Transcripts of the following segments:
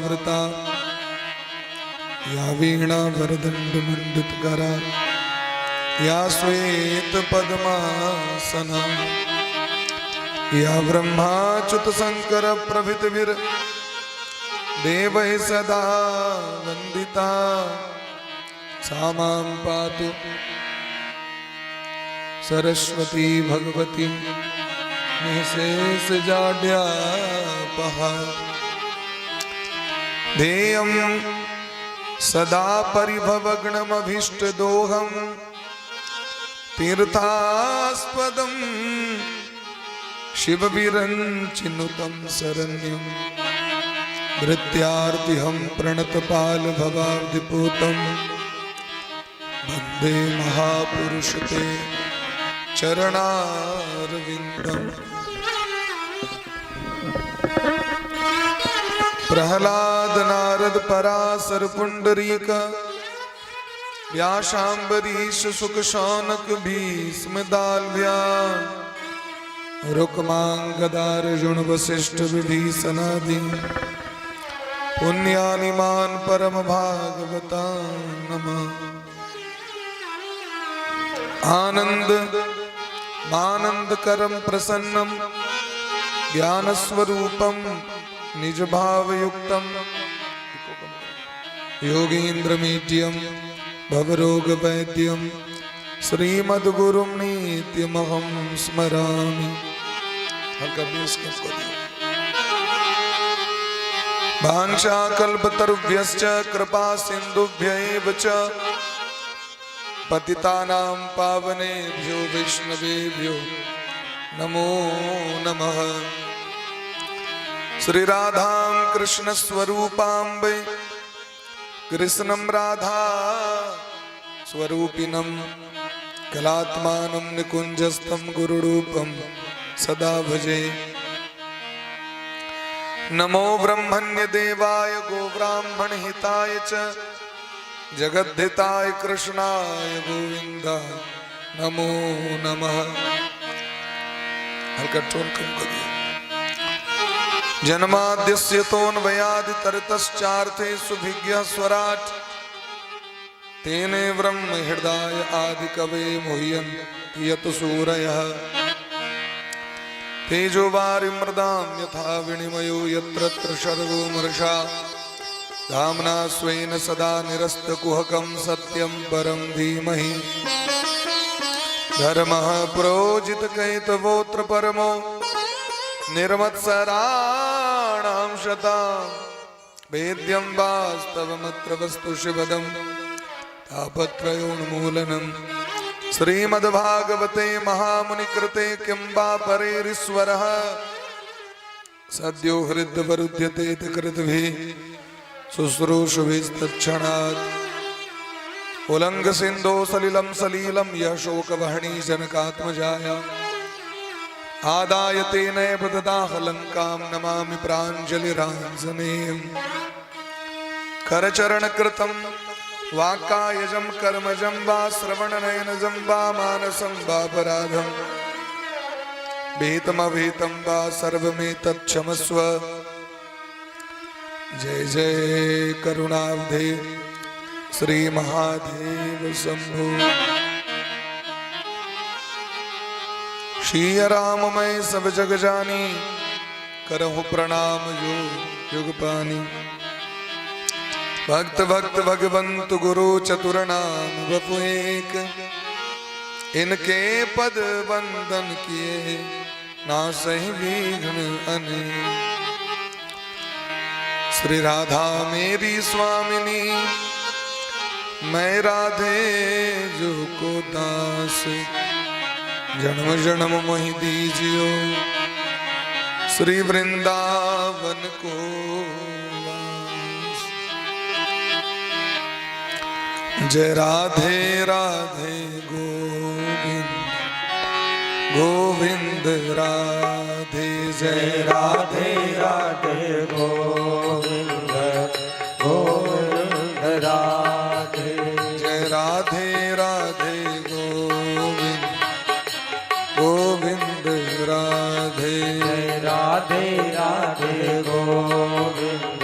परावृता या वीणा वरदंड मंडित करा या श्वेत पद्मासना या ब्रह्माच्युत शंकर प्रभृतिभिर देवैः सदा वंदिता सा मां पातु सरस्वती भगवती निःशेष जाड्यापहा। ध्येयं सदा परिभवग्नमभीष्टदोहं तीर्थास्पदं शिवविरञ्चिनुतं शरण्यं भृत्यार्तिहं प्रणतपाल भवाब्धिपूतं वन्दे महापुरुषते चरणारविन्दम्। प्रहलाद नारद पराशर पुंडरीक व्यासाम्बरीश शुक शौनक भीष्म दाल्भ्या रुक्मांगदार्जुन वशिष्ठ विभीषणादि पुण्यानिमान परम भागवता नमः। आनंद मानंद करम प्रसन्नम ज्ञानस्वरूपम निज भावयुक्तम योगीन्द्रमीड्यम भवरोग वैद्यम श्रीमद्गुरुं नित्यमहं स्मरामि। हल्का बेस कम कर दियो। वाञ्छाकल्पतरुभ्यश्च कृपा सिन्धुभ्य एव च पतितानां पावनेभ्यो वैष्णवेभ्यो नमो नमः। श्री राधां कृष्ण स्वरूपां वै कृष्णं राधा स्वरूपिणं कलात्मानं निकुञ्जस्थं गुरुरूपं सदा भजे। नमो ब्रह्मण्य देवाय गोब्राह्मण हिताय च जगद्धिताय कृष्णाय गोविंदाय नमो नमः। हल्का टोन कम कर दिया। जन्माद्यस्य तोऽन्वयादितरतश्चार्थेषु विज्ञः स्वराट् तेने ब्रह्म हृदय आदि कवे मुह्यन्ति यत सूरयः। तेजो वारि मृदां यथा विनिमयो यत्र त्रिसर्गो मृषा धाम्ना स्वेन सदा निरस्तकुहकं सत्यं परं धीमहि। धर्मः प्रोजितकैतवोऽत्र परमो निर्मत्सराणां शतां वेद्यं वास्तवमत्र वस्तु शिवदं तापत्रयोन्मूलनम्। श्रीमद्भागवते महामुनिकृते किं वा परेरीश्वरः सद्यो हृद्वरुध्यते कृतभिः शुश्रूषुभिस्तत्क्षणात्। उलङ्घ सिन्धो सलिलं सलीलं यः शोकवह्नि जनकात्मजाया आदाय तेनैव ददाह लङ्कां नमामि प्राञ्जलिराञ्जनेयम्। करचरणकृतं वाक्कायजं कर्मजं वा श्रवणनयनजं वा मानसं वापराधं भीतमभीतं वा सर्वमेतत्क्षमस्व। जय जय करुणाब्धे श्री महादेव शंभु। श्री राम मैं सब जग जानी, करहु प्रणाम जो युग पानी। भक्त भक्त भगवंत गुरु चतुर नाम बपु एक, इनके पद वंदन किए ना सही विघ्न अनेक। श्री राधा मेरी स्वामिनी, मैं राधे जो को दास, जन्म जन्म मोहि दीजियो श्री वृंदावन को वास। जय राधे राधे गोविंद गोविंद राधे, जय राधे राधे गोविंद गोविंद राधे, जय राधे राधे गोविंद गोविंद राधे, जय राधे राधे गोविंद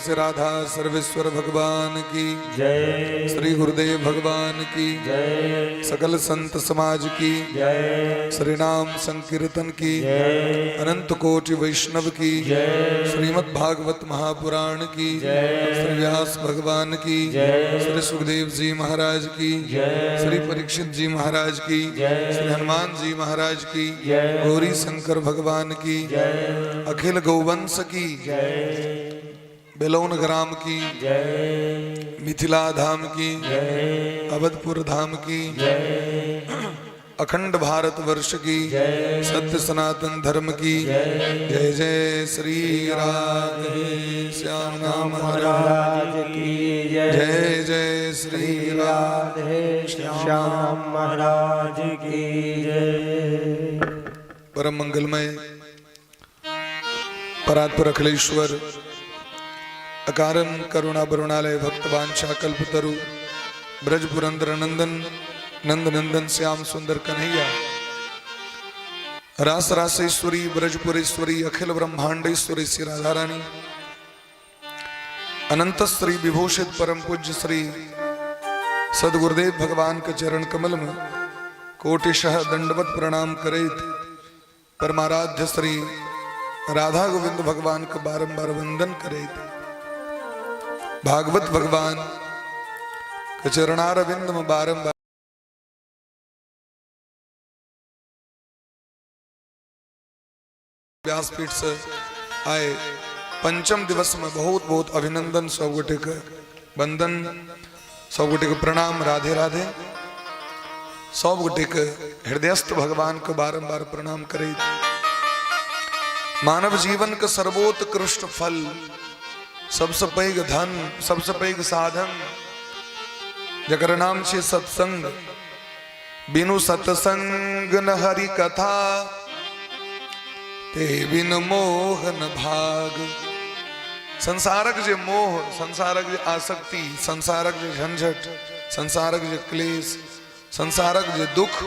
से राधा सर्वेश्वर भगवान की जय। श्री गुरुदेव भगवान की जय। सकल संत समाज की जय। श्री नाम संकीर्तन की जय। अनंत कोटि वैष्णव की जय। श्रीमद् भागवत महापुराण की जय। श्री व्यास भगवान की जय। श्री सुखदेव जी महाराज की जय। श्री परीक्षित जी महाराज की जय। श्री हनुमान जी महाराज की जय। गौरी शंकर भगवान की जय। अखिल गौवंश की जय। बेलौन ग्राम की जय। मिथिला धाम की जय। अवधपुर धाम की जय। अखंड भारत वर्ष की जय। सत्य सनातन धर्म की जय। जय जय श्री राधे श्याम नाम महाराज की जय। जय जय श्री राधे राधे श्याम महाराज की जय। परम मंगलमय परात्पर अखिलेश्वर अकारण करुणा बरुणालय भक्त वांछा कल्पतरु ब्रज पुरंदर नंदन नंद नंदन श्याम सुंदर कन्हैया रास रासेश्वरी ब्रजपुरेश्वरी अखिल ब्रह्मांडेश्वरी श्री राधा रानी अनंत श्री विभूषित परम पूज्य श्री सदगुरुदेव भगवान के चरण कमल में कोटिशः दंडवत प्रणाम करेत परमाराध्य श्री राधा गोविंद भगवान के बारंबार वंदन करेत भागवत भगवान के चरणारविंद में बारंबार व्यासपीठ से आए पंचम दिवस में बहुत बहुत अभिनंदन, सब गोटे के वंदन, सब गोटे के प्रणाम, राधे राधे। सब गोटे के हृदयस्थ भगवान के बारंबार प्रणाम करे। मानव जीवन के सर्वोत्कृष्ट फल, सबसे पैघ धन, सबसे पैघ साधन, जकर नाम छे सत्संग। बिनु सत्संग न हरि कथा, ते बिन मोहन भाग। संसारक जे मोह, संसारक जे आसक्ति, संसारक जे झंझट, संसारक जे क्लेश, संसारक जे दुख,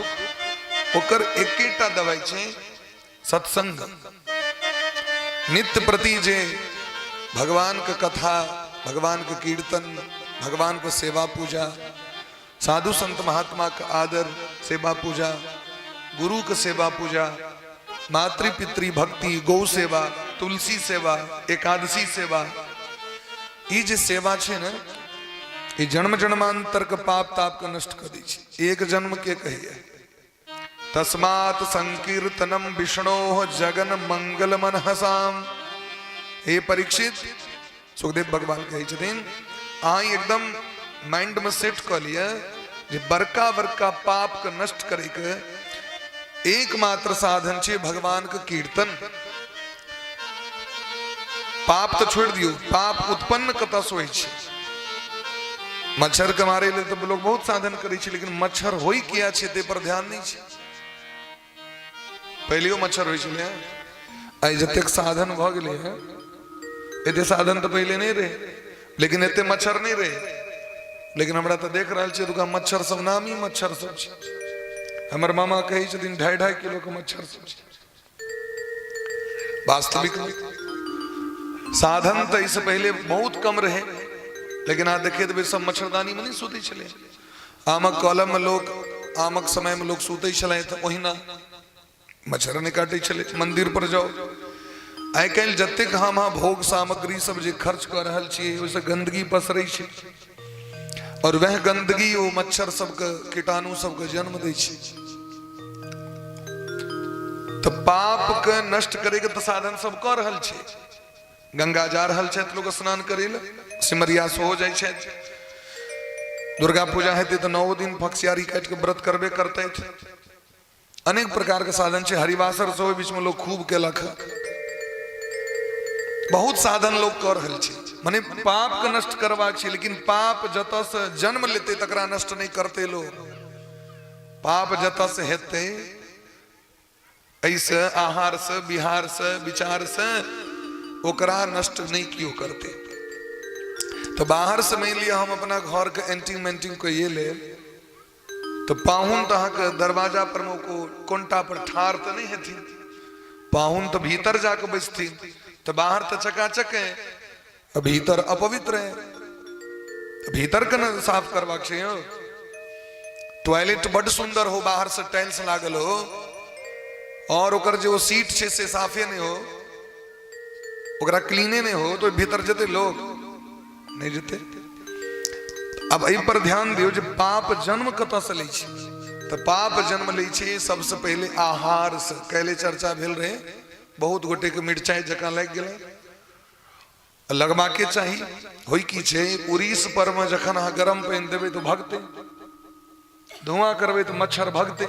ओकर एकेटा दवाई छै सत्संग। नित्य प्रति जे भगवान के कथा, भगवान के कीर्तन, भगवान के सेवा पूजा, साधु संत महात्मा के आदर सेवा पूजा, गुरु के सेवा पूजा, मातृ पितृ भक्ति, गौ सेवा, तुलसी सेवा, एकादशी सेवा, ई जे सेवा छै ने, ई जन्म जन्मांतर के पाप ताप के नष्ट कर दै छै। एक जन्म के कहिए तस्मात् संकीर्तनम विष्णोः जगन मंगल मनहसाम। हे परीक्षित, सुखदेव भगवान कहै छथिन, अहाँ एकदम माइंड में सेट कऽ लिअ जे बड़का बड़का पाप के नष्ट करे के एकमात्र साधन छै भगवान के कीर्तन। पाप तो छोड़ दियौ, पाप उत्पन्न कतऽ से होइ छै? मच्छर के मारे लेल तऽ लोग बहुत साधन करै छै, लेकिन मच्छर होइ किया छै ते पर ध्यान नहि छै। पहिलियो मच्छर होइ छलै, आइ जतेक साधन भऽ गेलै हँ, एते साधन तऽ पहिले नहि रहै, लेकिन एते मच्छर नहि रहै। लेकिन हमरा तऽ देख रहल छियै एतुका मच्छर सब नामी मच्छर सब छै। हमर मामा कहै छथिन 2.5-2.5 किलो के मच्छर सब छै। वास्तविक साधन तऽ एहिसँ पहिले बहुत कम रहै, लेकिन अहाँ देखैत हेबै सब मच्छरदानी मे नहि सुतै छलै। आमक कलम मे लोक, आमक समय मे लोक सुतै छलै तऽ ओहिना मच्छर नहि काटै छलै। मंदिर पर जाउ, आइ काल्हि जतेक हम अहाँ भोग सामग्री सब जे खर्च कऽ रहल छियै, ओहिसँ गंदगी पसरै छै, और वह गंदगी ओ मच्छर सबके, कीटाणु सबके जन्म दै छै। तऽ पाप के नष्ट करे के तऽ साधन सब कऽ रहल छै। गंगा जा रहल छथि लोग स्नान करे लए, सिमरिया सेहो जाइ छथि, दुर्गा पूजा हेतै तऽ 9 दिन फक्सियारी काटि के व्रत करबे करतै। अनेक प्रकार के साधन छै। हरिवासर सेहो बीच में लोग खूब केलक, बहुत साधन लोग कऽ रहल छै। मने पाप के नष्ट करबाक छै, लेकिन पाप जतऽ से जन्म लेतै तकरा नष्ट नहि करतै लोग। पाप जतऽ से हेतै, एहिसँ आहार से, विहार से, विचार से ओकरा नष्ट नहि केओ करतै। तऽ बाहर से मानि लिअ हम अपना घर के एंटिंग मेंटिंग कइए लेब, तऽ पाहुन तऽ अहाँके दरवाजा पर मे कोनटा पर ठाढ़ तऽ नहि हेथिन, पाहुन तऽ भीतर जाके बैसथिन, तऽ बाहर तऽ चकाचक है। भीतर अपवित्र है, भीतर के ने साफ करबाक छै यौ। टॉयलेट बड सुंदर हो, बाहर से टाइल्स लागल हो, और ओकर जे ओ सीट छै से साफे नहीं हो, ओकरा क्लीने नहीं हो, तो भीतर जेते लोग नहीं जेते। अब एहि पर ध्यान दियौ जे पाप जन्म कतऽ से लै छै। तऽ पाप जन्म लै छै सबसे पहिले आहार से। काल्हि चर्चा भेल रहे, बहुत गोटे के मिरचाई जकाँ लागि गेलै, लगबाके चाही। होइ की छै, उड़ीस पर में जखन अहाँ गरम पानि देबै तऽ भगतै, धुआं करबै तऽ मच्छर भगतै।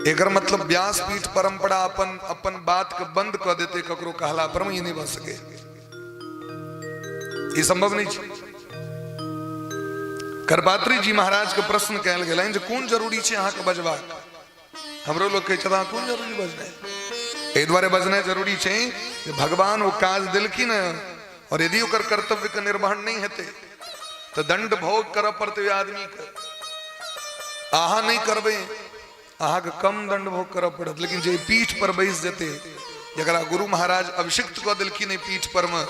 एकर मतलब व्यासपीठ परंपरा अपन अपन बात के बंद कऽ देतै ककरो कहला पर में, ई नहि भऽ सकै, ई संभव नहि छै। करपात्री जी महाराज के प्रश्न कयल गेलनि जे कोन जरूरी छै अहाँके बजबाक। हमरो लोग कहै छथि कोन जरूरी बजनाइ। एहि दुआरे बजनाइ जरूरी छै जे भगवान ओ काज देलखिन हँ, और यदि ओकर कर्तव्य के निर्वहन नहि हेतै तऽ दंड भोग करऽ पड़तै ओहि आदमीके। अहाँ नहि करबै, अहाँके कम दंड भोग करऽ पड़त, लेकिन जे पीठ पर बैस जेतै, जकरा गुरु महाराज अभिषिक्त कऽ देलखिन एहि पीठ पर मे,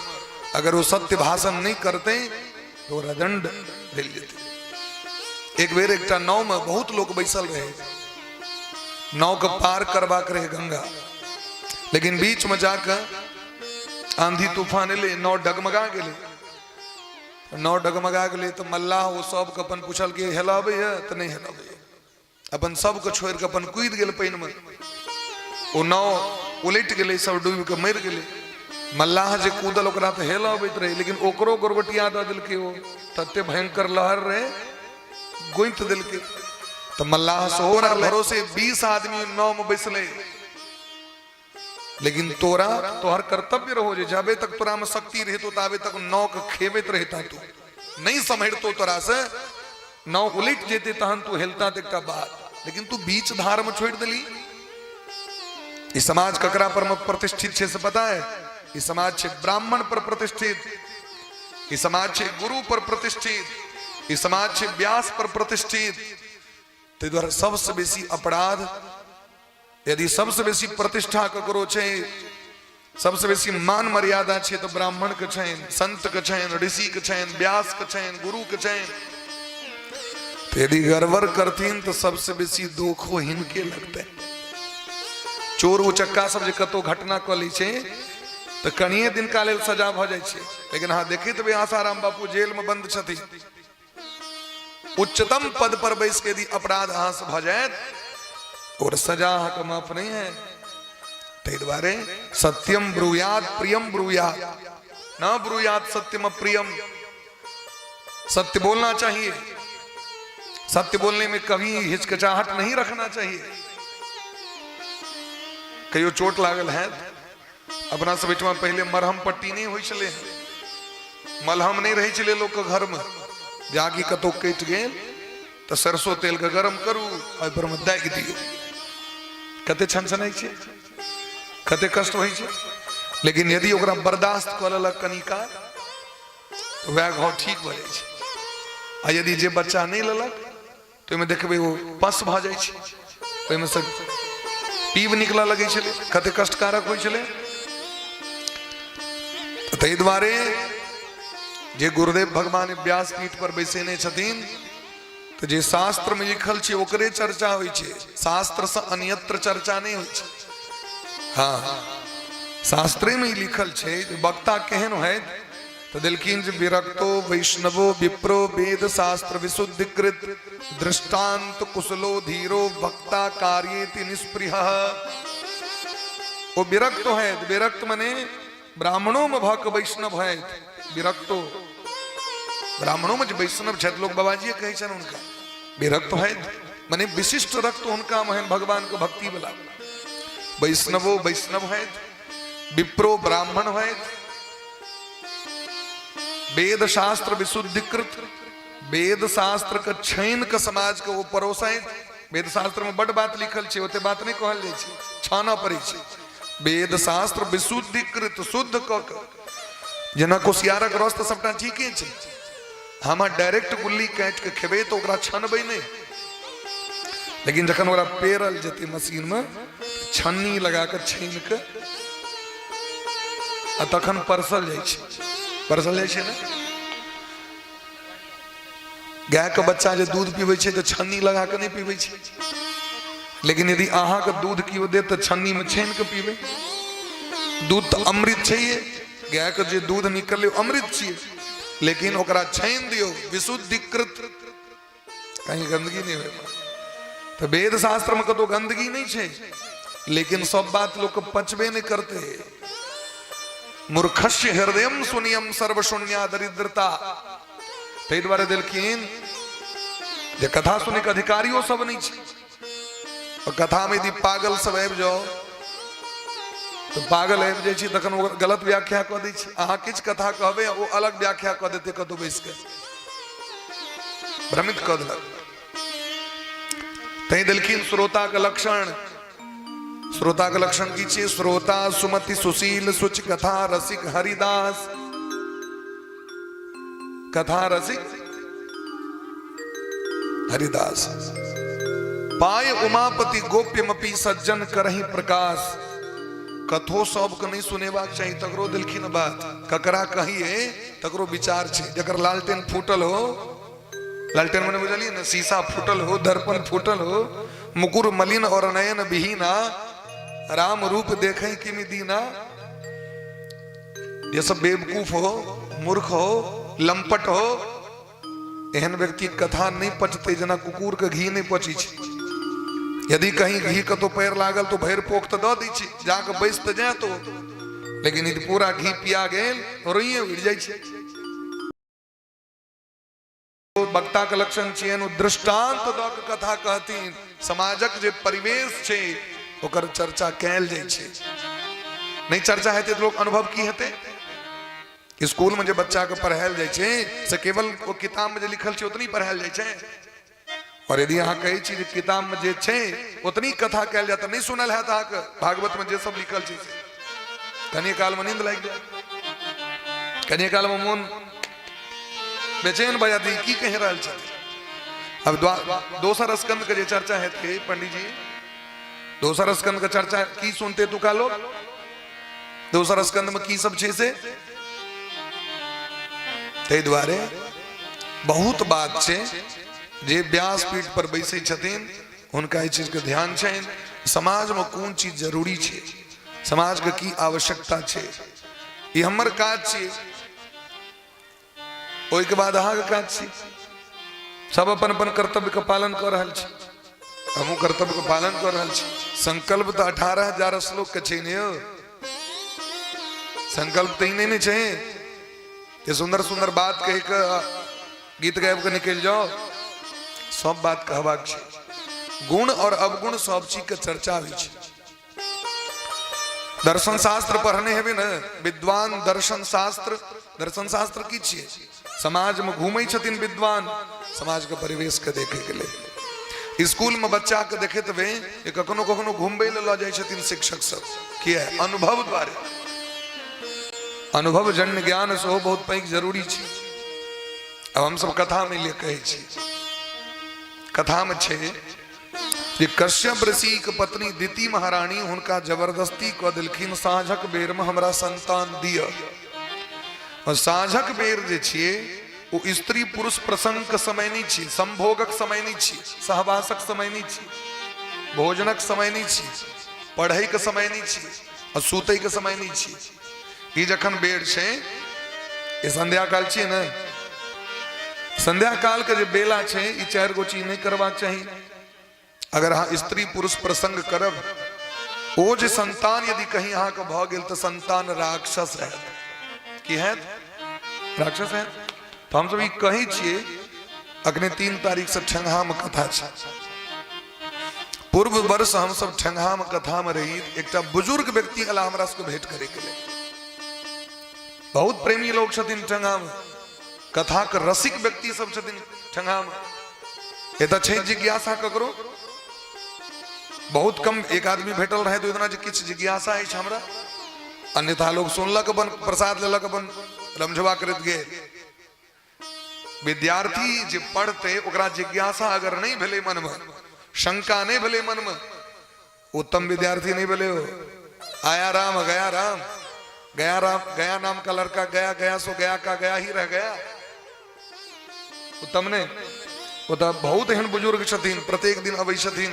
अगर ओ सत्य भाषण नहि करतै तऽ ओकरा दंड देल जेतै। एक बेर एकटा नाव में बहुत लोग बैसल रहे, नाव के पार करबाक रहे गंगा, लेकिन बीच में जाकर आंधी तूफान एले, नाव डगमगा गेले। नाव डगमगा गेले तो मल्लाह ओ सबके अपन पूछल कि हेलबे है तो नहीं हेलबे, अपन सबके छोड़ के अपन कूद गेल पानि में। ओ नाव उलटि गेलै, सब डूबि के मरि गेलै। मल्लाह जे कूदल ओकरा तऽ हेलऽ अबैत रहै, लेकिन ओकरो गोरगोटिया दऽ देलकै, ओ तते भयंकर लहर रहै, गोंति देलकै। तऽ मल्लाह सेहो भरोसे 20 आदमी नाव में बैसलै। लेकिन तोरा तोहर कर्तव्य रहो जे जाबे तक तोरा में शक्ति रहतो ताबे तक नाव के खेबैत रहता, तू नहीं सम्हरतो तोरा से नाव उलट जेते तहन तू हेलता तो एकटा बात, लेकिन तू बीच धार में छोड़ दिली। ई समाज ककरा पर में प्रतिष्ठित छे से पता है? ई समाज छे ब्राह्मण पर प्रतिष्ठित, ई समाज छे गुरु पर प्रतिष्ठित, ई समाज छे व्यास पर प्रतिष्ठित। ताहि दुआरे सबसे बेसी अपराध, यदि सबसे बेसी प्रतिष्ठा ककरो छै, सबसे बेसी मान मर्यादा छै, तऽ ब्राह्मण के छनि, संत के छनि, ऋषि के छनि, व्यास के छनि, गुरु के छनि। तऽ यदि गड़बड़ करथिन तऽ सबसे बेसी दुख हिनके लगतै। चोर उचक्का सब जे कतौ घटना कऽ लै छै तऽ कनिये दिनका लेल सजा भऽ जाइ छै, लेकिन अहाँ देखैत हेबै आसाराम बापू जेल में बंद छथिन। उच्चतम पद पर बैस के यदि अपराध अहाँ से भऽ जायत और सजा अहाँके माफ नहीं है। ताहि दुआरे सत्यम ब्रूयात प्रियम ब्रूयात, न ब्रूयात सत्यम अप्रियम। सत्य बोलना चाहिए, सत्य बोलने में कभी हिचकिचाहट नहीं रखना चाहिए। कहियो चोट लागल है, अपना सब एहिठमा पहिले मरहम पट्टी नहि होइ छलै, मलहम नहि रहै छलै लोकके घरमे। जाकि कतहु कटि गेल तऽ सरसो तेलके गरम करू, ओहि पर मे दागि दियौ, कते छनछनाइ छै, कते कष्ट होइ छै, लेकिन यदि ओकरा बर्दाश्त कऽ लेलक कनि काल तऽ वएह घाव ठीक भऽ जाइ छै। आ यदि जे बच्चा नहि लेलक तऽ ओहिमे देखबै ओ पस भऽ जाइ छै, ओहिमे से पीब निकलऽ लगै छलै, कते कष्टकारक होइ छलै। तऽ ताहि दुआरे जे गुरुदेव भगवान व्यासपीठ पर बैसेने छथिन, तऽ जे शास्त्रमे लिखल छै ओकरे चर्चा होइ छै, शास्त्रसँ अन्यत्र चर्चा नहि होइ छै। हँ, शास्त्रेमे ई लिखल छै जे वक्ता केहन होयत, तऽ देलखिन जे विरक्तो वैष्णवो विप्रो वेद शास्त्र विशुद्धिकृत दृष्टांत कुशलो धीरो वक्ता कार्येति निस्पृह। ओ विरक्त होयत, विरक्त मने ब्राह्मणों में भऽ कऽ वैष्णव होयत। विरक्तो ब्राह्मणों में जे वैष्णव छथि, लोग बाबाजी कहै छनि हुनका, विरक्त होयत मने विशिष्ट रक्त हुनका में भगवान के भक्ति वाला। वैष्णवो वैष्णव होयत, विप्रो ब्राह्मण होयत, वेद शास्त्र विशुद्धिकृत, वेद शास्त्र के छानि के समाज के ओ परोसैत। वेद शास्त्र में बड बात लिखल छै, ओते बात नहि कहल जाइ छै, छानऽ पड़ै छै। वेद शास्त्र विशुद्धिकृत, शुद्ध कऽ के, जेना कुसियारक रस तऽ सबटा ठीके छै, हम डायरेक्ट गुल्ली काटि के खेबै तऽ ओकरा छनबै नहि, लेकिन जखन ओकरा पेरल जेतै मशीन में, छन्नी लगा के छानि के आ तखन परसल जाइ छै। परसल जाइ छै ने। गायके बच्चा जे दूध पीबै छै तऽ छन्नी लगा कऽ नहि पीबै छै, लेकिन यदि अहाँके दूध केओ देत तऽ छन्नीमे छानि कऽ पीबै। दूध तऽ अमृत छैहे, गायके जे दूध निकललै ओ अमृत छियै, लेकिन ओकरा छानि दियौ विशुद्धिकृत, कहीं गंदगी नहि होय। तऽ वेद शास्त्रमे कतौ गंदगी नहि छै, लेकिन सब बात लोक पचबे नहि करते। मूर्खस्य हृदय सुनियम सर्वशून्या दरिद्रता। ताहि दुआरे देलखिन जे कथा सुनैके अधिकारियो सब नहि छै। और कथामे यदि पागल सब आबि जाओ तऽ पागल आबि जाइ छै, तखन ओ गलत व्याख्या कऽ दै छै। अहाँ किछु कथा कहबै, ओ अलग व्याख्या कऽ देतै, कतहु बैस कऽ भ्रमित कऽ देलक। तैं देलखिन श्रोताके लक्षण। श्रोताके लक्षण की छियै? श्रोता सुमति सुशील सुच कथा रसिक हरिदास। कथा रसिक हरिदास पाय उमापति गोप्यमपि सज्जन करही प्रकाश। कथो सबके नहीं सुनेबाक चाही, तकरो देलखिन बात। ककरा कहिए तकरो विचार छै। जकर लालटेन फूटल हो, लालटेन मने बुझलियै ने, शीशा फूटल हो, दर्पण फूटल हो, मुकुर मलिन और नयन विहीना, राम रूप देखे किमि दीना। ये सब बेवकूफ हो, मूर्ख हो, लंपट हो, एहन व्यक्ति कथा नहीं पचते, जेना कुकुर के घी नहीं पची छै। यदि कहीं घी कतौ पैर लागल तो भरि पोख तो दऽ दै छै, जाके बैस तऽ जाय तो, लेकिन यदि पूरा घी पिया गेल रोइए उड़ि जाइ छै। वक्ता के लक्षण छियनि ओ दृष्टांत दऽ के कथा कहथिन। समाजक जे परिवेश छै ओकर चर्चा कयल जाइ छै। नहि चर्चा हेतै तऽ लोक अनुभव की हेतै? स्कूल में जे बच्चा के पढ़ायल जाइ छै से केवल ओ किताब में जे लिखल छै ओतनी पढ़ायल जाइ छै। और यदि अहाँ कहै छी जे किताब में जे छै ओतनी कथा कयल जाय तऽ नहि सुनल हैत अहाँके भागवत में जे सब लिखल छै से। कनिये काल में नींद लागि जायत, कनिये काल में मोन बेचैन भऽ जायत, ई की कहि रहल छथिन। अब दोसर स्कंद के जे चर्चा हेतै पंडीजी, दोसर स्कंद के चर्चा की सुनते तुका लोग? दोसर स्कंद में की सब छै से? ताहि दुआरे बहुत बात छै। जे व्यासपीठ पर बैसै छथिन हुनका एहि चीजके ध्यान छनि, समाजमे कोन चीज जरूरी छै, समाजके की आवश्यकता छै। ई हमर काज छियै, ओहिके बाद अहाँके काज छी। सब अपन अपन कर्तव्यके पालन कऽ रहल छी, हमहूँ कर्तव्यके पालन कऽ रहल छी। संकल्प तऽ 18,000 श्लोकके छै ने यौ। संकल्प तऽ ई नहि ने छै जे सुन्दर सुन्दर बात कहि कऽ गीत गाबि कऽ निकलि जाओ। सब बात कहबाक छै। गुण और अवगुण सब चीज के चर्चा होइ छै। दर्शन शास्त्र पढ़ने हेबै ने विद्वान? दर्शन शास्त्र, दर्शन शास्त्र की छियै? समाज में घूमै छथिन विद्वान, समाज के परिवेश के देखे के लेल। स्कूल में बच्चा के देखैत हेबै जे कखनो कखनो घूमबै लए लऽ जाइ छथिन शिक्षक सब। किया? अनुभव द्वारे। अनुभव जन्य ज्ञान सेहो बहुत पैघ जरूरी छै। अब हमसब कथा में ले कहै छी, कथा में छै जे कश्यप ऋषि के पत्नी दिति महारानी हुनका जबरदस्ती कऽ देलखिन, साँझक बेर में हमरा संतान दिअ। और साँझक बेर जे छियै ओ स्त्री पुरुष प्रसंग के समय नहि छियै, संभोगक समय नहि छियै, सहवासक समय नहि छियै, भोजनक समय नहि छियै, पढ़ै के समय नहि छियै और सुतै के समय नहि छियै। ई जखन बेर छै, ई संध्या काल छियै ने, संध्या काल के जे बेला छै, ई चारि गो चीज नहि करबाक चाही। अगर अहाँ स्त्री पुरुष प्रसंग करब, ओ जे संतान यदि कहीं अहाँके भऽ गेल तऽ संतान राक्षस हैत। की हैत? राक्षस हैत। तऽ हमसब ई कहै छियै, अखने 3 तारीख से ठेंगहा में कथा छै। पूर्व वर्ष हमसब ठेंगहा में कथा में रही, एकटा बुजुर्ग व्यक्ति अला हमरा सबके भेंट करे के लेल। बहुत प्रेमी लोग छथिन ठेंगहा में, कथा के रसिक व्यक्ति सब छथिन ठेंगहा में। एतऽ छै जिज्ञासा ककरो बहुत कम, एक आदमी भेटल रहे तो इतना जे किछु जिज्ञासा अछि हमरा, अन्यथा लोग सुनलक, अपन प्रसाद लेलक, अपन रमझवा करैत गेल। विद्यार्थी जे पढ़ते ओकरा जिज्ञासा अगर नहीं भेलै मनमे, शंका नहीं भेलै मनमे, उत्तम विद्यार्थी नहीं भेलै हो। आया राम गया राम। गया राम गया नाम का लड़का गया, गया सो गया का गया ही रह गया। उत्तम ने ओतऽ बहुत एहन बुजुर्ग छथिन, प्रत्येक दिन अबै छथिन।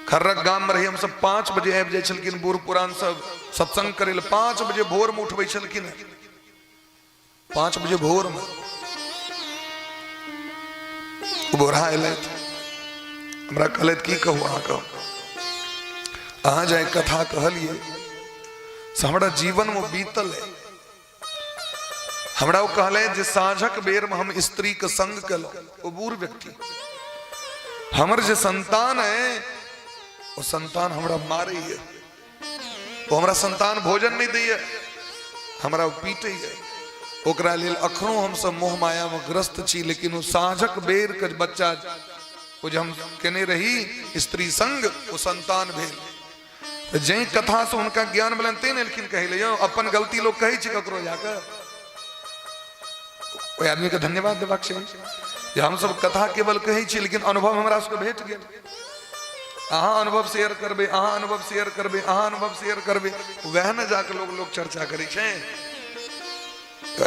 खर्रक गाम में रही हमसब 5 बजे आबि जाइ छलखिन बूढ़ पुरान सब सत्संग करै लए। 5 बजे भोर में उठबै छलखिन, 5 बजे भोर में बूढ़ा एलथि, हमरा कहलथि की कहू अहाँके, अहाँ जे कथा कहलियै से हमरा जीवन में बीतल है। हमरा ओ कहले जे साँझक बेर में हम स्त्री के संग केलहुँ, ओ बूढ़ व्यक्ति हमर जे संतान है ओ संतान हमरा मारैए, ओ हमरा संतान भोजन नहीं दैए, हमरा ओ पीटैए, ओकरा लेल अखनो हमसब मोह माया में ग्रस्त छी। लेकिन ओ साँझक बेर के बच्चा ओ जे हम केने रही स्त्री संग, ओ संतान भेल। तऽ जाहि कथासँ हुनका ज्ञान भेलनि ते ने एलखिन कहै लए। यौ अपन गलती लोक कहै छै ककरो जाकऽ, ओहि आदमीके धन्यवाद देबाक चाही जे हमसब कथा केवल कहै छी लेकिन अनुभव हमरा सबके भेट गेल। अहाँ अनुभव शेयर करबै, अहाँ अनुभव शेयर करबै, अहाँ अनुभव शेयर करबै, वएह ने जाके लोग लोग चर्चा करै छै।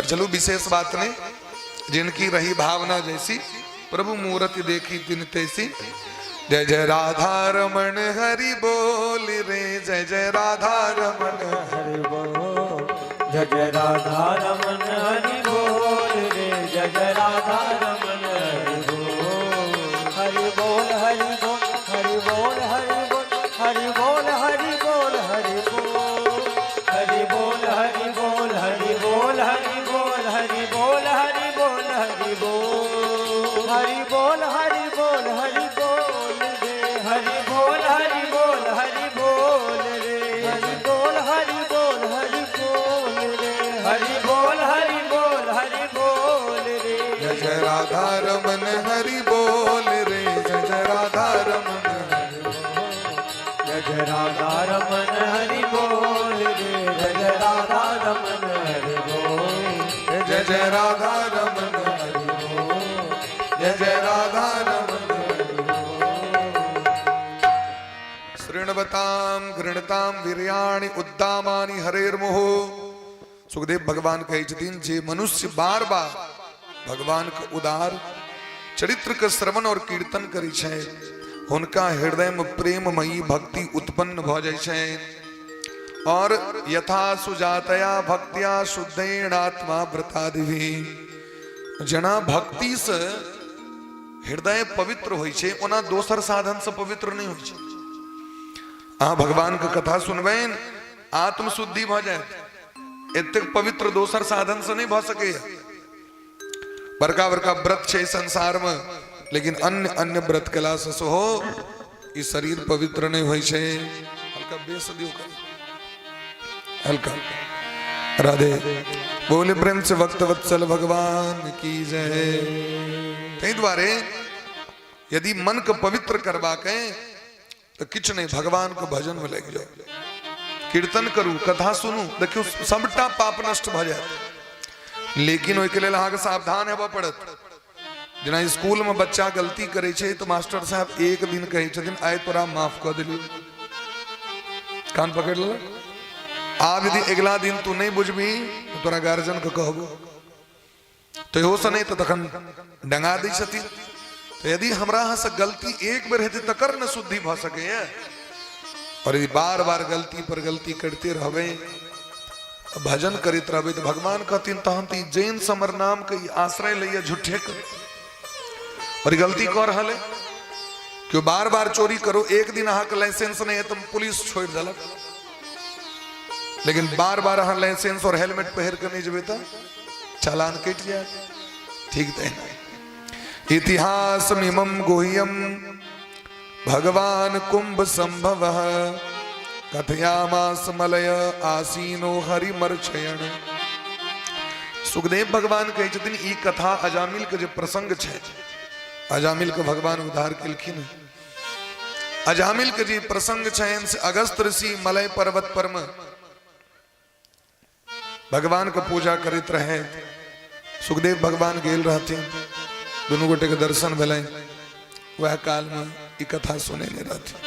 चलू विशेष बात नहीं, जिनकी रही भावना जैसी प्रभु मूर्ति देखी तिन तैसी। जय जय राधा रमण हरि बोल रे, जय जय राधा रमण हरि बोल, जय जय राधा रमण हरि बोल रे, जय जय राधा रमण हरि बोल। हरि बोल हरि बोल हरि बोल हरि बोल हरि बोल हरि बोल हरि बोल हरि बोल हरि बोल हरि बोल हरि बोल हरि बोल हरि बोल हरि बोल हरि बोल हरि बोल हरि बोल रे, हरि बोल हरि बोल हरि बोल रे, हरि बोल हरि बोल हरि बोल रे, हरि बोल हरि बोल हरि बोल रे। जय जय राधा रमन हरि बोल रे, जय जय राधा रमन हरि बोल, जय जय राधा रमन हरि बोल रे, जय जय राधा रमन हरि बोल, जय जय राधा रमन हरि बोल, जय जय राधा रमन हरि बोल। शृण्वतां गृणतां वीर्याणि उद्दामानि हरेर्मुहुः। सुखदेव भगवान कहै छथिन जे मनुष्य बार बार भगवान के उदार चरित्र के श्रवण और कीर्तन करै छै, हुनका हृदय में प्रेममयी भक्ति उत्पन्न भ जाइ छै। और यथा सुजातया भक्त्या शुद्धेणात्मा व्रतादिभिः, जना भक्ति से हृदय पवित्र होइ छै ओना दोसर साधन से पवित्र नहीं होइ छै। अहाँ भगवान के कथा सुनबनि आत्मशुद्धि भ जायत, एतेक पवित्र दोसर साधन से नहीं भ सकैया। बड़का बड़का व्रत छै संसार में, लेकिन अन्य अन्य व्रत केला से सेहो ई शरीर पवित्र नहीं होइ छै। हल्का बेस दियौ कनि, हल्का। राधे बोले प्रेम से भक्त वत्सल भगवान की जय। ताहि दुआरे यदि मन के पवित्र करबाक है तो किछु नहीं, भगवान के भजन में लागि जाओ, कीर्तन करू, कथा सुनू, देखियौ सबटा पाप नष्ट भऽ जायत। लेकिन ओहिके लेल अहाँके सावधान हेबऽ पड़त। जेना स्कूल में बच्चा गलती करै छै तऽ मास्टर साहब एक दिन कहै छथिन आइ तोरा माफ कऽ देलियौ, कान पकड़ि लेलक। आब यदि अगिला दिन तू नहि बुझबही तऽ तोरा गार्जियन के कहबो, तहियोसँ नहि तऽ तखन डंगा दै छथिन। तऽ यदि हमरा अहाँसँ गलती एक बेर हेतै तकर ने शुद्धि भऽ सकैए, और यदि बार बार गलती पर गलती करिते रहबै, भजन करैत रहबै तऽ भगवान कहथिन तहन तऽ ई जैन समर नाम के ई आश्रय लैए झूठे के, और ई गलती कऽ रहल है। केओ बार बार चोरी करो, एक दिन अहाँके लाइसेंस नहि है तऽ पुलिस छोड़ि देलक, लेकिन बार बार अहाँ लाइसेंस और हेलमेट पहिर के नहि जेबै तऽ चालान कटि जायत। ठीक तहिना इतिहास मिमम गुह्यम भगवान कुंभ संभव कथयामास मलय आसीनो हरिमर्चयण। सुखदेव भगवान कहै छथिन ई कथा अजामिल के जे प्रसंग छै, अजामिल के भगवान उद्धार केलखिन। अजामिल के जे प्रसंग छनि से अगस्त ऋषि मलय पर्वत पर में भगवान के पूजा करैत रहे, सुखदेव भगवान गेल रहथिन, दुनू गोटे के दर्शन भेलनि। वएह काल में ई कथा सुनेने रहथिन।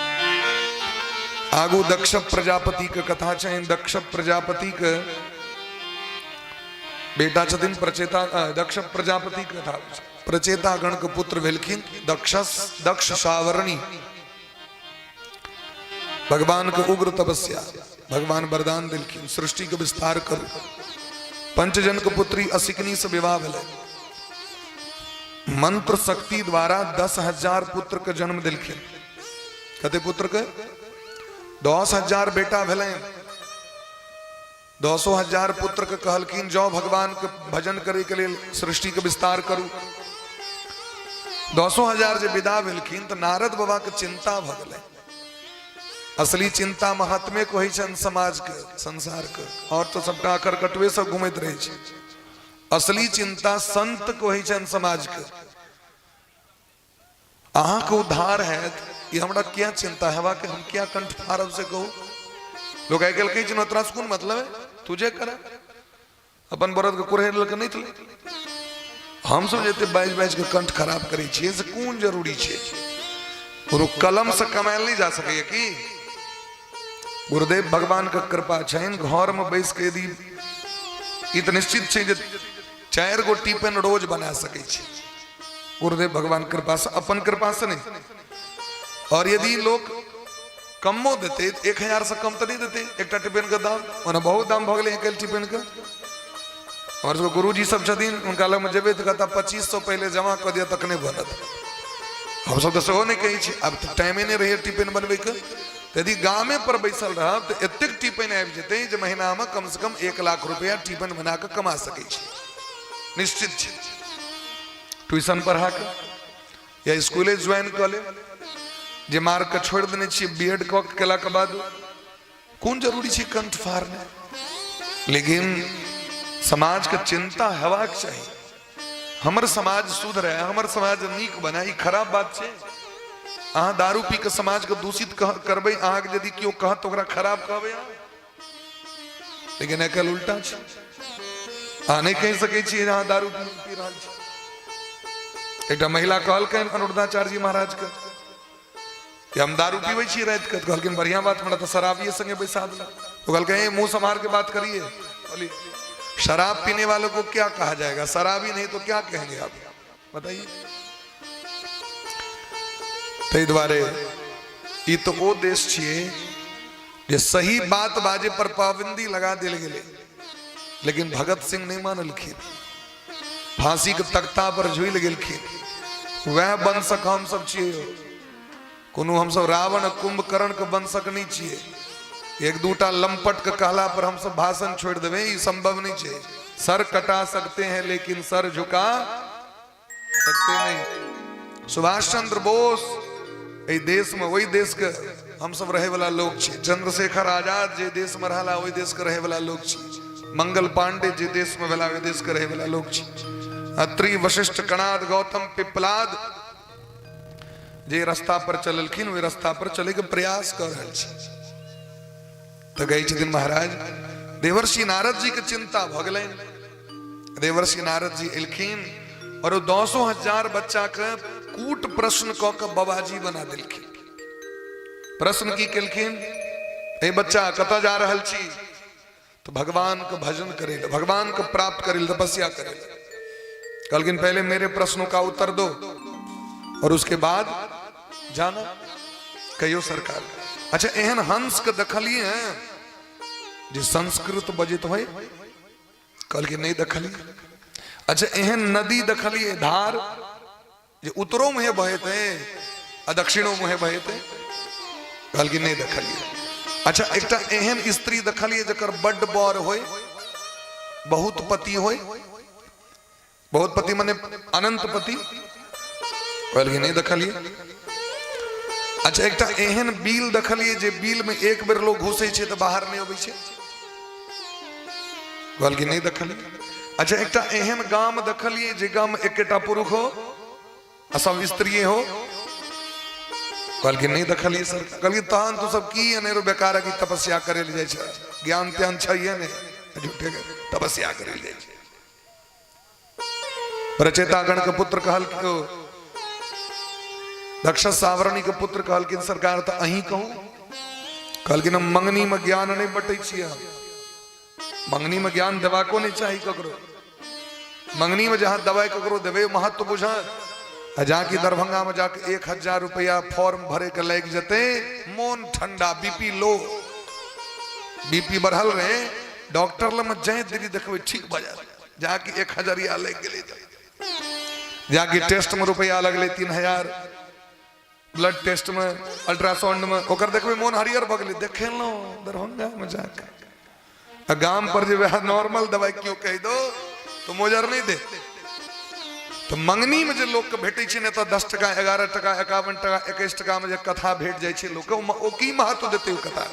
आगू दक्ष प्रजापति के कथा छनि। दक्ष प्रजापति के बेटा छथिन प्रचेता। दक्ष प्रजापति के कथा, प्रचेता गण के पुत्र भेलखिन दक्ष, दक्ष सावर्णी। भगवान के उग्र तपस्या, भगवान वरदान दिलखिन सृष्टि के विस्तार करू। पंचजन के पुत्री असिकनी से विवाह भेलै। मंत्र शक्ति द्वारा 10,000 पुत्र के जन्म दिलखिन। कते पुत्र के? 10,000 बेटा भेलै। 10,000 पुत्र के कहलखिन जाओ भगवान के भजन करे के लेल, सृष्टि के विस्तार करू। 10,000 जे विदा भेलखिन तऽ नारद बाबा के चिंता भऽ गेलै। असली चिंता महात्मे के होइ छनि समाज के, संसार के, और तो सबटा करकटवे सब घुमैत रहै छै। असली चिंता संत के होइ छनि समाज के। अहाँके उद्धार हैत ई हमरा किया चिंता हेबा के, हम किया कंठ फाड़ब से कहू। लोग आइ काल्हि कहै छै ने तोरा से कोन मतलब है, तू जे कर अपन बरद के कुरहे लऽ के नहि चलै। हमसब जे एते बाजि बाजि के कंठ खराब करै छियै से कोन जरूरी छै? कोनो कलम से कमायल नहि जा सकैया की? गुरुदेव भगवान के कृपा छनि, घर में बैस के यदि ई तऽ निश्चित छै जे 4 गो टिफिन रोज बना सकै छी गुरुदेव भगवान कृपा से, अपन कृपा से नहीं। और यदि लोग कमो देते, 1000 से कम तो नहीं देते एकटा टिफिन के दाम। ओना बहुत दाम भऽ गेलै आइ टिफिन के। हमर सबके गुरुजी सब छथिन, हुनका लगमे जेबै तऽ कहता 2500 पहिले जमा कऽ दिअ तखने बनत। हमसब तऽ सेहो नहि कहै छी, आब तऽ टाइमे नहि रहैए टिफिन बनबैके। तऽ यदि गामे पर बैसल रहब तऽ एतेक टिफिन आबि जेतै जे महीनामे कम से कम 1 लाख रुपया टिफिन बना कऽ कमा सकै छी, निश्चित छै। ट्यूशन पढ़ा कऽ या स्कूले ज्वाइन कऽ लेब, जे मार्ग के छोड़ि देने छियै बी एड कऽ केलाके बाद कोन जरूरी छै कंठ फाड़ने। लेकिन समाजके चिंता हेबाक चाही, हमर समाज सुधरे, हमर समाज नीक बने, ई खराब बात छै? अहाँ दारू पी के समाजके दूषित करबै, अहाँके यदि केओ कहत तऽ ओकरा खराब कहबै अहाँ। लेकिन आइ काल्हि उल्टा छै, अहाँ नहि कहि सकै छियै अहाँ दारू पी रहल छी। एकटा महिला कहलकनि अनुरुद्धाचार्य जी महाराजके कि हम दारू पीबै छी राति के। कहलखिन बढ़िया बात, हमरा तऽ शराबिये संगे बैसा देलक। तो कहलकै ए मुंह संभार के बात करिए। बोलिए शराब पीने वालों को क्या कहा जाएगा, शराबी नहीं तो क्या कहेंगे आप बताइए। ताहि दुआरे ई तऽ ओ देश छियै जे सही बात बाजे पर पाबंदी लगा देल गेलै, लेकिन भगत सिंह नहि मानलखिन, फांसी के तख्ता पर झूलि गेलखिन। वएह वंशक हम सब छियै, कोनो हमसब रावण कुंभकर्ण के वंशक नहि छियै। एक दूटा लंपट के कहला पर हमसब भाषण छोड़ि देबै, ई संभव नहि छै। सर कटा सकते हैं लेकिन सर झुका सकते नहीं। सुभाष चंद्र बोस एहि देश में, ओहि देश के हमसब रहे वाला लोग छी। चंद्रशेखर आजाद जे देश में रहला ओहि देश के रहे वाला लोग छी। मंगल पांडे जे देश में भेला ओहि देश के रहे वाला लोग छी। अत्रि, वशिष्ठ, कणाद, गौतम, पिप्पलाद जे रास्ता पर चललखिन ओहि रास्ता पर चले के प्रयास कर रहल छी। तऽ कहै छथिन महाराज देवर्षि नारद जी के चिंता भऽ गेलनि। देवर्षि नारद जी एलखिन और ओ 10,000 बच्चा के कूट प्रश्न कऽ के बबाजी बना देलखिन। प्रश्न की केलखिन, हे बच्चा कतऽ जा रहल छी? तो भगवान के भजन करे ले, भगवान के प्राप्त करे ले, तपस्या करे ले। कहलखिन पहले मेरे प्रश्नों का उत्तर दो और उसके बाद जाना। कहियो सरकार। अच्छा एहन हंस के देखलिए हैं जे संस्कृत बजैत होय? कहलखिन नहीं देखलिए। अच्छा एहन नदी देखलिए धार जे उत्तरो मुहे बहैत है आ दक्षिणो मुहे बहैत है? कहलखिन नहीं देखलिए। अच्छा एकटा एहन स्त्री देखलिए जकर बड्ड बर होय, बहुत पति होय, बहुत पति माने अनंत पति? कहलखिन नहीं देखलिए। अच्छा एकटा एहन बिल देखलिए जे बिल में एक बेर लोग घुसै छै तऽ बाहर नहि अबै छै? कहलखिन नहि देखलिए। अच्छा एकटा एहन गाम देखलिए जे गाम में एकेटा पुरुष हो आ सब स्त्रिये हो? कहलखिन नहि देखलिए सर। कहलखिन तहन तू सब की अनेरो बेकार की तपस्या करे ले जाइ छै, ज्ञान त्यान छैहे नहि, झूठे के तपस्या करे ले जाइ छै। प्रचेतागण के पुत्र कहल, दक्ष सावरणी के पुत्र कहलखिन सरकार तऽ अहीं कहू। कहलखिन हम मंगनी में ज्ञान नहि बटै छियै। हम मंगनी में ज्ञान देबाको नहि चाही ककरो। मंगनी में जहां दवाई ककरो देबै, महत्व बुझत। आ जाकि दरभंगा में जाके 1000 रुपया फॉर्म भरे के लागि जेतै, मोन ठंडा, बीपी लो, बीपी बढ़ल रहे, डॉक्टर लग में जाए देरी देखबै ठीक भऽ जायत। जाकि 1000 लागि गेलै, जाकि टेस्ट में रुपया लगलै 3000, ब्लड टेस्ट में, अल्ट्रासाउंड में, ओकर देखबै मोन हरियर भऽ गेलै। देखेलहुँ दरभंगा में जाके। आ गाम पर जे वएह नॉर्मल दवाई केओ कहि दो तो मोजर नहि दे। तऽ मंगनी में जे लोक के भेटै छै ने, तऽ 10 टका, 11 टका, 51 टका, 21 टका में जे कथा भेट जाइ छै लोक के, ओ की महत्व देतै ओ कथा?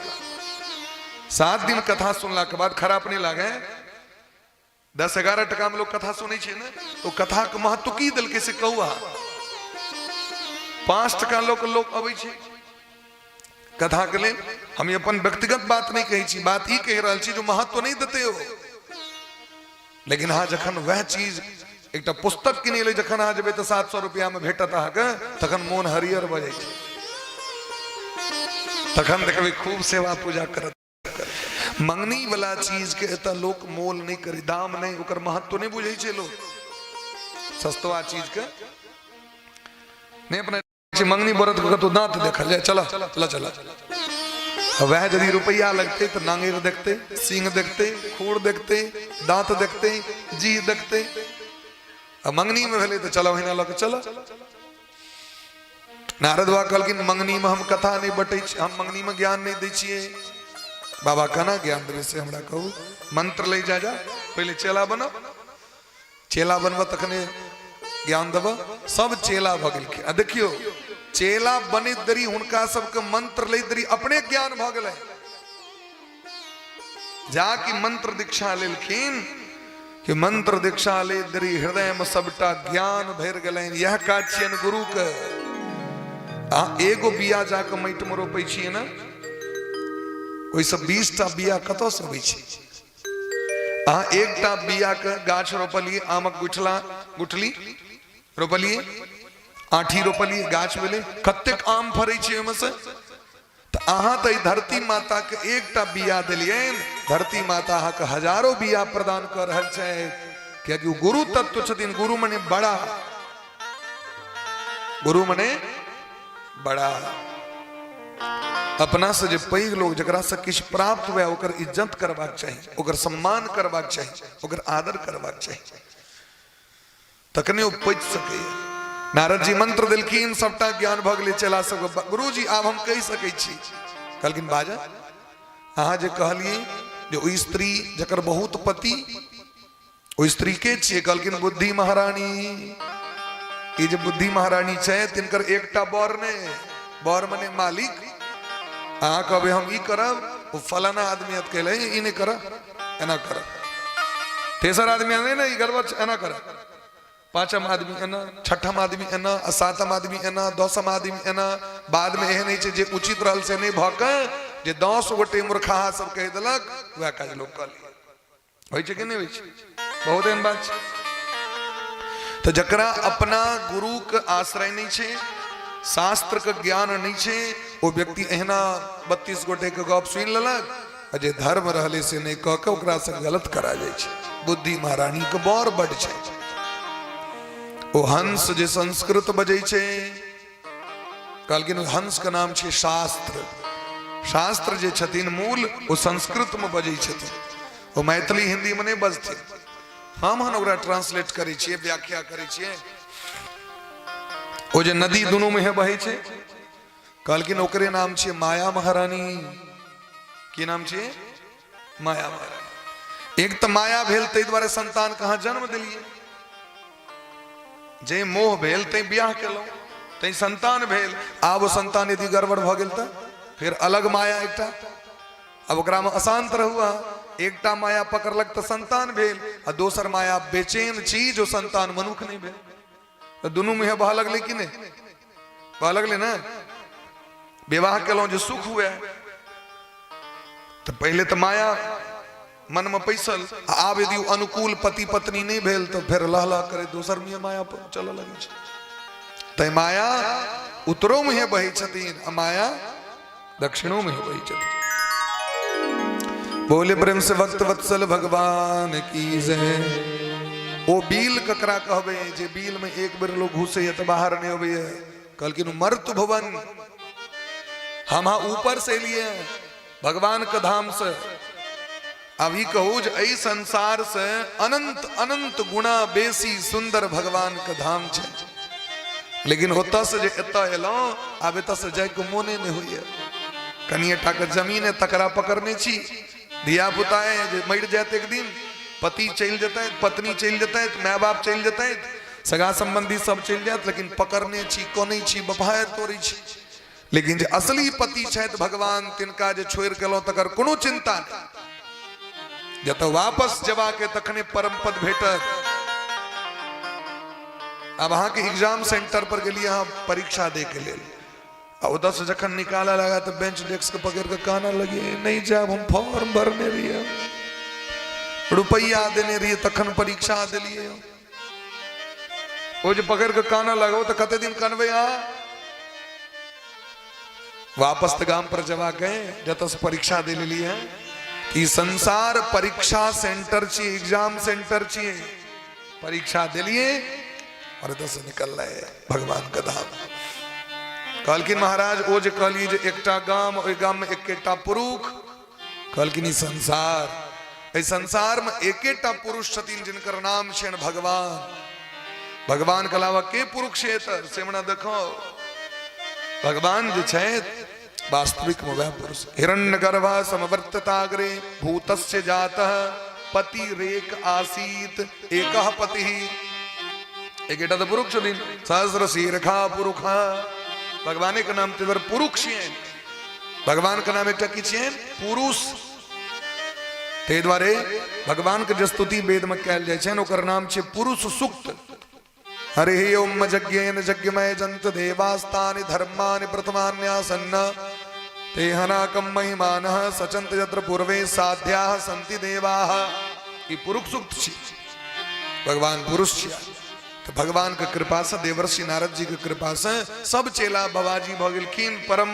7 दिन कथा सुनला के बाद खराब नहि लागे। 10-11 टका में लोग कथा सुनै छै ने, तो कथा के महत्व की देलकै से कहू अहाँ? 5 टका लोक लोक अबै छै कथा के लेल। हम अपन व्यक्तिगत बात नहि कहै छी, बात ई कहि रहल छी जो महत्व नहि देते हो। लेकिन अहाँ जखन वएह चीज एकटा पुस्तक किनै ले जखन अहाँ जेबै तऽ 700 रुपया में भेटत अहाँके, तखन मोन हरियर भऽ जाइ छै। तखन देखबै खूब सेवा पूजा करत। मंगनी वाला चीज के एतऽ लोक मोल नहि करै, दाम नहि, ओकर महत्व नहि बुझै छै लोक। सस्तवा चीज के नहि अपना मंगनी बरत के कतौ दांत देखल जाय, चल चल चल। वह यदि रुपया लगते तो नांगेर देखते, सींग देखते, खूर देखते, दांत देखते, जी देखते। आ मंगनी में भेलै तऽ चल ओहिना लऽ के चल। नारद बाबा कहलखिन मंगनी में हम कथा नहीं बटै छी, हम मंगनी में ज्ञान नहीं दै छियै। बाबा केना ज्ञान देबै से हमरा कहू? मंत्र लै जा, जा पहिले चेला बनब, चेला बनब तखने ज्ञान देब। सब चेला भऽ गेलखिन। आ देखियौ, चेला बनैत देरी हुनका सबके मंत्र लैत देरी अपने ज्ञान भऽ गेलै। जा कि मंत्र दीक्षा लेलखिन कि मंत्र दीक्षा ले देरी हृदय में सबटा ज्ञान भरि गेलनि। यह काज छियनि गुरु के। आ एगो बिया जाके माटि में रोपै छियै ने, ओहिसँ 20टा बिया कतऽसँ अबै छै? अहाँ एकटा बिया के गाछ रोपलियै, आमक गुठला गुठली रोपलियै, आठी रोपलियै, गाछ भेलै, कतेक आम फरै छै ओहिमे से। तऽ अहाँ तऽ धरती माता के एकटा बिया देलियनि, धरती माता अहाँके हजारो बिया प्रदान कऽ रहल छै, कियाकि ओ गुरु तत्व छथिन। गुरु मने बड़ा, गुरु मने बड़ा। अपना से जे पैघ लोग, जकरा से किछु प्राप्त हुए, ओकर इज्जत करबाक चाही, ओकर सम्मान करबाक चाही, ओकर आदर करबाक चाही, तखने ओ पचि सकैए। नारद जी मंत्र देलखिन, सबटा ज्ञान भऽ गेलै चेला सबके। गुरुजी, आब हम कहि सकै छी? कहलखिन बाजा। अहाँ जे कहलियै जे ओ स्त्री जकर बहुत पति, ओ स्त्री के छियै? कहलखिन बुद्धि महारानी। ई जे बुद्धि महारानी छै, तिनकर एकटा बर ने, बर मने मालिक। अहाँ कहबै हम ई करब, ओ फलाना आदमी कहले ई नहि करब, एना करब। तेसर आदमी नहि, नहि, ई गड़बड़ छै, एना करब। पांचम आदमी एना, छठम आदमी एना, आ सातम आदमी एना, 10म आदमी एना। बाद में एहन होइ छै जे उचित रहल से नहि भऽ कऽ जे 10 गोटे मूर्खाहा सब कहि देलक, वएह काज लोक कऽ लियै। होइ छै कि नहि होइ छै? बहुत एहन बात छै। तऽ जकरा अपना गुरुके आश्रय नहि छै, शास्त्रके ज्ञान नहि छै, ओ व्यक्ति एहिना 32 गोटेके गप सुनि लेलक आ जे धर्म रहलै से नहि कऽ के ओकरासँ गलत करा जाइ छै। बुद्धि महारानीके बड़ बड छै। ओ हंस जे संस्कृत बजै छै, कहलखिन हंस के नाम छै शास्त्र। शास्त्र जे छथिन मूल, ओ संस्कृत में बजै छथिन, ओ मैथिली हिंदी में नहि बजथिन। हम ओकरा ट्रांसलेट करै छियै, व्याख्या करै छियै। ओ जे नदी दुनू मुहे बहै छै, कहलखिन ओकरे नाम छै माया महारानी। की नाम छै? माया महारानी। एक तऽ माया भेल, ताहि दुआरे संतान कहाँ जन्म देलियै। जे मोह भेल तै बियाह केलहुँ, तै संतान भेल। आब ओ संतान यदि गड़बड़ भऽ गेल तऽ फेर अलग माया एकटा, आब ओकरामे अशान्त रहू अहाँ। एकटा माया पकड़लक तऽ संतान भेल, आ दोसर माया बेचैन छी जो संतान मनुख नहि भेल, तऽ दुनू मुँहे बहऽ लगलै कि नहि बहऽ लगलै ने? विवाह केलहुँ जे सुख हुए, तऽ पहिले तऽ माया मनमे पैसल, आ आब यदि अनुकूल पति पत्नी नहि भेल तऽ फेर लह लह करे दोसर मुँहे माया चलऽ लगै छै। तै माया उत्तरो मुँहे बहै छथिन आ माया दक्षिणो मुँहे बहै छथिन। बोले प्रेम से भक्त वत्सल भगवान की जय। ओ बील ककरा कहबै जे बील में एक बेर लोग घुसैया तऽ बाहर नहि अबैया। कहलखिन मर्त भुवन, हम ऊपर से एलियै भगवान के धाम से। आब ई कहू जे एहि संसार से अनंत अनंत गुणा बेसी सुंदर भगवान के धाम छै, लेकिन ओतऽ से जे एतऽ एलहुँ आब एतऽ से जाइके मोने नहि होइए। कनिए टाके जमीन है तकरा पकड़ने छी, धिया पुता है जे मरि जायत एक दिन, पति चलि जेतै, पत्नी चलि जेतै, माय बाप चलि जेतै, सगा संबंधी सब चलि जायत, लेकिन पकड़ने छी, कनै छी, बफायर तोड़ै छी। लेकिन जे असली पति छथि भगवान तिनका जे छोड़ि गेलहुँ तकर कोनो चिंता नहि। जतऽ वापस जेबाके तखने परम पद भेटत। आब अहाँके एग्जाम सेंटर पर गेलियै अहाँ परीक्षा दै के लेल, आ ओतऽ से जखन निकालऽ लगा तऽ बेंच डेस्क के पकड़ के कानऽ लगिए, नहीं जायब हम, फॉर्म भरने रहियै, रुपैआ देने रहियै तखन परीक्षा देलियै। ओ जे पकड़ के कानऽ लगो तऽ कते दिन कनबै अहाँ? वापस तऽ गाम पर जबाक है जतऽ से परीक्षा दे लेलियै हैं। ई संसार परीक्षा सेंटर छियै, एग्जाम सेंटर छियै। परीक्षा देलियै और एतऽ से निकललै भगवान के धाम। कहलखिन महाराज ओ जे कहलियै जे एकटा गाम, ओहि गाम में एकेटा पुरुष, कहलखिन ई संसार, एहि संसार में एकेटा पुरुष छथिन जिनकर नाम छनि भगवान। भगवान के अलावा के पुरुष छै एतऽ से हमरा देखो। भगवान जे छथि वास्तविक में वह पुरुष। हिरण्य गर्भ समवर्तताग्रे भूतस्य जातः पतिरेक आसीत एकः पतिः। एकेटा तऽ पुरुष छथिन, सहस्र शीर्खा पुरुष। भगवाने के नाम तेवर पुरुष छियनि। भगवान के नाम एकटा की छियनि? पुरुष। ताहि दुआरे भगवान के जे स्तुति वेद में कयल जाइ छनि ओकर नाम छै पुरुष सूक्त। हरि ओम यज्ञेन यज्ञमय जंत देवास्तानि धर्मानि प्रथमान्यासन्न तेहनाकम महिमानः सचंत यत्र पूर्वे साध्याः सन्ति देवाः। ई पुरुष सूक्त छी, भगवान पुरुष छिया। तो भगवान के कृपा से, देवर्षि नारद जी के कृपा से सब चेला बाबाजी भऽ गेलखिन, परम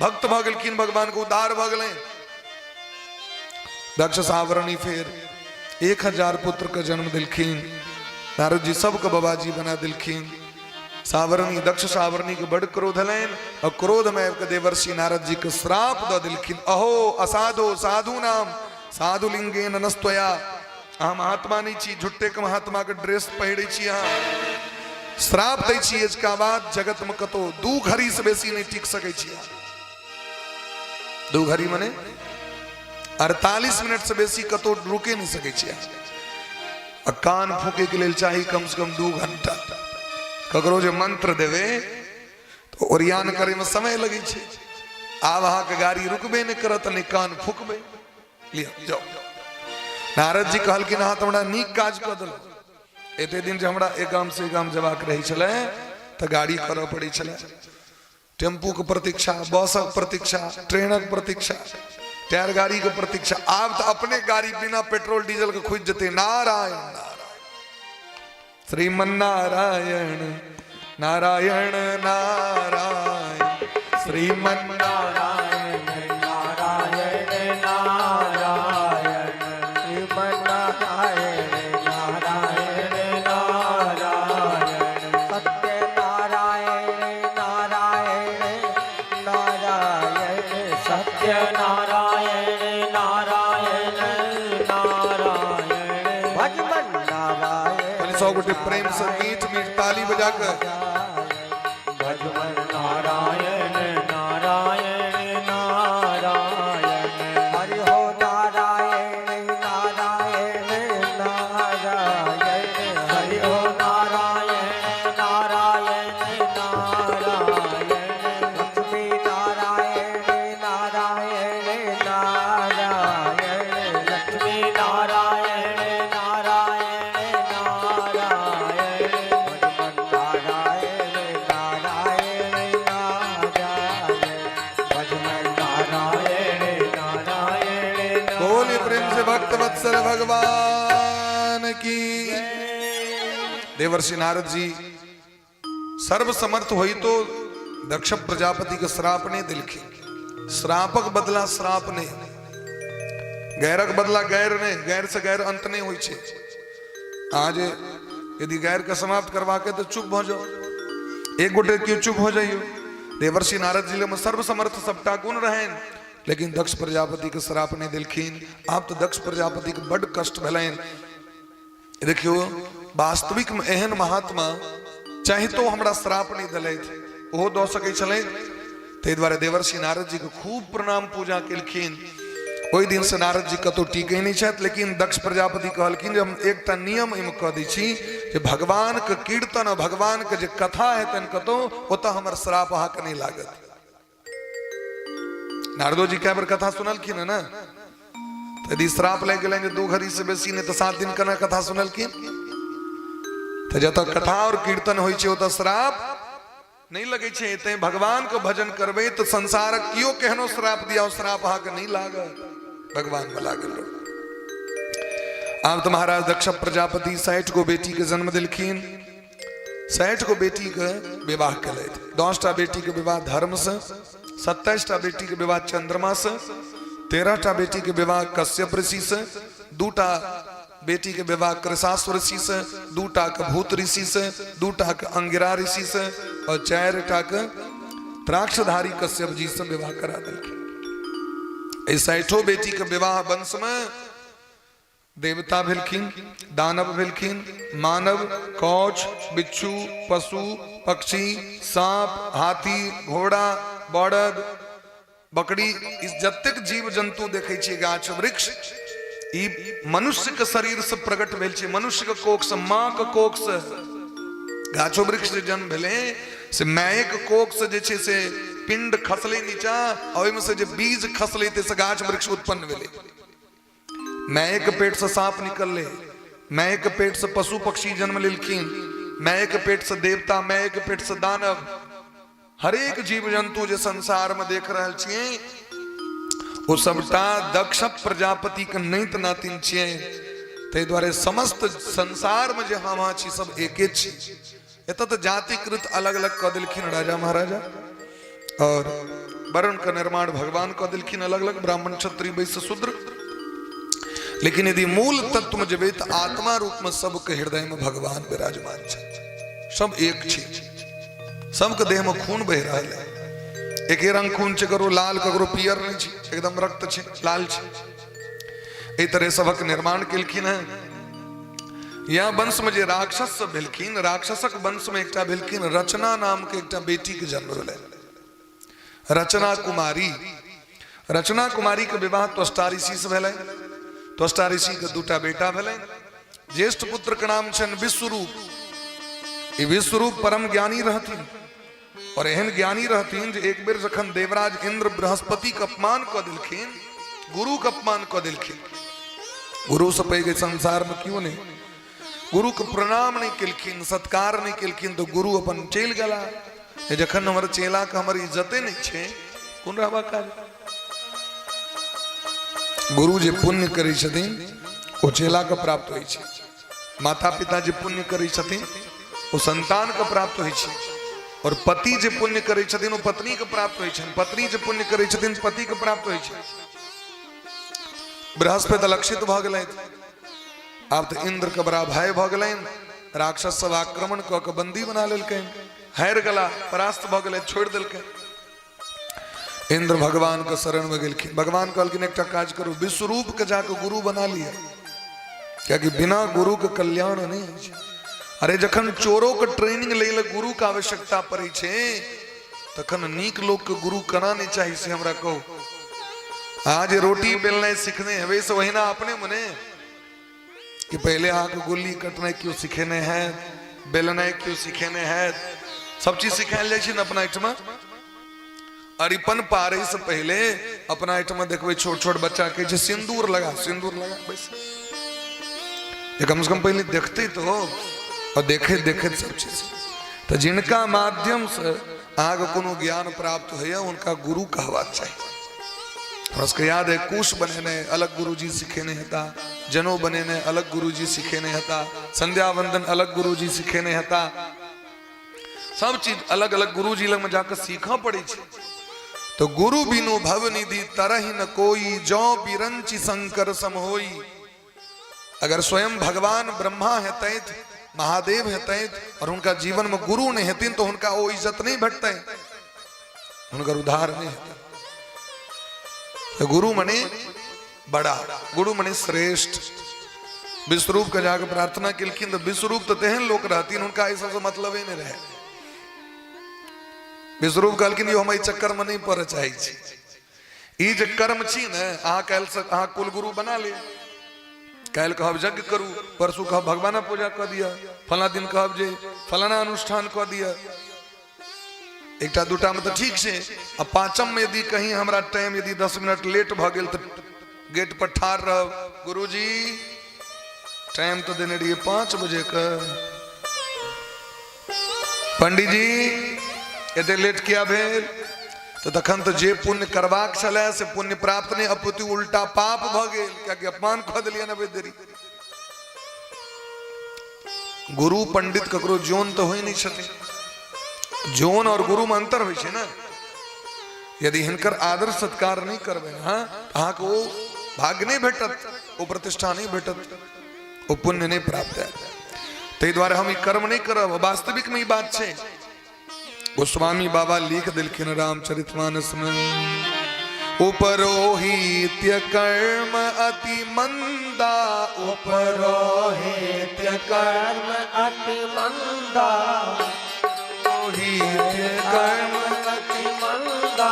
भक्त भऽ गेलखिन, भगवान के उद्धार भऽ गेलनि। दक्ष सावरणी फेर 1000 पुत्र के जन्म दिलखिन। नारद जी सबके बाबाजी बना दिलखिन। सावरणी दक्ष सावरणी के बड़ क्रोध हलनि और क्रोध में आबि के देवर्षि नारद जी के श्राप दऽ दिलखिन, अहो असाधो साधु नाम साधु लिंगेन नस्तया। अहाँ महात्मा नहीं छी, झुट्टे के महात्मा के ड्रेस पहिरे छी, अहाँ श्राप दै छी, इसका बाद जगत में कतौ 2 घड़ी से बेसी नहीं टिक सकै छी। 2 घड़ी मने 48 मिनट से बेसी कतौ रुके नहीं सकै छी। आ कान फूके के लेल चाही कम से कम 2 घंटा। ककरो जे मंत्र देवे तो ओरियान करे में समय लगे छै। आब अहाँके गाड़ी रुकबे नहीं करत, नहीं कान फूकबे। लिअ जाओ। नारद जी कहलखिन अहाँ तऽ हमरा नीक काज कऽ देलहुँ। एते दिन जे हमरा एक गाम से एक गाम जेबाक रहै छलै तऽ गाड़ी करऽ पड़ै छलै, टेम्पूके प्रतीक्षा, बसक प्रतीक्षा, ट्रेनक प्रतीक्षा, टायर गाड़ीके प्रतीक्षा। आब तऽ अपने गाड़ी बिना पेट्रोल डीजल के खुजि जेतै। नारायण नारायण श्रीमन नारायण नारायण नारायण श्रीमन नारायण नारायण नारायण श्रीमन नारायण नारायण नारायण सत्य नारायण नारायण नारायण सत्य नारायण नारायण नारायण भजमन नारायण। कनि 100 गोटे प्रेम से मीठ मीठ ताली बजा के भजमन नारायण नारायण नारायण हरि हो नारायण नारायण नारायण हरि हो नारायण नारायण नारायण लक्ष्मी नारायण नारायण नारायण लक्ष्मी नारायण नारायण नारायण भजमन नारायण नारायण नारायण भजमन नारायण नारायण। बोलिए प्रेम से भक्त वत्सल भगवान की। देवर्षि नारद जी सर्वसमर्थ होई तो दक्ष प्रजापति के श्राप नहीं दिलखिन। श्रापक बदला श्राप नहीं। गैरक बदला गैर नहि, गैर से गैर अंत नहि होइ छै। अहाँ जे यदि गैर के समाप्त करबाक तऽ चुप भऽ जाउ, एक गोटे केओ चुप हो जाइयो। देवर्षि नारद जी में सर्वसमर्थ सबटा गुण रहनि, लेकिन दक्ष प्रजापति के श्राप नहि देलखिन। आब तऽ दक्ष प्रजापति के बड्ड कष्ट भेलनि। देखियौ, वास्तविक में एहन महात्मा चाहितो हमरा श्राप नहि देलथि, ओहो दऽ सकै छलथि। ताहि दुआरे देवर्षि नारद जी के खूब प्रणाम पूजा केलखिन। ओहि दिन से नारद जी कतौ टीके नहि छथि, लेकिन दक्ष प्रजापति कहलखिन जे हम एकटा नियम एहिमे कऽ दै छी जे भगवान के कीर्तन आ भगवान के जे कथा हेतनि कतौ, ओतऽ हमर श्राप अहाँके नहि लागत। नारदो जी कए बेर कथा सुनलखिन है ने, तऽ यदि श्राप लागि गेलनि जे 2 घड़ी से बेसी नहि, तऽ 7 दिन केना कथा सुनलखिन? तऽ जतऽ कथा और कीर्तन होइ छै ओतऽ श्राप नहि लगै छै। तैं भगवान के भजन करबै तऽ संसारक केओ केहनो श्राप दिया, श्राप अहाँके नहि लागत, भगवान में लागल रहू। आब तऽ महाराज दक्ष प्रजापति 60 गो बेटी के जन्म देलखिन, 60 गो बेटी के विवाह केलथि। 10टा बेटी के विवाह धर्म से, 27टा बेटी के विवाह चंद्रमा से, 13टा बेटी के विवाह कश्यप ऋषि से, 2टा बेटी के विवाह कृषाश्व ऋषि से, 2टा के भूत ऋषि से, 2टा के अंगिरा ऋषि से और 4टा के द्राक्षधारी कश्यप जी से विवाह करा देलखिन। एहि 60 बेटी के विवाह वंश में देवता भेलखिन, दानव भेलखिन, मानव, कौछ, बिच्छू, पशु, पक्षी, सांप, हाथी, घोड़ा, बड़द, बकरी, इस जतेक जीव जंतु देखै छियै, गाछ वृक्ष, ई मनुष्य के शरीर से प्रकट भेल छै, मनुष्य के कोख से, माँ के कोख से गाछो वृक्ष जे जन्म भेलै से मायक कोख से जे छै से पिंड खसलै नीचा, आ ओहिमे से जे बीज खसलै ताहिसँ गाछ वृक्ष उत्पन्न भेलै। मायक पेट से सांप निकललै, मायक पेट से पशु पक्षी जन्म लेलखिन, मायक पेट से देवता, मायक पेट से दानव, हरेक जीव जंतु जे संसार में देख रहल छियै ओ सबटा दक्ष प्रजापति के नैत नातिन छियै। ताहि दुआरे समस्त संसार में जे हम अहाँ छी सब एके छी। एतऽ तऽ जातिकृत अलग अलग कऽ देलखिन राजा महाराजा, और वर्ण के निर्माण भगवान कऽ देलखिन अलग अलग, ब्राह्मण क्षत्रिय वैश्य शूद्र। लेकिन यदि मूल तत्व में जेबै तऽ आत्मा रूप में सबके हृदय में भगवान विराजमान छै, सब एक छी, सबके देह में खून बहि रहल है, एके रंग खून छै, ककरो लाल ककरो पियर नहीं छै, एकदम रक्त छै, लाल छै। एहि तरह सबक निर्माण केलखिन हैं। यहाँ वंश में जे राक्षस सब भेलखिन, राक्षसक वंश में एकटा भेलखिन रचना नाम के एकटा बेटी के जन्म भेलै, रचना कुमारी। रचना कुमारी के विवाह त्वष्टा ऋषि से भेलै। त्वष्टा ऋषि के 2टा बेटा भेलै। ज्येष्ठ पुत्र के नाम छनि विश्वरूप। ई विश्वरूप परम ज्ञानी रहथिन, और एहन ज्ञानी रहथिन जे एक बेर जखन देवराज इंद्र बृहस्पति के अपमान कऽ देलखिन, गुरु के अपमान कऽ देलखिन, गुरु से पैघ संसार में क्यों नहीं, गुरु के प्रणाम नहीं केलखिन, सत्कार नहीं केलखिन, तो गुरु अपन चलि गेला। जखन हमर चेला के हमर इज्जते नहीं छै, कोन रहबा काज। गुरु जे पुण्य करै छथिन ओ चेला के प्राप्त होइ छै, माता पिता जे पुण्य करै छथिन ओ संतान के प्राप्त होइ छै, और पति जे पुण्य करै छथिन ओ पत्नी के प्राप्त होइ छनि, पत्नी जे पुण्य करै छथिन पति के प्राप्त होइ छै। बृहस्पति अलक्षित भऽ गेलथि। आब तऽ इंद्र के बड़ा भय भऽ गेलनि, राक्षस सब आक्रमण कऽ के बंदी बना लेलकनि, हारि गेला, परास्त भऽ गेलै, छोड़ि देलकै। इंद्र भगवान के शरण में गेलखिन। भगवान कहलखिन एकटा काज करू, विश्वरूप के जाके गुरु बना लिया, कियाकि बिना गुरु के कल्याण नहीं होइ छै। अरे जखन चोरो के ट्रेनिंग लै लए गुरु के आवश्यकता पड़ै छै, तखन नीक लोक के गुरु केना नहीं चाही से हमरा कहू। आज रोटी बेलनाइ सिखने हेबै से ओहिना अपने मने कि पहले अहाँके गोली कटनाइ केओ सिखेने है, बेलनाइ केओ सिखेने है, सब चीज सिखायल जाइ छै ने अपना एहिठमा। अरिपन पारे से पहले अपना एहिठमा देखबै छोट छोट बच्चा कहै छै सिंदूर लगा, सिंदूर लगा, बैस। ये कम से कम पहले देखते तो, और देखे देखे सब चीज। तो जिनका माध्यम से अहाँके कोनो ज्ञान प्राप्त होइए उनका गुरु कहबाक चाही। हमरा सबके याद है कुश बनेने अलग गुरुजी सिखेने हेता, जनो बनेने अलग गुरुजी सिखेने हेता, संध्या वंदन अलग गुरुजी सिखेने हेता, सब चीज अलग अलग गुरुजी लग में जाकर सीखऽ पड़ै छै। तो गुरु बिनु भव निधि तरहि न कोई, जौ बिरंचि शंकर सम होई। अगर स्वयं भगवान ब्रह्मा हेतैथ, महादेव हेतैथ और हुनका जीवन में गुरु नहीं हेथिन तो हुनका ओ इज्जत नहीं भेटतै, हुनकर उद्धार नहीं हेतै। तो गुरु मने बड़ा, गुरु मने श्रेष्ठ। विश्वरूप के जाके प्रार्थना केलखिन तो विश्वरूप तो तेहन लोक रहथिन, हुनका एहि सबसे मतलब ही नहीं रहे। विश्वरूप कहलखिन यो हम एहि चक्कर में नहीं पड़ऽ चाहै छी, ई जे कर्म छी ने अहाँ काल्हि से अहाँ कुलगुरु बना ले, काल्हि कहब यज्ञ करू, परसू कहब भगवानक पूजा कऽ दिअ, फलाना दिन कहब जे फलाना अनुष्ठान कऽ दिअ। एकटा दूटा में तऽ ठीक छै, आ पांचम में यदि कहीं हमरा टाइम यदि 10 मिनट लेट भऽ गेल तऽ गेट पर ठाढ़ रहब, गुरुजी टाइम तऽ देने रहियै 5 बजे के, पंडीजी एते लेट किया भेल? तऽ तखन तऽ जे पुण्य करबाक छलै से पुण्य प्राप्त नहि, अपितु उल्टा पाप भऽ गेल, कियाकि अपमान कऽ देलियै ने देरी। गुरु पंडित ककरो जोन तऽ होइ नहि छथिन, जोन और गुरु में अंतर होइ छै ने। यदि हिनकर आदर सत्कार नहि करबै अहाँ, अहाँके ओ भाग्य नहि भेटत, ओ प्रतिष्ठा नहि भेटत, ओ पुण्य नहि प्राप्त हैत। ताहि दुआरे हम ई कर्म नहि करब। वास्तविक में ई बात छै, गोस्वामी बाबा लिख देलखिन रामचरितमानस में, उपरोहित्य कर्म अति मंदा, उपरोहित्य कर्म अति मंदा, उपरोहित्य कर्म अति मंदा,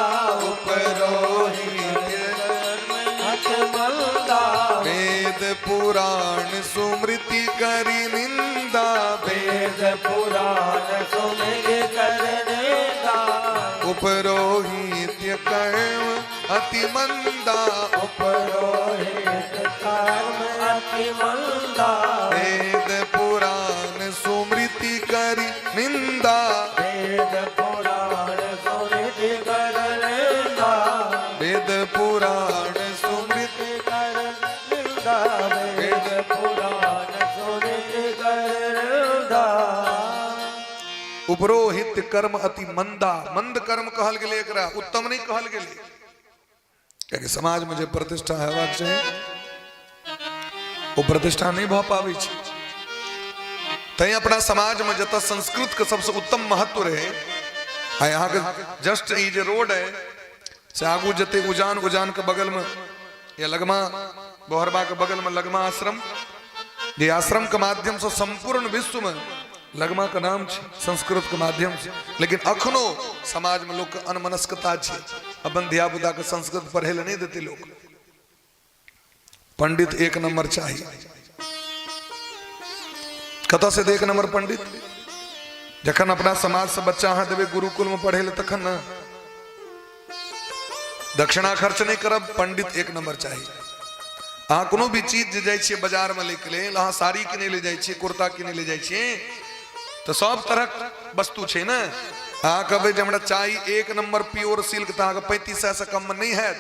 उपरोहित्य कर्म अति मंदा, वेद पुराण सुमृति करी निंदा, वेद पुराण सुमृति कर निंदा, उपरोहित्य कर्म अति मंदा, उपरोहित कर्म अति मंदा, वेद पुराण सुमृति करी निंदा, वेद पुराण सुमृति कर निंदा, वेद पुराण सुमृति कर निंदा, वेद पुराण सुमृति कर निंदा। उपरोहित कर्म अति मंदा, मंद कर्म कहल गेलै एकरा, उत्तम नहीं कहल गेलै, कियाकि समाज में जे प्रतिष्ठा हेबाक चाही ओ प्रतिष्ठा नहीं भऽ पाबै छै। तैं अपना समाज में जतऽ संस्कृत के सबसे उत्तम महत्व रहे, आ यहाँ के जस्ट ई जे रोड है से आगू जते उजान, उजान के बगल में या लगमा बोहरबा के बगल में लगमा आश्रम, जे आश्रम के माध्यम से संपूर्ण विश्व में लगमा के नाम छै संस्कृत के माध्यम से। लेकिन अखनो समाज में लोग के अनमनस्कता छै, अपन धिया पुता के संस्कृत पढ़े ले नहीं देते लोग। पंडित एक नंबर चाहिए, कतऽ से एक नंबर पंडित? जखन अपना समाज से बच्चा अहाँ देबै गुरुकुल में पढ़े ले तखन ने दक्षिणा खर्च नहीं करब, पंडित एक नंबर चाहिए। अहाँ कोनो भी चीज जे जाइ छियै बाजार में लैके लेल, अहाँ साड़ी किनै ले जाइ छियै, कुर्ता किनै ले जाइ छियै, तऽ सब तरहक वस्तु छै ने। अहाँ कहबै जे हमरा चाही एक नंबर प्योर सिल्क, तऽ अहाँके 3500 से कम में नहीं हैत,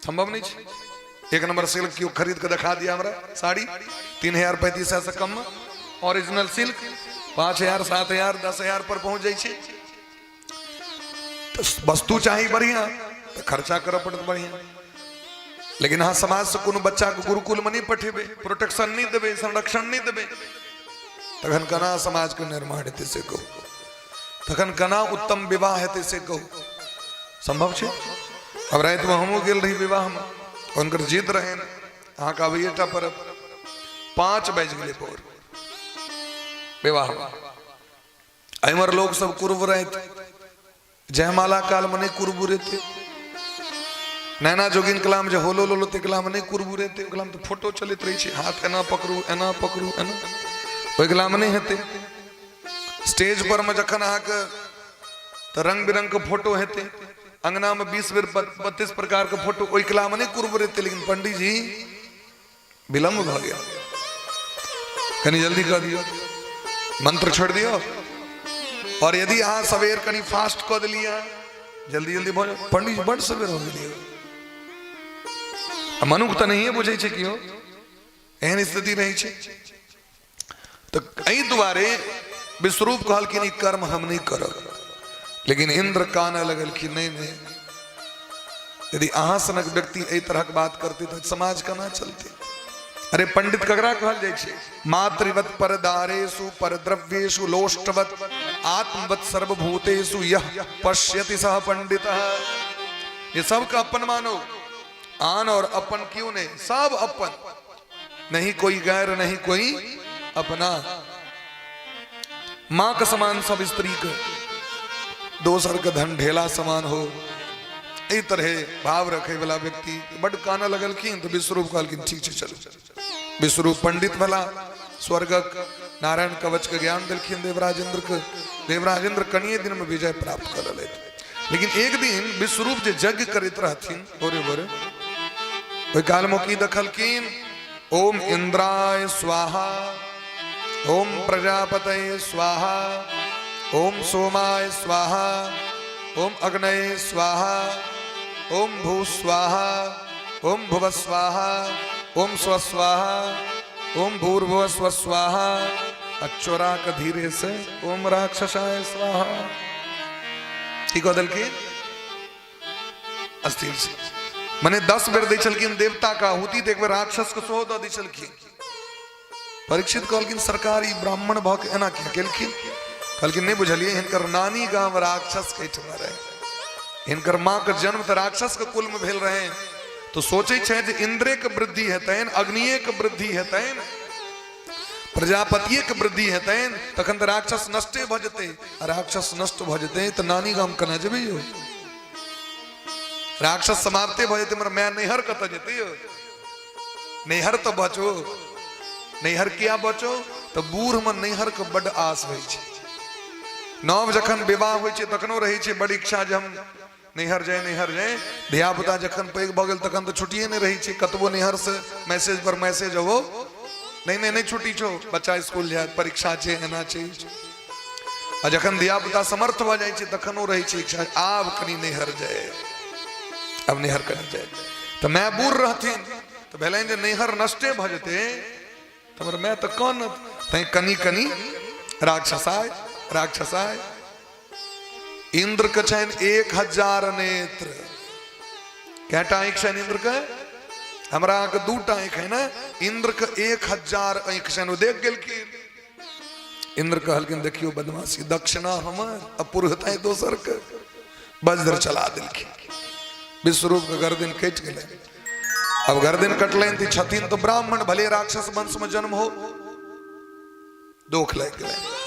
संभव नहीं छै। एक नंबर सिल्क केओ खरीद के देखा दिया हमरा साड़ी 3000 3500 से कम में, ओरिजिनल सिल्क 5000 7000 10000 पर पहुंच जाइ छै। तऽ वस्तु चाही बढ़िया तऽ खर्चा करऽ पड़त बढ़िया। लेकिन अहाँ समाज से कोनो बच्चा के गुरुकुल में नहीं पठेबै, प्रोटेक्शन नहीं देबै, संरक्षण नहीं देबै, तखन केना समाज के निर्माण हेतै से कहू, तखन केना उत्तम विवाह हेतै से कहू, संभव छै? अब रातिमे हमहूँ गेल रही विवाहमे, हुनकर जिद रहनि अहाँके अबैये टा पड़त। 5 बाजि गेलै भोर विवाहमे। एम्हर लोक सब कुर्ब रहथि, जयमाला कालमे नहि कुर्बू रहतै, नैना जोगिन कलाम जे होलो लोलो ते कलाम नहि कुर्बू रहतै, ओहि कलाम तऽ फोटो चलैत रहै छै, हाथ एना पकड़ू एना पकड़ू एना, ओहि कलाम नहि हेतै। स्टेज पर मे जखन अहाँके तऽ रंग बिरंग के फोटो हेतै, अंगना में 20 बेर 32 प्रकार के फोटो, ओहि कलाम नहि कुर्ब रहतै। लेकिन पंडीजी विलम्ब भऽ गेल, कनी जल्दी कऽ दियौ, मंत्र छोड़ि दियौ। और यदि अहाँ सवेर कनी फास्ट कऽ देलियै, जल्दी जल्दी भऽ जाओ, पंडीजी बड सवेर हो गेलियै। आ मनुख तऽ नहिए बुझै छै केओ, एहन स्थिति रहै छै। तऽ एहि दुआरे विश्वरूप कहलखिन ई कर्म हम नहि करब। लेकिन इंद्र कानऽ लगलखिन, नहीं नहीं, यदि अहाँ सनक व्यक्ति एहि तरहक बात करते तऽ समाज केना चलते? अरे पंडित ककरा कहल जाइ छै? मातृवत परदारेषु परद्रव्येषु लोष्टवत आत्मवत सर्वभूतेषु यह पश्यति सह पंडितः। ये सबके अपन मानो, आन और अपन क्यों नहीं, सब अपन, नहीं कोई गैर नहीं कोई अपना। माँ के समान सब स्त्री के, दोसर के धन ढेला समान हो, एहि तरह भाव रखे वाला व्यक्ति बड कानऽ लगलखिन। तऽ विश्वरूप कहलखिन ठीक छै चलू। विश्वरूप पंडित भला, स्वर्गक नारायण कवच के ज्ञान देलखिन देवराजेंद्र के। देवराजेंद्र कनिए दिन में विजय प्राप्त कर लेलथि। लेकिन एक दिन विश्वरूप जे यज्ञ करैत रहथिन भोरे भोरे, ओहि काल में की देखलखिन? ओम इंद्राय स्वाहा, ओम प्रजापतये स्वाहा, ओम सोमाय स्वाहा, ओम अग्नये स्वाहा, ओम भू स्वाहा, ओम भुव स्वाहा, ओम स्व स्वाहा, ओम भूर्भुव स्व स्वाहा, आ चोरा के धीरे से ओम राक्षसाय स्वाहा। की कह देलखिन? अस्थिर से मने 10 बेर दै छलखिन देवता का आहुति, तऽ एक बेर राक्षस के सेहो दऽ दै छलखिन। परीक्षित कहलखिन सरकार ई ब्राह्मण भऽ के एना किया केलखिन? कहलखिन नहि बुझलियै, हिनकर नानी गाम राक्षस के एहिठमा रहे, हिनकर माँ के जन्म तऽ राक्षस के कुल में भेल रहे, तो सोचै छै जे इंद्रे के वृद्धि हेतनि, अग्निये के वृद्धि हेतनि, प्रजापतिये के वृद्धि हेतनि, तखन तऽ राक्षस नष्टे भऽ जेतै, आ राक्षस नष्ट भऽ जेतै तऽ नानी गाम केना जेबै यौ? राक्षस समाप्ते भऽ जेतै, हमर माय नैहर कतऽ जेतै यौ? नैहर तऽ बचो, नैहर किया बचो? तऽ बूढ़ में नैहर के बड आस होइ छै। नव जखन विवाह होइ छै तखनो रहै छै बड इच्छा जे हम नैहर जाय नैहर जाय। धिया पुता जखन पैघ भऽ गेल तखन तऽ छुट्टिए नहि रहै छै, कतबो नैहर से मैसेज पर मैसेज अबो, नहीं नहीं नहीं छुट्टी छो, बच्चा स्कूल जायत, परीक्षा छै, एना छै। आ जखन धिया पुता समर्थ भऽ जाइ छै तखनो रहै छै इच्छा आब कनि नैहर जाय, आब नैहर कनि जाय। तऽ माय बूढ़ रहथिन तऽ भेलनि जे नैहर नष्टे भऽ जेतै तऽ हमर माय तऽ कानत, तैं कनि कनि राक्षसाय राक्षसाय। इंद्र के छनि 1000 नेत्र। कएटा आँखि छनि इंद्र के? हमरा अहाँके 2टा आँखि है ने, इंद्र के 1000 आँखि छनि। ओ देख गेलखिन। इंद्र कहलखिन देखियो बदमाशी, दक्षिणा हमर आ पुरोहिताई दोसर के। वज्र चला देलखिन, विश्वरूप के गर्दन कटि गेलै। अब गर्दन कटलनि तऽ छथिन तऽ ब्राह्मण, भले राक्षस वंश में जन्म हो, दोख लागि गेलनि।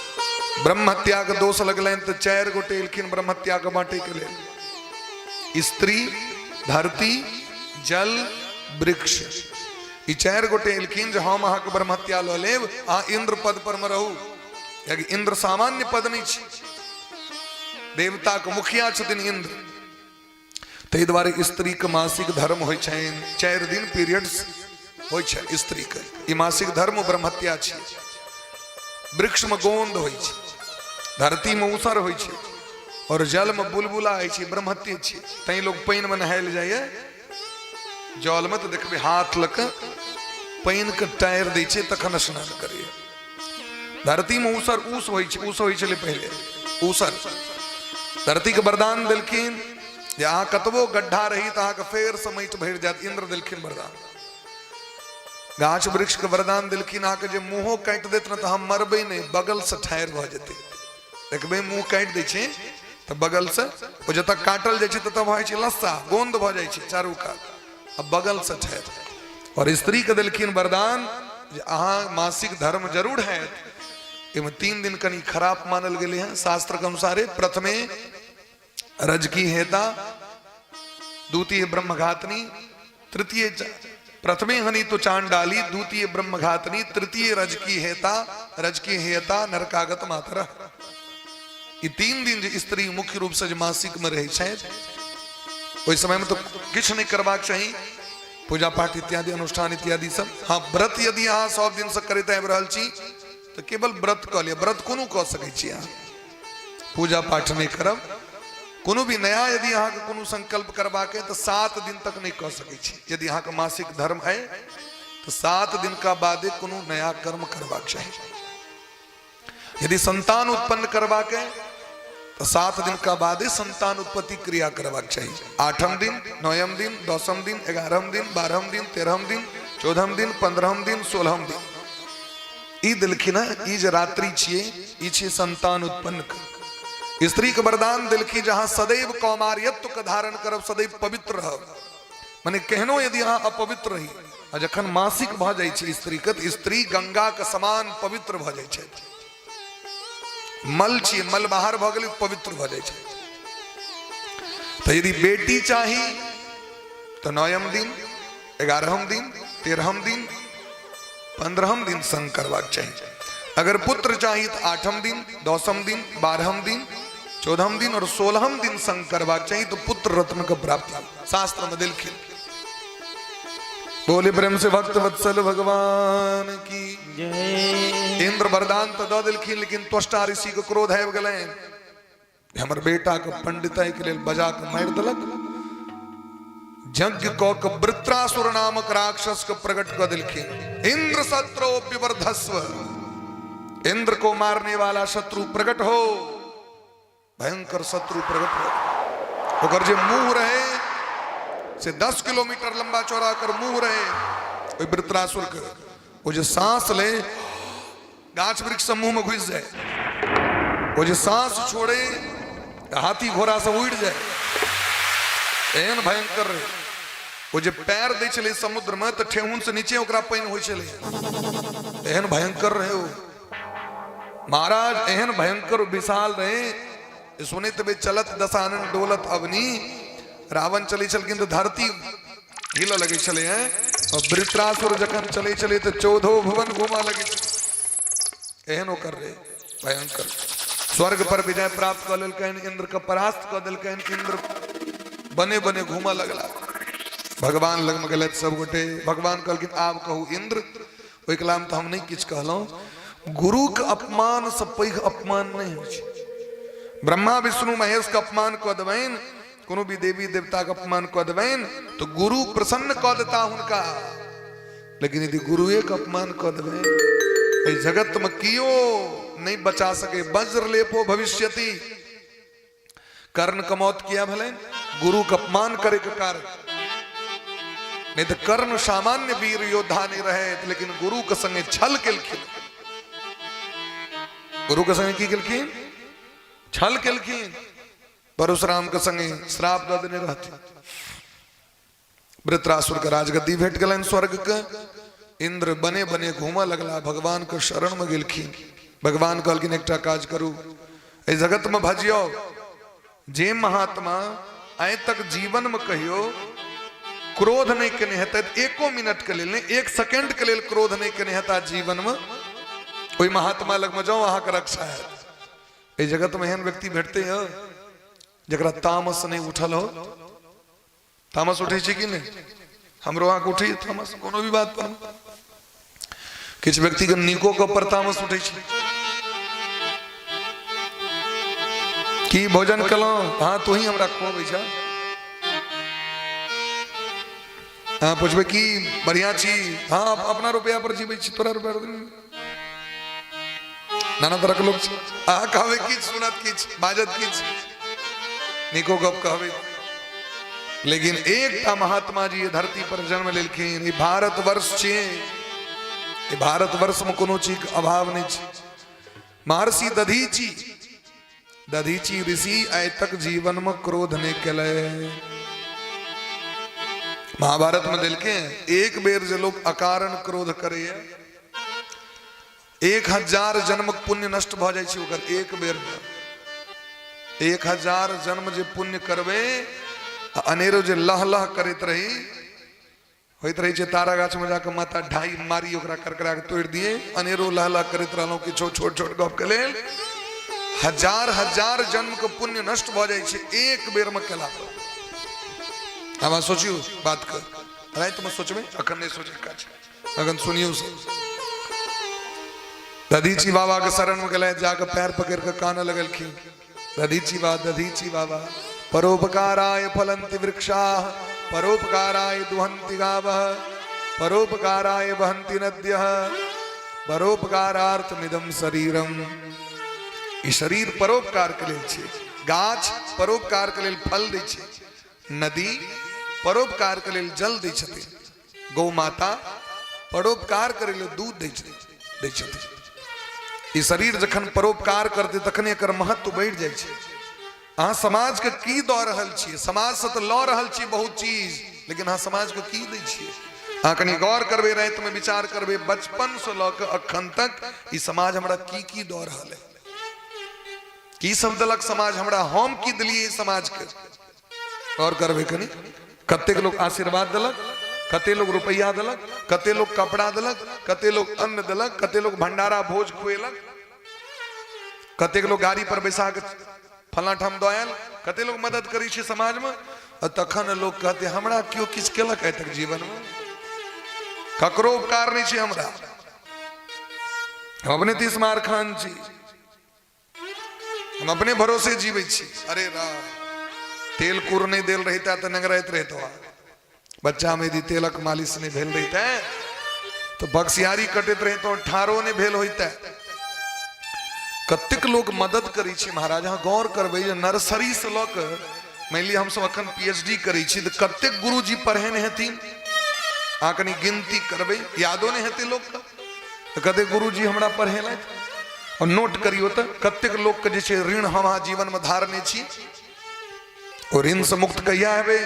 ब्रह्म हत्या के दोष लगलनि तऽ 4 गोटे एलखिन ब्रह्म हत्या के बांटे के लेल, स्त्री, धरती, जल, वृक्ष। ई 4 गोटे एलखिन जे हम अहाँके ब्रह्महत्या लऽ लेब, अहाँ इंद्र पद पर मे रहू। कियाकि इंद्र सामान्य पद नहि छै, देवताके मुखिया छथिन इंद्र। ताहि दुआरे स्त्रीके मासिक धर्म होइ छनि, 4 दिन पीरियड्स होइ छै स्त्रीके, ई मासिक धर्म ब्रह्महत्या छै। वृक्षमे गोंद होइ छै, धरतीमे ऊसर होइ छै और जलमे बुलबुला होइ छै, ब्रह्महत्ये छै। तैं लोग पानिमे नहाय लए जाइए, जलमे तऽ देखबै हाथ लऽ कऽ पानिके टारि दै छै तखन स्नान करैए। धरतीमे ऊसर ऊस होइ छै, ऊस होइ छलै पहिले ऊसर। धरतीके वरदान देलखिन जे अहाँ कतबो गड्ढा रही तऽ अहाँके फेरसँ माटि भरि जायत, इंद्र देलखिन वरदान। गाछ वृक्षके वरदान देलखिन अहाँके जे मुँहो काटि देत ने तऽ हम मरबै नहि, बगलसँ ठाढ़ि भऽ जेतै। देखबै मुँह काटि दै छै तऽ बगलसँ ओ जतऽ काटल जाइ छै ततऽ भऽ जाइ छै लस्सा, गोंद भऽ जाइ छै चारू कात, आ बगलसँ ठाढ़ि। और स्त्रीके देलखिन वरदान जे अहाँ मासिक धर्म जरूर हैत, एहिमे 3 दिन कनि खराब मानल गेलै हँ शास्त्रके अनुसारे। प्रथमे रजकी हेता, द्वितीय ब्रह्मघातनी, तृतीय प्रथमे हनी तो चांडाली, द्वितीय ब्रह्मघातनी, तृतीय रजकी हेता, रजकी हेता नरकागत मातर। ई 3 दिन जे स्त्री मुख्य रूप से जे मासिक में रहे छै ओहि समय में तो किछु नहीं करबाक चाही, पूजा पाठ इत्यादि अनुष्ठान इत्यादि सब। हाँ, व्रत यदि अहाँ सब दिन से करैत आबि रहल छी तऽ केवल व्रत कऽ लिअ, व्रत कोनो कऽ सकै छी अहाँ, पूजा पाठ नहि करब। कोनो भी नया यदि अहाँके कोनो संकल्प करबाक अइ तऽ 7 दिन तक नहि कऽ सकै छी। यदि अहाँके मासिक धर्म अइ तऽ 7 दिन का बादे कोनो नया कर्म करबाक चाही। यदि संतान उत्पन्न करबाक अइ तऽ 7 दिन का बादे संतान उत्पत्ति क्रिया करबाक चाही। 8म दिन, 9म दिन, 10म दिन, 11म दिन, 12म दिन, 13म दिन, 14म दिन, 15म दिन, 16म दिन ई देलखिन हँ। ई जे रात्रि छियै ई छियै संतान उत्पन्न कर। स्त्री के वरदान देलखिन जहाँ सदैव कौमार्यत्व के धारण करब, सदैव पवित्र रहब। माने केहनो यदि अहाँ अपवित्र रही आ जखन मासिक भऽ जाइ छै स्त्री के, तऽ स्त्री गंगा के समान पवित्र भऽ जाइ छै। मल छियै, मल बाहर भऽ गेलै, पवित्र भऽ जाइ छै। तऽ यदि बेटी चाही तऽ 9म दिन, 11म दिन, 13म दिन, 15म दिन संग करबाक चाही। अगर पुत्र चाही तऽ 8म दिन, 10म दिन, 12म दिन, 14म दिन और 16म दिन संग करबाक चाही, तो पुत्र रत्न के प्राप्ति शास्त्र में देलखिन। बोले प्रेम से भक्त वत्सल भगवान की जय। इंद्र वरदान तो दऽ देलखिन, लेकिन त्वष्टा ऋषि के क्रोध आबि गेलनि, हमर बेटा के पंडिताई के लेल बजा के मारि देलक। यज्ञ कऽ के वृत्रासुर नामक राक्षस के प्रकट कऽ देलखिन। इंद्र शत्रु विवर्धस्व, इंद्र को मारने वाला शत्रु प्रकट हो, भयंकर शत्रु प्रकट हो। ओकर जे मुंह रहे से 10 किलोमीटर लंबा चौड़ा कर मुंह रहे ओहि वृत्रासुर के। ओ जे सांस ले गाछ वृक्ष सब मुंह में घुस जाए, ओ जे सांस छोड़े हाथी घोड़ा सब उड़ जाए, एहन भयंकर रहे। ओ जे पैर दै छलै समुद्र में तऽ ठेहुन से नीचे ओकरा पानि होइ छलै, एहन भयंकर रहे ओ महाराज। एहन भयंकर विशाल रहे, सुनैत बे चलत दसानन डोलत अवनी। रावण चलै छलखिन तऽ धरती हिलऽ लगै छलै हैं, और वृत्रासुर जखन चलै छलै तऽ चौदहो भुवन घूमऽ लगै छलै, एहन ओकर रहे भयंकर। स्वर्ग पर विजय प्राप्त कऽ लेलकनि, इंद्र के परास्त कऽ देलकनि। इंद्र बने बने घूमऽ लगला। भगवान लगमे गेलथि सब गोटे। भगवान कहलखिन आब कहू इंद्र, ओहि कलामे तऽ हम नहि किछु कहलहुँ। गुरुके अपमान से पैघ अपमान नहि होइ छै। ब्रह्मा विष्णु महेश के अपमान कऽ देबनि, कोनो भी देवी देवता के अपमान कऽ देबनि तऽ गुरु प्रसन्न कऽ देता हुनका, लेकिन यदि गुरुए के अपमान कऽ देबनि, एहि जगत में कियो नहि बचा सके। वज्र लेपो भविष्यति। कर्ण के मौत किया भेलनि? गुरु के अपमान करे के कारण। नहीं तो कर्ण सामान्य वीर योद्धा नहीं रहे, लेकिन गुरु के संगे छल केलखिन। गुरु के संगे की केलखिन? छल केलखिन। परशुराम के संगे श्राप दऽ देने रहथिन। वृत्रासुर के राजगद्दी भेट गेलनि स्वर्ग के। इंद्र बने बने घूमऽ लगला, भगवान के शरण में गेलखिन। भगवान कहलखिन एकटा काज करू, एहि जगत में भजियौ जे महात्मा आइ तक जीवन में कहियो क्रोध नहीं केने हेतै, एको मिनट के लेल नहीं, 1 सेकेंड के लेल क्रोध नहीं केने हेता जीवन में, ओहि महात्मा लग में जाओ, अहाँके रक्षा हैत। एहि जगत में एहन व्यक्ति भेटते हो जकरा तामस नहीं उठल हो? तामस उठै छै कि नहि? हमरो अहाँके उठै तामस कोनो भी बात पर। किछु व्यक्तिके नीको गप पर तामस उठै छै। की भोजन केलहुँ? हाँ तू ही हमरा खुआबै छ। अहाँ पुछबै की बढ़िया छी? हाँ अपना रुपया पर जीबै छी, तोरा रुपया पर। नाना तरहके लोक छै। अहाँ कहबै किछु, सुनत किछु, बाजत किछु, नीको गप कहबै। लेकिन एकटा महात्मा जी धरती पर जन्म लेलखिन। ई भारतवर्ष छियै, ई भारतवर्ष में कोनो चीज के अभाव नहि छै। महर्षि दधीची, दधीची ऋषि आइ तक जीवन में क्रोध नहि केलै। महाभारत में देलकै एक बेर जे लोग अकारण क्रोध करैया, 1000 जन्मक पुण्य नष्ट भऽ जाइ छै ओकर एक बेर में। 1000 जन्म जे पुण्य करबै आ अनेरो जे लह लह करैत रही, होइत रहै छै तारा गाछ में जाके माता ढाई मारी ओकरा करकरा के तोड़ि दिए, अनेरो लह लह करैत रहलहुँ किछो छोट छोट गप के लेल, हजार हजार जन्म के पुण्य नष्ट भऽ जाइ छै एक बेर में केला पर। आब सोचियौ बात के, राति में सोचबै, अखन नहि सोचै काज, अखन सुनियौ सब। दधीची बाबा के शरण में गेलै, जाके पैर पकड़ के कानऽ लगलखिन, दधीची बाबा, दधीची बाबा, परोपकाराय फलंति वृक्षा, परोपकाराय दुहंति गावः, परोपकाराय वहंति नद्यः, परोपकारार्थमिदं शरीरम। ई शरीर परोपकार के लेल छै। गाछ परोपकार के लेल फल दै छै, नदी परोपकार के लेल जल दै छथिन, गौ माता परोपकार करे लेल दूध दै छथिन। ई शरीर जखन परोपकार करतै तखने एकर महत्व बढ़ि जाइ छै। अहाँ समाजके की दऽ रहल छियै? समाजसँ तऽ लऽ रहल छियै बहुत चीज, लेकिन अहाँ समाजके की दै छियै? अहाँ कनि गौर करबै, रातिमे विचार करबै, बचपनसँ लऽ कऽ अखन तक ई समाज हमरा की की दऽ रहल है, की सब देलक समाज हमरा, हम की देलियै समाजके? गौर करबै कनि। कतेक लोक आशीर्वाद देलक, कते लोक रुपैआ देलक, कते लोक कपड़ा देलक, कते लोक अन्न देलक, कते लोक भंडारा भोज खुएलक, कतेक लोक गाड़ी पर बैसा के फलां ठाम दऽ आयल, कते लोक मदद करै छै समाजमे। आ तखन लोक कहते हमरा केओ किछु केलक आइ तक जीवनमे? ककरो उपकार नहि छै हमरा, हम अपने तीस मार खान छी, हम अपने भरोसे जीबै छी। अरे राम, तेल कुर नहि देल रहिता तऽ नंगराइत रहितो। बच्चा में यदि तेलक मालिश नहीं भेल रहिते तो बक्सियारी कटैत रहितो, ठारो नहीं भेल होइते। कतेक लोग मदद करै छै महाराज। अहाँ गौर करबै जे नर्सरी से लऽ कऽ मानि लिअ हमसब अखन पीएचडी करै छी तऽ कतेक गुरुजी पढ़ेने हेथिन, अहाँ कनि गिनती करबै, यादो नहि हेतै लोकके। तऽ कतेक गुरुजी हमरा पढ़ेलथि, और नोट करियौ तऽ कतेक लोकके जे छै ऋण हम अहाँ जीवनमे धारने छी। ओ ऋण से मुक्त कहिया हेबै?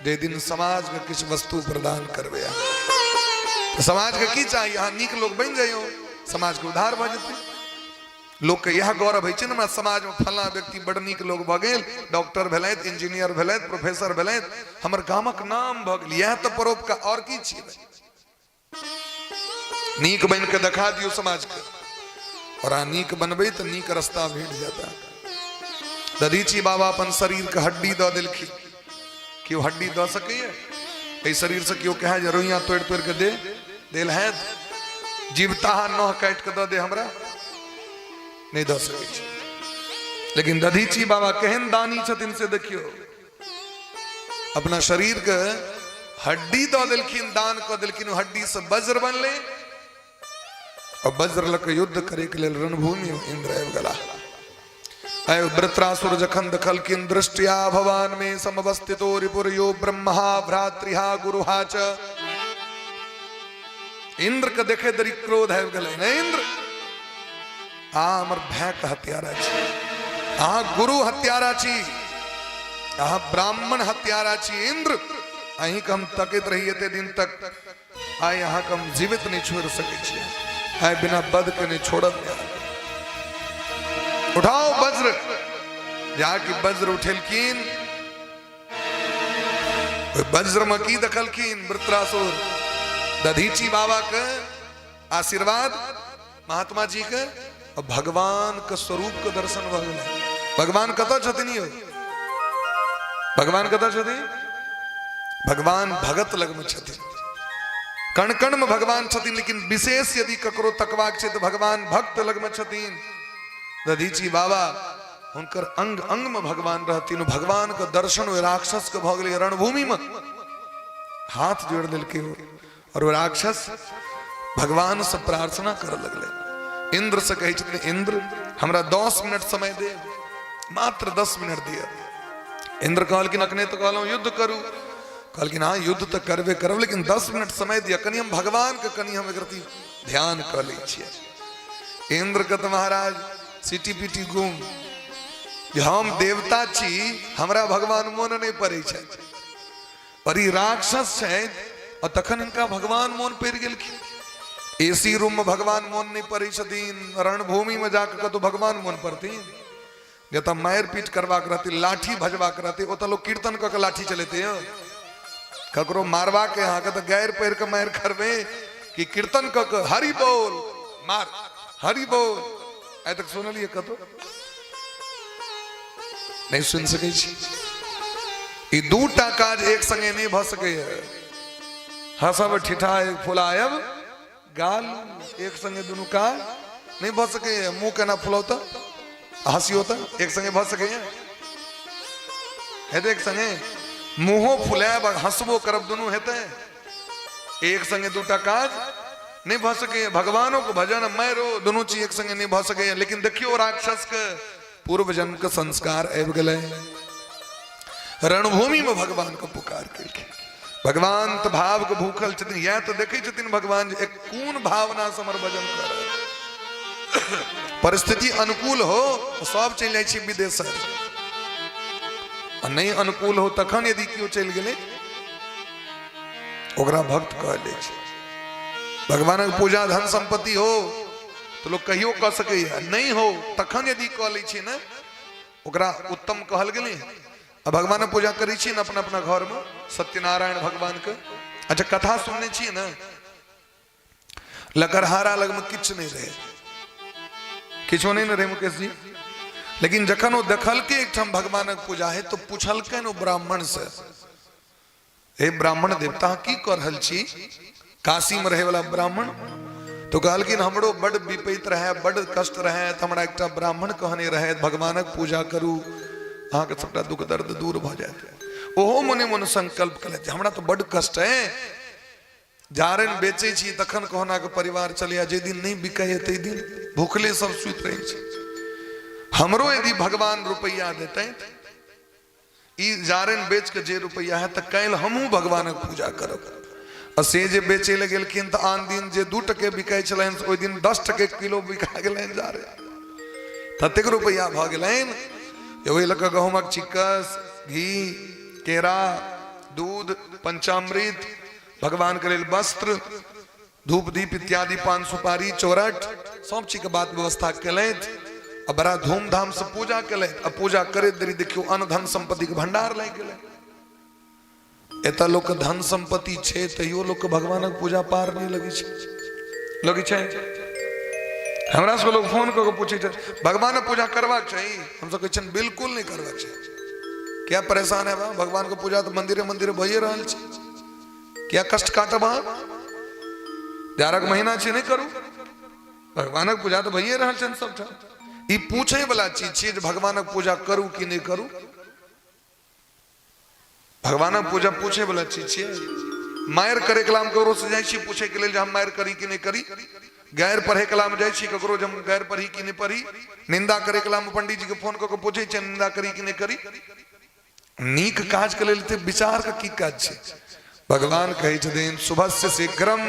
जे दिन समाज के किछु वस्तु प्रदान करबै। अहाँ समाज के की चाही? अहाँ नीक लोक बनि जइयौ, समाज के उद्धार भऽ जेतै। लोक के इएह गौरव होइ छै ने, हमरा समाज में फलां व्यक्ति बड़ नीक लोक भऽ गेल, डॉक्टर भेलथि, इंजीनियर भेलथि, प्रोफेसर भेलथि, हमर गामक नाम भऽ गेल। इएह तऽ परोपकार, और की छियै? नीक बनि के देखा दियौ समाज के, और अहाँ नीक बनबै तऽ नीक रास्ता भेट जाता। दधीची बाबा अपन शरीर के हड्डी दऽ देलखिन। केओ हड्डी दऽ सकैए? एहि शरीर से केओ कहे जे रोइया तोड़ि तोड़ि के दे देल हैत, जीवताहा नह काटि के दऽ दे हमरा, नहि दऽ सकै छै। लेकिन दधीची बाबा केहन दानी छथिन से देखियौ, अपना शरीर के हड्डी दऽ देलखिन, दान कऽ देलखिन। हड्डी से वज्र बनलै और वज्र लऽ के युद्ध करे के लेल रणभूमि में इंद्र आबि गेला। आय वृत्रासुर जखन देखलखिन, दृष्टिया भवान में समवस्थितो रिपुर यो ब्रह्मा भ्रातृहा गुरुहा च। इंद्र के देखे दरी क्रोध आबि गेलै। ने इंद्र, आ हमर भाय के हत्यारा छी, अहाँ गुरु हत्यारा छी, अहाँ ब्राह्मण हत्यारा छी। इंद्र, अहीं के हम तकैत रही एते दिन तक, आइ अहाँ के हम जीवित नहीं छोड़ सकै छी, आइ बिना बद के नहीं छोड़ब। उठाओ वज्र। जाकि वज्र उठेलखिन, वज्र में की देखलखिन वृत्रासुर? दधीची बाबा के आशीर्वाद, महात्मा जी के और भगवान के स्वरूप के दर्शन भऽ गेलै। भगवान कतऽ छथिन यौ? भगवान कतऽ छथिन? भगवान भगत लगमे छथिन, कण कण में भगवान छथिन। लेकिन विशेष यदि ककरो तकबाक छै तऽ भगवान भक्त लगमे छथिन। दधीची बाबा हुनकर अंग अंग में भगवान रहथिन। भगवान के दर्शन ओहि राक्षस के भऽ गेलै रणभूमि में, हाथ जोड़ देलकै और वो राक्षस भगवान से प्रार्थना कर लगले। इंद्र से कहै छथिन, इंद्र हमरा 10 मिनट समय दे, मात्र 10 मिनट दिअ। इंद्र कहलखिन, अखने तो कहलहुँ युद्ध करू। कहलखिन, हाँ युद्ध तऽ करबे करब, लेकिन 10 मिनट समय दिअ, कनि हम भगवान के कनि हम एक रति ध्यान कऽ लै छियै। इंद्र के तऽ महाराज सीटी पीटी गुम, जे हम देवता छी, हमरा भगवान मोन नहि पड़ै छथि, पर ई राक्षस छथि और तखन हिनका भगवान मोन पड़ि गेलखिन। एसी रूम में भगवान मोन नहीं पड़ै छथिन, रणभूमि में जाके कतौ भगवान मोन पड़थिन? जतऽ मारि पीट करबाक रहतै, लाठी भजबाक रहतै, ओतऽ लोग कीर्तन कऽ के लाठी चलेते यौ। ककरो मारबाक अहाँके तऽ गारि पढ़ि कऽ मारि करबै कि कीर्तन कऽ के हरि बोल मार हरि बोल? आइ तक सुनलियै कतौ? नहि सुनि सकै छी। ई दूटा काज एक संगे नहि भऽ सकैए। हँसब ठिठा फुलायब गाल, एक संगे दुनू काज नहि भऽ सकैए। मुँह केना फुलाउ तऽ हँसियो तऽ एक संगे भऽ सकैए? हेतै एक संगे? मुँहो फुलायब आ हँसबो करब दुनू हेतै? एक संगे दूटा काज नहि भऽ सकैए। भगवानोके भजन मारिो दुनू चीज एक संगे नहि भऽ सकैए। लेकिन देखियौ, राक्षसके पूर्व जन्मके संस्कार आबि गेलै, रणभूमिमे भगवानके पुकार केलखिन। भगवान तऽ भावके भूखल छथिन। इएह तऽ देखै छथिन भगवान जे एक कोन भावना से हमर भजन कर। परिस्थिति अनुकूल हो तऽ सब चलि जाइ छै विदेश, आ नहि अनुकूल हो तखन यदि केओ चलि गेलै, ओकरा भक्त कहल जाइ छै। भगवानक पूजा धन संपत्ति हो तऽ लोक कहियो कऽ सकैए, नहि हो तखन यदि कऽ लै छै ने, ओकरा उत्तम कहल गेलै। आ भगवानक पूजा करै छियै ने अपना अपना घरमे सत्यनारायण भगवानके? अच्छा, कथा सुनने छियै ने? लकड़हारा लगमे किछु नहि रहै, किछो नहि ने रहै मुकेश जी। लेकिन जखन ओ देखलकै एकठाम भगवानक पूजा है, तऽ पुछलकनि ओ ब्राह्मण से, हे ब्राह्मण देवता, की कऽ रहल छी? काशीमे रहै वाला ब्राह्मण तो कहलखिन, हमरो बड विपैत रहै, बड कष्ट रहै, तऽ हमरा एकटा ब्राह्मण कहने रहै, भगवानक पूजा करू, अहाँके सबटा दुख दर्द दूर भऽ जायत। ओहो मने मन संकल्प केलथि जे हमरा तऽ बड कष्ट है, जारनि बेचै छी तखन कहुना के परिवार चलैया, जाहि दिन नहि बिकैया ताहि दिन भूखले सब सुति रहै छै। हमरो यदि भगवान रुपैआ देतै, ई जारनि बेच के जे रुपैआ है, तऽ काल्हि हमहूँ भगवानक पूजा करब। आ से जे बेचै लए गेलखिन तऽ आन दिन जे 2 टके बिकाइ छलनि, ओहि दिन 10 टके किलो बिका गेलनि जारनि। ततेक रुपैआ भऽ गेलनि जे ओहि लऽ कऽ गहूमक चिक्कस, घी, केरा, दूध, पंचामृत, भगवान के लेल वस्त्र, धूप दीप इत्यादि, पान सुपारी, चौरठ, सब चीज के बात व्यवस्था केलथि आ बड़ा धूमधाम से पूजा केलथि। आ पूजा करैत देरी देखियौ, अन्न धन संपत्ति के भंडार लागि गेलै। एतऽ लोक धन संपत्ति छै तैयो लोक के भगवानक पूजा पार नहि लगै छै, लगै छै? हमरा सबके लोग फोन कऽ के पूछै छै, भगवानक पूजा करबाक चाही? हमसब कहै छियनि, बिल्कुल नहि करबाक चाही। किया परेशान है? भगवान के पूजा तऽ मंदिरे मंदिरे भइए रहल छै, किया कष्ट काटब अहाँ? जाड़क महीना छै, नहि करू। भगवानक पूजा तऽ भइए रहल छनि सबठाम। ई पूछे वाला चीज छियै जे भगवानक पूजा करू कि नहि करू? भगवानक पूजा पूछे वाला चीज छियै? मारि करे कला हम ककरो से जाइ छी पूछे के लेल जे हम मारि करी कि नहि करी? गैर पढ़े कला मे जाइ छी ककरो जे हम गैर पढ़ी कि नहि पढ़ी? निंदा करे कला मे पंडित जी के फोन कऽ के पूछै छियै, निंदा करी कि नहि करी? नीक काज के लेल विचार के की काज छै? भगवान कहै छथिन, शुभस्य शीघ्रम,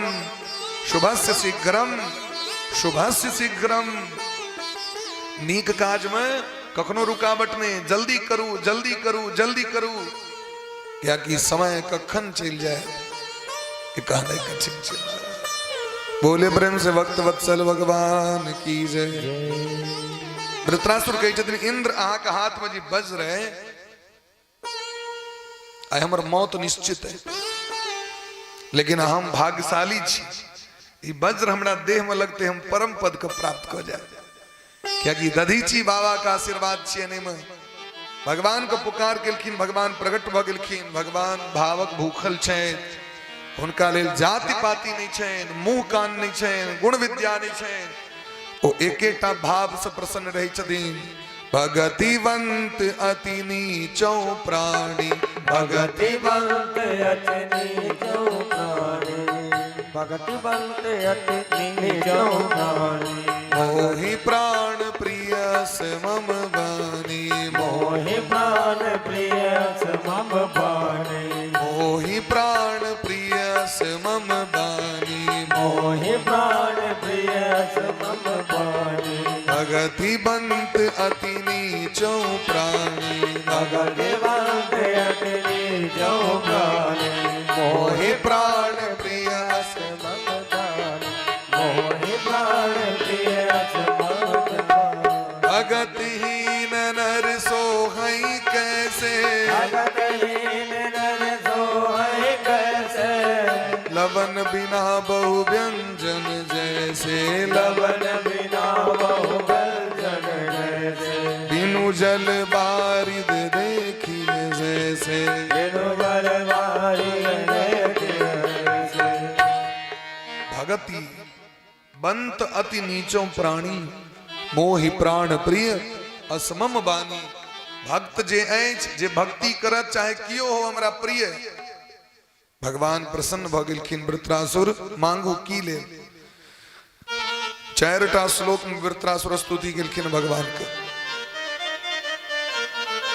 शुभस्य शीघ्रम, शुभस्य शीघ्रम। नीक काज में कखनो रुकावट नहीं, जल्दी करू, जल्दी करू, जल्दी करू, कियाकि समय कखन चलि जाए ई कहनाइ कठिन छै। बोले प्रेम से भक्त वत्सल भगवान की जय। वृत्रासुर कहै छथिन, इंद्र, अहाँके हाथ में जे वज्र है, आइ हमर मौत निश्चित है, लेकिन हम भाग्यशाली छी, ई वज्र हमरा देह में लगते हम परम पद के प्राप्त कऽ जाए, कियाकि दधीची बाबा के आशीर्वाद छियै। में भगवान के पुकार केलखिन, भगवान प्रकट भऽ गेलखिन। भगवान भावक भूखल छथि, हुनका लेल जाति पाति नहि छनि, मुंह कान नहि छनि, गुण विद्या नहि छनि, ओ एकेटा भाव से प्रसन्न रहै छथिन। भगतिवंत अति नीचो प्राणी, भगतिवंत अति नीचो प्राणी, भगतिवंत अति नीचो प्राणी, मोहि प्राण प्रिय मम बानी, मोहि प्राण प्रिय मम बानी, मोहि प्राण प्रिय मम बानी, मोहि प्राण प्रिय मम बानी, भगतिवंत अति नीचो प्राणी, भगतिवंत अति नीचो प्राणी, मोहि प्राण प्रिय मम बानी, मोहि प्राण प्रिय मम बानी। भगतहीन नर सोहई कैसे, भगतहीन नर सोहै कैसे, लवन बिना बहु व्यंजन जैसे, लवन लवन बिना बहु व्यंजन जैसे, बिनु जल बारिद देखिए जैसे, बिनु जल बारी जैसे। भगति बंत अति नीचो प्राणी, मोहि प्राण प्रिय असमम बानी। भक्त जे अछि, जे भक्ति करत, चाहे कियो हो, हमरा प्रिय। भगवान प्रसन्न भऽ गेलखिन। वृत्रासुर, मांगू की लेल? चारिटा श्लोक में वृत्रासुर स्तुति केलखिन भगवान के।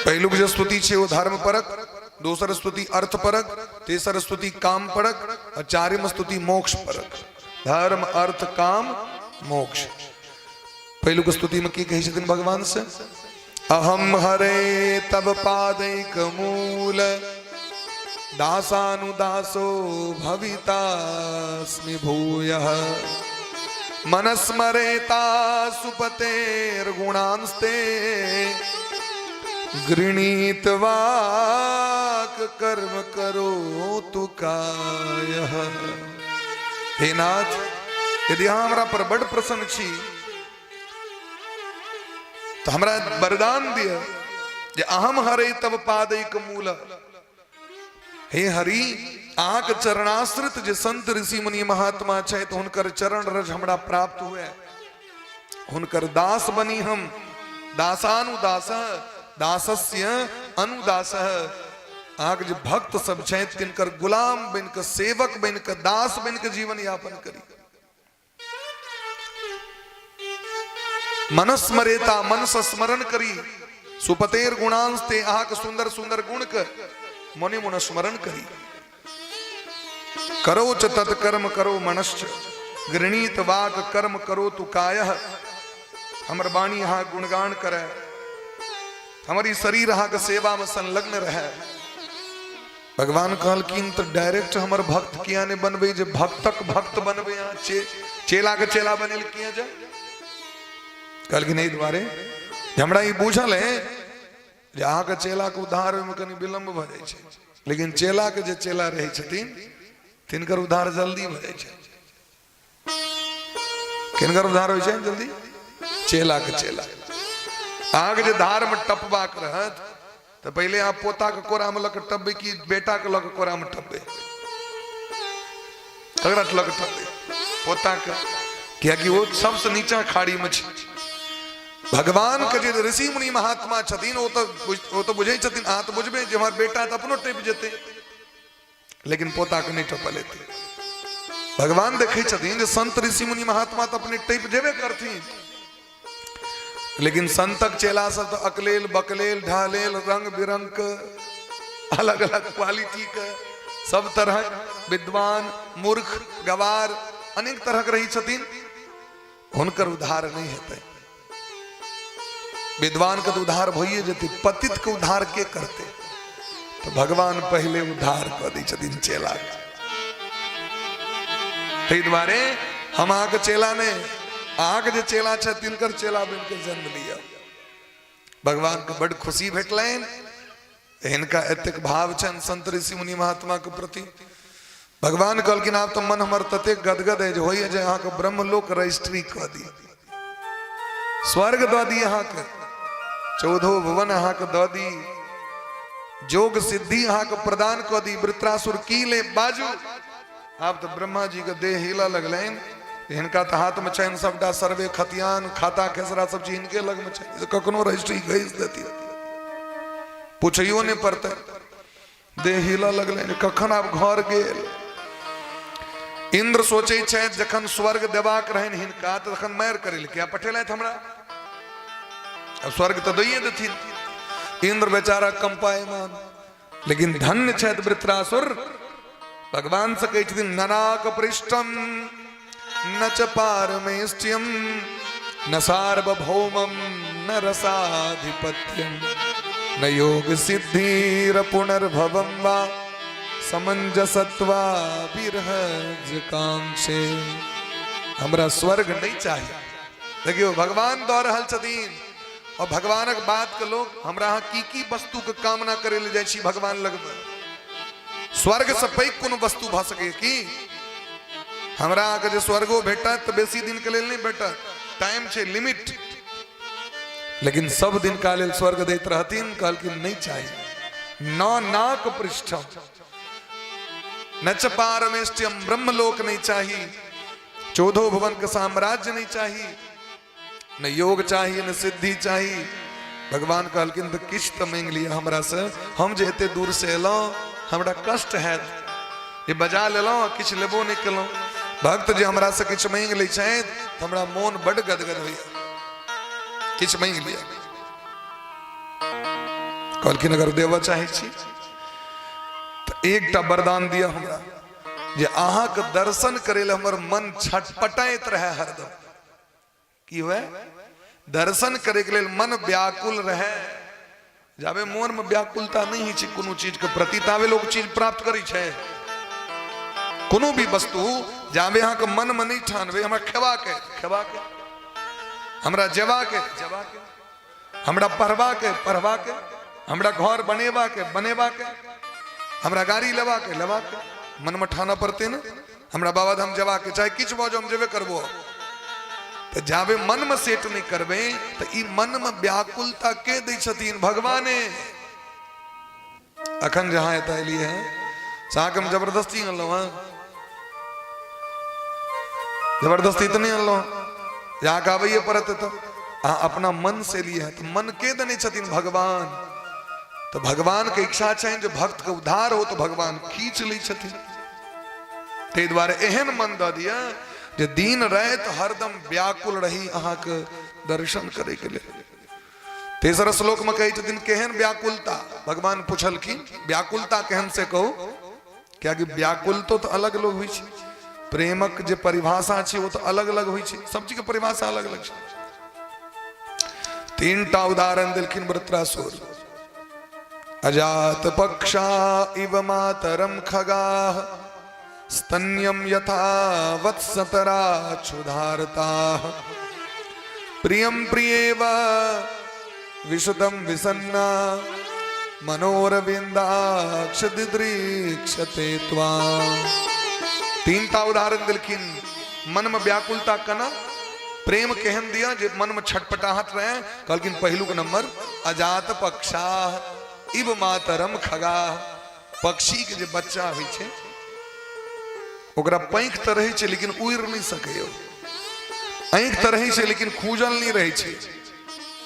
पहिलुक जे स्तुति छै ओ धर्म परक, दोसर स्तुति अर्थ परक, तेसर स्तुति काम परक और चारिम स्तुति मोक्ष परक। धर्म अर्थ काम मोक्ष। पहिलुक स्तुति में की कहै छथिन भगवान से? अहम हरे तब पादैक मूल दासानुदासो भवितास्मि भूयः मनस्मरेता सुपतेर्गुणांस्ते गृणीत वाक कर्म करो तु कायः। हे नाथ, यदि अहाँ हमरा पर बड प्रसन्न छी तऽ हमरा वरदान दिअ जे अहम हरे तब पादैक मूल। हे हरि, अहाँके चरणाश्रित जे संत ऋषि मुनि महात्मा छथि हुनकर चरण रज हमरा प्राप्त हुए, हुनकर दास बनी हम। दासानुदास दासस्य अनुदास। अहाँके जे भक्त सब छथि तिनकर गुलाम बनि कऽ, सेवक बनि कऽ, दास बनि कऽ जीवन यापन करी। मनस्मरेता, मन से स्मरण करी, सुपतेर गुणांश ते, अहाँके सुंदर सुंदर गुण के मने मन स्मरण करी। करो च तत्कर्म करो मनश्च गृणीत वाक कर्म करो तु कायः। हमर वाणी अहाँ गुणगान करे, हमारी शरीर अहाँ के सेवा में संलग्न रहे। भगवान कहलखिन तऽ डायरेक्ट हमर भक्त किया नहि बनबै, जे भक्तक भक्त बनबै, अहाँ चेला के चेला बनेल किया जाय? कहलखिन एहि दुआरे जे हमरा ई बुझल है जे अहाँके चेलाके उद्धार होइमे कनि विलम्ब भऽ जाइ छै, लेकिन चेलाके जे चेला रहै छथिन तिनकर उद्धार जल्दी भऽ जाइ छै। किनकर उद्धार होइ छै जल्दी? चेला के चेला। अहाँके जे धार में टपबाक रहत तऽ पहिले अहाँ पोता के कोरा में लऽ कऽ टपबै कि बेटा के लऽ कऽ कोरा में टपबै? ककरा लऽ कऽ टपबै? पोता के, कियाकि ओ सबसँ नीचा खाड़ी में छै। भगवान के जे ऋषि मुनि महात्मा छथिन ओ तऽ बुझै छथिन, अहाँ तऽ बुझबै जे हमर बेटा तऽ अपनो टपि जेतै, लेकिन पोता के नहि टपल एतै। भगवान देखै छथिन जे संत ऋषि मुनि महात्मा तऽ अपने टपि जेबे करथिन, लेकिन संतक चेला सब तऽ अकलेल बकलेल ढहलेल रंग बिरंग के अलग अलग क्वालिटी के सब तरहक विद्वान मूर्ख गवार अनेक तरहक रहै छथिन, हुनकर उद्धार नहि हेतै। विद्वान के तो उद्धार भइए जेतै, पतित के उद्धार के करते? तो भगवान पहले उद्धार कऽ दै छथिन चेला के। ताहि दुआरे हम अहाँके चेला नहि, अहाँके जे चेला छथि तिनकर चेला बनि के जन्म लिअ। भगवान के बड खुशी भेटलनि, हिनका एतेक भाव छनि संत ऋषि मुनि महात्मा के प्रति। भगवान कहलखिन आब तऽ मन हमर ततेक गदगद है जे होइए जे अहाँके ब्रह्मलोक रजिस्ट्री कऽ दी, स्वर्ग दऽ दी, अहाँके चौदहो भुवन अहाँके दऽ दी, जोग सिद्धि अहाँके प्रदान कऽ दी। वृत्रासुर की ले बाजू। आब तऽ ब्रह्मा जी के देह हिलऽ लगलनि, हिनका तऽ हाथमे छनि सबटा सर्वे खतियान खाता खेसरा सब चीज हिनके लगमे छनि, कखनो रजिस्ट्री घसि देती, पूछैयो नहि पड़तै। देह हिलऽ लगलनि, कखन आब घर गेल। इंद्र सोचै छथि जखन स्वर्ग देबाक रहनि हिनका तखन मारि करै लए किया पठेलथि हमरा, अब स्वर्ग तऽ दैये देथिन। इंद्र बेचारा कंपायमान, लेकिन धन्य छथि वृत्रासुर। भगवान से कहै छथिन ननाक पृष्ठम न च पारमेष्ट्यम न सार्वभौमम न रसाधिपत्यम न योग सिद्धिर पुनर्भवम वा समंजसत्वा विरहज कांक्षे। हमरा स्वर्ग नहीं चाहिए। देखियो भगवान दऽ रहल छथिन और भगवानक बात के लोग हमरा अहाँ की की वस्तु के कामना करे ले जाइ छी भगवान लगमे। स्वर्ग से पैघ कोनो वस्तु भऽ सकैए की? हमरा अहाँके जे स्वर्गो भेटत तऽ बेसी दिन के लेल नहि भेटत, टाइम छै लिमिट। लेकिन सब दिन का लेल स्वर्ग दैत रहथिन, कहलखिन नहीं चाहिए। न नाक पृष्ठम न च पारमेष्ट्यम, ब्रह्मलोक नहीं चाहिए, चौदहो भुवन के साम्राज्य नहीं चाहिए, न योग चाहिए न सिद्धि चाहिए। भगवान कहलखिन तऽ किछु तऽ मांगि लिअ हमरा से, हम जे एते दूर से एलहुँ हमरा कष्ट हैत, जे बजा लेलहुँ किछु लेबो नहि केलहुँ। भक्त जे हमरा से किछु मांगि लै छथि तऽ हमरा मोन बड्ड गदगद होइए। किछु मांगि लिअ। कहलखिन अगर देबऽ चाहै छी तऽ एकटा वरदान दिअ हमरा जे अहाँके दर्शन करै लए हमर मन छटपटाइत रहै हरदम। की हुए? दर्शन करे के लेल मन व्याकुल रहे। जाबे मोन में व्याकुलता नहीं होइ छै कोनो चीज के प्रति, ताबे लोग चीज प्राप्त करै छै। कोनो भी वस्तु जाबे अहाँ के मन में नहीं ठानबे, हमरा खेबा के खेबा के, हमरा जेबा के जेबा के, हमरा पढ़बा के पढ़बा के, हमरा घर बनेबा के बनेबा के, हमरा गाड़ी लेबा के लेबा के, मन में ठाना पड़ते ने हमरा बाबा धाम जेबा के, चाहे किछु भऽ जाओ हम जेबे करबो। तऽ जाबे मन में सेट नहीं करबे तऽ ई मन में व्याकुलता के दै छथिन? भगवाने। अखन जहाँ एतऽ एलियै हैं से अहाँके हम जबरदस्ती अनलहुँ हँ? जबरदस्ती तऽ नहि अनलहुँ जे अहाँके आबैए पड़त एतऽ। अहाँ अपना मन से एलियै हैं तऽ मन के देने छथिन? भगवान। तऽ भगवानके इच्छा छनि जे भक्तके उद्धार हो, तऽ भगवान खींच लै छथिन। ताहि दुआरे एहन मन दऽ दिअ जे दिन राति हरदम व्याकुल रही अहाँके दर्शन करैके लेल। तेसर श्लोक में कहै छथिन केहन व्याकुलता? भगवान पुछलखिन व्याकुलता केहन से कहू, कियाकि व्याकुलतो तऽ अलग अलग होइ छै, प्रेमक जे परिभाषा छै ओ तऽ अलग अलग होइ छै, सब चीज के परिभाषा अलग अलग छै। तीन टा उदाहरण देलखिन वृत्रासुर। अजात पक्षा इव मातरम खगाह स्तन्यम यथा वत्सतरा क्षुधारता प्रियम प्रियेव विशुतम विसन्ना मनोरविंदाक्ष दिदृक्षते त्वा। तीन टा उदाहरण देलखिन मन में व्याकुलता कना, प्रेम केहन दिया जे मन में छटपटाहट रहे। कहलखिन पहिलुक नंबर अजात पक्षा इव मातरम खगा। पक्षी के जे बच्चा होइ छै ओकरा पंख तऽ रहै छै लेकिन उड़ि नहि सकैए, आँखि तऽ रहै छै लेकिन खूजल नहि रहै छै,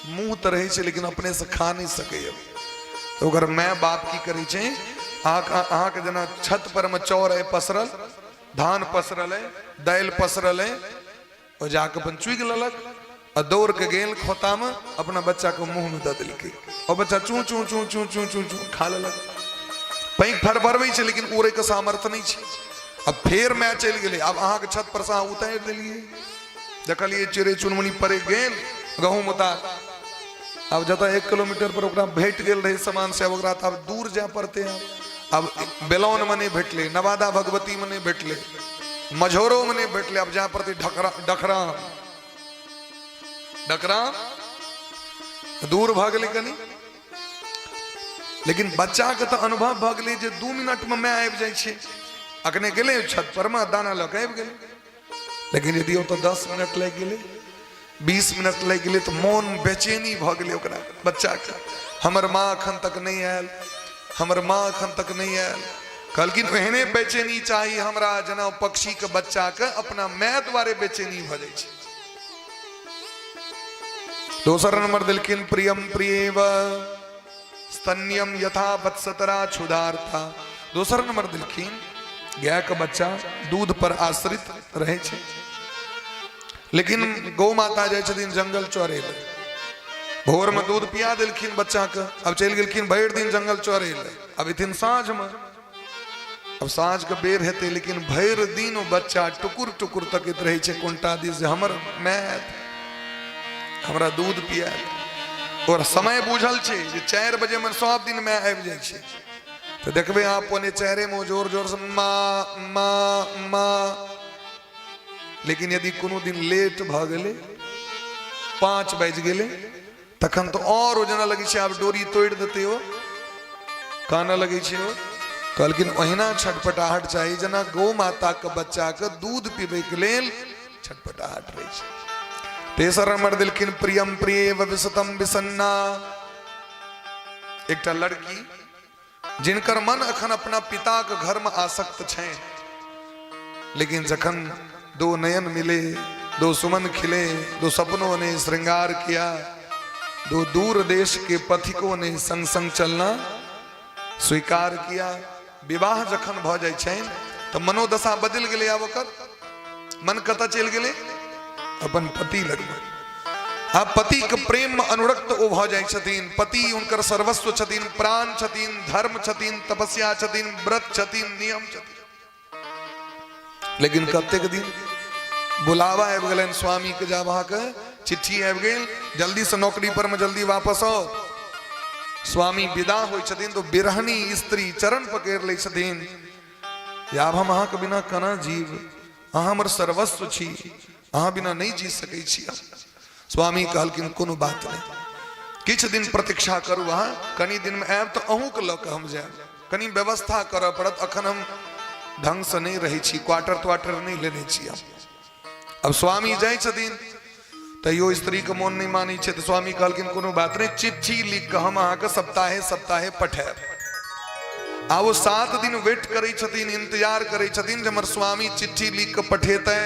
मुँह तऽ रहै छै लेकिन अपने से खा नहि सकैए। तऽ ओकर माय बाप की करै छै, अहाँके जेना छत पर मे चाउर अइ पसरल, धान पसरल अइ, दालि पसरल अइ, ओ जाके अपन चुगि लेलक आ दौड़ के गेल खोतामे, अपना बच्चाके मुँहमे दऽ देलकै, ओ बच्चा चू चू चू चू चू चू चू खा लेलक। पैंख फड़फड़बै छै लेकिन उड़ैके सामर्थ्य नहि छै। अब फेर माय चलि गेलै, आब अहाँके छत पर से अहाँ उतारि देलियै, देखलियै चिड़ै चुनमुनी पड़े गेल गहूँम उतार, आब जतऽ 1 किलोमीटर पर ओकरा भेट गेल रहै सामान से, आब ओकरा तऽ आब दूर जाय पड़तै। आब बेलौनमे नहि भेटलै, नवादा भगवतीमे नहि भेटलै, मझौरोमे नहि भेटलै, आब जाय पड़तै ढकरा डखरा डकरा दूर भऽ गेलै कनि। लेकिन बच्चाके तऽ अनुभव भऽ गेलै जे 2 मिनटमे माय आबि जाइ छै, अखने गेलै छत पर मे दाना लऽ कऽ आबि गेलै। लेकिन यदि ओतऽ 10 मिनट लागि गेलै, 20 मिनट लागि गेलै, तऽ मोन बेचैनी भऽ गेलै ओकरा बच्चाके, हमर माँ एखन तक नहि आयल, हमर माँ एखन तक नहि आयल। कहलखिन एहने बेचैनी चाही हमरा जेना पक्षीके बच्चाके अपना माय दुआरे बेचैनी भऽ जाइ छै। दोसर नंबर देलखिन प्रियम प्रियेव स्तन्यम यथा वत्सतरा क्षुधार्था। दोसर नंबर देलखिन गाय के बच्चा दूध पर आश्रित रहे छै, लेकिन गौ माता जाइ छथिन जंगल चरे लए, भोर में दूध पिया देलखिन बच्चा के, अब चलि गेलखिन भरि दिन जंगल चरे लए, अब एथिन साँझ में, अब साँझ के बेर हेतै, लेकिन भरि दिन ओ बच्चा टुकुर टुकुर तकैत रहै छै कोनटा दिस जे हमर माय आयत, हमरा दूध पियात। और समय बुझल छै जे 4 बजे में सब दिन माय आबि जाइ छै, तऽ देखबै अहाँ 3:45 में जोर जोर से माँ माँ माँ। लेकिन यदि कोनो दिन लेट भऽ गेलै, 5 बाजि गेलै, तखन तऽ आओर ओ जेना लगै छै आब डोरी तोड़ि देतै, ओ कानऽ लगै छै। ओ कहलखिन ओहिना छटपटाहट चाही जेना गौ माताके बच्चाके दूध पीबैके लेल छटपटाहट रहै छै। तेसर नंबर देलखिन प्रियम प्रिय विशतम विसन्ना। एकटा लड़की जिनकर मन अखन अपना पिताके घरमे आसक्त छै, लेकिन जखन दो नयन मिले, दो सुमन खिले, दो सपनों ने श्रृंगार किया, दो दूर देश के पथिकों ने संग संग चलना स्वीकार किया। विवाह जखन भऽ जाइ छनि तऽ मनोदशा बदलि गेलै। आब ओकर मन कतऽ चलि गेलै? अपन पति लगमे। आ पति के प्रेम में अनुरक्त ओ भऽ जाइ छथिन। पति हुनकर सर्वस्व छथिन, प्राण छथिन, धर्म छथिन, तपस्या छथिन, व्रत छथिन, नियम छथिन। लेकिन कतेक दिन बुलावा आबि गेलनि स्वामी के, जाब अहाँके चिट्ठी आबि गेल, जल्दी से नौकरी पर में जल्दी वापस आओ। स्वामी विदा होइ छथिन तो बिरहनी स्त्री चरण पकड़ि लै छथिन, आब हम अहाँके बिना केना जीव, अहाँ हमर सर्वस्व छी, अहाँ बिना नहि जी सकै छी। स्वामी कहलखिन कोनो बात नहि, किछु दिन प्रतीक्षा करू, अहाँ कनि दिनमे आयब तऽ अहूँके लऽ कऽ हम जायब, कनि व्यवस्था करऽ पड़त, अखन हम ढङ्गसँ नहि रहै छी, क्वार्टर त्वार्टर नहि लेने छी हम। अब स्वामी जाइ छथिन तैयो स्त्रीके मोन नहि मानै छै, तऽ स्वामी कहलखिन कोनो बात नहि, चिट्ठी लिख कऽ हम अहाँके सप्ताहे सप्ताहे पठायब। आ ओ 7 दिन वेट करै छथिन, इंतजार करै छथिन जे हमर स्वामी चिट्ठी लिख कऽ पठेतै।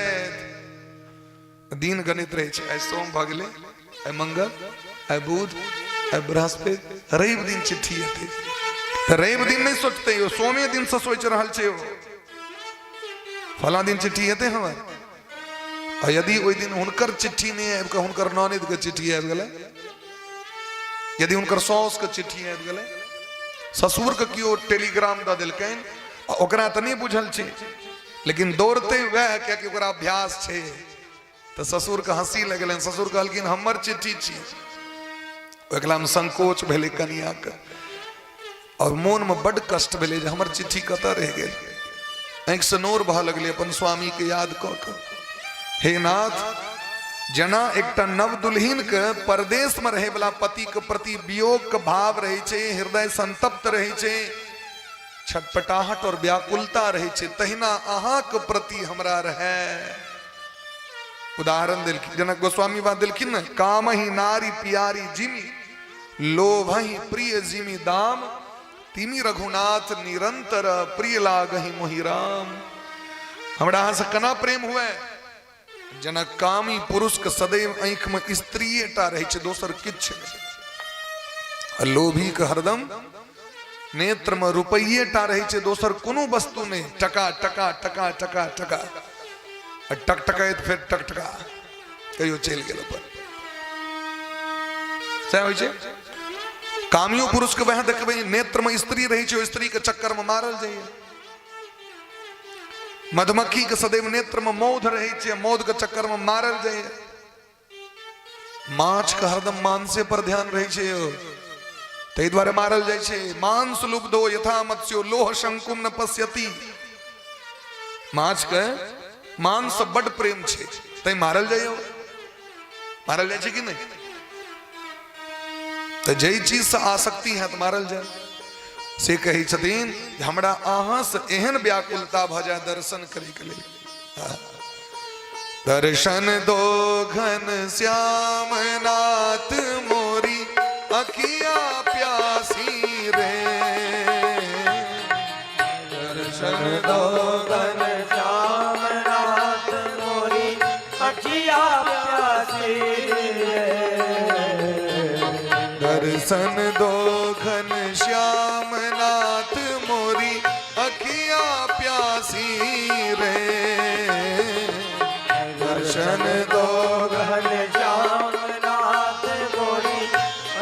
दिन गणित रहै छै, आइ सोम भऽ गेलै, आइ मंगल, आइ बुध, आइ बृहस्पति, रवि दिन चिट्ठी एतै। तऽ रवि दिन नहि सोचतै ओ, सोमे दिनसँ सोचि रहल छै ओ फलां दिन चिट्ठी एतै हमर। आ यदि ओहि दिन हुनकर चिट्ठी नहि आबि कऽ हुनकर ननदिके चिट्ठी आबि गेलै, यदि हुनकर साउसके चिट्ठी आबि गेलै, ससुरके केओ टेलीग्राम दऽ देलकनि, आ ओकरा तऽ नहि बुझल छै, लेकिन दौड़ते वएह, कियाकि ओकरा अभ्यास छै। तऽ ससुरके हँसी लगलनि, ससुर कहलखिन हमर चिट्ठी छी। ओकरामे संकोच भेलै कनियाके, और मोनमे बड्ड कष्ट भेलै जे हमर चिट्ठी कतऽ रहि गेल। आँखिसँ नोर बहऽ लगलै अपन स्वामीके याद कऽ कऽ। हे नाथ, जेना एकटा नव दुल्हिनके परदेशमे रहैवला पतिके प्रति वियोगके भाव रहै छै, हृदय संतप्त रहै छै, छटपटाहट और व्याकुलता रहै छै, तहिना अहाँके प्रति हमरा रहै। उदाहरण देलखिन जनक गोस्वामी बात देलखिन ने, काम ही नारी पियारी जिमी, लोभहि प्रिय जिमी दाम, तिमी रघुनाथ निरंतर प्रिय लागहि मोहि राम। हमरा अहाँ से केना प्रेम हुए? जेना कामी पुरुष के सदैव आँखि में स्त्रीएटा रहै छै, दोसर किछु नहि। लोभी के हरदम नेत्र में रुपैएटा रहै छै, दोसर कोनो वस्तु नहि। टका टका टका टका टका, आ टकटकैत फेर टकटका कहियो चलि गेल अपन। सएह होइ छै कामियो पुरुष के, वएह देखबै नेत्र में स्त्री रहै छै, स्त्री के चक्कर में मारल जाइए। मधुमक्खी के सदैव नेत्र में मौध रहै छै, मौध के चक्कर में मारल जाइए। माछ के हरदम मांसे पर ध्यान रहै छै, ताहि दुआरे मारल जाइ छै। मांस लुब्धो यथा मत्स्यो लोह शंकुम न पश्यति। माछ के मांस से बड प्रेम छै, तै मारल जाइए। मारल जाइ छै कि नहि? तऽ जाहि चीज से आसक्ति है तऽ मारल जाय। से कहै छथिन जे हमरा अहाँ से एहन व्याकुलता भऽ जाय दर्शन करैके लेल। दर्शन दो घन श्याम नाथ मोरी अखिया प्यासी रे, दर्शन दो घन श्याम नाथ मोरी अखिया प्यासी रे, दर्शन दो घन श्याम नाथ मोरी अखिया प्यासी रे, दर्शन दो घन श्याम नाथ मोरी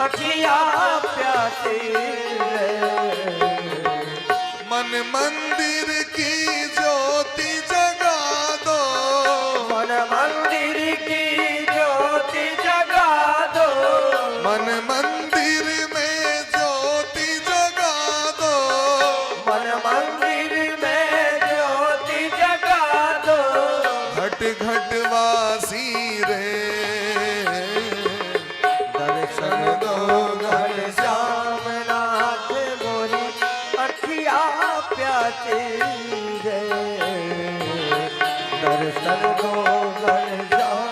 अखिया प्यासी रे। मन मंदिर की ज्योति जगा दो, मन मंदिर की ज्योति जगा दो, मन मंदिर में ज्योति जगा दो, मन मंदिर में ज्योति जगा दो, घट घट वासी रे, दर्शन दो घन श्याम नाथ मोरी अखिया प्यासी रे, दर्शन दो घन श्याम।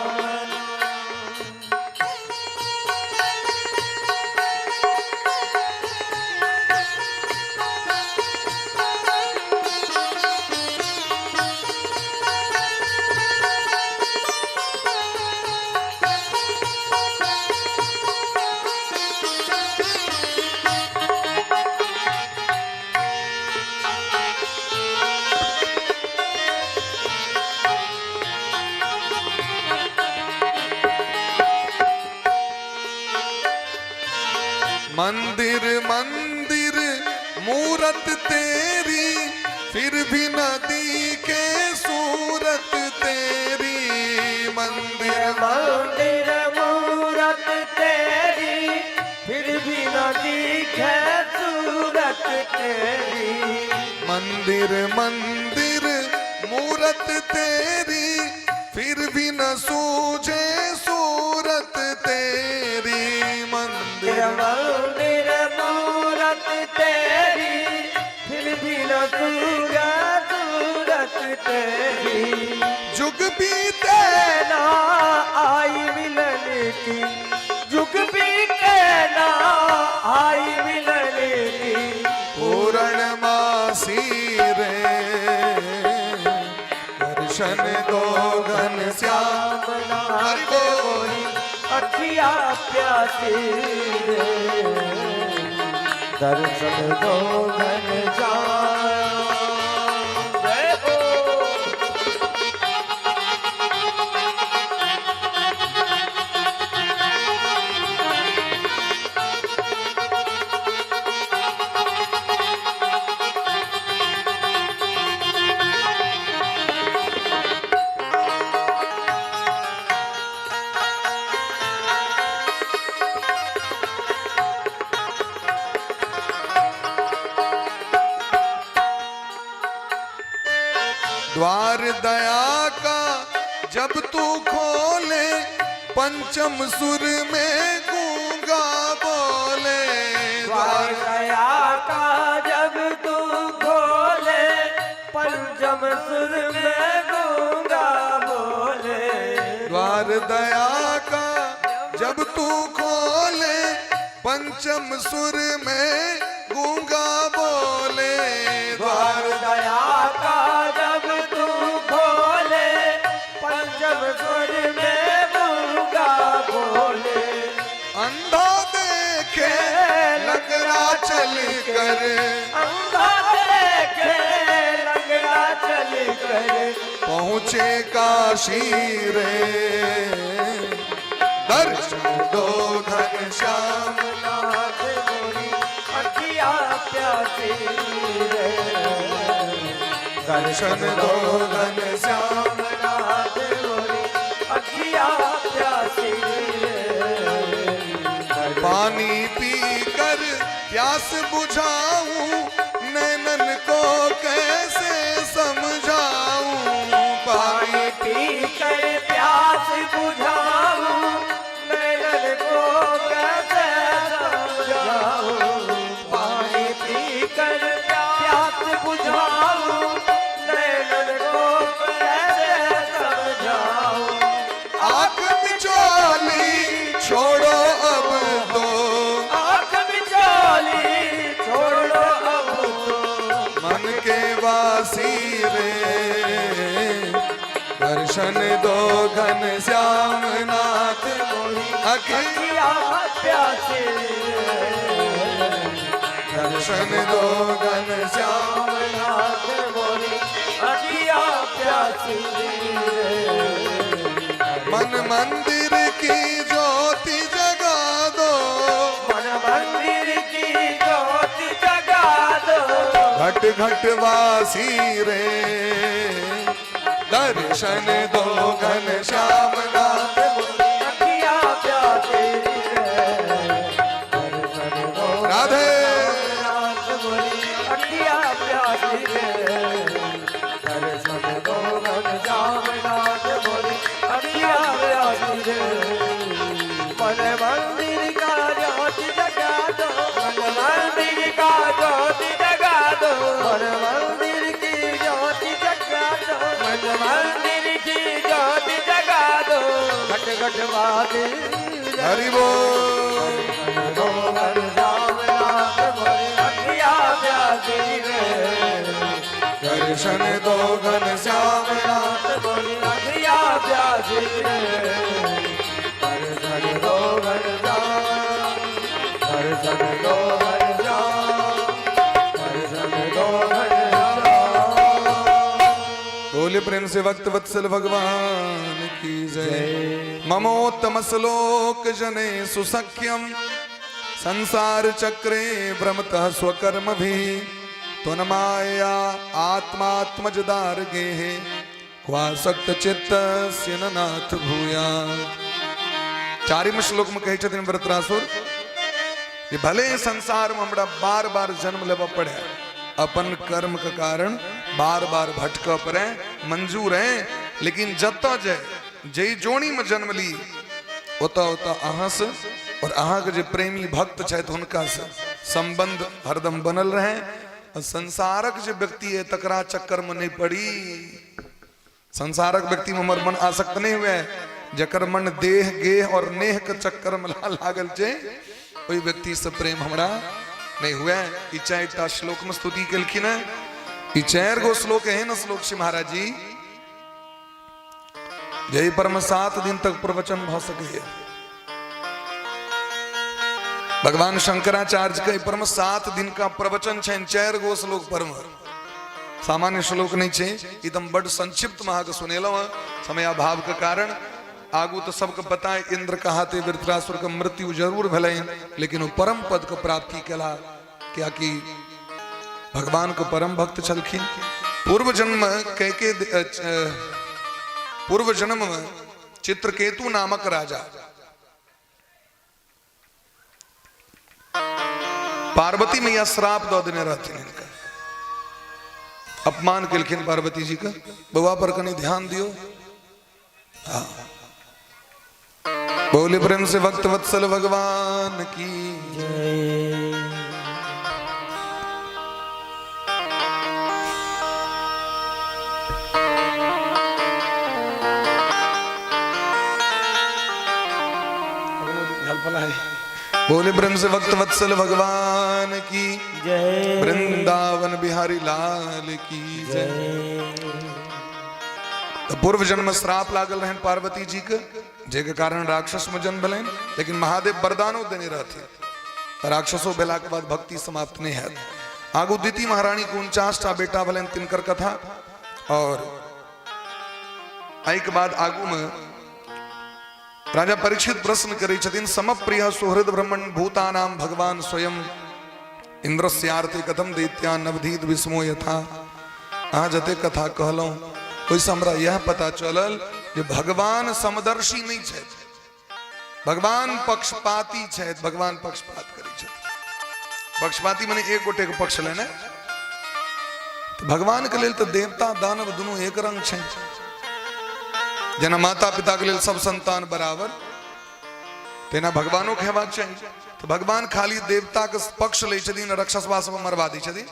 मंदिर मंदिर मूरत तेरी, फिर भी न दिखे सूरत तेरी। मंदिर मंदिर मूरत तेरी, फिर भी न दिखे सूरत तेरी। मंदिर मंदिर मूरत तेरी, फिर भी न सूझे सूरत तेरी। मंदिर मंदिर मूरत तेरी, फिर भी न सूझे सूरत तेरी। जुग बीते ना आई मिलन की, जुग बीते ना आई मिलन की। पूर्णमासी रे, दर्शन दो घन श्याम। हरि बोल। अखिया प्यासी रे, दर्शन दो घन श्याम। जय हो। द्वार दया का जब तू खोले, पंचम सुर में गूंगा बोले। द्वार द्वार दया का जब तू खोले, पंचम सुर में गूंगा बोले। द्वार दया का जब तू खोले, पंचम सुर में गूंगा बोले। द्वार द्वार दया का जब तू खोले, पंचम सुर में गूंगा बोले। अंधा देखे लंगड़ा चल कर, अंधा देखे लंगड़ा चल कर, पहुँचे काशी रे, दर्शन दो घन श्याम। नाथ मोरी अखिया प्यासी रे, दर्शन दो घन श्याम। नाथ मोरी अखिया प्यासी रे। पानी पी कर प्यास बुझाऊं, नैनन को कैसे समझाऊं। पानी पानी पी कर प्यास बुझाऊं, नैनन को कैसे समझाऊं। पानी पी कर प्यास बुझाऊं, नैनन को कैसे समझाऊं। आंख मिचोली छोड़ो अब तो, आंख बिचौली छोड़ो अब तो, मन के वासी रे, दर्शन दो घन श्याम नाथ। मोरी अखी अखिया प्यासी रे, दर्शन दो घन श्याम। नाथ मोरी अखिया प्यासी रे। मन मंदिर की ज्योति जगा दो, मन मंदिर की ज्योति जगा दो, घट घट वासी रे, दर्शन दो घन श्याम नाथ। अखिया प्यासी रे, दर्शन दो राधे। नाथ मोरी अखिया प्यासी रे, दर्शन दो घन श्याम नाथ मोरी अखिया प्यासी रे। मन मंदिर का ज्योति जगा दो, मन मंदिर का ज्योति जगा दो, मन मंदिर की ज्योति जगा दो, मन मंदिर की ज्योति जगा दो। घट घट वादी हरि बोल। दो घन श्याम नाथ मोरी अखिया प्यासी रे, दर्शन दो घन श्याम नाथ। नाथ मोरी अखिया प्यासी रे, दर्शन दो घन श्याम, दर्शन दो घन श्याम, दर्शन दो घन श्याम। बोले प्रेम से भक्त वत्सल भगवान की जय। ममोत्तम श्लोक जने सुसख्यम संसार चक्रे भ्रमतः स्वकर्म भी त्वन्माया आत्मात्मजदार गेहे क्वासक्त चित्त नाथ भूया। चारिम श्लोक में कहै छथिन वृत्रासुर जे भले संसार में हमरा बार बार जन्म लेबऽ पड़े, अपन कर्म के कारण बार बार भटकऽ पड़े, मंजूर है, लेकिन जतऽ जाय जै जोनी में जन्म ली ओतऽ ओतऽ अहाँ से और अहाँके जे प्रेमी भक्त छथि हुनका से संबंध हरदम बनल रहे। और संसारक जे व्यक्ति है तकरा चक्कर में नहीं पड़ी। संसारक व्यक्ति में हमर मन आसक्त नहीं हुए, जकर मन देह गेह और नेह के चक्कर में लागल छै ओहि व्यक्ति से प्रेम हमरा नहीं हुए। ई चारिटा श्लोक में स्तुति केलखिन है। ई चारि गो श्लोक एहन श्लोक छै महाराज जी जाहि पर में 7 दिन तक प्रवचन भ सकैए। भगवान शंकराचार्य के पर में 7 दिन का प्रवचन छनि, 4 गो श्लोक पर में। सामान्य श्लोक नहीं छै, एकदम बड संक्षिप्त में अहाँके सुनेलहुँ हँ समय अभाव के कारण। आगू तो सबके पता है इंद्र के हाथे वृत्रासुर के मृत्यु जरूर भेलै, लेकिन वो परम पद के प्राप्ति केला, कियाकि भगवान के परम भक्त छलखिन। पूर्व जन्म के पूर्व जन्म में चित्रकेतु नामक राजा पार्वती मैया श्राप दऽ देने रहथिन, हिनका अपमान केलखिन पार्वती जी के। बौआ पर कनी ध्यान दियो। हाँ, बोले प्रेम से भक्त वत्सल भगवान की जय। बोले प्रेम से भक्त वत्सल भगवान की जय। वृंदावन बिहारी लाल की जय। तो पूर्व जन्म श्राप लागल रहन पार्वती जी के, जाहिके कारण राक्षस में जन्म भेलनि, लेकिन महादेव वरदानो देने रहथिन। राक्षसो भेला के बाद भक्ति समाप्त नहीं हैत। आगू द्वितीय महारानी के 49टा बेटा भेलनि, तिनकर कथा। और एहिके बाद आगू में राजा परीक्षित प्रश्न करै छथिन, समप्रिय सुहृद ब्रह्मण भूतानाम भगवान स्वयं इंद्रस्यार्थे कथम दैत्या नवधीत विस्मो यथा। अहाँ जते कथा कहलहुँ ओहिसँ हमरा यह पता चलल जे भगवान समदर्शी नहीं छथि, भगवान पक्षपाती छथि, भगवान पक्षपात करै छथि। पक्षपाती मने एक गोटे के पक्ष लेने। तो भगवान के लेल तो देवता दानव दुनू एक रंग छै, जेना माता पिता के लेल सब संतान बराबर, तेना भगवानो के हेबाक चाही। तो भगवान खाली देवता के पक्ष लै छथिन, राक्षसवा सब मरवा दै छथिन,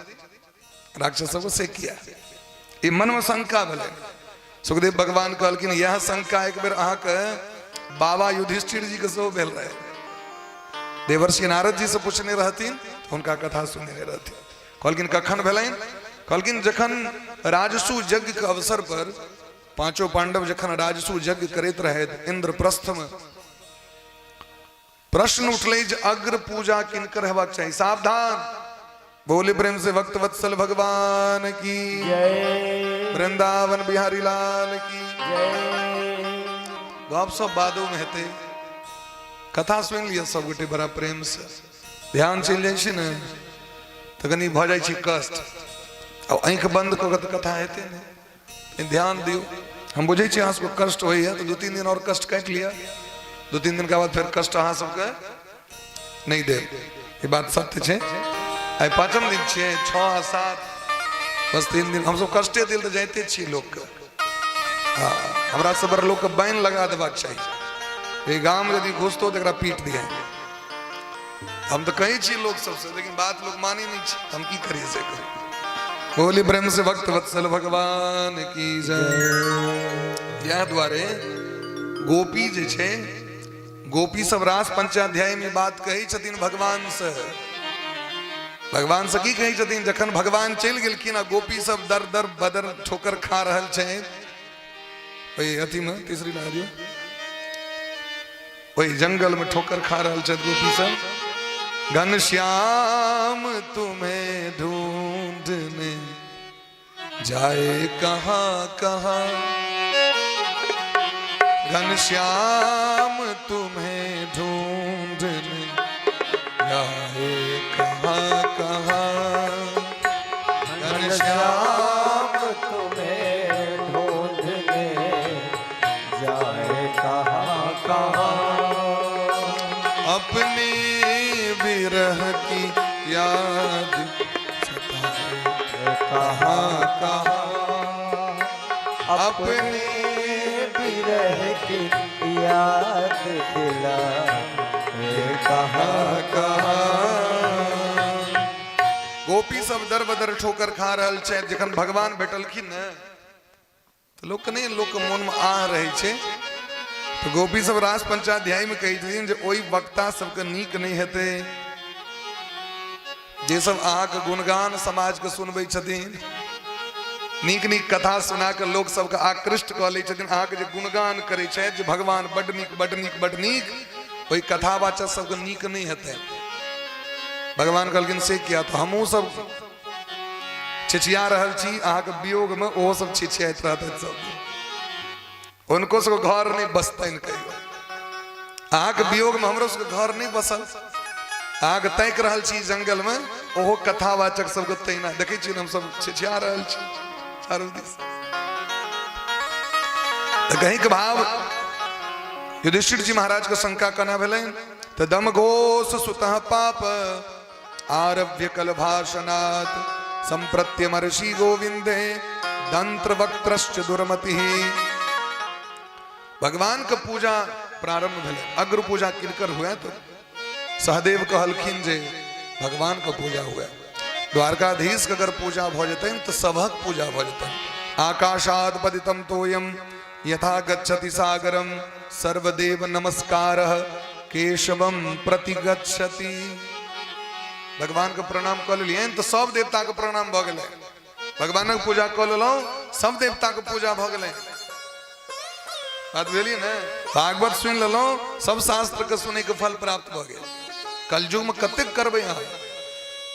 राक्षस सब से किया। ई मन में शंका भेलै। सुखदेव भगवान कहलखिन यह शंका एक बेर अहाँके बाबा युधिष्ठिर जी के सेहो भेल रहे। देवर्षि नारद जी से पूछने रहथिन, हुनका कथा सुनने रहथिन। कहलखिन कखन भेलनि? कहलखिन जखन राजसु यज्ञ के अवसर पर पांचों पांडव जखन राजसु यज्ञ करैत रहे इंद्रप्रस्थ में, प्रश्न उठले जे अग्र पूजा किनकर हेबाक चाही। सावधान, बोले प्रेम से भक्त वत्सल भगवान की जय, वृंदावन बिहारी लाल की जय। गप सब बादो में हेतै, कथा सुनि लिअ सब गोटे बड़ा प्रेम से। ध्यान चलि जाइ छै ने तऽ कनि भऽ जाइ छै कष्ट, आ आँखि बंद कऽ के तऽ कथा हेतै नहि। ध्यान दियौ, हम बुझै छी अहाँ सबके कष्ट होइए, तऽ 2-3 दिन आओर कष्ट काटि लिअ, 2-3 दिन के बाद फेर कष्ट अहाँ सबके नहि देब, ई बात सत्य छै। आइ 5म दिन छियै, 6 आ 7, बस 3 दिन हमसब कष्टे दिल तऽ जाइते छियै लोकके। हाँ, हमरा सब पर लोकके बैन लगा देबाक चाही, एहि गाम यदि घुसतो तऽ एकरा पीट दिए। हम तऽ कहै छियै लोक सबसे, लेकिन बात लोक मानै नहि छै, हम की करियै से करी। बोली प्रेम से भक्त वत्सल भगवान की जय। इएह दुआरे गोपी जे छै, गोपी सब रास पंचाध्याय में बात कहै छथिन भगवान से। भगवान से की कहै छथिन? जखन भगवान चलि गेलखिन आ गोपी सब दर दर बदर ठोकर खा रहल छै, ओहि अथी में तीसरी लगा दियौ, ओहि जंगल में ठोकर खा रहल छथि गोपी सब। घनश्याम तुम्हें ढूंढने जाए कहाँ कहाँ, घनश्याम तुम्हें ढूंढने जाए श्याम तुम्हें ढूंढने जाए कहाँ कहाँ। अपने विरह की याद सताए कहाँ कहाँ। अपने विरह की याद दिला कहाँ कहाँ। गोपी सब दर बदर ठोकर खा रहल छै। जखन भगवान भेटलखिन ने तऽ लोक नहि, लोक मोन में आह रहै छै। तऽ गोपी सब रास पंचाध्याय में कहै छथिन जे ओहि वक्ता सबके नीक नहि हेतै जे सब अहाँके गुणगान समाजके सुनबै छथिन, नीक नीक कथा सुना कऽ लोक सबके आकृष्ट कऽ लै छथिन, अहाँके जे गुणगान करै छथि जे भगवान बड नीक बड नीक बड नीक, ओहि कथावाचक सबके नीक नहि हेतै। भगवान कहलखिन से किया? तऽ हमहूँ सब छिछिया रहल छी अहाँके वियोग में, ओहो सब छिछियाइत रहतथि सब दिन, हुनको सबके घर नहि बसतनि कहियो। अहाँके वियोग में हमरो सबके घर नहि बसल। अहाँके ताकि रहल छी जंगल में, ओहो कथावाचक सबके तहिना देखै छियै ने, हमसब छिछिया रहल छी चारू दिस। तऽ कहीं के भाव युधिष्ठिर जी महाराज के शंका केना भेलनि? तऽ दम घोष सुतः पाप आरभ्य कल भाषणात् संप्रत्यमर्षि गोविंदे दंत्र वक्त्रश्च दुर्मति। भगवान के पूजा प्रारंभ भेलै। अग्र पूजा किनकर हुए? तो सहदेव कहलखिन जे भगवान के पूजा हुए। द्वारकाधीश के अगर पूजा भऽ जेतनि तऽ सभक पूजा भऽ जेतनि। आकाशाद पतितम तोयम यथा गच्छति सागरम सर्वदेव नमस्कार केशवम प्रति गच्छति। भगवान के प्रणाम कऽ लेलियनि तऽ सब देवता के प्रणाम भऽ गेलै। भगवानक पूजा कऽ लेलहुँ, सब देवता के पूजा भऽ गेलै। बात बुझलियै ने? भागवत सुनि लेलहुँ, सब शास्त्र के सुनै के फल प्राप्त भऽ गेल। कलयुग में कतेक करबै अहाँ,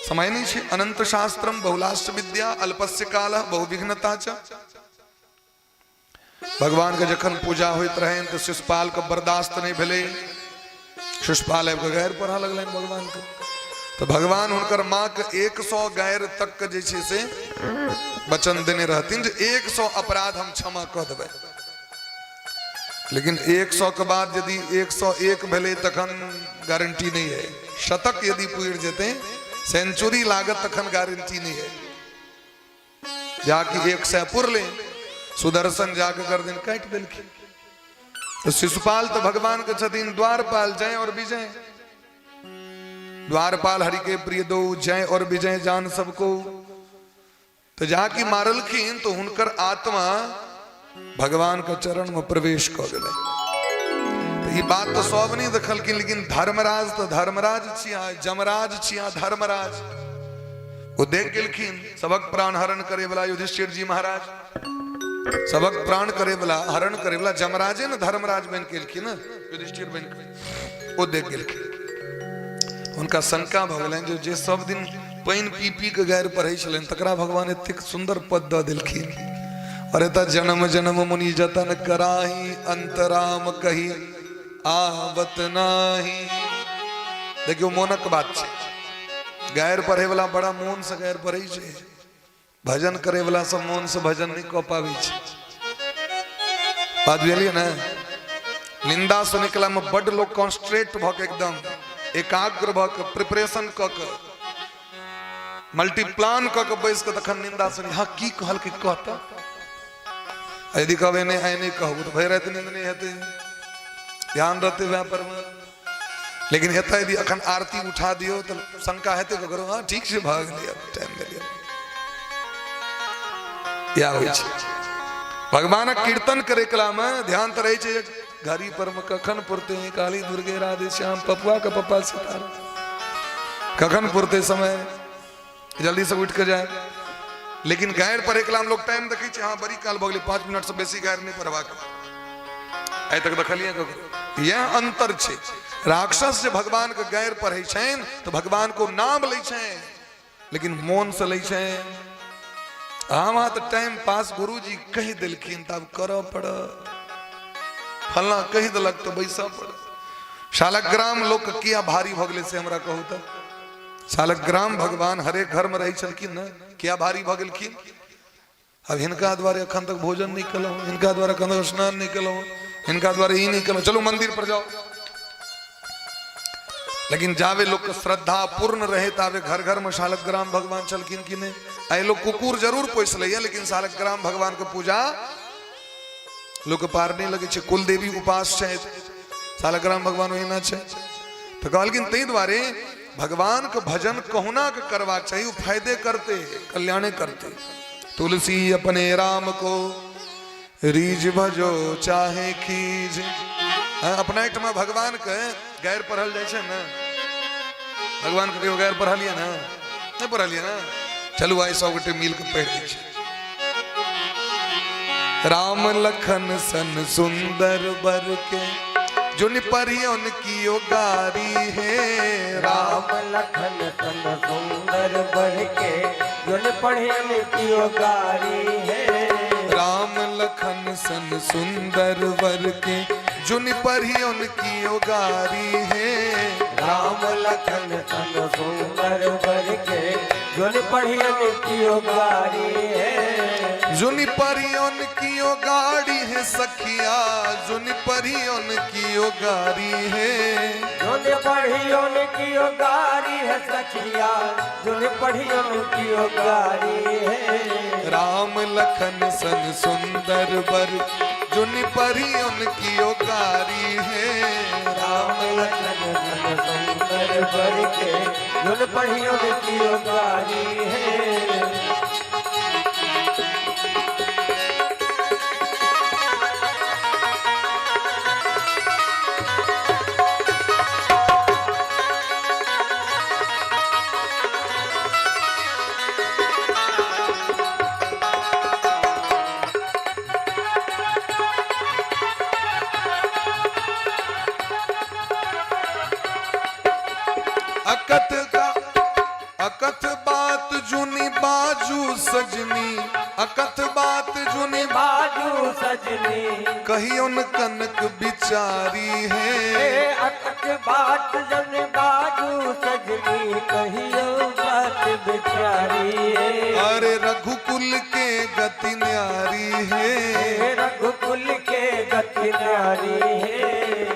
समय नहि छै। अनंत शास्त्रम बहुलाश्च विद्या अल्पस्य काल बहुविघ्नता च। भगवान के जखन पूजा होइत रहनि तऽ शिशुपाल के बर्दाश्त नहि भेलै। शिशुपाल आबि कऽ गारि पढ़ऽ लगलनि भगवान के। तऽ भगवान हुनकर माँ के 100 गारि तक के जे छै से वचन देने रहथिन जे 100 अपराध हम क्षमा कऽ देबै, लेकिन 100 के बाद यदि 101 भेलै तखन गारंटी नहि है। शतक यदि पुरि जेतै, सेंचुरी लागत, तखन गारंटी नहि है। जाकि 100 पुरले, सुदर्शन जाके गर्दन काटि देलखिन। तो शिशुपाल तो भगवान के छथिन द्वारपाल, जय और विजय। द्वारपाल हरि के प्रिय दो, जय और विजय जान सबको। तो जाकि मारलखिन तो हुनकर आत्मा भगवान के चरण में प्रवेश कऽ गेलै। तो ई बात तो सब नहीं देखलखिन, लेकिन धर्मराज तो धर्मराज छिया, जमराज छिया धर्मराज, ओ देख गेलखिन। सबक प्राण हरण करे वाला युधिष्ठिर जी महाराज, सबक प्राण करे वाला, हरण करे वाला जमराजे ने धर्मराज बन गेलखिन, युधिष्ठिर बन के ओ देख गेलखिन। हुनका शंका भऽ गेलनि जे जे सब दिन पानि पी पी के गारि पढ़ै छलनि तकरा भगवान एतेक सुन्दर पद दऽ देलखिन। और एतऽ जन्म जन्म मुनि जतन कराही अंतराम कही आवत नाही। देखियौ मोनक बात छै। गारि पढ़े वाला बड़ा मोन से गारि पढ़ै छै, भजन करे वाला सब मोन से भजन नहीं कऽ पाबै छै। बात बुझलियै ने? निंदा सुनै कला में बड लोग कॉन्सेंट्रेट भऽ के एकदम एकाग्र भऽ के प्रिपरेशन कऽ के मल्टीप्लान कऽ के बैस के तखन निंदा सुनी। हाँ की कहलकै कहता, यदि कहबै नहि आइ नहि कहू तऽ भरि राति नींद नहि हेतै, ध्यान रहतै वएह पर में। लेकिन एतऽ यदि अखन आरती उठा दियौ तऽ शंका हेतै ककरो? हाँ ठीक छै, भऽ गेलै, टाइम भेलै। इएह होइ छै भगवानक कीर्तन करे कला में ध्यान तऽ रहै छै घड़ी पर में कखन पुरते, काली दुर्गे राधे श्याम पपुआ के पप्पा सीताराम, कखन पुरते समय, जल्दी से उठि के जाए। लेकिन गारि पढ़े कला में लोग टाइम देखै छै, हाँ बड़ी काल भऽ गेलै, 5 मिनट से बेसी गारि नहि पढ़बाक। आइ तक देखलियै ककरो? इएह अंतर छै। राक्षस जे भगवान के गारि पढ़ै छनि तऽ भगवान को नाम लै छनि, लेकिन मोन से लै छनि। हम अहाँ तऽ टाइम पास, गुरुजी कहि देलखिन तऽ आब करऽ पड़त, फलना कहि देलक तऽ बैसऽ पड़त। शालग्राम लोक किया भारी भऽ गेलै से हमरा कहू तऽ? शालग्राम भगवान हरेक घर में रहै छलखिन ने? किया भारी भऽ गेलखिन? आब हिनका द्वारे एखन तक भोजन नहि केलहुँ, हिनका द्वारे एखन तक स्नान नहि केलहुँ, हिनका द्वारे ई नहि केलहुँ, चलू मंदिर पर जाओ। लेकिन जावे लोग के श्रद्धा पूर्ण रहे तावे घर घर में शालग्राम भगवान छलखिन कि नहीं। आइ लोग कुकुर जरूर पोसि लैया, लेकिन शालग्राम भगवान के पूजा लोग के पार नहीं लगे छै। कुल देवी उपास छै, शालग्राम भगवान ओहिना छै। तो कहलखिन ताहि दुआरे भगवान के भजन कहुना के करबाक चाही, ओ फायदे करते, कल्याणे करते। तुलसी अपने राम को रीझ भजो चाहे खीझ। हाँ, अपना एकठमा भगवान के गैर पढ़ल जाइ छै ने, भगवान के कहियो गैर पढ़लियै ने? नहि पढ़लियै ने? चलू आइ सब गोटे मिल के पढ़ि दै छै। राम लखन सन सुंदर बर के जुन परियन की गारी है। राम लखन सन सुंदर बर के जुन पढ़ियन की गारी है। राम लखन सन सुंदर बर के जुन परियन की गारी है। राम लखन सन सुंदर बर के जुन पढ़ियन की गारी है। जुन परियन की गाड़ी है सखिया, जुन परियन की गारी है। जुन पढ़ियन की गारी है सखिया, जुन पढ़ियन की गारी है। राम लखन सन सुंदर बर जुन परियन की गारी है। राम लखन सन सुंदर बर के जुन पढ़ियन की गारी है। अकथ का अकथ बात जुनी बाजू सजनी, अकथ बात जुनी बाजू सजनी, कहियो न कनक बिचारी है। अकथ बात जन बाजू सजनी, कहियो बात बिचारी है। अरे रघुकुल के गति न्यारी है। रघुकुल के गति न्यारी है।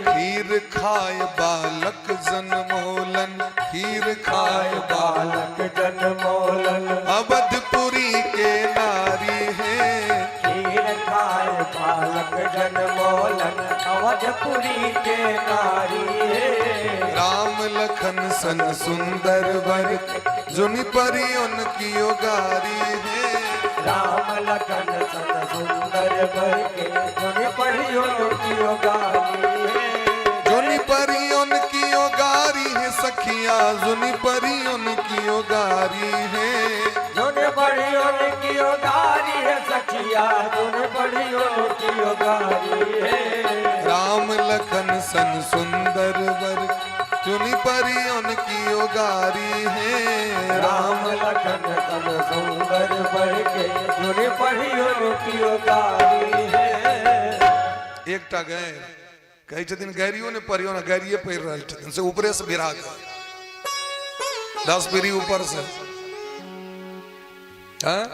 खीर खाए बालक जन्मोलन, खीर खाए बालक जन्मोलन, अवधपुरी के नारी है। खीर खाए बालक जन्मोलन, अवधपुरी के नारी है। राम लखन सन सुंदर बर जुनि परी उनकी गारी है। राम लखन सन सुंदर बर के जुनि परी उनकी गारी है। जुनि परी उनकी गारी है सखिया, जुनि परी उनकी गारी है। जुनि परी उनकी गारी है सखिया, जुनि परी उनकी गारी है। राम लखन सन सुंदर बर जुनि परी उनकी गारी है। राम लखन सन सुंदर बर के जुनि परी उनकी गारी है। एकटा गैर कहै छथिन गैरियो ने पढ़ियो ने, गैरिये पढ़ि रहल छथिन, से ऊपरे से भिरा कऽ 10 पीढ़ी ऊपर से। हाँ?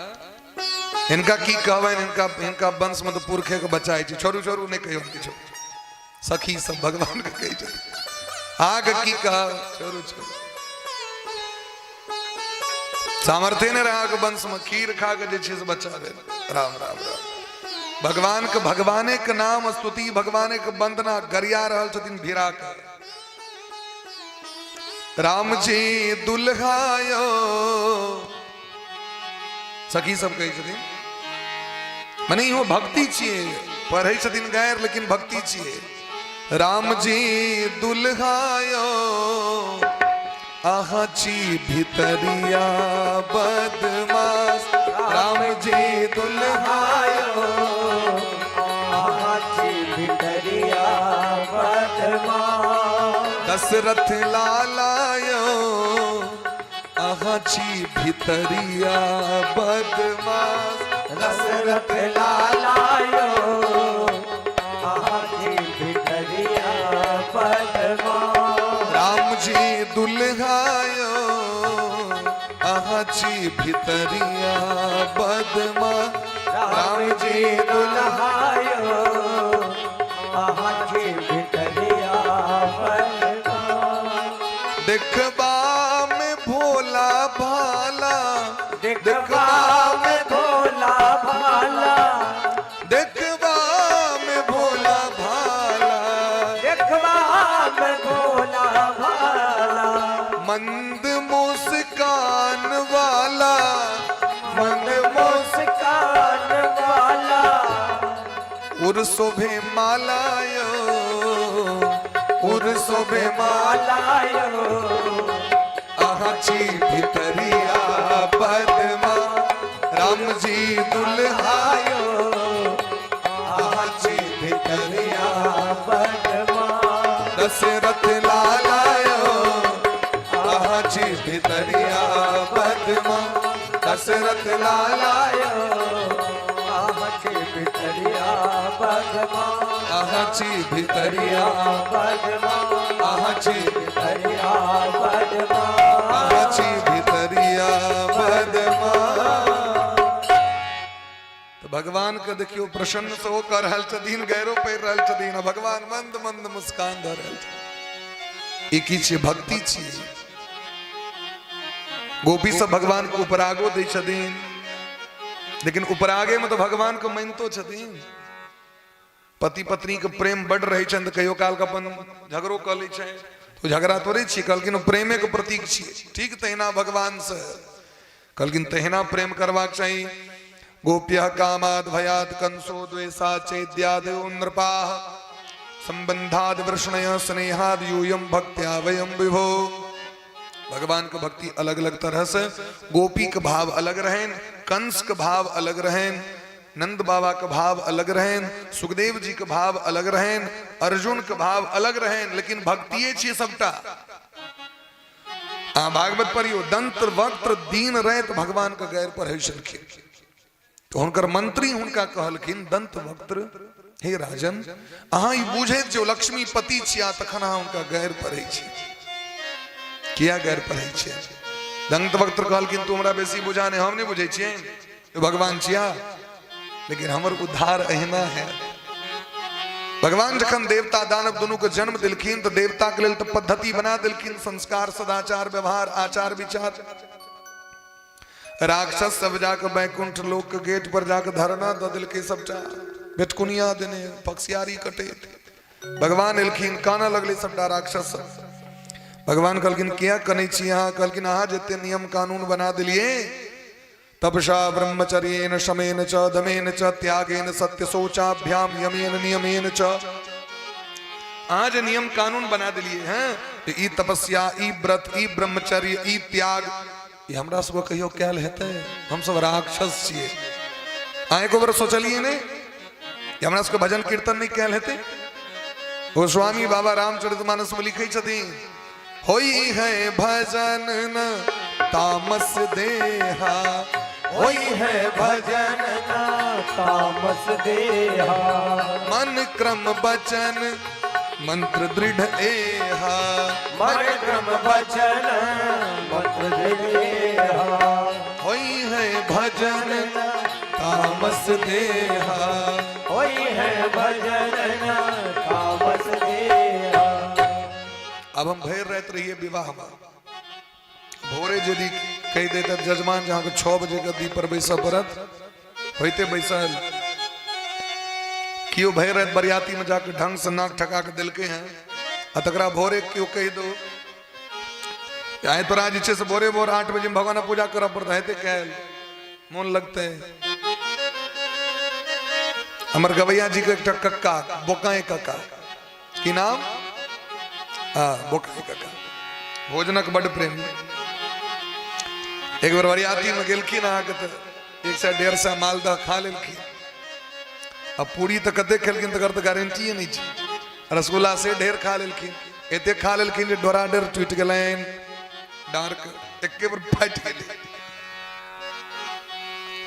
हिनका की कहबनि, हिनका हिनका वंश में तऽ पुरखे के बच्चा होइ छै। छोड़ू छोड़ू, नहि कहियौ किछो। सखी सब भगवान के कहै छथिन, अहाँके की कहब, छोड़ू छोड़ू, सामर्थ्य नहि रहै अहाँके वंश में, खीर खा के जे छै से बच्चा भेल। राम राम राम। भगवान के भगवाने के नाम स्तुति, भगवाने के वंदना गरिया रहल छथिन भिरा के। राम जी दुल्हायो, सखी सब कहै छथिन, मने इहो भक्ति छियै, पढ़ै छथिन गैर लेकिन भक्ति छियै। राम जी दुल्हायो अहाँ छी भितरिया बदमाश, राम जी दुल्हायो अहाँ छी भितरिया बदमाश। दशरथ लालायो अहाँ छी भितरिया बदमाश, दशरथ लालायो अहाँ छी भितरिया बदमाश। राम जी दुल्हायो अहाँ छी भितरिया बदमा। राम जी दुल्हायो, अहाँ छी भितरिया बदमा। देखबा में भोला भाला, देखबा में भोला भाला, देखबा में भोला भाला, देखबा में भोला भाला, मंद मुस्कान वाला, मंद मुस्कान वाला, उर शोभे मालायो, उर शोभे मालायो। अहाँ छी भितरिया पदमा, राम जी दुल्हायो, अहाँ छी भितरिया बदमा। दशरथ लालायो, अहाँ छी भितरिया पदमा, दशरथ लालायो, अहाँ छी भितरिया बदमा। अहाँ छी भितरिया बदमा। अहाँ छी भितरिया बदमा। अहाँ छी भितरिया बदमा। तऽ भगवान के देखियौ, प्रसन्न सेहो कऽ रहल छथिन, गैरो पड़ि रहल छथिन, आ भगवान मंद मंद मुस्कान दऽ रहल छथिन। ई की छियै? भक्ति छियै। गोपी सब भगवान के उपरागो दै छथिन, लेकिन उपरागे में तऽ भगवान के मानितो छथिन। पति पत्नी के प्रेम बड रहै छनि तऽ कहियो काल के अपन झगड़ो कऽ लै छै, तो झगड़ा थोड़े छियै, कहलखिन ओ प्रेमे के प्रतीक छियै। ठीक तहिना भगवान से कहलखिन तहिना प्रेम करबाक चाही। गोप्य कामाद भयाद कंसो द्वेषा चैद्याद नृपाः संबंधाद वृष्णय स्नेहाद यूयम भक्त्या वयम विभो। भगवान के भक्ति अलग अलग तरह से, गोपी के भाव अलग रहन, कंस के भाव अलग रहन, नंद बाबा के भाव अलग रहन, सुखदेव जी के भाव अलग रहन, अर्जुन के भाव अलग रहन, लेकिन भक्तिये छियै सबटा। अहाँ भागवत पढ़ियौ, दंत वक्त्र दीन राति भगवान के गैर पर होइ छलखिन, तऽ हुनकर मंत्री हुनका कहलखिन, दंत वक्त्र हे राजन, अहाँ ई बुझैत जे लक्ष्मीपति छिया, तखन अहाँ हुनका गैर पढ़ै छी, किया गैर पढ़ै छियै? दंत वक्त्र कहलखिन, तू हमरा बेसी बुझा नहि, हम नहि बुझै छियै भगवान छिया, लेकिन हमर उद्धार एहिना है। भगवान जखन देवता दानव दुनू के जन्म दिलखिन तऽ देवता के लेल तऽ पद्धति बना दिलखिन, संस्कार, सदाचार, व्यवहार, आचार विचार। राक्षस सब जाके बैकुंठ लोक के गेट पर जाके धरना दऽ देलकै, सबटा बेटकुनिया देने पक्षियारी कटे। भगवान एलखिन, कानऽ लगलै सबटा राक्षस सब। भगवान कहलखिन, किया कनै छी अहाँ? कहलखिन, अहाँ जते नियम कानून बना देलियै, तपसा ब्रह्मचर्येण शमेन च दमेन च त्यागेन सत्य शौचाभ्याम यमेन नियमेन च, अहाँ जे नियम कानून बना देलियै हैं, तऽ ई तपस्या, ई व्रत, ई ब्रह्मचर्य, ई त्याग, ई हमरा सबके कहियो कयल हेतै? हमसब राक्षस छियै। अहाँ एको बेर सोचलियै नहि जे हमरा सबके भजन कीर्तन नहि कयल हेतै? गोस्वामी बाबा रामचरितमानस में लिखै छथिन, होई है भजन न तामस देहा, होई है भजन न तामस देहा, मन क्रम बचन मंत्र दृढ़ एहा, मन क्रम बचन मंत्र दृढ़ एहा, होई है भजन तामस देहा, होई है भजन न तामस देहा। अब हम भरि राति रहिए विवाह में, भोरे यदि कहि देते जजमान जे अहाँके 6 बजे के दीप पर बैसऽ पड़त, होइते बैसल। केओ भरि राति बरियाती में जाके ढंग से नाक ठका के देलकै हैं, आ तकरा भोरे केओ कहि दो आइ तोरा जे छै से भोरे भोर 8 बजे भगवान पूजा करऽ पड़तै, हेतै काल्हि मोन लगतै। हमर गवैया जी के एकटा कक्का, बोकाए कक्का, की नाम? हाँ, बोकाए कक्का, भोजनक बड प्रेमी। एक बेर बरियाती में गेलखिन अहाँके तऽ 100 150 मालदह खा लेलखिन, आ पूरी तऽ कते खेलखिन तकर तऽ गारंटीए नहि छै। रसगुल्ला से ढेर खा लेलखिन, एते खा लेलखिन जे डोरा डेर टूटि गेलनि, डाँर के एके बेर फाटि गेलै।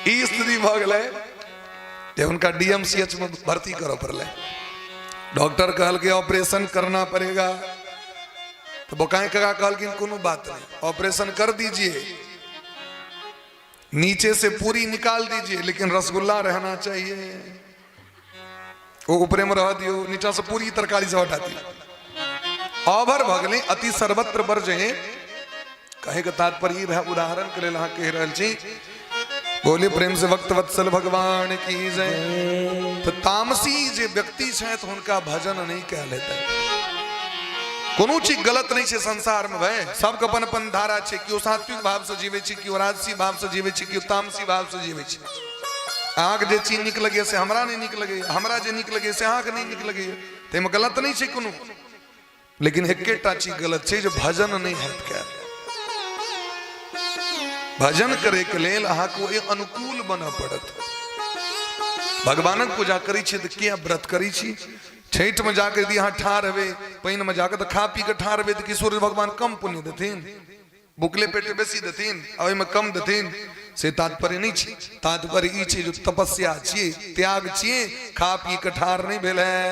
ई स्थिति भऽ गेलै जे हुनका डीएमसीएच में भर्ती करऽ पड़लै। डॉक्टर कहलकै ऑपरेशन करना पड़ेगा, तो बोकाई काका कहलखिन कोनो बात नहीं, ऑपरेशन कर दीजिए, नीचे से पूरी निकाल दीजिए लेकिन रसगुल्ला रहना चाहिए। ओ ऊपरे में रह दियो, नीचा से पूरी तरकारी से हटा दियो। अभर भऽ गेलै अति सर्वत्र बरजे। कहे के तात्पर्य ई रहे, उदाहरण के लेल अहाँ कहि रहल छी। बोले प्रेम से वक्त वत्सल भगवान की जय। तऽ तामसी जे व्यक्ति छथि हुनका भजन नहि कयल हेतै। कोनो चीज गलत नहि छै संसार में भाई, सबके अपन अपन धारा छै। केओ सात्विक भाव से जीवे छै, केओ राजसी भाव से जीवे छै, केओ तामसी भाव से जीवे छै। अहाँके जे चीज नीक लगैए से हमरा नहि नीक लगैए, हमरा जे नीक लगैए से अहाँके नहि नीक लगैए, ताहिमे गलत नहि छै कोनो। लेकिन एकेटा चीज गलत छै जे भजन नहि हैत कयल। भजन करैके लेल अहाँके ओहि अनुकूल बनऽ पड़त। भगवानक पूजा करै छी तऽ किया व्रत करै छी? छठिमे जाके यदि अहाँ ठाढ़ हेबै पानिमे जाके तऽ खा पी कऽ ठाढ़ हेबै तऽ की सूर्य भगवान कम पुण्य देथिन? भुखले पेटे बेसी देथिन आ ओहिमे कम देथिन? से तात्पर्य नहि छै। तात्पर्य ई छै जे तपस्या छियै, त्याग छियै, खा पी कऽ ठाढ़ नहि भेल है।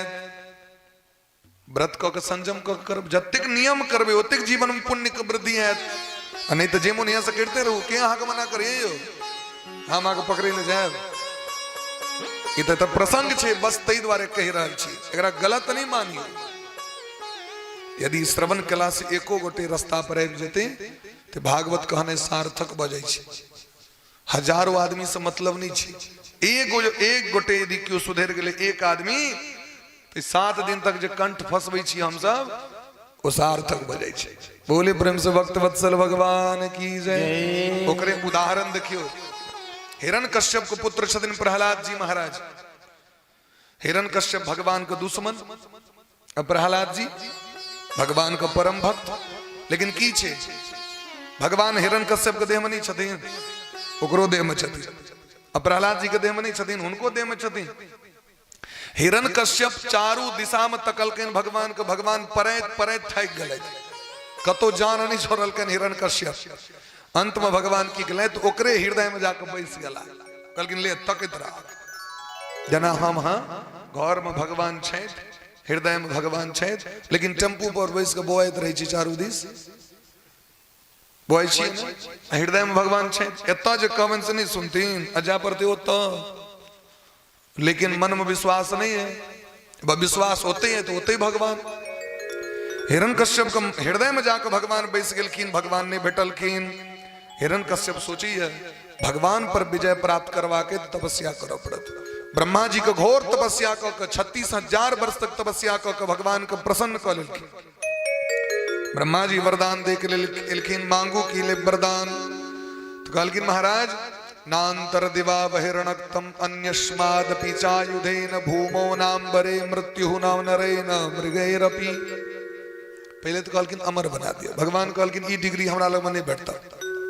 व्रत कऽ के संयम कऽ के करब, जतेक नियम करबै ओतेक जीवन में पुण्य के वृद्धि हैत। आ नहि तऽ जे मोन यहाँ से करिते रहू, के अहाँके मना करिए यौ? हम अहाँके पकड़ै लए जायब? ई तऽ प्रसंग छै, बस ताहि दुआरे कहि रहल छी, एकरा गलत नहि मानियौ। यदि श्रवण कला से एको गोटे रास्ता पर आबि जेतै तऽ भागवत कहने सार्थक भऽ जाइ छै। हजारों आदमी से मतलब नहीं छै। एगो एक गोटे यदि केओ सुधरि गेलै एक आदमी, तऽ 7 दिन तक जे कंठ फसबै छी हमसब ओ सार्थक भऽ जाइ छै। बोले प्रेम से भक्त वत्सल भगवान की जय। ओकरे उदाहरण देखियौ, हिरण कश्यप के पुत्र छथिन प्रहलाद जी महाराज। हिरण कश्यप भगवान के दुश्मन, आ प्रहलाद जी भगवान के परम भक्त। लेकिन की छै, भगवान हिरण कश्यप के देह में नहीं छथिन, ओकरो देह में छथिन। आ प्रहलाद जी के देह में नहीं छथिन, हुनको देह में छथिन। हिरण कश्यप चारू दिशा में तकलकनि भगवान के, भगवान परैत परैत थाकि गेलथि, कतौ जान नहीं छोड़लकनि हिरण कश्यप। अंत में भगवान की गेलै तो ओकरे हृदय में जाके बैस गेला, कहलखिन ले तकैत रह। जेना हम हाँ घर में भगवान छथि, हृदय में भगवान छथि, लेकिन टेम्पू पर बैस के बौआइत रहै छी, चारू दिस बौआइ छी, हृदय में भगवान छथि। एतऽ जे कहबनि से नहीं सुनथिन, आ जाय पड़तै ओतऽ। लेकिन मन में विश्वास नहीं है, विश्वास होते हैं तो होते ही भगवान। हिरण कश्यप के हृदय में जाकर भगवान बैस गेलखिन, भगवान नहीं भेटलखिन। हिरण कश्यप सोची है भगवान पर विजय प्राप्त करवा के तपस्या करऽ पड़त। ब्रह्मा जी के घोर तपस्या कऽ के 36,000 वर्ष तक तपस्या कऽ के भगवान के प्रसन्न कऽ लेलखिन। ब्रह्मा जी वरदान दे के एलखिन, मांगू की ले वरदान। तो कहलखिन महाराज नांतर दिवा बहिरणक्तम अन्यस्मादपि चायुधेन भूमौ नाम्बरे मृत्यु नाम नरेन मृगैरपि। पहिले तो कहलखिन अमर बना दिया। भगवान कहलखिन ई डिग्री हमरा लग में नहीं भेटता।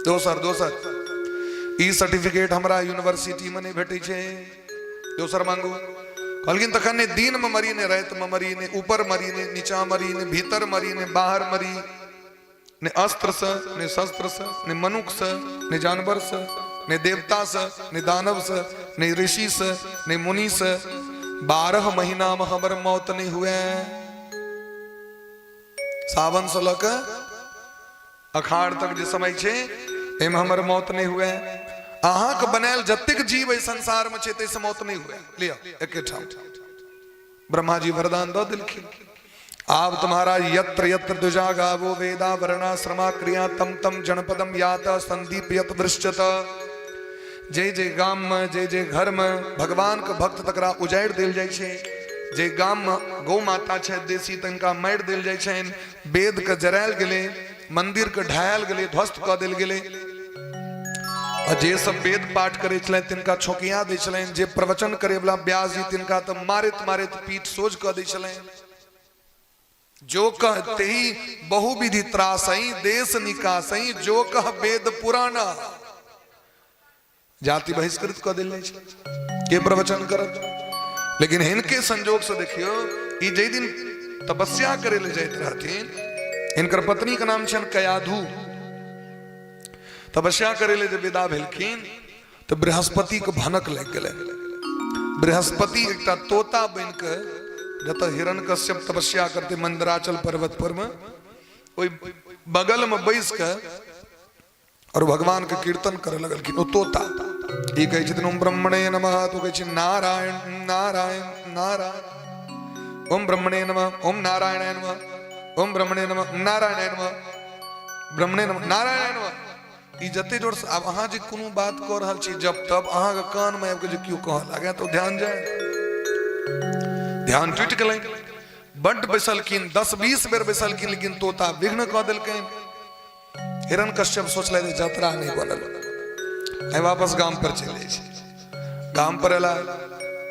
दोसर दोसर ई सर्टिफिकेट हमरा यूनिवर्सिटी में नहीं भेटै छै, दोसर मांगू। कहलखिन तखन ने दिन में मरी ने राति में मरी, ने ऊपर मरी ने नीचा मरी, ने भीतर मरी ने बाहर मरी, ने अस्त्र से ने शस्त्र से, ने मनुख से ने जानवर से, ने देवता से ने दानव से, ने ऋषि से ने मुनि से, 12 महीना में हमर मौत नहीं हुए। सावन से लऽ कऽ अखाड़ तक जे समय छै एहिमे हमर मौत नहि हुए। अहाँके बनायल जतेक जीव एहि संसार में छै ताहिसँ मौत नहि हुए। लिअ एकेठाम ब्रह्मा जी वरदान दऽ देलखिन। आब तुम्हारा यत्र यत्र दुजा गावो वेदा वर्णाश्रमा क्रिया तम तम जनपदम यात संदीप यत वृश्चत। जे जे गाम में जे जे घर में भगवान के भक्त तकरा उजाड़ि देल जाइ छै, जे गाम में गौ माता छै देसी तनका मारि देल जाइ छनि, वेद के जरायल गेलै, मंदिर के ढायल गेलै, ध्वस्त कऽ देल गेलै। आ जे सब वेद पाठ करै छलनि तिनका छोकिया दै छलनि, जे प्रवचन करे वाला व्यास जी तिनका तऽ मारैत मारैत पीठ सोझ कऽ दै छलनि। जो कह तेही बहुविधि त्रासई देश निकासई जो कह वेद पुराना। जाति बहिष्कृत कऽ देल जाइ छै, के प्रवचन करत? लेकिन हिनके संजोग से देखियो, ई जाहि दिन तपस्या करे ले जाइत रहथिन, हिनकर पत्नी के नाम छनि कयाधु। तपस्या करे ले जे विदा भेलखिन तऽ बृहस्पति के भनक लागि गेलै। बृहस्पति एकटा तोता बनि के जतऽ हिरण कश्यप तपस्या करते मंदराचल पर्वत पर में, ओहि बगल में बैस के और भगवान के कीर्तन करे लगलखिन। ओ तोता ई कहै छथिन ओम ब्रह्मणे नमः, तो कहै छै नारायण नारायण नारायण, ओम ब्रह्मणे नमः, ओम नारायणाय नमः, ओम ब्रह्मणे नमः, नारायणाय नमः, ब्रह्मणे नमः, नारायणाय नमः। ई जते जोर से आब अहाँ जे कोनो बात कऽ रहल छी जब तब अहाँके कान में आबि के जे केओ कहऽ लागे तऽ ध्यान जाय, ध्यान टूटि गेलै। बड्ड बैसलखिन, 10-20 बेर बैसलखिन, लेकिन तोता विघ्न कऽ देलकनि। हिरण कश्यप सोचले जे जतरा नहि बनल, आइ वापस गाम पर चलि जाइ छै। गाम पर एला,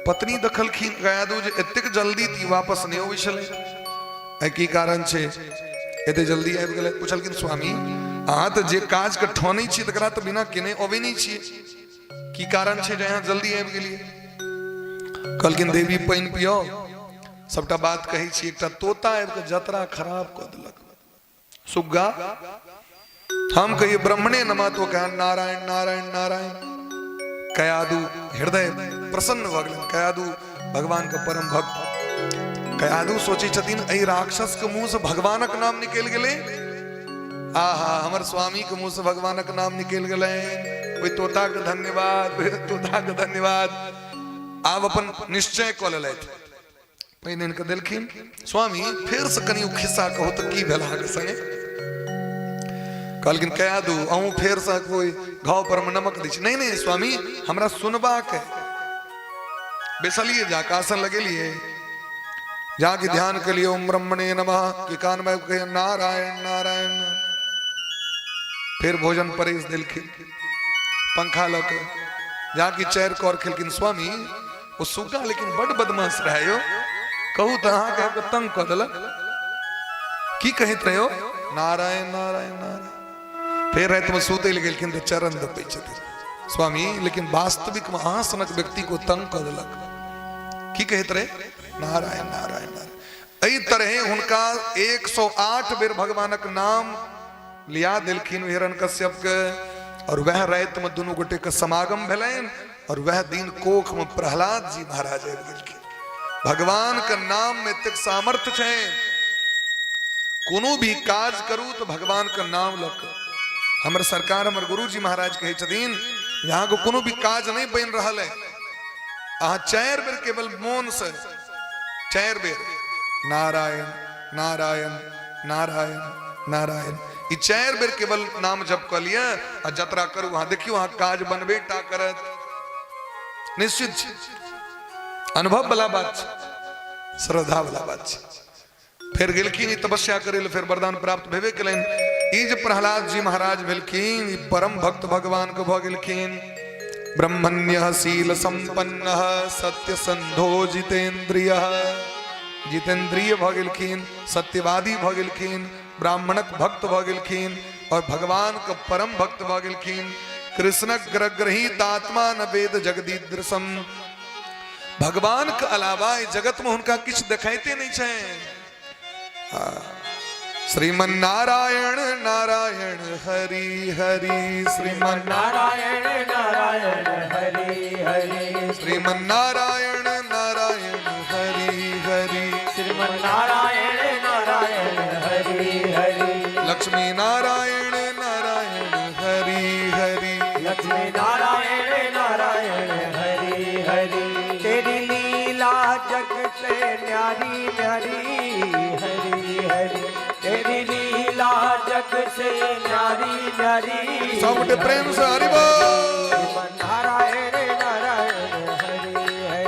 पत्नी देखलखिन गयादू जे एतेक जल्दी ई वापस नहि अबै छलै, आइ की कारण छै एते जल्दी आबि गेलै। पुछलखिन स्वामी अहाँ तऽ जे काजके ठानै छी तकरा तऽ बिना केने अबै नहि छियै, की कारण छै जे अहाँ जल्दी आबि गेलियै? कहलखिन देवी पानि पियो, सबटा बात कहै छी, एकटा तोता आबि कऽ जतरा खराब कऽ देलक। सुग्गा हम कहिए ब्रह्मणे नमः तो कहे नारायण नारायण नारायण। कयादू हृदय प्रसन्न भऽ गेलनि। कयादू भगवान के परम भक्त। कयादू सोचै छथिन एहि राक्षस के मुंह से भगवानक नाम निकलि गेलै, आहा हमर स्वामी के मुंह से भगवानक नाम निकलि गेलै, ओहि तोता के धन्यवाद, ओहि तोता के धन्यवाद। आब अपन निश्चय कऽ लेलथि, पानि आनि कऽ देलखिन। स्वामी फेर से कनि ओ खिस्सा कहू तऽ की भेल अहाँके संगे? कहलखिन कया दू अहूँ फेर से कोई घाव पर मे नमक दै छी। नहीं नहीं स्वामी हमरा सुनबाक है। बैसलिए जाके आसन लगेलिए, जाके ध्यान के लिए ओम ब्रह्मणे नमः के कान में कहे नारायण नारायण। फिर भोजन परेश देलखिन, पंखा लऽ के जाके चारि कौर खेलखिन। स्वामी ओ सुग्गा लेकिन बड बदमाश रहे यो, कहू तऽ अहाँके आबि कऽ तंग कऽ देलक, की कहैत रहे? नारायण नारायण नारायण। फेर रातिमे सुतै लए गेलखिन तऽ चरण दबै छथिन स्वामी, लेकिन वास्तविक में अहाँ सनक व्यक्ति को तंग कऽ देलक, की कहैत रहे? नारायण नारायण नारायण। एहि तरहे हुनका 108 बेर भगवानक नाम लिया देलखिन हिरण कश्यप के, और वह राति में दुनू गोटे के समागम भेलनि, और वह दिन कोख में प्रहलाद जी महाराज आबि गेलखिन। भगवान के नाम में एतेक सामर्थ्य छै, कोनो भी काज करू तो भगवान के नाम लऽ कऽ। हमर सरकार हमर गुरुजी महाराज कहै छथिन जे अहाँके कोनो भी काज नहि बनि रहल है, अहाँ 4 बेर केवल मोन से 4 बेर नारायण नारायण नारायण नारायण, ई 4 बेर केवल नाम जप कऽ लिअ आ जतरा करू, अहाँ देखियौ अहाँ काज बनबे टा करत, निश्चित छै। अनुभव वाला बात छै, श्रद्धा वाला बात छै। फेर गेलखिन ई तपस्या करे लए, फेर वरदान प्राप्त भेबे केलनि। ई जे प्रहलाद जी महाराज भेलखिन, ई परम भक्त भगवान के भऽ गेलखिन। ब्रह्मण्य शील संपन्न सत्य संधो जितेन्द्रिय, जितेन्द्रिय भऽ गेलखिन, सत्यवादी भऽ गेलखिन, ब्राह्मणक भक्त भऽ गेलखिन और भगवान के परम भक्त भऽ गेलखिन। कृष्णक ग्रहित आत्मा न वेद जगदीदृशम, भगवान के अलावा एहि जगत में हुनका किछु देखाइते नहीं छै। श्रीमन नारायण नारायण हरि हरि, श्रीमन नारायण नारायण हरि हरि, श्रीमन नारायण नारायण हरि हरि, श्रीमन नारायण नारायण हरि हरि, लक्ष्मी नारायण नारायण हरि हरि, लक्ष्मी नारायण नारायण हरि हरि। तेरी लीला जग से न्यारी न्यारी हरि हरि, तेरी लीला जग से न्यारी न्यारी। सब गोटे प्रेम से हरि बोल। श्रीमन नारायण नारायण हरि हरि,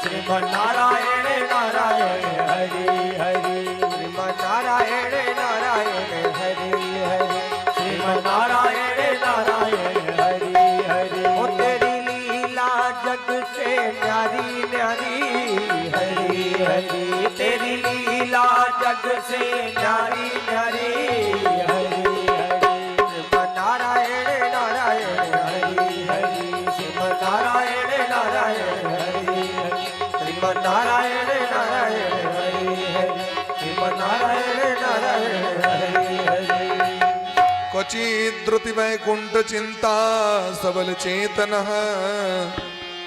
श्रीमन नारायण नारायण हरि हरि, श्रीमन नारायण नारायण हरि हरि, श्रीमन नारायण नारायण हरि हरि। ओ तेरी लीला जग से न्यारी न्यारी हरि हरि, तेरी लीला जग से न्यारी न्यारी हरि हरि। श्रीमन नारायण नारायण हरि हरि, श्रीमन नारायण नारायण हरि हरि, श्रीमन नारायण नारायण हरि हरि, श्रीमन नारायण नारायण हरि हरि। क्वचित् द्रुति वैकुंठ चिंता सबल चेतनः,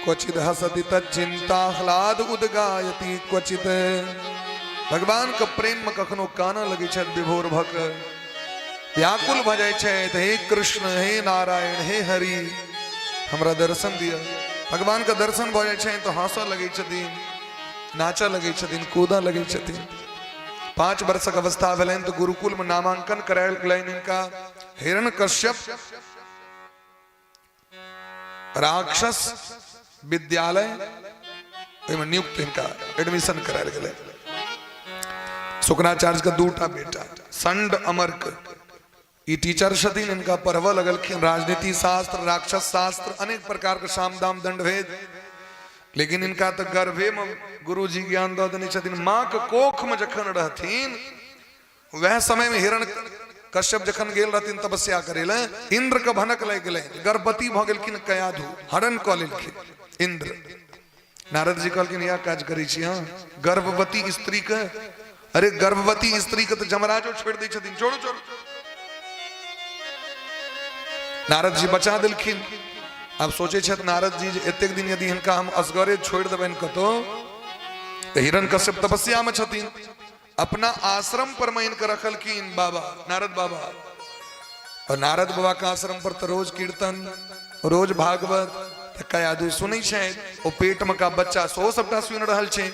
क्वचित् हसति तच्चिंता ह्लाद उद्गायति क्वचित्। भगवान के प्रेम में कखनो काना लगे छथि विभोर भक, व्याकुल भऽ जाइ छथि, हे कृष्ण, हे नारायण, हे हरि, हमरा दर्शन दिअ। भगवान के दर्शन भऽ जाइ छनि तऽ हँसऽ लगै छथिन, नाचऽ लगै छथिन, कूदऽ लगै छथिन। 5 वर्षक अवस्था भेलनि तऽ गुरुकुल में नामांकन करायल गेलनि हिनका। हिरण कश्यप राक्षस विद्यालय ओहिमे नियुक्त हिनका एडमिशन करायल गेलै। शुक्राचार्य के दूटा बेटा संड अमर्क, ई टीचर छथिन, हिनका पढ़बऽ लगलखिन राजनीति शास्त्र, राक्षस शास्त्र, अनेक प्रकार के साम दाम दंड भेद। लेकिन हिनका तऽ गर्भे में गुरुजी ज्ञान दऽ देने छथिन। माँ के कोख में जखन रहथिन वह समय में हिरण कश्यप जखन गेल रहथिन तपस्या करे ले, इंद्र के भनक लागि गेलै, गर्भवती भऽ गेलखिन कयाधु, हरण कऽ लेलखिन इंद्र। नारद जी कहलखिन इएह काज करै छी अहाँ गर्भवती स्त्री के? अरे गर्भवती स्त्री के तऽ जमराजो छोड़ि दै छथिन, छोड़ू छोड़ू। नारद जी बचा देलखिन। आब सोचै छथि नारद जी जे एतेक दिन यदि हिनका हम असगरे छोड़ि देबनि कतौ तऽ हिरण कश्यप तपस्या में छथिन, अपना आश्रम पर में इनके रखलखिन बाबा नारद बाबा। और नारद बाबा के आश्रम पर तो रोज कीर्तन, रोज भागवत, तऽ कयादू सुनै छै, ओ पेट में का बच्चा सेहो सबटा सुनि रहल छै।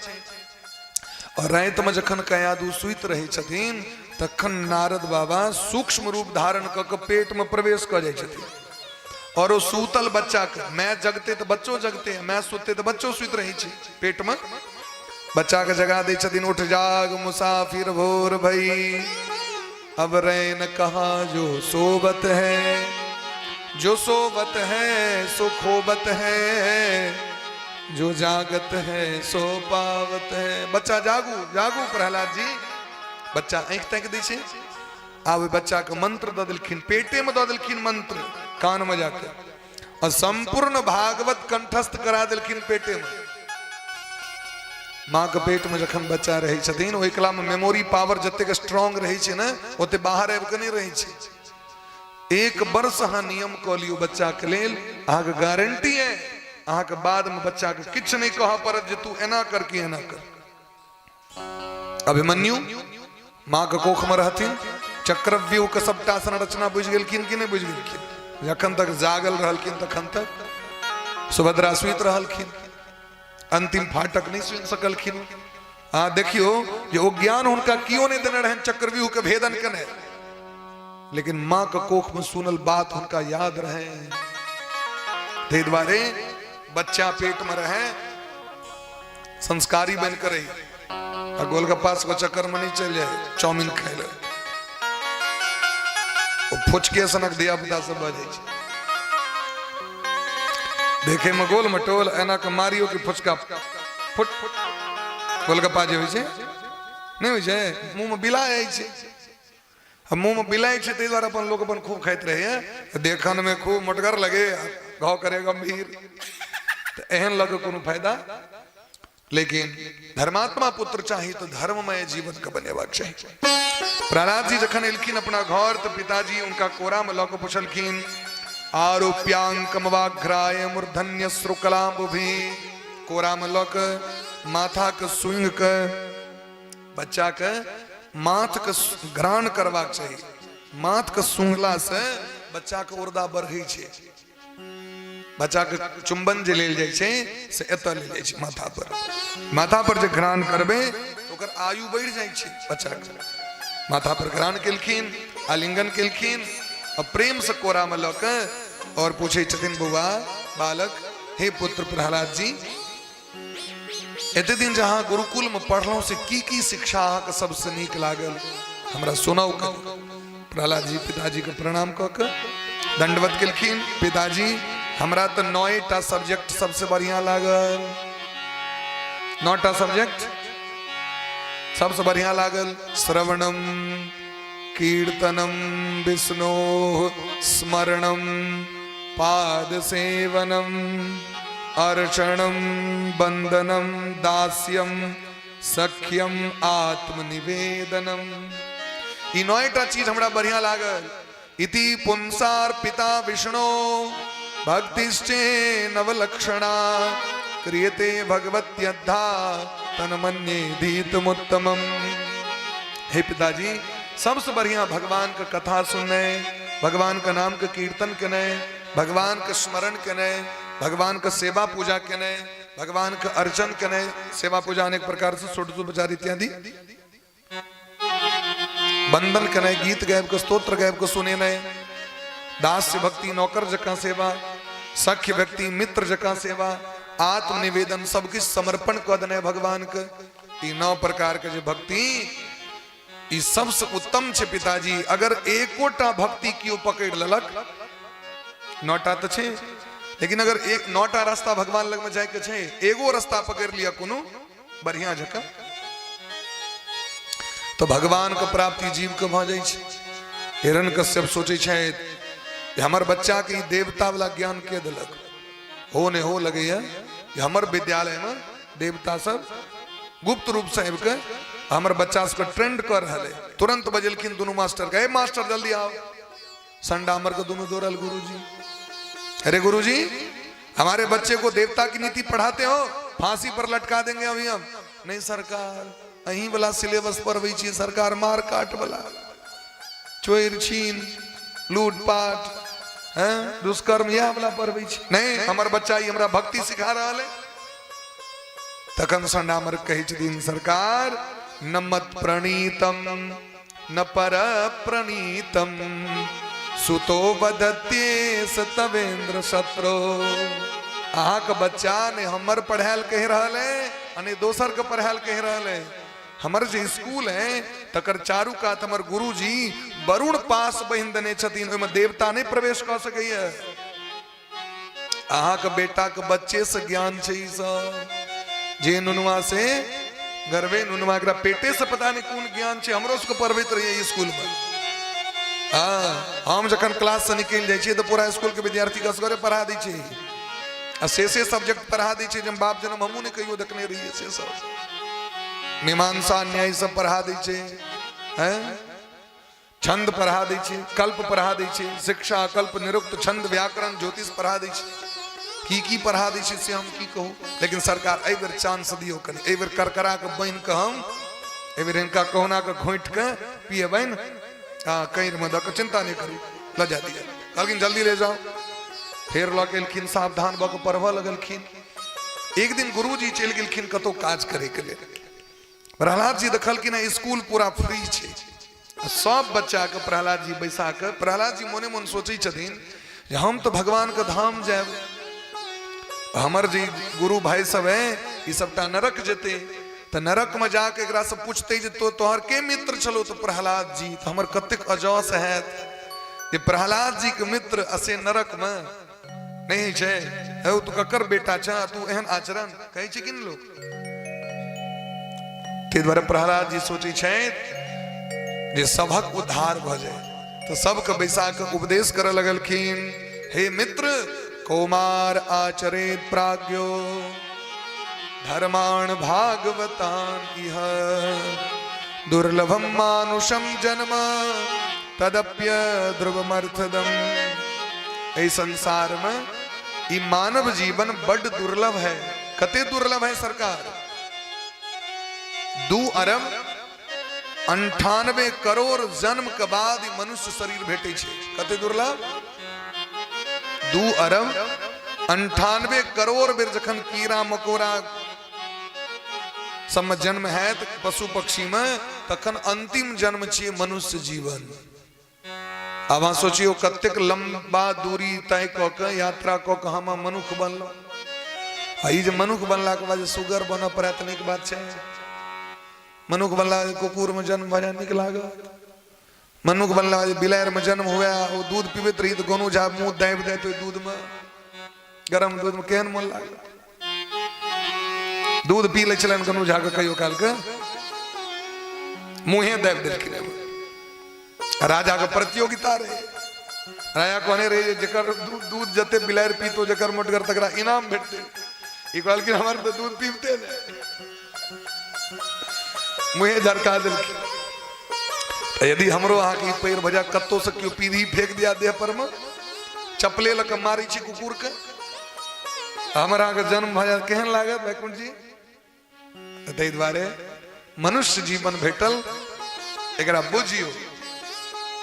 और राति में जखन कयादू सुति रहै छथिन तखन नारद बाबा सूक्ष्म रूप धारण कऽ के पेट में प्रवेश कऽ जाइ छथिन और ओ सूतल बच्चा के, मैं जगते तऽ बच्चो जगते, मैं सुतते तऽ बच्चो सुति रहै छै, पेट में बच्चा के जगा दै छथिन, उठ जाग मुसाफिर भोर भई, अब रैन कहा जो सोबत है, जो सोबत है सो खोबत है, जो जागत है सो पावत है। बच्चा जागू जागू प्रहलाद जी, बच्चा आँखि ताकि दै छै। आब ओहि बच्चा के मंत्र दऽ देलखिन, पेटे में दऽ देलखिन मंत्र कान में जाके, और संपूर्ण भागवत कंठस्थ करा देलखिन पेटे में। माँ के पेट में जखन बच्चा रहै छथिन ओहि कला में मेमोरी पावर जतेक स्ट्रांग रहै छै ने ओते बाहर आबि कऽ नहि रहै छै। 1 वर्ष अहाँ नियम कऽ लियौ बच्चा के लेल, अहाँके गारंटी है अहाँके बाद में बच्चा के किछु नहि कहऽ पड़त जे तू एना कर कि एना कर। अभिमन्यु माँ के कोख में रहथिन, चक्रव्यूह के सबटा संरचना बुझि गेलखिन कि नहि बुझि गेलखिन? जखन तक जागल रहलखिन तखन तक सुभद्रा सुति रहलखिन, अंतिम फाटक नहीं सुनि सकलखिन। आ देखियो जे ओ ज्ञान हुनका कियो नहीं देने रहनि चक्रव्यूह के भेदन केने, लेकिन माँ के कोख में सुनल बात हुनका याद रहे। ताहि दुआरे बच्चा पेट में रहे संस्कारी बन कर रही, आ गोलगप्पा सब चक्कर में नहीं चल जाए चाउमीन खाए ले, ओ फुचके सनक धिया पुता सब भऽ जाइ छै, देखे में गोल मटोल, एना के मारियो कि फुचका फुट। गोलगप्पा जे होइ छै नहि होइ छै, मुंह में बिला जाइ छै, आ मुंह में बिलाइ छै, ताहि दुआरे अपन लोक अपन खूब खाइत रहैया, देखन में खूब मोटगर लगे, घाव करे गंभीर, तऽ एहन लऽ कऽ कोनो फायदा। लेकिन धर्मात्मा पुत्र चाही तो धर्ममय जीवन के बनेबाक चाही। प्रहलाद जी जखन एलखिन अपना घर तो पिताजी उनका कोरा में लऽ कऽ पुछलखिन, आरोप्यांकम वाघ्राय मूर्धन्य श्रुकलाम्बुभि, कोरा में लऽ कऽ माथा के सूंघ के बच्चा के माथ के घ्राण करबाक चाही। माथ के सूंघला से बच्चा के उर्दा बढ़ै छै। बच्चा के चुंबन जे लेल जाइ छै से एतऽ लेल जाइ छै माथा पर, माथा पर जे घ्राण करबै तऽ ओकर आयु बढ़ि जाइ छै बच्चा के। माथा पर घ्राण केलखिन, आलिंगन केलखिन आ प्रेम से कोरा में लऽ के और पूछै छथिन, बौआ बालक, हे पुत्र प्रहलाद जी, एते दिन जे अहाँ गुरुकुल में पढ़लहुँ से की की शिक्षा अहाँके सबसे नीक लागल, हमरा सुनाउ कनि। प्रहलाद जी पिताजी के प्रणाम कऽ के दंडवत केलखिन, पिताजी हमरा तऽ 9टा सब्जेक्ट सबसे बढ़िया लागल, 9टा सब्जेक्ट सबसे बढ़िया लागल, श्रवणम कीर्तनम विष्णो स्मरणम पाद सेवनम अर्चनम वंदनम दास्यम सख्यम आत्मनिवेदनम। ई 9टा चीज हमरा बढ़िया लागल। इति पुंसार पिता विष्णु भक्तिश्चे नवलक्षणा क्रियते भगवत्यद्धा तन्मन्ये धीतमुत्तमम। हे पिताजी, सबसे बढ़िया भगवान के कथा सुनने, भगवान के नाम के कीर्तन केने, भगवान के स्मरण केने, भगवान के सेवा पूजा केने, भगवान के अर्चन केने। सेवा पूजा अनेक प्रकार से, षोडशोपचार इत्यादि, बंदन केने, गीत गायब के, स्तोत्र गायब के सुने, दास्य भक्ति, नौकर जकां सेवा, सख्य भक्ति, मित्र जकां सेवा, आत्मनिवेदन, सब किछु समर्पण कऽ देने भगवान के। ई 9 प्रकार के जे भक्ति, ई सबसे उत्तम छै पिताजी। अगर एकोटा भक्ति केओ पकड़ लेलक, 9टा तऽ छै, लेकिन अगर एक 9टा रास्ता भगवान लग में जाय के छै, एगो रास्ता पकड़ लिया कोनो बढ़िया जकाँ, तो भगवान के प्राप्ति जीव के भऽ जाइ छै। हिरण्यकश्यप सोचै छथि हमर बच्चा के ई देवता वाला ज्ञान के देलक, हो ने हो लगैया जे हमर विद्यालय में देवता सब गुप्त रूप से आबि के हमर बच्चा सबके ट्रेंड कर रहल है। तुरंत बजेलखिन दुनू मास्टर के, ए मास्टर जल्दी आओ। संडामर के दोनों दौड़ल गुरुजी, अरे गुरुजी हमारे बच्चे को देवता की नीति पढ़ाते हो, फांसी पर लटका देंगे अभी हम। नहीं सरकार, अहीं वाला सिलेबस पढ़बै छी सरकार, मार काट वाला, चोर छीन लूटपाट हैं दुष्कर्म यह वाला पढ़बै छी। नहीं, हमर बच्चा ई हमरा भक्ति सिखा रहल है। तखन संडामर कहै छथिन सरकार, न मत प्रणीतम न पर प्रणीतम सुतो वदते सतवेंद्र शत्रु। अहाँके बच्चा ने हमर पढ़ायल कहि रहल है आ ने दोसर के पढ़ायल कहि रहल है। हमर जे स्कूल है तकर चारू कात हमर गुरुजी वरुण पास बहिन देने छथिन, ओहिमे देवता नहि प्रवेश कऽ सकैया। अहाँके बेटा के बच्चे से ज्ञान छै ई सब, जे नुनुआ से गर्वे नुनुआ एकरा पेटे से पता नहीं कोन ज्ञान छै, हमरो सबके पढ़बैत रहिए स्कूल में। हाँ, हम जखन क्लास से निकलि जाइ छियै तऽ पूरा स्कूल के विद्यार्थी के असगरे पढ़ा दै छै आ से से सब्जेक्ट पढ़ा दै छै जे बाप जनम हमहूँ नहि कहियो देखने रहिए, से सब मीमांसा न्याय सब पढ़ा दै छै, हैं छंद पढ़ा दै छै, कल्प पढ़ा दै छै, शिक्षा कल्प निरुक्त छंद व्याकरण ज्योतिष पढ़ा दै छै, की की पढ़ा दै छै से हम की कहू। लेकिन सरकार एहि बेर चांस दियौ कनि, एहि बेर करकरा के बान्हि कऽ हम एहि बेर हिनका कहुना कऽ घोंटि कऽ पियबनि, हँ कइरमे दऽ कऽ, चिंता नहि करू, लऽ जा दिअ। कहलखिन जल्दी ले जाओ। फेर लऽ के एलखिन, सावधान भऽ कऽ पढ़बऽ लगलखिन। एक दिन गुरुजी चलि गेलखिन कतहु काज करैके लेल। प्रहलाद जी देखलखिन स्कूल पूरा फ्री छै, सब बच्चा के प्रहलाद जी बैसा के, प्रहलाद जी मोने मोन सोचै छथिन जे हम तऽ भगवान के धाम जायब, हमर जे गुरु भाई सब है ई सबटा नरक जेतै, तऽ नरक में जाके एकरा से पूछते जे तो तोहर के मित्र छलो, तो प्रहलाद जी, तो हमर कतेक अजस हैत जे प्रहलाद जी के मित्र असे नरक में नहीं छै, हौ तू ककर बेटा छ, तू एहन आचरण कहै छै कि नहि लोक। ताहि दुआरे प्रहलाद जी सोचै छथि जे सभक उद्धार भऽ जाय, तऽ सबके बैसा कऽ उपदेश करऽ लगलखिन, हे मित्र कौमार आचरेत प्राज्ञो धर्माण भागवतान इह दुर्लभम मानुषम जन्म तदप्य ध्रुवमर्थदम। एहि संसार में ई मानव जीवन बड दुर्लभ है। कते दुर्लभ है सरकार? 2 अरब 98 करोड़ जन्म के बाद ई मनुष्य शरीर भेटै छै। कते दुर्लभ? 2 अरब 98 करोड़ बेर जखन कीड़ा मकोड़ा सबमे जन्म हैत पशु पक्षी में, तखन अंतिम जन्म छियै मनुष्य जीवन। आब अहाँ सोचियौ कतेक लंबा दूरी तय कऽ के यात्रा कऽ के हम मनुख बनलहुँ। आ ई जे मनुख बनलाके बाद जे सुगर बनऽ पड़ै तऽ नीक बात छै? मनुख बनला कुकुर में जन्म भऽ जाय नीक लागत? मनुख बनला जे बिलाड़ि में जन्म हुए, ओ दूध पीबैत रही तऽ गोनू झा मुँह दाबि दैत ओहि दूध में, गरम दूध में, केहन मोन लागत? दूध पी लै छलनि गोनू झा के कहियो काल के, मुँहे दाबि देलखिन। राजा के प्रतियोगिता रहे, राजा कहने रहे जे जकर दूध जते बिलाड़ि पीतो जकर मोटगर तकरा इनाम भेटतै। ई कहलखिन हमर तऽ दूध पीबते नहि, मुँहे झरका देलखिन। तऽ यदि हमरो अहाँके ई पैर भजा कतौ से केओ पीढ़ी फेंक दिया देह पर में, चपले लऽ कऽ मारै छी कुकुर के, हमर अहाँके जन्म भऽ जायत केहन लागत वैकुंठ जी? ताहि दुआरे मनुष्य जीवन भेटल, एकरा बुझियौ।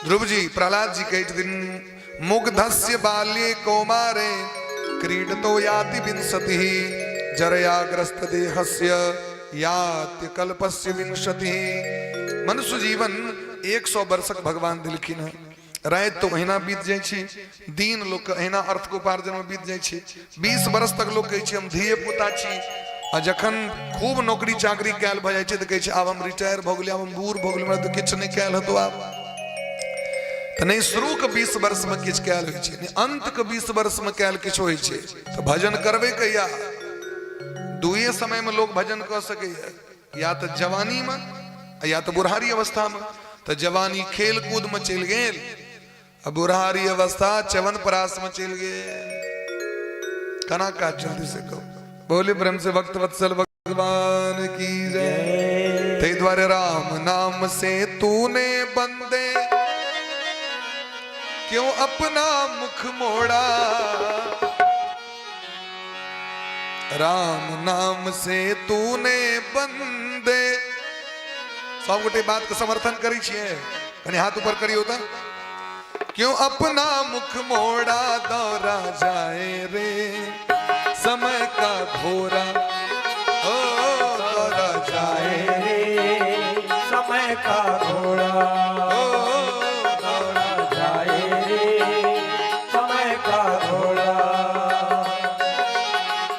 ध्रुव जी प्रहलाद जी कहै छथिन, मुग्धस्य बाल्ये कौमारे क्रीडतो याति विंशति, जरयाग्रस्त देहस्य याति कल्पस्य विंशति। मनुष्य जीवन 100 वर्षक भगवान दिलखिन हँ। राति तो अहिना बीत जाइ छै, दिन लोक के अहिना अर्थ के उपार्जन में बीत जाइ छै। 20 वर्ष तक लोक कहै छै हम धिये पुता छी, आ जखन खूब नौकरी चाकरी कयल भऽ जाइ छै तऽ कहै छै आब हम रिटायर भऽ गेलियै, आब हम बूढ़ भऽ गेलियै, हमरा तऽ किछु नहि कयल हेतौ आब। तऽ नहि शुरूके 20 वर्षमे किछु कयल होइ छै, नहि अन्तके 20 वर्षमे कयल किछु होइ छै। तऽ भजन करबै कहिया? दुए समयमे लोक भजन कऽ सकैए, या तऽ जवानीमे या तऽ बुढ़ारी अवस्थामे। तऽ जवानी खेल कूदमे चलि गेल आ बुढ़ारी अवस्था च्यवन प्रासमे चलि गेल। केना काज जल्दी से कहू? बोले प्रेम से भक्त वत्सल भगवान की जय। ताहि दुआरे राम नाम से तूने बंदे क्यों अपना मुख मोड़ा, राम नाम से तूने बंदे। सब गोटे बात के समर्थन करै छियै? कनि हाथ ऊपर करियौ तऽ। क्यों अपना मुख मोड़ा, दौरा जाए रे समय का घोरा, ओ दौरा जाए रे समय का घोड़ा, ओ दौड़ा जाए रे समय का घोड़ा।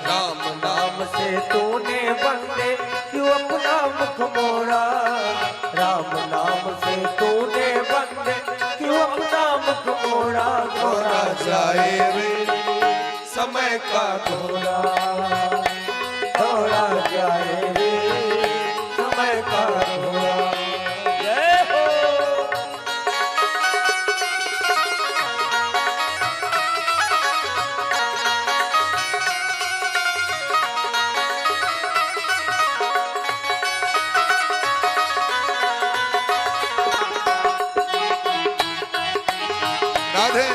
राम नाम से तूने बंदे क्यों अपना मुख मोड़ा, राम नाम से तूने बंदे क्यों अपना मुख मोड़ा, दौरा जाए रे समय का घोड़ा, दौड़ा जाए रे समय का घोड़ा। जय हो। राधे।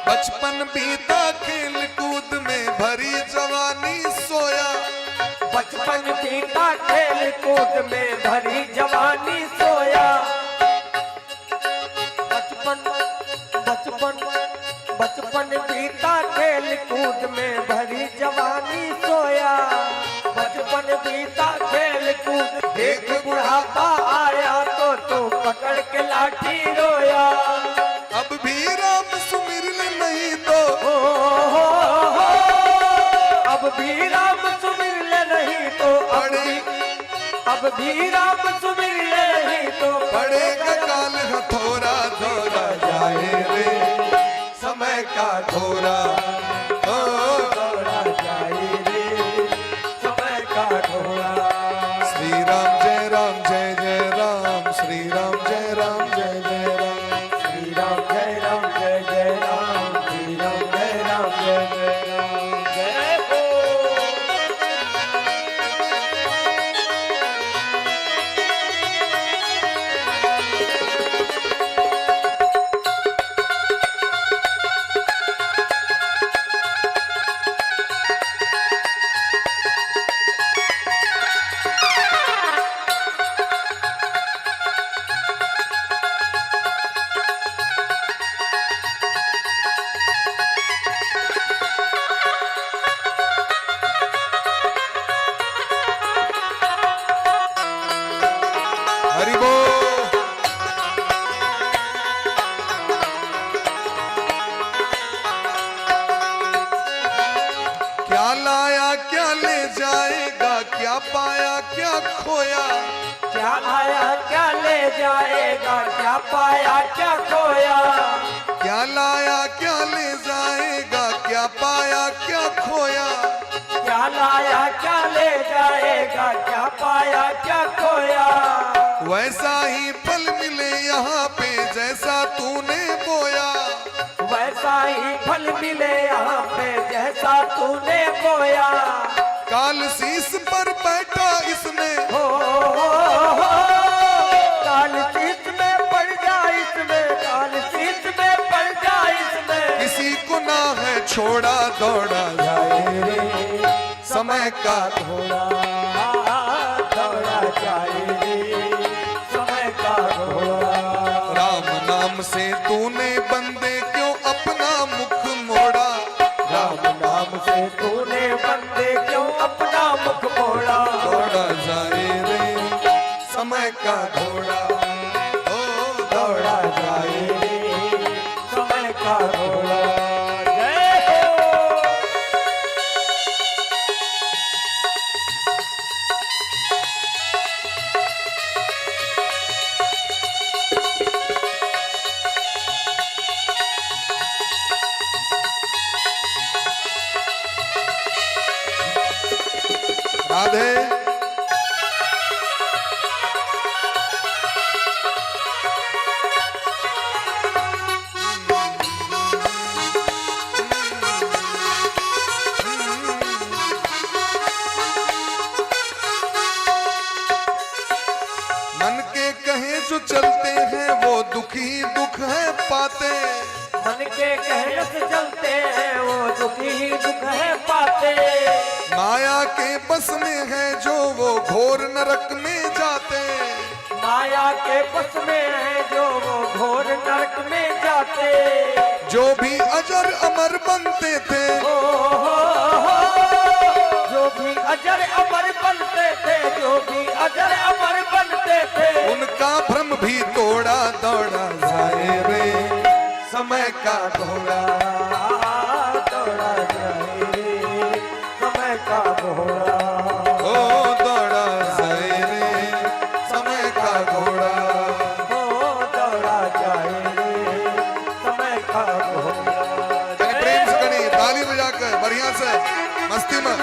बचपन बीता खेल कूद में, भरी जवानी सोया, बचपन बीता खेल कूद में, भरी जवानी सोया। बचपन बचपन बचपन बीता खेल कूद में, भरी जवानी सोया। बचपन बीता खेल कूद, देख बुढ़ापा आया तो तू पकड़ के लाठी रोया। अब भी राम सुमिर ले नहीं तो, ओ हो हो, अब भी राम सुमिर ले नहीं तो, अब भी, अब भी राम सुमिर ले नहीं तो, पड़ेगा काल हथौरा, दौड़ा जाए रे समय का घोरा, ओ दौड़ा जाए रे समय का घोड़ा। श्री राम जय राम जय जय राम, श्री राम जय राम जय जय राम, श्री राम जय राम जय जय राम, श्री राम जय राम जय जय राम। जय हो। हरि बोल। क्या लाया क्या ले जाएगा, क्या पाया क्या खोया, क्या आया क्या ले जाएगा, क्या पाया क्या खोया, क्या लाया क्या ले जाएगा, क्या पाया क्या खोया, क्या लाया क्या ले जाएगा, क्या पाया क्या खोया, वैसा ही फल मिले यहाँ पे जैसा तूने बोया, वैसा ही फल मिले यहाँ पे जैसा तूने बोया। काल शीश पर बैठा इसने, हो हो हो, काल शीश में पड़ जा इसमें, काल शीश में पड़ जा इसमें, किसी को ना है छोड़ा, दौड़ा जाए रे समय का घोड़ा, दौड़ा जाए रे। तूने बंदे क्यों अपना मुख मोड़ा। राम नाम से तूने बंदे क्यों अपना मुख मोड़ा। दौड़ा जाए रे समय का घोड़ा, ओ दौड़ा जाए रे समय का घोड़ा। जय हो। राधे। मन के कहे जो चलते हैं वो दुखी दुख है पाते। मन के कहने से चलते हैं वो दुखी ही दुख है पाते। माया के बस में है जो वो घोर नरक में जाते। माया के बस में है जो वो घोर नरक में जाते। जो भी अजर अमर बनते थे, ओ हो हो, जो भी अजर अमर बनते थे, जो भी अजर अमर बनते थे, उनका भ्रम भी तोड़ा। दौड़ा जाए रे समय का घोड़ा, दौड़ा जाए रे समय का घोड़ा। ओ दौड़ा जाए रे समय का घोड़ा। ओ दौड़ा जाए रे समय का घोड़ा। कनी प्रेम से, कनी ताली बजाकर, बढ़िया से, मस्ती में।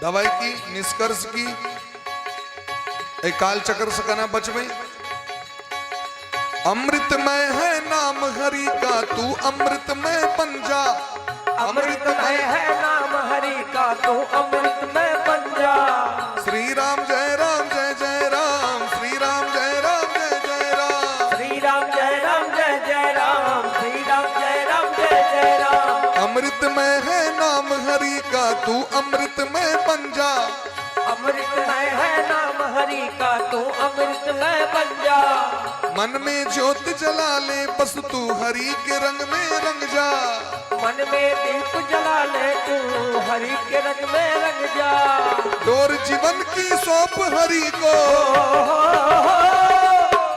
दवाई की, निष्कर्ष की, एक काल चक्र से कना बचबे। अमृतमय है नाम हरि का, तू अमृतमय बन जा। अमृतमय है नाम हरि का, तू अमृतमय बन जा। श्री राम जय राम जय जय राम, श्री राम जय राम जय जय राम। श्री राम जय राम जय जय राम, श्री राम जय राम जय जय राम। अमृतमय है नाम हरि का, तू अमृतमय बन जा। अमृतमय है नाम हरि का, तू अमृतमय बन जा। मन में ज्योत जला ले बस तू हरि के रंग में रंग जा। मन में दीप जला ले तू हरि के रंग में रंग जा। डोर जीवन की सौंप हरि को,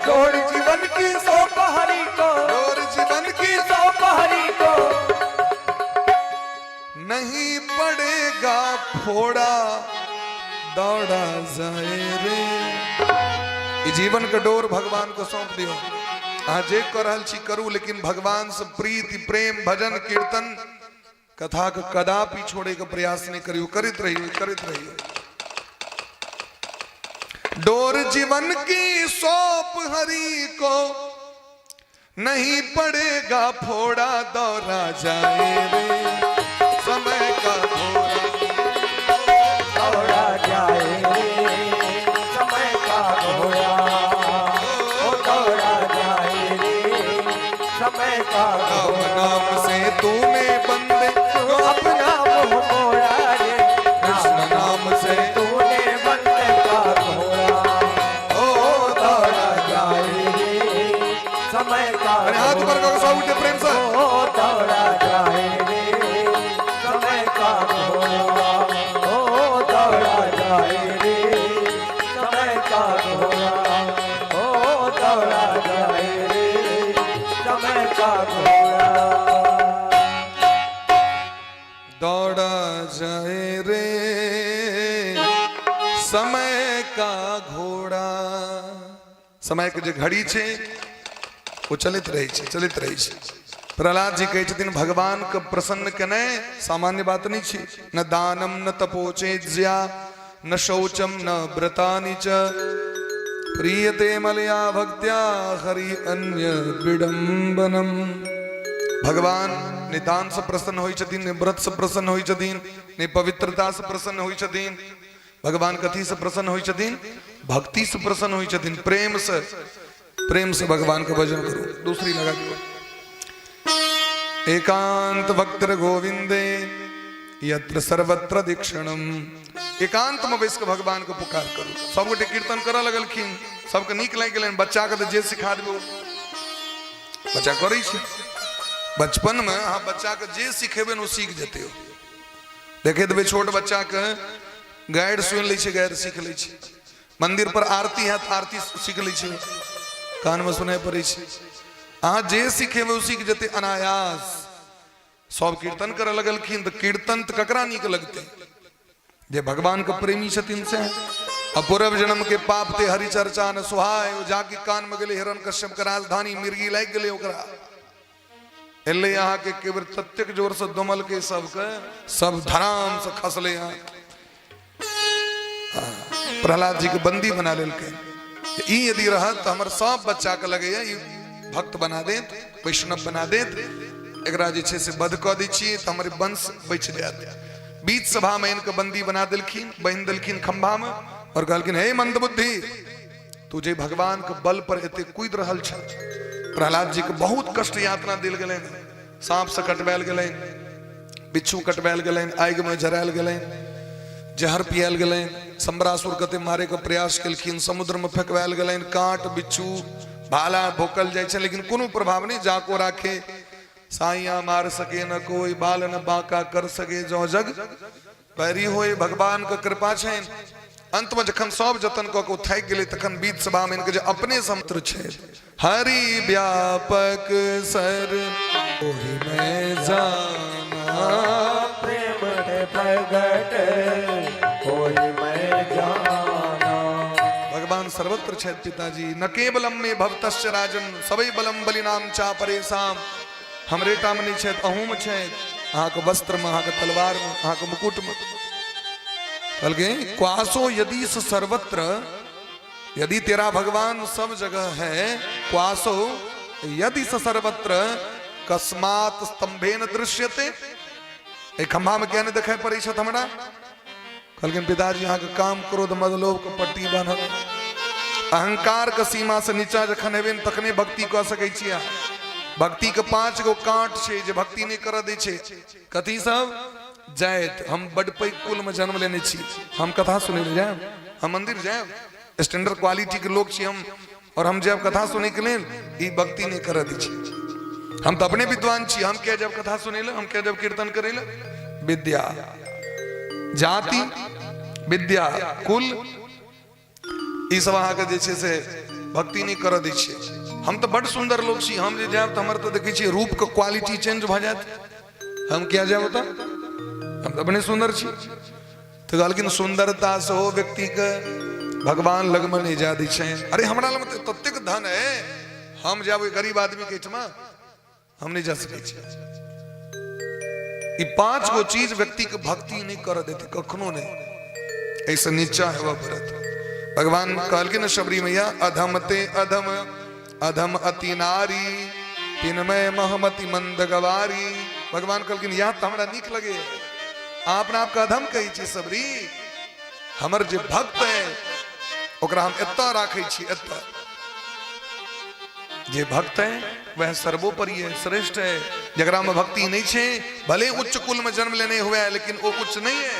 डोर जीवन की सौंप हरि को, डोर जीवन की सौंप हरि को। नहीं पड़ेगा फोड़ा, दौड़ा जाए रे। ई जीवन के डोर भगवान को सौंप दियो। अहाँ जे कर रहल छी करू, लेकिन भगवान से प्रीति प्रेम भजन कीर्तन कथा के कदापि छोड़े के प्रयास नहीं करियो, करैत रहियो, करैत रहियो। डोर जीवन की सौंप हरि को, नहीं पड़ेगा फोड़ा, दौड़ा जाए रे समय का घोड़ा। दौड़ा जाए रे समय का घोड़ा, ओ दौड़ा जाए रे समय का राम घोड़ा। नाम से तूने बंदे तू अपना मुंह मोड़ा रे, कृष्ण नाम से तूने बंदे का घोड़ा। ओ दौड़ा जाए रे समय का अरे हाथ ऊपर करो सब उठे प्रेम से। ओ दौड़ा जाए रे समय का घोड़ा, ओ दौड़ा जाए रे समय का घोड़ा, ओ दौड़ा जाए रे समय का घोड़ा। दौड़ा जाए रे समय का घोड़ा। समय के जे घड़ी छे ओ चलैत रहै छै, चलैत रहै छै। प्रहलाद जी कहै छथिन भगवान के प्रसन्न केनाइ सामान्य बात नहीं छै। न दानम न तपोचेज्या न शौचम न व्रतानि च प्रीयते मलया भक्त्या हरि अन्य विडम्बनम। भगवान ने दान से प्रसन्न होइ छथिन, ने व्रत से प्रसन्न होइ छथिन, ने पवित्रता से प्रसन्न होइ छथिन। भगवान कथी से प्रसन्न होइ छथिन? भक्ति से प्रसन्न होइ छथिन, प्रेम से। प्रेम से भगवान के भजन करू। दूसरी लगा दियो, एकांत भक्तर गोविंदे यत्र सर्वत्र दीक्षणम। एकांत में बैस के भगवान के पुकार करू। सब गोटे कीर्तन करऽ लगलखिन, सबके नीक लागि गेलनि। बच्चा के तऽ जे सिखा देबै बच्चा करै छै। बचपन में अहाँ बच्चा के जे सिखेबै ने ओ सीख जेतै। ओ देखे देबै, छोट बच्चा के गारि सुनि लै छै, गारि सीख लै छै। मंदिर पर आरती हैत, आरती सीख लै छै, कानमे सुनाइ पड़ै छै। अहाँ जे सिखेबै ओ सीख जेतै अनायास। सब कीर्तन करऽ लगलखिन तऽ कीर्तन तऽ ककरा नीक लगतै? जे भगवान के प्रेमी छथिन से। आ पूर्व जन्म के पाप ते हरि चर्चा न सुहाय। ओ जाके कान में गेलै हिरण कश्यप के राजधानी, मिर्गी लागि गेलै ओकरा। एलै अहाँके केवल ततेक जोरसँ दमलकै सबके, सब धराम से खसलै। अहाँ प्रहलाद जी के बंदी बना लेलकै। ई यदि रहत तऽ हमर सब बच्चाके लगैया ई भक्त बना देत, वैष्णव बना देत। एकरा जे छै से वध कऽ दै छियै तऽ हमर वंश बचि जायत। बीच सभामे आनि कऽ बंदी बना देलखिन, बान्हि देलखिन खम्भामे आओर कहलखिन, हे मंदबुद्धि, तू जे भगवान के बल पर एते कूदि रहल छ। प्रहलाद जी के बहुत कष्ट यातना देल गेलनि। सांप से कटवायल गेलनि, बिच्छू कटवायल गेलनि, आगि में जरायल गेलनि, जहर पियाल गेलनि। शंबरासुर कते मारे के प्रयास केलखिन, समुद्र में फेंकवायल गेलनि, कांट बिच्छू भाला भोकल जाइ छै, लेकिन कोनो प्रभाव नहि। जाको राखे साइया मार सके न कोई, बाल न बांका कर सके जो जग बैरी होए। भगवान के कृपा छनि। अंत में जखन सब जतन कऽ के ओ थाकि गेलै, तखन बीच सभा में इनके जे अपने समुद्र छै, हरि व्यापक सर ओहि में जाना, प्रेम ते प्रगट ओहि में जाना। भगवान सर्वत्र छथि पिताजी। न केवलम में भवतश्च राजन सबे बलम बलिनाम चा परेशाम। हमरे टा में नहि छथि, अहूँ में छथि, अहाँके वस्त्र में, अहाँके तलवार में, अहाँके मुकुट में। कहलकै, क्वासो यदि स सर्वत्र, यदि तेरा भगवान सब जगह है, क्वासो यदि स सर्वत्र कस्मात स्तंभेन दृश्यते। एहि खंभा में किया नहि देखाइ पड़ै छथि हमरा? कहलखिन, पिताजी, अहाँके काम क्रोध मद लोभ के पट्टी बान्हल, अहंकार के सीमा से नीचा जखन हेबै ने तखने भक्ति कऽ सकै छी अहाँ। भक्ति के 5 गो कांट छै जे भक्ति नहि करऽ दै छै। कथी सब? जाइत, हम बड पैघ कुल में जन्म लेने छी, हम कथा सुनै लए जायब, हम मंदिर जायब, स्टैंडर्ड क्वालिटी के लोग छी हम, और हम जायब कथा सुनै के लेल, ई भक्ति नहि करऽ दै छै। हम तऽ अपने विद्वान छी, हम किया जायब कथा सुनै लए, हम किया जायब कीर्तन करै लए? विद्या, जाति, विद्या, कुल, ई सब अहाँके जे छै से भक्ति नहि करऽ दै छै। हम तऽ बड सुन्दर लोग छी, हम जे जायब तऽ हमर तऽ देखै छियै रूपके क्वालिटी चेंज भऽ जायत, हम किया जायब ओतऽ, हम तऽ अपने सुन्दर छी। तऽ कहलखिन, सुन्दरता सेहो व्यक्तिके भगवान लगमे नहि जाय दै छै। अरे, हमरा लगमे तऽ ततेक धन है, हम जायब ओहि गरीब आदमीके एहिठमा? हम नहि जा सकै छी। ई 5 गो चीज व्यक्तिके भक्ति नहि करऽ देतै कखनो नहि, एहिसँ नीचा हेबऽ पड़त। भगवान कहलखिन शबरी मैया, अधम ते अधम अधम अति नारी, तिनमय महमति मंद गवारी। भगवान कहलखिन, यह तऽ हमरा नीक लगे, अहाँ अपना आपके अधम कहै छी सबरी, हमर जे भक्त है ओकरा हम एतऽ राखै छी। एतऽ जे भक्त है वह सर्वोपरि है, श्रेष्ठ है। जकरा में भक्ति नहीं छै, भले उच्च कुल में जन्म लेने हुए है, लेकिन वो उच्च नहीं है।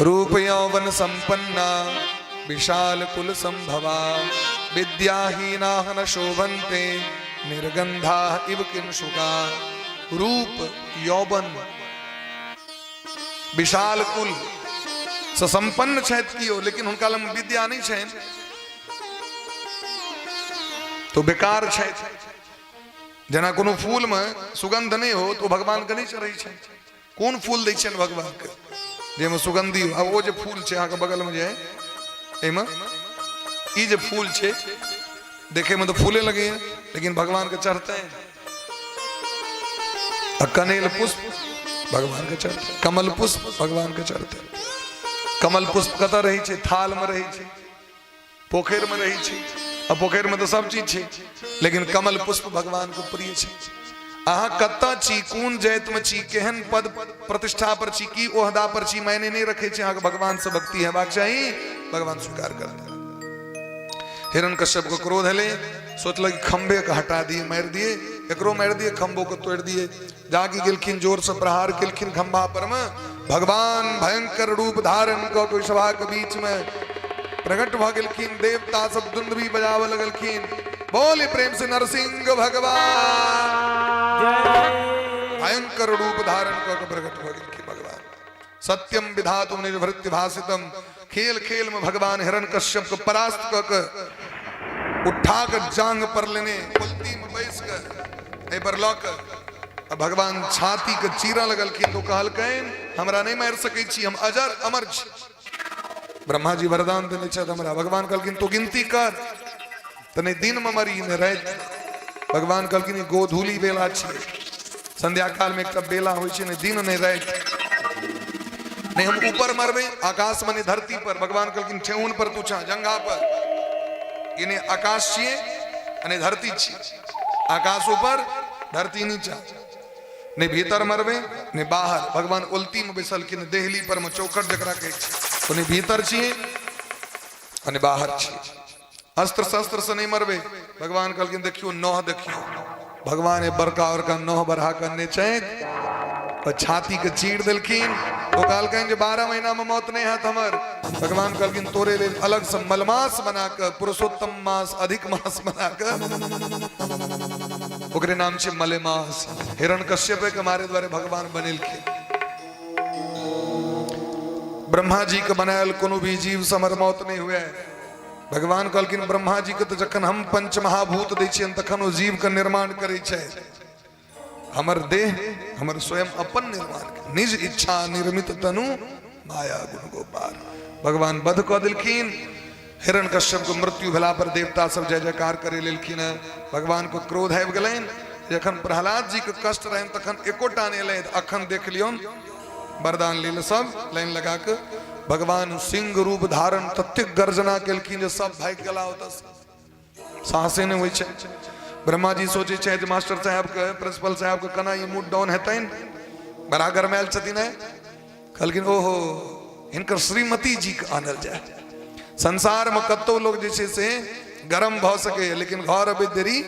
रूप यौवन संपन्ना विशाल कुल संभवा, विद्याहीना न शोभन्ते निर्गंधा इव किंशुका। रूप यौवन विशाल कुल से संपन्न छथि कियो, लेकिन हुनका लग विद्या नहीं छनि तो बेकार छथि। जेना कोनो फूल में सुगंध नहीं हो तो भगवान के नहीं चढ़ै छै। कोन फूल दै छियनि भगवान के जाहिमे सुगंधी हो? आब ओ जे फूल छै अहाँके बगलमे जे एहिमे, ई जे फूल छै देखैमे तऽ फूले लगैया, लेकिन भगवान के चढ़तै? आ कनेल पुष्प भगवान के चढ़ते, कमल पुष्प भगवान के चढ़ते। कमल पुष्प कतऽ रहै छै? थाल में रहै छै, पोखरि में रहै छै। आ पोखरि में तऽ सब चीज छै, लेकिन कमल पुष्प भगवान के प्रिय छै। अहाँ कतऽ छी, कोन जाति में छी, केहन पद प्रतिष्ठा पर छी, की ओहदा पर छी, मायने नहि रखै छै। अहाँके भगवान से भक्ति हेबाक चाही, भगवान स्वीकार करतै। हिरण्यकश्यप के क्रोध एलै, सोचलक खम्भे के हटा दिए, मारि दिए, एकरो मारि दिए, खम्भो के तोड़ि दिए। जागी गेलखिन, जोर से प्रहार केलखिन खम्भा पर में। भगवान भयंकर रूप धारण कऽ के सभा के बीच में प्रकट भऽ गेलखिन। देवता सब दुंदुबी बजाबऽ लगलखिन। बोले प्रेम से नरसिंह भगवान। भयंकर रूप धारण कऽ के प्रकट भऽ गेलखिन भगवान। सत्यम विधातुम निजभृत्य भाषितम। खेल खेल में भगवान हिरण कश्यप के परास्त कऽ के उठा के जांग पर लेने कुलती में बैस के एहि पर लऽ के आ भगवान छाती के चीरा लगलखिन। तो कहलकनि हमरा नहि मारि सकै छी, हम अजर अमर छी, ब्रह्मा जी वरदान देने छथि हमरा। भगवान कहलखिन तू गिनती कर तऽ नहि दिन में मरी नहि राति। भगवान कहलखिन ई गोधूली बेला छियै, संध्या काल में एकटा बेला होइ छै, नहि दिन नहि राति, नहि हम ऊपर मरबै आकाश में, नहि धरती पर। भगवान कहलखिन ठेहुन पर तू छा, जंघा पर, ई नहि आकाश छियै आ नहि धरती छियै, आकाश ऊपर धरती नीचा, नहि भीतर मरबै नहि बाहर। भगवान उल्टी में बैसलखिन देहली पर में, चौखट जकरा कहै छै, ओ नहि भीतर छियै आ नहि बाहर छियै, अस्त्र शस्त्र से नहीं मरबे। भगवान कहलखिन देखियो नह देखियो। भगवान ए बड़का बड़का नह बढ़ा कऽ ने छथि तऽ छाती के चीर देलखिन। ओ कहलखिन जे 12 महीना में मौत नहीं हैत हमर। भगवान कहलखिन तोरे लेल अलग से मलमास बना कऽ, पुरुषोत्तम मास, अधिक मास बना कऽ, ओकरे नाम छै मलेमास। हिरण कश्यप के मारे द्वारे भगवान बनेलखिन। ब्रह्मा जी के बनायल कोनो भी जीव से हमर मौत नहीं हुए। भगवान कहलखिन ब्रह्मा जी के तऽ जखन हम पंच महाभूत दै छियनि तखन ओ जीव के निर्माण करै छै, हमर देह हमर स्वयं अपन निर्माण, निज इच्छा निर्मित तनु माया गुण गोपाल। भगवान वध कऽ देलखिन। हिरण कश्यप के मृत्यु भेला पर देवता सब जय जयकार करे लेलखिन। भगवान के क्रोध आबि गेलनि। जखन प्रहलाद जी के कष्ट रहनि तखन एकोटा नहि एलनि, अखन देख लियौन वरदान लेल सब लाइन लगा के। भगवान सिंह रूप धारण ततेक गर्जना केलखिन जे सब भागि गेला ओतऽ, साहसे नहि होइ छै। ब्रह्मा जी सोचै छै जे मास्टर साहब के, प्रिंसिपल साहब के केना ई मूड डाउन हेतनि, बड़ा गरमायल छथिन। है कहलखिन ओहो हिनकर श्रीमती जी के आनल जाय। संसार में कतौ लोग जे छै से गरम भऽ सकैए, लेकिन घर अबैत देरी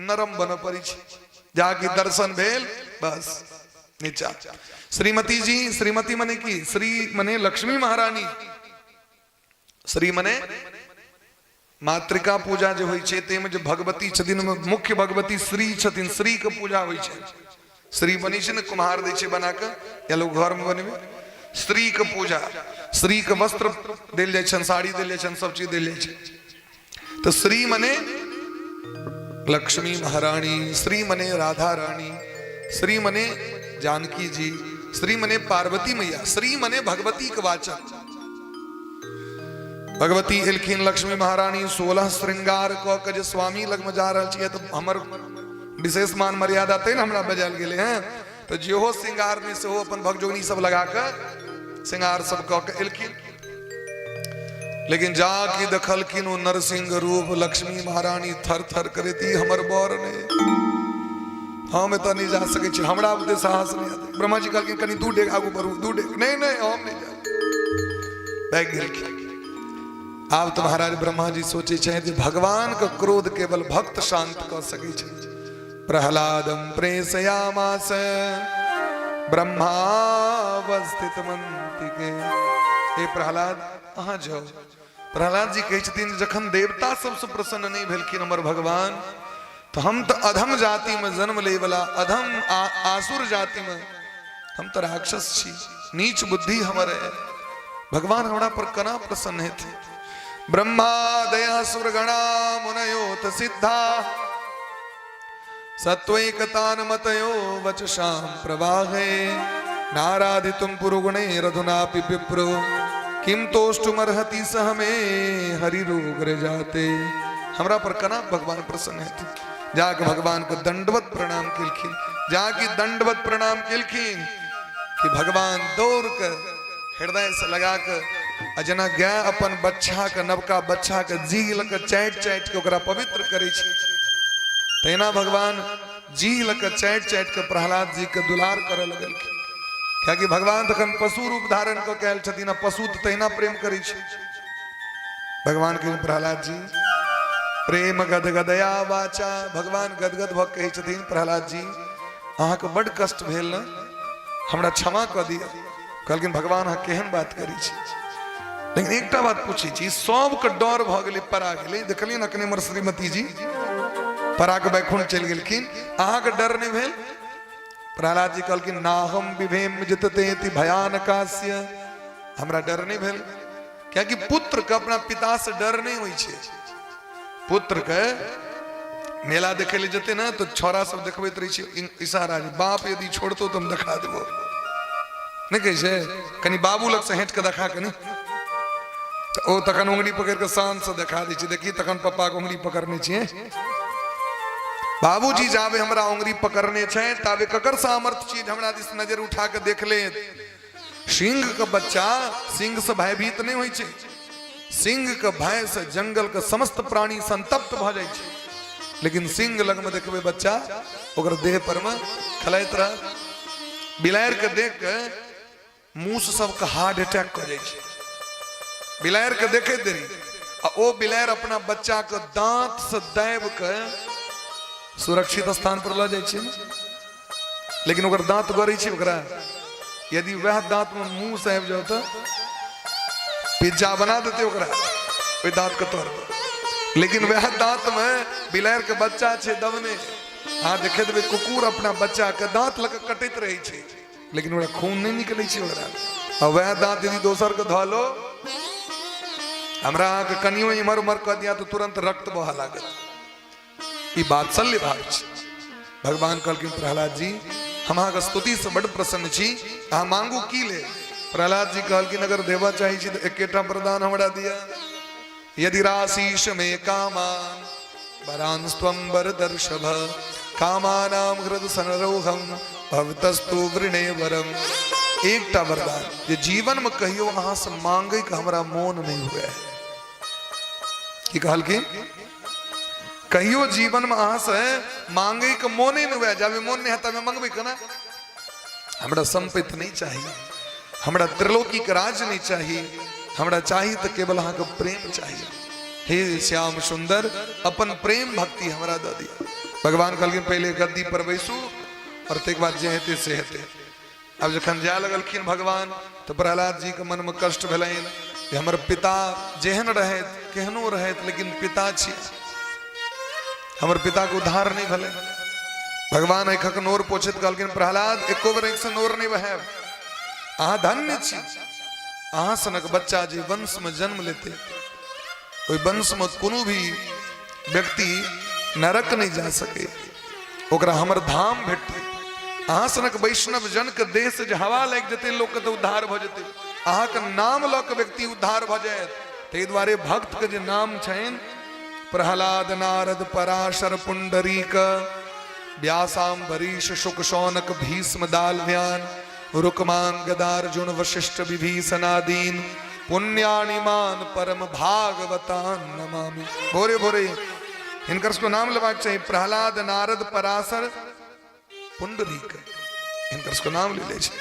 नरम बनऽ पड़ै छै। जाकि दर्शन भेल बस नीचा। श्रीमती जी, श्रीमती मने की? श्री मने लक्ष्मी महारानी, श्री मने मातृका पूजा जे होइ छै ताहिमे जे भगवती छथिन, मुख्य भगवती श्री छथिन, श्री के पूजा होइ छै। श्री बनै छै ने, कुम्हार दै छै बना कऽ या लोग घर में बनेबै। श्री के पूजा, श्री के वस्त्र देल जाइ छनि, साड़ी देल जाइ छनि, सब चीज देल जाइ छै। तऽ श्री मने लक्ष्मी महारानी, श्री मने राधा रानी, श्री मने जानकी जी, श्री मने पार्वती मैया, श्री मने भगवती के वाचक। भगवती एलखिन लक्ष्मी महारानी 16 श्रृंगार कऽ के जे स्वामी लगमे जा रहल छियै तऽ हमर विशेष मान मर्यादा तै ने हमरा बजायल गेलै हैं। तऽ जेहो श्रृंगार नहि सेहो अपन भगजोगनी सब लगा कऽ श्रृंगार सब कऽ के एलखिन। लेकिन जा के देखलखिन ओ नरसिंह रूप, लक्ष्मी महारानी थर थर करैत, ई हमर बर नहि, हम एतऽ नहि जा सकै छी, हमरा बुते साहस नहि हेतै। ब्रह्मा जी कहलखिन कनि 2 डेग आगू बढ़ू, 2 डेग, नहि नहि हम नहि जायब, भागि गेलखिन। आब तऽ महाराज ब्रह्मा जी सोचै छथि जे भगवान के क्रोध केवल भक्त शांत कऽ सकै छै। प्रहलादम प्रेषयामास ब्रह्मावस्थित मंतिके। हे प्रहलाद अहाँ जाओ। प्रहलाद जी कहै छथिन जखन देवता सबसँ प्रसन्न नहि भेलखिन हमर भगवान, तऽ हम तऽ अधम जाति में जन्म ले वाला अधम आसुर जाति में, हम तऽ राक्षस छी, नीच बुद्धि हमर है, भगवान हमरा पर कना प्रसन्न हेथिन। ब्रह्मादय सुरगणा मुनयोत सिद्धा सत्वैकतान मतयो वचसां प्रवाहे नाराधितुं पुरुगुणैरधुनापि विप्रो किं तोष्टुमर्हति सह मे हरिरोग्र जाते। हमरा पर कना भगवान प्रसन्न हेथिन। जाके भगवान के दंडवत प्रणाम केलखिन। जाके दंडवत प्रणाम केलखिन कि भगवान दौड़ के हृदयसँ लगा कऽ आ जेना गाय अपन बच्चाके, नवका बच्चाके जीह लऽ कऽ चाटि चाटि कऽ ओकरा पवित्र करै छै, तहिना भगवान जीह लऽ कऽ चाटि चाटि कऽ प्रहलाद जी के दुलार करऽ लगलखिन। कियाकि भगवान तखन पशु रूप धारण कऽ के आयल छथिन आ पशु तऽ तहिना प्रेम करै छै। भगवान के प्रहलाद जी प्रेम गदगदया वाचा, भगवान गदगद भऽ कहै छथिन प्रहलाद जी अहाँके बड्ड कष्ट भेल ने, हमरा क्षमा कऽ दिअ। कहलखिन भगवान अहाँ केहन बात करै छी, लेकिन एकटा बात पूछै छी, सबके डर भऽ गेलै, परा गेलै। देखलियै ने अखने हमर श्रीमती जी परा के बैकुंठ चलि गेलखिन, अहाँके डर नहि भेल? प्रहलाद जी कहलखिन नाहम विभेम जितते भयानकास्य, हमरा डर नहि भेल, कियाकि पुत्र के अपना पिता से डर नहीं होइ छै। पुत्र के मेला देखे ले जते ना तो छोरा सब देखबैत रहे छै इशारा, जे बाप यदि छोड़तो तो हम देखा देबो, नहीं कहै छै कनी बाबू लग से हटि के देखा कनी, तो ओ तखन उंगली पकड़ के शान से देखा दै छै, देखी तखन पप्पा के उंगली पकड़ने छियै, बाबूजी जाबे हमरा उंगली पकड़ने छै ताबे ककर सामर्थ्य छी जे हमरा दिस नजर उठा के देख लेत। सिंह के बच्चा सिंह से भयभीत नहीं होइ छै, सिंह के भय से जंगल के समस्त प्राणी संतप्त भऽ जाइ छै, लेकिन सिंह लग में देखबै बच्चा ओकर देह पर में खेलाइत रह। बिलाड़ि के देख के मूस सबके हार्ट अटैक कऽ जाइ छै, बिलाड़ि के देखैत देरी, आ ओ बिलाड़ि अपना बच्चा के दांत से दाबि के सुरक्षित स्थान पर लऽ जाइ छै, लेकिन ओकर दांत गड़ै छै ओकरा, यदि वएह दांत में मुंह से आबि जाओ तऽ पिज्जा बना देते ओकरा ओहि दांत के तौर पर, लेकिन वएह दांत में बिलाड़ि के बच्चा छै दबने। अहाँ देखे देबै कुकुर अपना बच्चा के दांत लऽ के कटैत रहै छै, लेकिन ओकरा खून नहि निकलै छै ओकरा, आ वएह दांत यदि दोसर के धऽ लो, हमरा अहाँके कनियो इम्हर उम्हर कऽ दिया तऽ तुरंत रक्त बहऽ लागत। ई वात्सल्य भाव छै। भगवान कहलखिन प्रहलाद जी हम अहाँके स्तुति से बड्ड प्रसन्न छी, अहाँ मांगू की ले। प्रहलाद जी कहलखिन अगर देबऽ चाहै छी तऽ एकेटा वरदान हमरा दिअ, यदि राशीष मे कामान वरांस्त्वं वरदर्षभ कामानाम हृद सनरोहम भवतस्तु वृणे वरम। एकटा वरदान जे जीवन में कहियो अहाँ से मांगे के हमरा मोन नहीं हुए। की कहलखिन? कहियो जीवन में अहाँ से मांगे के मोने नहीं हुए, जाबे मोन नहीं है तबे मंगबे केना। हमरा संपत्ति नहीं चाहिए, हमरा त्रिलोकी के राज नहीं चाहिए, हमरा चाहिए तो केवल अहाँ के प्रेम चाहिए। हे श्याम सुंदर अपन प्रेम भक्ति हमरा दऽ दिया। भगवान कहलखिन पहले गद्दी पर बैसू और तक बाद जे हेतै से हेतै। अब जखन जाय लगलखिन भगवान तो प्रहलाद जी के मन में कष्ट भेलनि जे हमर पिता जेहन रहथि केहनो रहथि लेकिन पिता छी, हमर पिता के उद्धार नहीं भेलै। भगवान आँखिक नोर पोछैत कहलखिन प्रहलाद एको बेर आँखि से नोर नहीं बहायब, अहाँ धन्य छी, अहाँ सनक बच्चा जे वंश में जन्म लेते ओहि वंश में कोनो भी व्यक्ति नरक नहीं जा सके, ओकरा हमर धाम भेटतै। अहाँ सनक वैष्णव जन के देह से जे हवा लागि जेतै लोक के तऽ उद्धार भऽ जेतै, अहाँके नाम लऽ के व्यक्ति उद्धार भऽ जायत। ताहि दुआरे भक्त के जे नाम छनि प्रहलाद नारद पराशर पुंडरीक व्यासाम्बरीश शुक शौनक भीष्म दालव्यान रुक्मांगदार्जुन वशिष्ठ विभीषणादीन पुण्याणिमान परम भागवतान नमामि। भोरे भोरे हिनकर सबके नाम लेबाक चाही, प्रहलाद नारद पराशर पुंडरीक, हिनकर सबके नाम ले लै छै।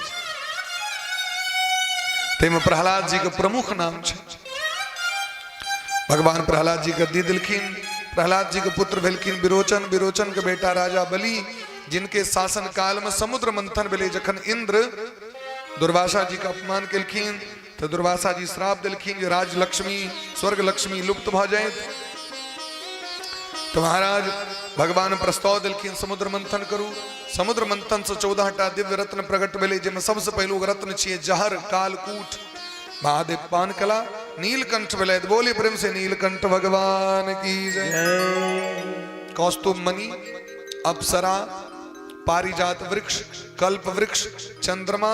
ताहिमे प्रहलाद जी के प्रमुख नाम छै। भगवान प्रहलाद जी के दी देलखिन। प्रहलाद जी के पुत्र भेलखिन विरोचन, विरोचन के बेटा राजा बलि, जिनके शासन काल में समुद्र मंथन भेलै। जखन इंद्र दुर्वासा जी के अपमान केलखिन तो दुर्वासा जी श्राप देलखिन जे राज लक्ष्मी स्वर्ग लक्ष्मी लुप्त भऽ जायत। तो महाराज भगवान प्रस्ताव देलखिन समुद्र मंथन करू। समुद्र मंथन से 14 टा दिव्य रत्न प्रकट भेलै, जाहिमे सबसे पहिलुक रत्न छियै जहर कालकूट। महादेव पान कला नीलकंठ भेलै। बोले प्रेम से नीलकंठ भगवान की जय। कौस्तुभ मणि, अप्सरा, पारिजात वृक्ष, कल्प वृक्ष, चंद्रमा,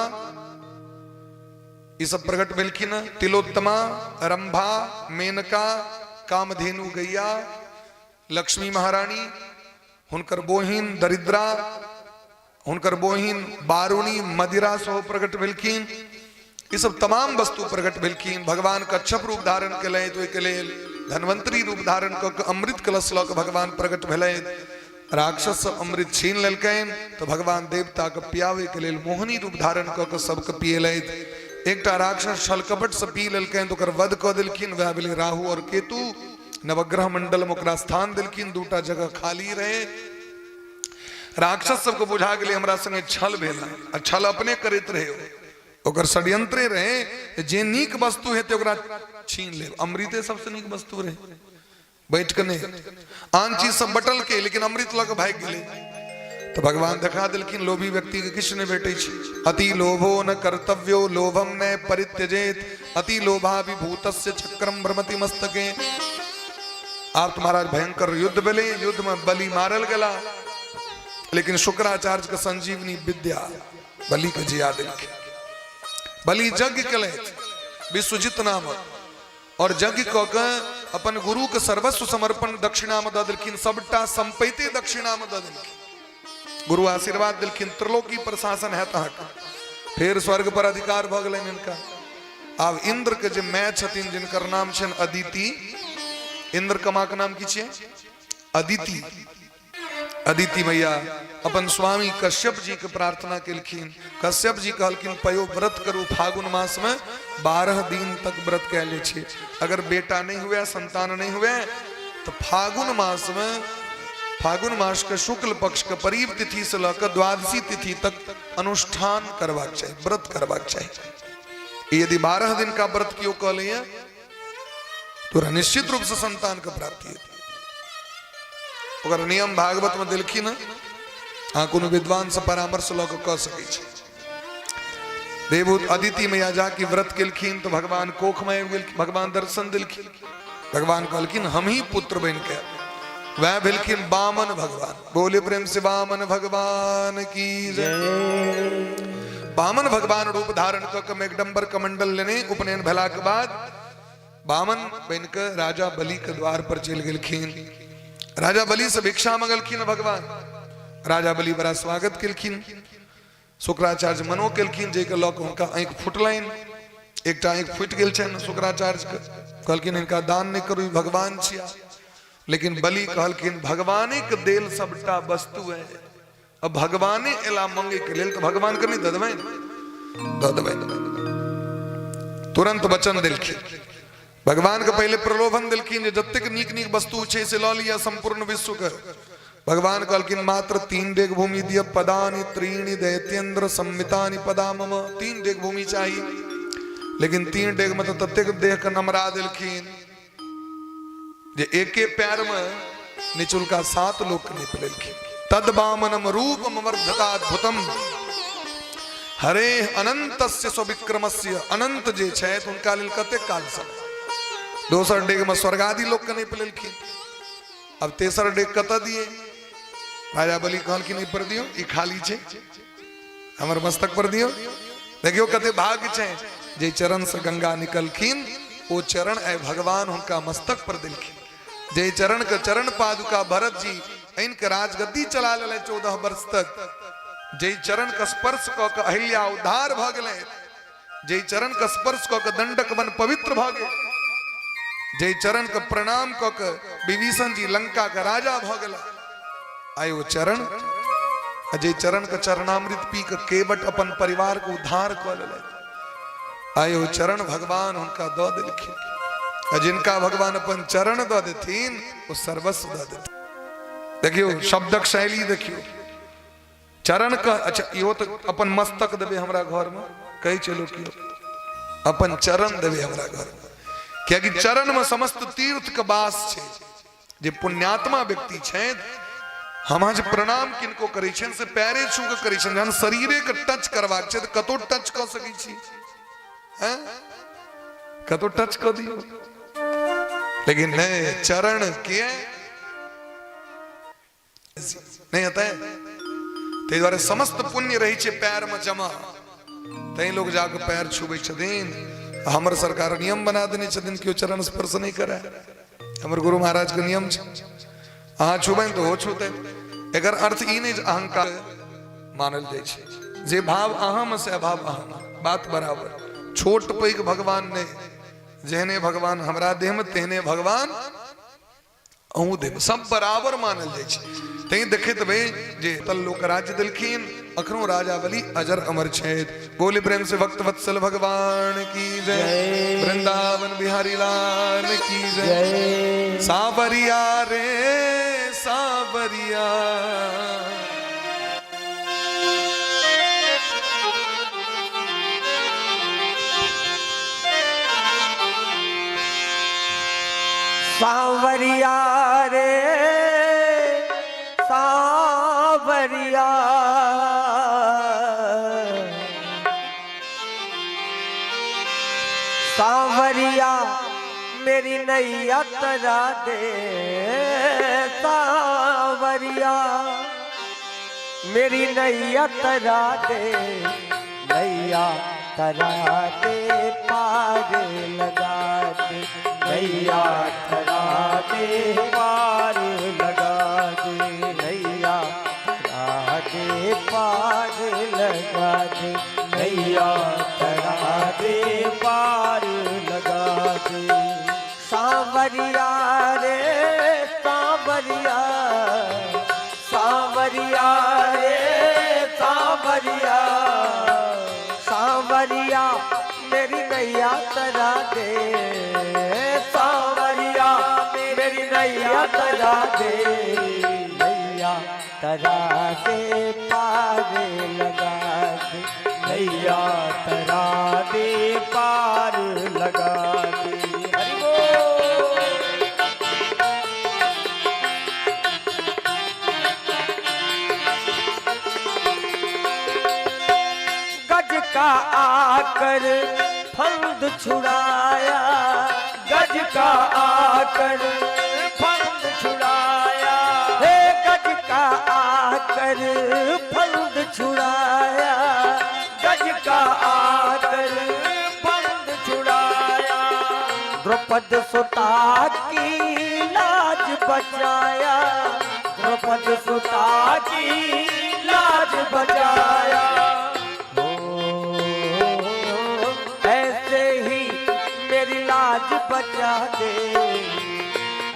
ये सब प्रकट भेलखिन। तिलोत्तमा, रंभा, मेनका, कामधेनु गैया, लक्ष्मी महारानी, हुनकर बोहिन दरिद्रा, हुनकर बोहिन बारुणी, मदिरा सेहो प्रकट भेलखिन। ई सब तमाम वस्तु प्रकट भेलखिन। भगवान कच्छप रूप धारण केलथि, ओहिके लेल धन्वंतरी रूप धारण कऽ के अमृत कलश लऽ कऽ भगवान प्रकट भेलथि। राक्षस सब अमृत छीन लेलकनि तऽ भगवान देवता के पियावे के लेल मोहिनी रूप धारण कऽ के सबके पियलथि। एकटा राक्षस छल कपट से पी लेलकनि तऽ ओकर वध कऽ देलखिन, वएह भेलै राहु और केतु। नवग्रह मंडल में ओकरा स्थान देलखिन, दूटा जगह खाली रहे। राक्षस सबके बुझा गेलै हमरा संगे छल भेल आ छल अपने करैत रहे, ओकर षड्यंत्रे रहे जे नीक वस्तु हेतै ओकरा छीन लेब। अमृते सबसे नीक वस्तु रहे, बैठ के नहीं आन चीज सब बटल के, लेकिन अमृत लऽ के भागि गेलै। तऽ भगवान देखा देलखिन लोभी व्यक्ति के किछु नहि भेटै छै। अति लोभो न कर्तव्यो लोभम न परित्यजेत अति लोभाभिभूतस्य चक्रम भ्रमति मस्तके। आब तऽ महाराज भयंकर युद्ध भेलै, युद्ध में बलि मारल गेला, लेकिन शुक्राचार्य के संजीवनी विद्या बलि के जिया देलखिन। बलि यज्ञ केलथि विश्वजित नामक, और यज्ञ कऽ के अपन गुरु के सर्वस्व समर्पण दक्षिणा में दऽ देलखिन, सबटा संपैते दक्षिणा में दऽ देलखिन। गुरु आशीर्वाद देलखिन, त्रिलोकी प्रशासन हैत अहाँके। फेर स्वर्ग पर अधिकार भऽ गेलनि हिनका। आब इंद्र के जे माय छथिन जिनकर नाम छनि अदिति, इंद्र के माँ के नाम की छियै? अदिति। अदिति मैया अपन स्वामी कश्यप जी के प्रार्थना केलखिन। कश्यप जी कहलखिन पयो व्रत करू, फागुन मास में 12 दिन तक व्रत कयल जाइ छै। अगर बेटा नहीं हुए, संतान नहीं हुए, तो फागुन मास में, फागुन मास के शुक्ल पक्ष के परीब तिथि से लऽ द्वादशी तिथि तक अनुष्ठान करबाक चाही, व्रत करबाक चाही। यदि 12 दिन का व्रत केओ कऽ लैए तो निश्चित रूप से संतान के प्राप्ति हेतै। ओकर नियम भागवत में देलखिन हँ, अहाँ कोनो विद्वान से परामर्श लऽ कऽ कऽ सकै छी। देवहूत अदिति मैया जाके व्रत केलखिन तो भगवान कोख में आबि गेलखिन, भगवान दर्शन देलखिन। भगवान कहलखिन हम ही पुत्र बनि के वह भेलखिन वामन भगवान। बोले प्रेम से वामन भगवान की जय। वामन भगवान रूप धारण कऽ के मेघडम्बर कमंडल लेने उपनयन भेला के बाद वामन बनि के राजा बलि के द्वार पर चलि गेलखिन। राजा बलि से भिक्षा मंगलखिन भगवान। राजा बलि बड़ा स्वागत केलखिन। शुक्राचार्य मनो केलखिन जाहिके लऽ कऽ हुनका आँखि फुटलनि, एकटा आँखि फुटि गेल छनि शुक्राचार्यके। कहलखिन हिनका दान नहि करू, ई भगवान छिया। लेकिन बलि कहलखिन भगवाने के देल सबटा वस्तु है, अब भगवाने एला मंगे के लेल तो भगवान के नहीं दऽ देबै, दऽ देबै। तुरंत वचन देलखिन। भगवान के पहले प्रलोभन देलखिन जे जतेक नीक नीक वस्तु छै से लऽ लिअ संपूर्ण विश्व के। भगवान कहलखिन मात्र 3 डेग भूमि दिअ, पदानि त्रीणि दैत्येन्द्र संमितानि पदा मम। 3 डेग भूमि चाही, लेकिन 3 डेग में तो ततेक देह के नमरा देलखिन जे एके पैर में निचुलका 7 लोक के निप लेलखिन। तद वामनम रूपम वर्धताद्भुतम हरे अनंतस्य स्वविक्रमस्य। अनंत जे छथि हुनका लेल कतेक काल समय। दोसर डेग में स्वर्गादि लोक के निप लेलखिन। अब तेसर डेग कतऽ दिए? राजा बलि कहलखिन एहि पर दियौ, ई खाली छै, हमर मस्तक पर दियौ। देखियौ कते भाग्य छै जे चरण से गंगा निकलखिन ओ चरण आइ भगवान हुनका मस्तक पर देलखिन। जे चरण के चरण पादुका भरत जी आनि के राजगद्दी चला लेले 14 वर्ष तक। जे चरण के स्पर्श कऽ के अहिल्या उद्धार भऽ गेलै। जे चरण के स्पर्श कऽ के दंडक वन पवित्र भऽ गेल। जे चरण के प्रणाम कऽ के विभीषण जी लंका के राजा भऽ गेला। आइ ओ चरण आ जे चरण के चरणामृत पी के केवट अपन परिवार के उद्धार कऽ लेलथि, आइ ओ चरण भगवान हुनका दऽ देलखिन। आ जिनका भगवान अपन चरण दऽ देथिन ओ सर्वस्व दऽ देथिन। देखियौ शब्दक शैली देखियौ, चरण के अच्छा इहो तऽ अपन मस्तक देबै हमरा घरमे, कहै छै लोक कियो अपन चरण देबै हमरा घरमे, कियाकि चरण में समस्त तीर्थ के वास छै। जे पुण्यात्मा व्यक्ति छथि, हम अहाँ जे प्रणाम किनको करै छियनि से पैरे छू के करै छियनि। जहन शरीरे के टच करबाक छै तऽ कतौ टच कऽ सकै छी, हैं? कतौ टच कऽ दियौ, लेकिन नहि, चरण के नहि हेतै। ताहि दुआरे समस्त पुण्य रहै छै पैर में जमा, तैं लोग जाके पैर छुबै छथिन। हमर सरकार नियम बना देने छथिन केओ चरण स्पर्श नहि करे। हमर गुरु महाराज के नियम छै, अहाँ छुबै तऽ हो छूतै। एकर अर्थ ई नहि जे अहंकार मानल जाइ छै, जे भाव अहाँ में से अभाव अहाँ में, बात बराबर। छोट पैघ भगवान नहि, जेहने भगवान हमरा देहमे तेहने भगवान अहूँ देहमे, सब बराबर मानल जाइ छै। तैं देखैत हेबै जे तल लोक राज्य देलखिन, अखनो राजा बलि अजर अमर छथि। बोले प्रेम से भक्त वत्सल भगवान की जय, वृंदावन बिहारी लाल की जय। सावरिया रे सावरिया, सांवरिया रे सांवरिया, सांवरिया मेरी नैया तरा दे, सांवरिया मेरी नैया तरा दे, नैया तरा दे पार लगा दे, नैया तरा दे पार लगा दे, नैया तरा दे पार लगा दे, नैया तरा दे पार लगा दे। सांवरिया रे सांवरिया, सांवरिया रे सांवरिया, सांवरिया मेरी नैया तरा दे, सांवरिया मेरी नैया तरा दे, नैया तरा दे पार लगा दे, नैया तरा दे पार लगा दे। हरि बोल। गज का आकर फंद छुड़ाया, गज का आकर फंद छुड़ाया, हे गज का आकर फंद छुड़ाया, गज का आकर फंद छुड़ाया, द्रौपद सुता की लाज बचाया, द्रौपद सुता की लाज बचाया। ऐसे ही मेरी लाज बचा दे,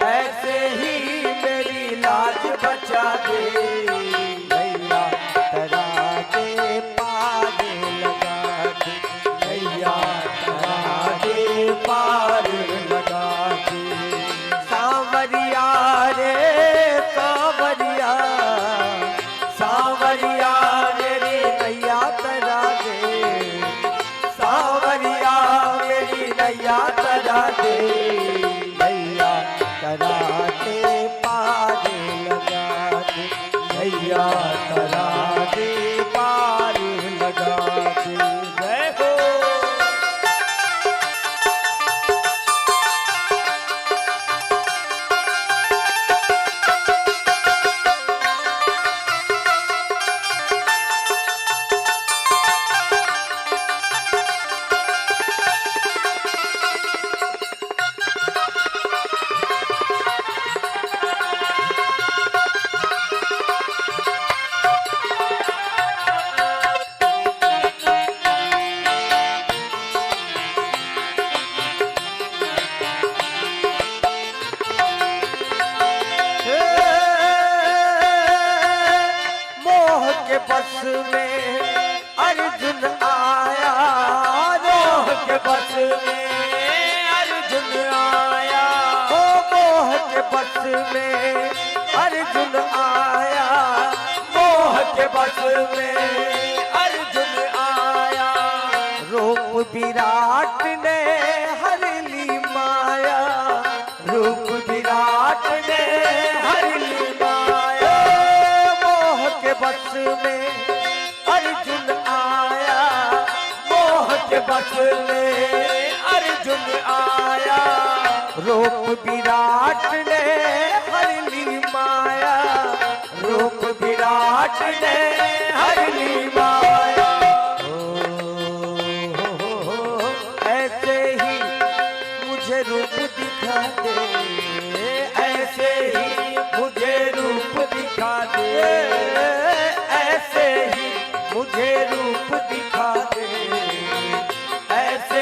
ऐसे ही मेरी लाज बचा दे, नैया तरा दे पार लगा दे, नैया तरा दे पार लगा दे। सांवरिया रे सांवरिया, सांवरिया मेरी नैया तरा दे, सांवरिया मेरी नैया तरा दे, नैया तरा दे पार लगा दे, नैया तरा दे पार लगा दे। जय हो। मोह के बस में अर्जुन आया, मोह के बस में अर्जुन आया, ओ मोह के बस में अर्जुन आया, मोह के बस में अर्जुन आया, रूप विराट ने हर ली माया, रूप विराट ने हर ली माया, मोह के बस में अर्जुन आया, मोह के बस में अर्जुन आया, रूप विराट ने हर ली माया, रूप विराट ने हर ली माया। ओ, ऐसे ही मुझे रूप दिखा दे, ऐसे ही मुझे रूप दिखा दे, ऐसे ही मुझे रूप दिखा दे, ऐसे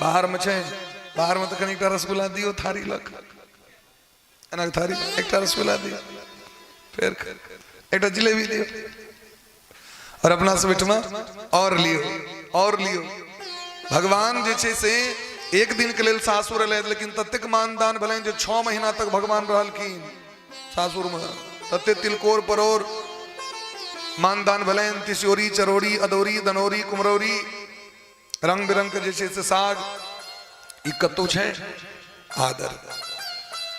बाहरमे छै, बाहरमे तऽ कनि एकटा रसगुल्ला दियौ थारी लग, एना थारी एकटा रसगुल्ला दियौ, फेर एकटा जिलेबी दियौ, और अपना सब ओहिठमा और लियौ और लियौ। भगवान जे छै से एक दिन के लेल सासुर एलै, लेकिन ततेक मानदान भेलनि जे 6 महीना तक भगवान रहलखिन सासुरमे। तते तिलकोर परोर मानदान भेलनि, तिसियोरी चरौरी अदौरी दनौरी कुमरौरी रंग बिरंग के जे छै से साग। ई कतौ छै आदर।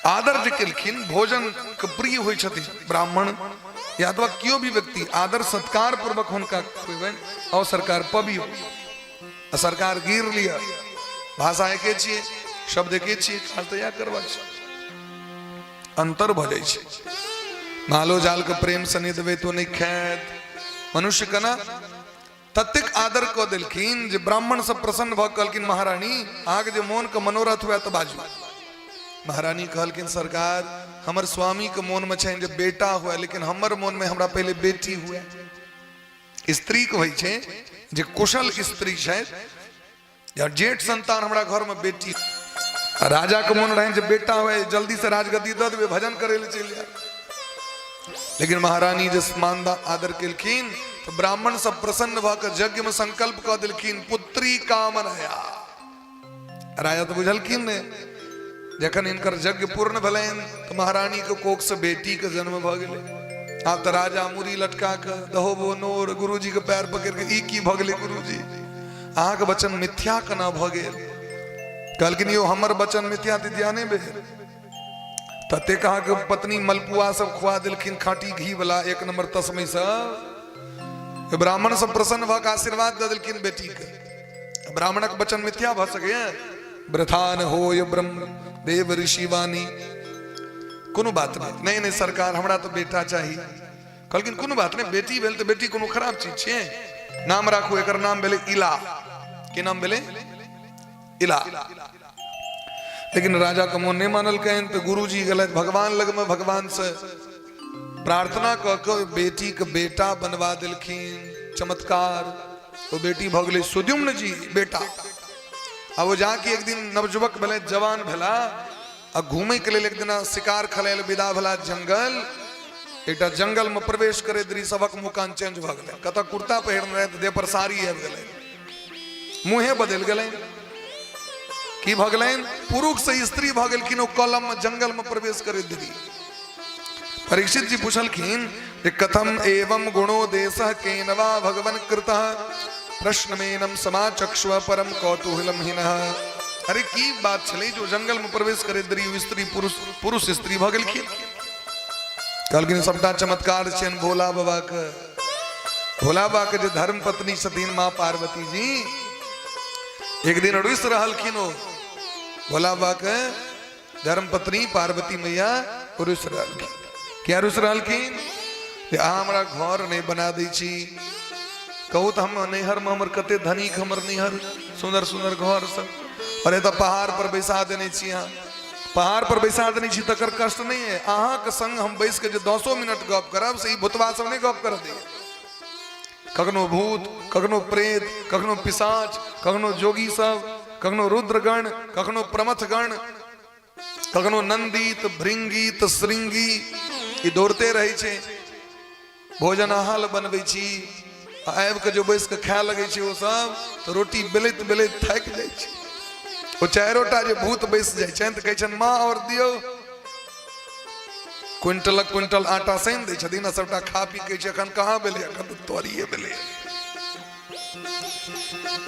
आदर जे केलखिन, भोजन के प्रिय होइ छथिन ब्राह्मण या अथवा केओ भी व्यक्ति, आदर सत्कार पूर्वक हुनका खुएबनि, आओ सरकार पबियौ, आ सरकार गिर लिअ। भाषा एके छियै, शब्द एके छियै, काज तऽ इएह करबाक छै, अंतर भऽ जाइ छै। मालो जाल के प्रेम से नहि देबै तो नहि खायत। मनुष्य केना ततेक आदर कऽ देलखिन जे ब्राह्मण सब प्रसन्न भऽ कहलखिन, महारानी अहाँके जे मोनके मनोरथ हुए तऽ बाजू। महारानी कहलखिन, सरकार हमर स्वामीके मोनमे छनि जे बेटा हुए, लेकिन हमर मोनमे हमरा पहिले बेटी हुए। स्त्रीके होइ छै जे कुशल स्त्री छथि या जेठ संतान हमरा घरमे बेटी। राजा के मोन रहनि जे बेटा हुए, जल्दी से राजगद्दी दऽ देबै, भजन करै लए चलि जायब। लेकिन महारानी जे मानदा आदर केलखिन तऽ ब्राह्मण सब प्रसन्न भऽ कऽ यज्ञ में संकल्प कऽ देलखिन, पुत्री कामनया। राजा तऽ बुझलखिन ने, जखन हिनकर यज्ञ पूर्ण भेलनि तऽ महारानी के कोख से बेटी के जन्म भऽ गेलै। आब तऽ राजा मुड़ी लटका कऽ दहोबो नोर, गुरुजी के पैर पकड़ के, ई की भऽ गेलै गुरुजी, अहाँके वचन मिथ्या केना भऽ गेल? कहलखिन, यौ हमर वचन मिथ्या तिथ्या नहि भेल। ततेक अहाँके पत्नी मलपुआ सब खुआ देलखिन, खाँटी घी वाला एक नंबर तस्मै सब। ब्राह्मण सब प्रसन्न भऽ कऽ आशीर्वाद दऽ देलखिन बेटीके। ब्राह्मणक वचन मिथ्या भऽ सकैए? वृथा न होय ब्रह्म देव ऋषि वाणी। कोनो बात नहि, नहि नहि सरकार हमरा तऽ बेटा चाही। कहलखिन कोनो बात नहि, बेटी भेल तऽ बेटी कोनो खराब चीज छियै, नाम राखू, एकर नाम भेलै इला। की नाम भेलै? इला। लेकिन राजा के मोन नहि मानलकनि तऽ गुरुजी गेलथि भगवान लगमे, भगवान से प्रार्थना कऽ के बेटी के बेटा बनवा देलखिन। चमत्कार, ओ बेटी भऽ गेलै सुद्युम्न जी बेटा। आ ओ जाके एक दिन नवयुवक भेलै, जवान भेला, आ घूमे के लेल एक दिना शिकार खेलै लए विदा भेला जंगल। एकटा जंगल में प्रवेश करे देरी सबक मुँह कान चेंज भऽ गेलै। कतऽ कुर्ता पहिरने रहै तऽ देह पर साड़ी आबि गेलै, मुँहे बदलि गेलै। की भऽ गेलनि? पुरुष से स्त्री भऽ गेलखिन ओ कलम में जंगल में प्रवेश करे देरी। परीक्षित जी पूछलखिन जे कथम एवं गुणो देश केन वा भगवन कृतः प्रश्नमेनम समाचक्ष्व परम कौतूहलम हिनः। अरे की बात छलै जो जंगल में प्रवेश करे देरी स्त्री पुरुष, पुरुष स्त्री भऽ गेलखिन? कहलखिन सबटा चमत्कार छनि भोला बाबा के। भोला बाबा के जे धर्म पत्नी छथिन माँ पार्वती जी, एक दिन रुसि रहलखिन ओ भोला बाबा के धर्म पत्नी पार्वती मैया रुसि रहलखिन। किया रुसि रहलखिन? जे अहाँ हमरा घर नहि बना दै छी। कहू तऽ हम नैहरमे हमर कते धनिक हमर नैहर, सुन्दर सुन्दर घर सब, और एतऽ पहाड़ पर बैसा देने छी अहाँ। पहाड़ पर बैसा देने छी तकर कष्ट नहि है, अहाँके संग हम बैस के जे 10 मिनट गप करब से ई भूतवा सब नहि गप करऽ दैया। कखनो भूत, कखनो प्रेत, कखनो पिशाच, कखनो जोगी सब, कखनो रुद्रगण, कखनो प्रमथगण, कखनो नंदी त भृंगी त श्रृंगी, ई दौड़ते रहै छै। भोजन अहाँ लए बनबै छी आ आबि कऽ जो बैस कऽ खाय लगै छै ओ सब तऽ रोटी बेलैत बेलैत थाकि जाइ छै। ओ चारिटा जे भूत बैस जाइ छनि तऽ कहै छनि माँ और दियौ। क्विंटलक क्विंटल आटा सानि दै छथिन आ सबटा खा पी कहै छै एखन कहाँ भेलै, एखन तऽ तोरिए भेलै।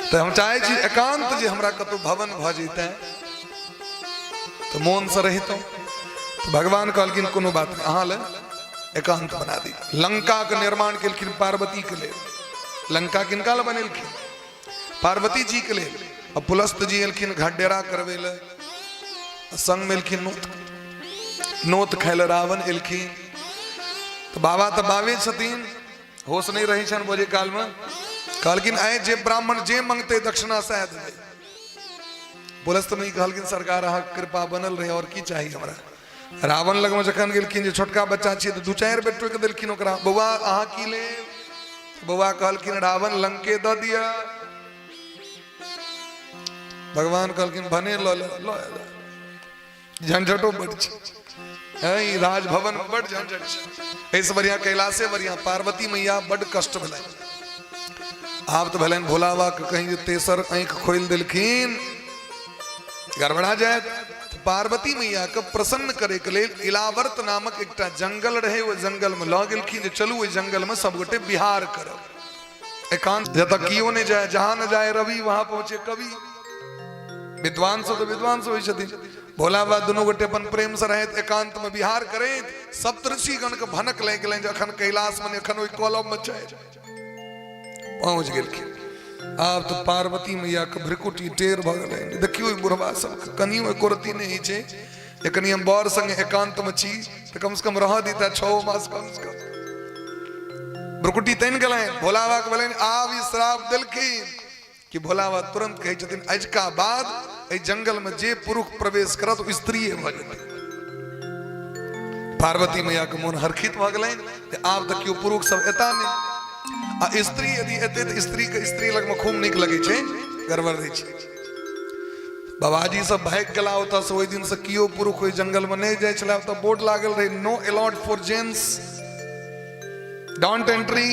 तऽ हम चाहै छी एकांत जे हमरा कतहु भवन भऽ जैतै तऽ मोनसँ रहितहुँ। तऽ भगवान कहलखिन कोनो बात नहि, अहाँ लए एकांत बना दी। लंका के निर्माण केलखिन पार्वती के लेल। लंका किनका लए बनेलखिन? पार्वती जी के लेल। आ पुलस्त जी एलखिन घडेरा करबै लए, संग में एलखिन नोत, नोत खाय लए रावण एलखिन। तऽ बाबा तऽ बाबे छथिन, होश नहि रहै छनि बजै कालमे। कहलखिन आइ जे ब्राह्मण जे मंगतै दक्षिणा सएह देबै। पुलस्त मुनि कहलखिन सरकार अहाँके कृपा बनल रहै, और की चाही हमरा। रावण लगमे जखन गेलखिन जे छोटका बच्चा छियै तऽ 2-4 बेर टोकि देलखिन ओकरा, बौआ अहाँ की लेब? बौआ कहलखिन रावण लंके दऽ दिअ। भगवान कहलखिन भने लऽ ले लऽ ले। झंझटो बड छै, ई राजभवन में बड झंझट छै, एहिसँ बढ़िया कैलाशे बढ़िया। पार्वती मैया बड कष्ट भेलनि। आब तऽ भेलनि भोला बाबा के कहीं जे तेसर आँखि खोलि देलखिन गड़बड़ा जायत। पार्वती मैया के प्रसन्न करे के लेल इलावर्त नामक एकटा जंगल रहे, ओहि जंगल में लऽ गेलखिन जे चलू ओहि जंगल में सब गोटे बिहार करब एकांत, जतऽ कियो नहि जाय, जहां न जाय रवि वहां पहुंचे कवि। विद्वान सब तऽ विद्वान सब होइ छथिन। भोला बाबा दुनू गोटे अपन प्रेम से रहैत एकांत में बिहार करैत सप्तऋषि गण के भनक लागि गेलनि जे अखन कैलाश में अखन ओहि कलम में छै, पहुंच गेलखिन। आब तऽ पार्वती मैया के भ्रिकुटी टेर भऽ गेलनि, देखियौ ई बुढ़बा सबके कनियो एको रत्ती नहि होइ छै जे कनि हम बर संगे एकांत में छी तऽ कम से कम रहऽ दिता 6 मास कम से कम। भ्रुकुटी तनि गेलनि, भोला बाबा के भेलनि आब ई श्राप देलखिन कि भोला बाबा तुरंत कहै छथिन अजुका बाद एहि जंगल में जे पुरुष प्रवेश करत ओ स्त्रीए भऽ जेतै। पार्वती मैया के मोन हर्षित भऽ गेलनि जे आब तऽ केओ पुरुष सब एता नहि, आ स्त्री यदि एतै तऽ स्त्री के स्त्री लगमे खूब नीक लगै छै, गड़बड़ रहै छै। बाबाजी सब भागि गेला ओतऽ से। ओहि दिन से केओ पुरुष ओहि जंगल में नहि जाइ छलै। ओतऽ बोर्ड लागल रहै, no allowed for gents, don't entry,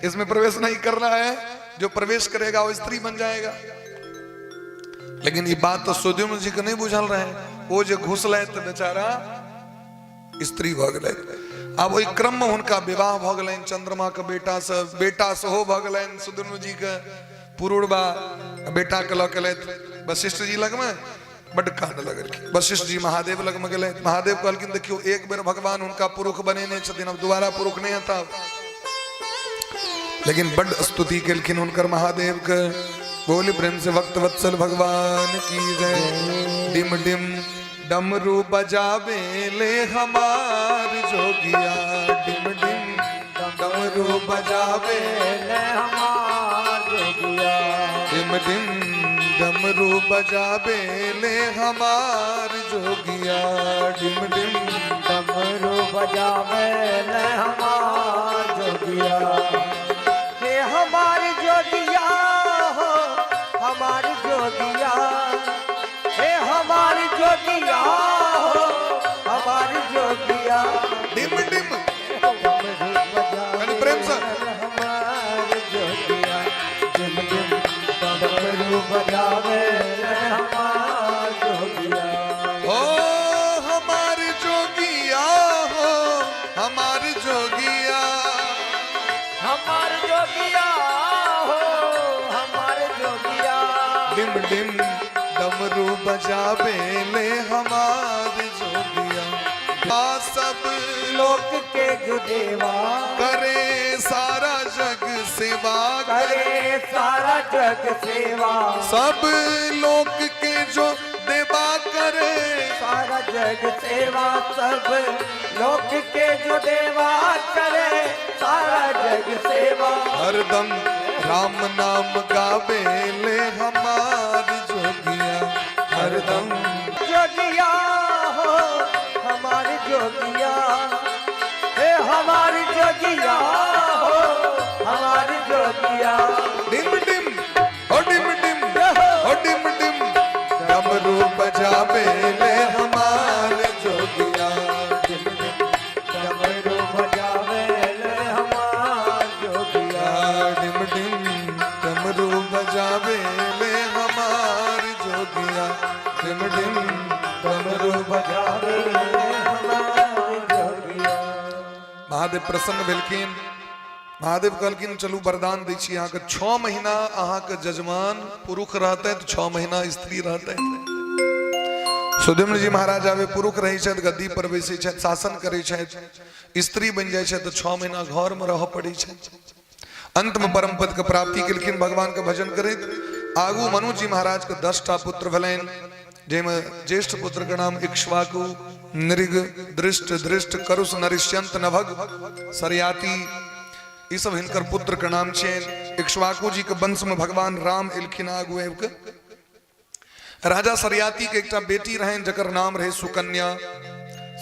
इसमें प्रवेश नहीं करना है, जो प्रवेश करेगा वो स्त्री बन जाएगा। लेकिन ये बात तो सुद्युम्न जी के नहीं बुझल रहे, वो जे घुसलै तो बेचारा स्त्री भऽ गेलै। आब ओहि क्रम में हुनका विवाह भऽ गेलनि चंद्रमा के बेटा से, बेटा सेहो भऽ गेलनि सुद्युम्न जी के पुरुरवा, बेटा के लऽ के एलथि वशिष्ठ जी लगमे, बड कान लगलखिन। वशिष्ठ जी महादेव लगमे गेलथि, महादेव कहलखिन देखियौ एक बेर भगवान हुनका पुरुष बनेने छथिन, अब दोबारा पुरुष नहीं हेता। लेकिन बड स्तुति केलखिन हुनकर महादेव के। बोल प्रेम से भक्त वत्सल भगवान की जय। डिम डिम डमरू बजावे ले हमार जोगिया, डिम डिम डमरू बजावे ले हमार जोगिया, डिम डिम डमरू बजावे ले हमार जोगिया, डिम डिम डमरू बजावे ले हमार जोगिया, हे हमार जोगिया हो हमार जोगिया, हे हमार जोगिया हो हमार जोगिया, डिम डिम डमरू बजावे कनि प्रेम से। हमार जोगिया, डिम डिम डमरू बजावे हमार जोगिया, हो हमार जोगिया हो हमार जोगिया, हमार जोगिया हो हमार जोगिया, डिम डिम डमरू बजावे ले हमार जोगिया। आ सब लोक के जो देवा करे सारा जग सेवा करे सारा जग सेवा, सब लोक के जो देवा करे सारा जग सेवा, सब लोक के जो देवा करे सारा जग सेवा, हरदम राम नाम गावे ले हमार जोगिया, हरदम जोगिया हो हमार जोगिया, हे हमार जोगिया हो हमार जोगिया, डिम डिम ओ डिम डिम ओ डिम डिम डमरू बजावे ले हमार जोगिया, डिम डिम डमरू बजावे ले हमार जोगिया, डिम डिम डमरू बजावे ले हमार जोगिया, डिम डिम डमरू बजावे ले हमार जोगिया। महादेव प्रसन्न भेलखिन। महादेव कहलखिन चलू वरदान दै छी अहाँके, 6 महीना अहाँके जजमान पुरुष रहतै तऽ 6 महीना स्त्री रहतै। सुद्युम्न जी महाराज आबे पुरुष रहै छथि, गद्दी पर बैसै छथि, शासन करै छथि, स्त्री बनि जाइ छथि तऽ 6 महीना घर में रहऽ पड़ै छै। अंत में परम पद के प्राप्ति केलखिन भगवान के भजन करैत। आगू मनु जी महाराज के 10टा पुत्र भेलनि, जाहिमे ज्येष्ठ पुत्र के नाम इक्ष्वाकु, नृग, दृष्ट, धृष्ट, करुष, नरिष्यंत, नभग, सरयाति, ई सब हिनकर पुत्र के नाम छियनि। इक्ष्वाकु जी के वंश में भगवान राम एलखिन आगू आबि के। राजा सरयाति के एकटा बेटी रहनि जकर नाम रहे सुकन्या।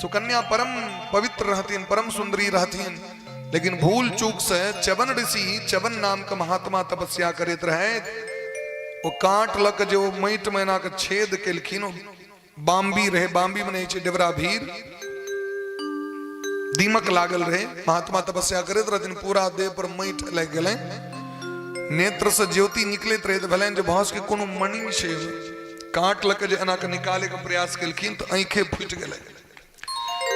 सुकन्या परम पवित्र रहथिन, परम सुंदरी रहथिन, लेकिन भूल चूक से च्यवन ऋषि च्यवन नाम के महात्मा तपस्या करैत रहे। ओ काँट लऽ कऽ जे ओ माटिमे एना कऽ छेद केलखिन, ओ बाम्बी रहै, बाम्बी मे नहि छै डेबरा भीड़, दीमक लागल रहे। महात्मा तपस्या करैत रहथिन, पूरा देह पर माटि लागि गेलै, नेत्र से ज्योति निकलैत रहे, तऽ भेलनि जे भऽ के कोनो मणि छै। काँट लऽ के जे एना कऽ निकाले के प्रयास केलखिन तऽ आँखे फूटि गेलै।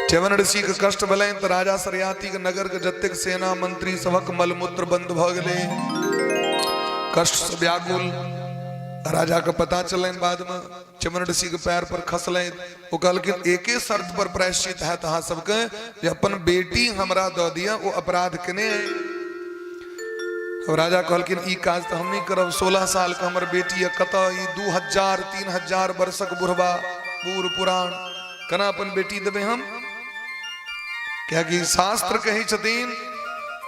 च्यवन ऋषि के कष्ट भेलनि तऽ राजा सरयाती के नगर के जतेक सेना मंत्री सभक मलमूत्र बंद भऽ गेलै, कष्ट से व्याकुल। राजा के पता चलनि बाद में, च्यवन ऋषि के पैर पर खसलनि। ओ कहलखिन, एके शर्त पर प्रायश्चित हैत अहाँ सबके, जे अपन बेटी हमरा दऽ दिअ, ओ अपराध केने। राजा कहलखिन, ई काज तऽ हम नहि करब, 16 साल के हमर बेटी यऽ, कतऽ ई 2000 3000 वर्षक बुढ़बा बूढ़ पुरान, केना अपन बेटी देबै हम? कियाकि शास्त्र कहै छथिन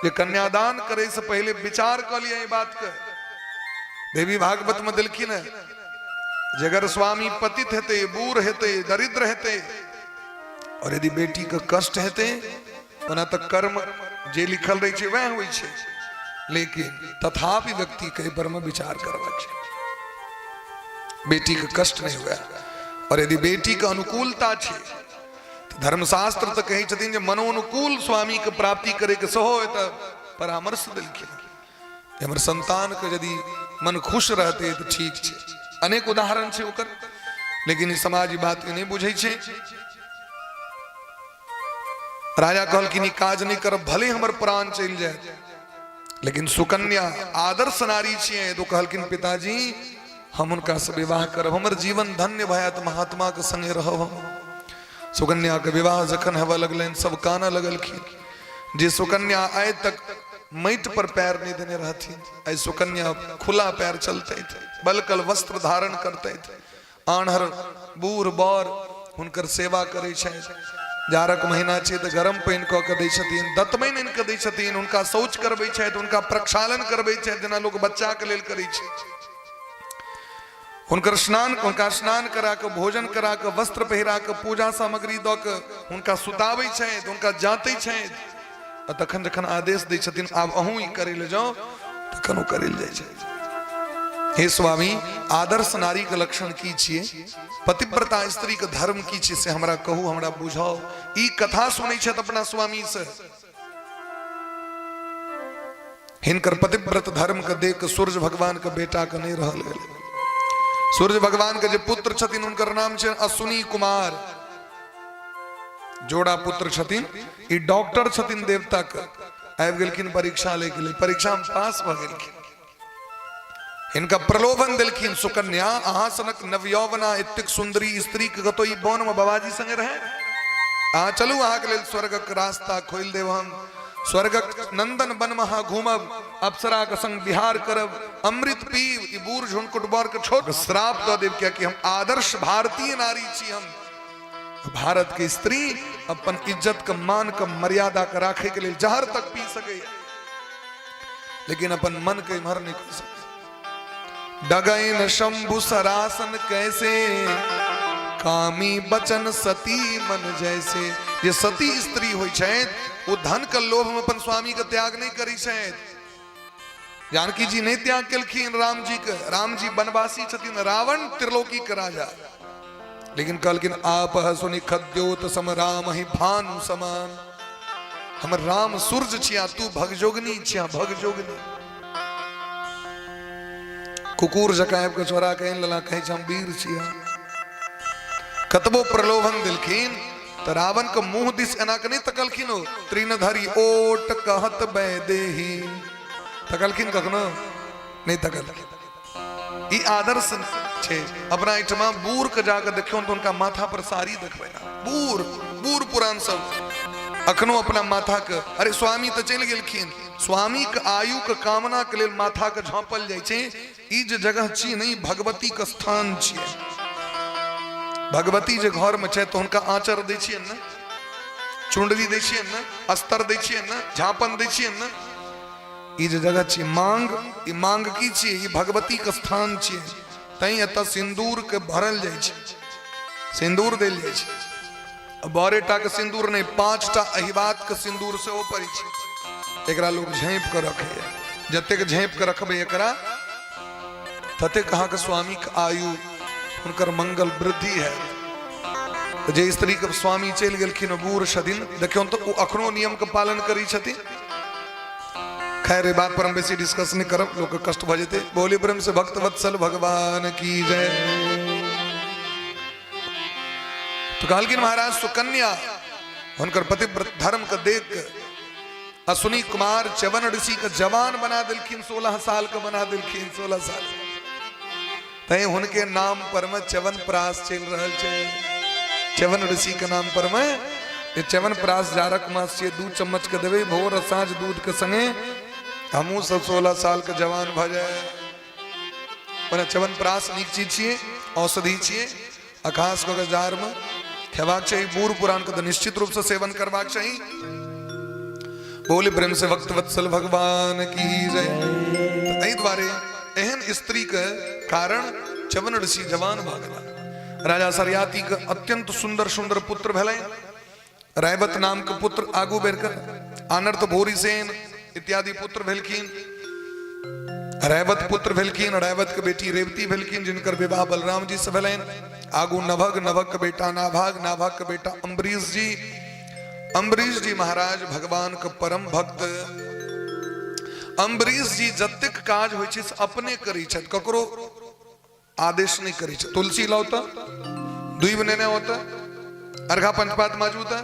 जे कन्यादान करै से पहिले विचार कऽ लिअ एहि बात के। देवी भागवत में देलखिन है, जे अगर स्वामी पतित हेतै, बूढ़ हेतै, दरिद्र हेतै और यदि बेटी के कष्ट हेतै, ओना तऽ कर्म जे लिखल रहै छै वएह होइ छै, लेकिन तथापि व्यक्ति के पर में विचार करबाक छै, बेटी के कष्ट नहि हुए। और यदि बेटी के अनुकूलता छै तऽ धर्मशास्त्र तऽ कहै छथिन जे मनोनुकूल स्वामी के प्राप्ति करे के सेहो एतऽ परामर्श देलखिन। हमर संतान के यदि मन खुश रहते तऽ ठीक छै। अनेक उदाहरण छै ओकर, लेकिन ई समाज ई बात के नहि बुझै छै। राजा कहलखिन, ई काज नहि करब, भले हमर प्राण चलि जाय। लेकिन सुकन्या आदर्श नारी छियै, तो कहलखिन, पिताजी, हम हुनका से विवाह करब, हमर जीवन धन्य भय तऽ महात्मा के संगे रहब हम। सुकन्या के विवाह जखन हेबऽ लगलनि, सब कानऽ लगलखिन। जे सुकन्या आइ तक माटि पर पैर नहि देने रहथिन, आइ सुकन्या खुला पैर चलते थे, बलकल वस्त्र धारण करते थे, आन्हर बूढ़ बर हुनकर सेवा करै छथि। जाड़क महीना छै तऽ गरम पानि कऽ के दै छथिन, दतमनि आनि कऽ दै छथिन, हुनका शौच करबै छथि, हुनका प्रक्षालन करबै छथि, जेना लोक बच्चाके लेल करै छै। हुनकर स्नान, हुनका स्नान करा कऽ, भोजन करा कऽ, वस्त्र पहिरा कऽ, पूजा सामग्री दऽ कऽ हुनका सुताबै छथि, हुनका जाँतै छथि आ तखन जखन आदेश दै छथिन, आब अहूँ ई करै लए जाउ, तखन ओ करै लए जाइ छथि। हे स्वामी, आदर्श नारी के लक्षण की छियै, पतिव्रता स्त्री के धर्म की छियै, से हमरा कहू, हमरा बुझाउ। ई कथा सुनै छथि अपना स्वामी से। हिनकर पतिव्रत धर्म के देख सूर्य भगवान के बेटा के नहीं रहल गेलै। सूर्य भगवान के जे पुत्र छथिन, हुनकर नाम छै अश्विनी कुमार। जोड़ा पुत्र छथिन। ई डॉक्टर छथिन देवता के, आबि गेलखिन परीक्षा लै के लेल। परीक्षा में पास भऽ गेलखिन। हिनका प्रलोभन देलखिन, सुकन्या, अहाँ सनक नवयौवना एतेक सुंदरी स्त्री के कतौ ई वन में बाबाजी संगे रहे? अहाँ चलू, अहाँके लेल स्वर्गक रास्ता खोलि देब हम। स्वर्गक नंदन वन में अहाँ घूमब, अप्सरा के संग विहार करब, अमृत पीब, ई बूढ़ झुनकुट बर के छोड़ श्राप दऽ देब, कियाकि हम आदर्श भारतीय नारी छी। हम भारत के स्त्री अपन इज्जत के, मान के, मर्यादा के राखे के लेल जहर तक पी सकैया, लेकिन अपन मन के इम्हर नहीं कर सके। डगैन शंभु सरासन कैसे, कामी बचन सती मन जैसे। जे सती स्त्री होइ छथि, ओ धन के लोभ में अपन स्वामी के त्याग नहीं करै छथि। जानकी जी नहीं त्याग केलखिन राम जी के। राम जी वनवासी छथिन, रावण त्रिलोकी के राजा, लेकिन कहलखिन, आप सुनि खद्योत सम राम ही भानु समान। हमर राम सूर्य छिया, तू भगजोगनी छिया, भगजोगनी। कुकुर जकाँ आबि कऽ चोरा के आनि लेला, कहै छै हम वीर छिया। कतबो प्रलोभन देलखिन तऽ रावण के मुंह दिस एना के नहि तकलखिन ओ। तृण धरि ओट कहत बैदेही, तकलखिन कखनो नहि तकलखिन। ई आदर्श छै। अपना एहिठमा बूढ़ के जाके देखियौ तऽ हुनका माथा पर साड़ी देखबै ना। बूढ़ बूढ़ पुरान सब अखनो अपना माथा के, अरे स्वामी तऽ चलि गेलखिन, स्वामी के आयु के कामना के लेल माथा के झाँपल जाइ छै। ई जे जगह छी ने, ई भगवती के स्थान छियै। भगवती जे घर में छै तऽ हुनका आँचर दै छियै ने, चुंडरी दै छियै ने, अस्तर दै छियै ने, झाँपन दै छियै ने। ई जे जगह छियै मांग, ई मांग की छियै? ई भगवती के स्थान छियै। तैं एतऽ सिन्दूर के भरल जाइ छै, सिन्दूर देल जाइ छै। बड़ेटा के सिन्दूर नहि, 5टा अहिबात के सिन्दूर सेहो पड़ै छै। एकरा लोग झाँपि के रखैया। जतेक झाँपि के रखबै एकरा, ततेक अहाँके स्वामीके आयु, हुनकर मंगल वृद्धि हैत। जे स्त्रीके स्वामी चलि गेलखिन, बूढ़ छथिन, देखियौ तऽ ओ अखनो नियमके पालन करै छथिन। खैर, ई बात पर हम बेसी डिस्कस नहि करब, लोकके कष्ट भऽ जेतै। बोली प्रेम से भक्त वत्सल भगवान की जय। तो कहलखिन महाराज, सुकन्या हुनकर पतिव्रत धर्म के देख के अश्विनी कुमार च्यवन ऋषि के जवान बना दिलखिन, 16 साल के बना दिलखिन, 16 साल। तैं हुनके नाम पर में च्यवन प्रास चलि रहल छै। च्यवन ऋषि के नाम पर में ये च्यवन प्रास जारक मास छियै। 2 चम्मच के देबै भोर आ साँझ दूध के संगे, हमहूँ सब 16 साल के जवान भऽ जाए। ओना च्यवन प्रास नीक चीज छियै, औषधि छियै, आ खास कऽ के जाड़मे खेबाक चाही। बूढ़ पुरान के तऽ निश्चित रूपसँ सेवन करबाक चाही। बोले प्रेम से भक्त वत्सल भगवान की जय। तऽ एहि दुआरे एहन स्त्री के कारण च्यवन ऋषि जवान भऽ गेला। राजा सरयाती के अत्यंत सुंदर सुंदर पुत्र भेलै। रैवत नाम के पुत्र आगू बढ़ि कऽ अनर्थ भूरिसेन इत्यादि पुत्र भेलखिन। रैवत पुत्र भेलखिन, रैवत के बेटी रेवती भेलखिन, जिनकर विवाह बलराम जी से भेलनि। आगू नभग, नभग के बेटा नाभाग, नाभाग के बेटा अम्बरीश जी। अम्बरीश जी महाराज भगवान के परम भक्त। अम्बरीश जी जतेक काज होइ छै से अपने करै छथि, ककरो आदेश नहि करै छै। तुलसी लाउ तऽ, दुइब नेने आओ तऽ, अर्घा पंचपात माजू तऽ,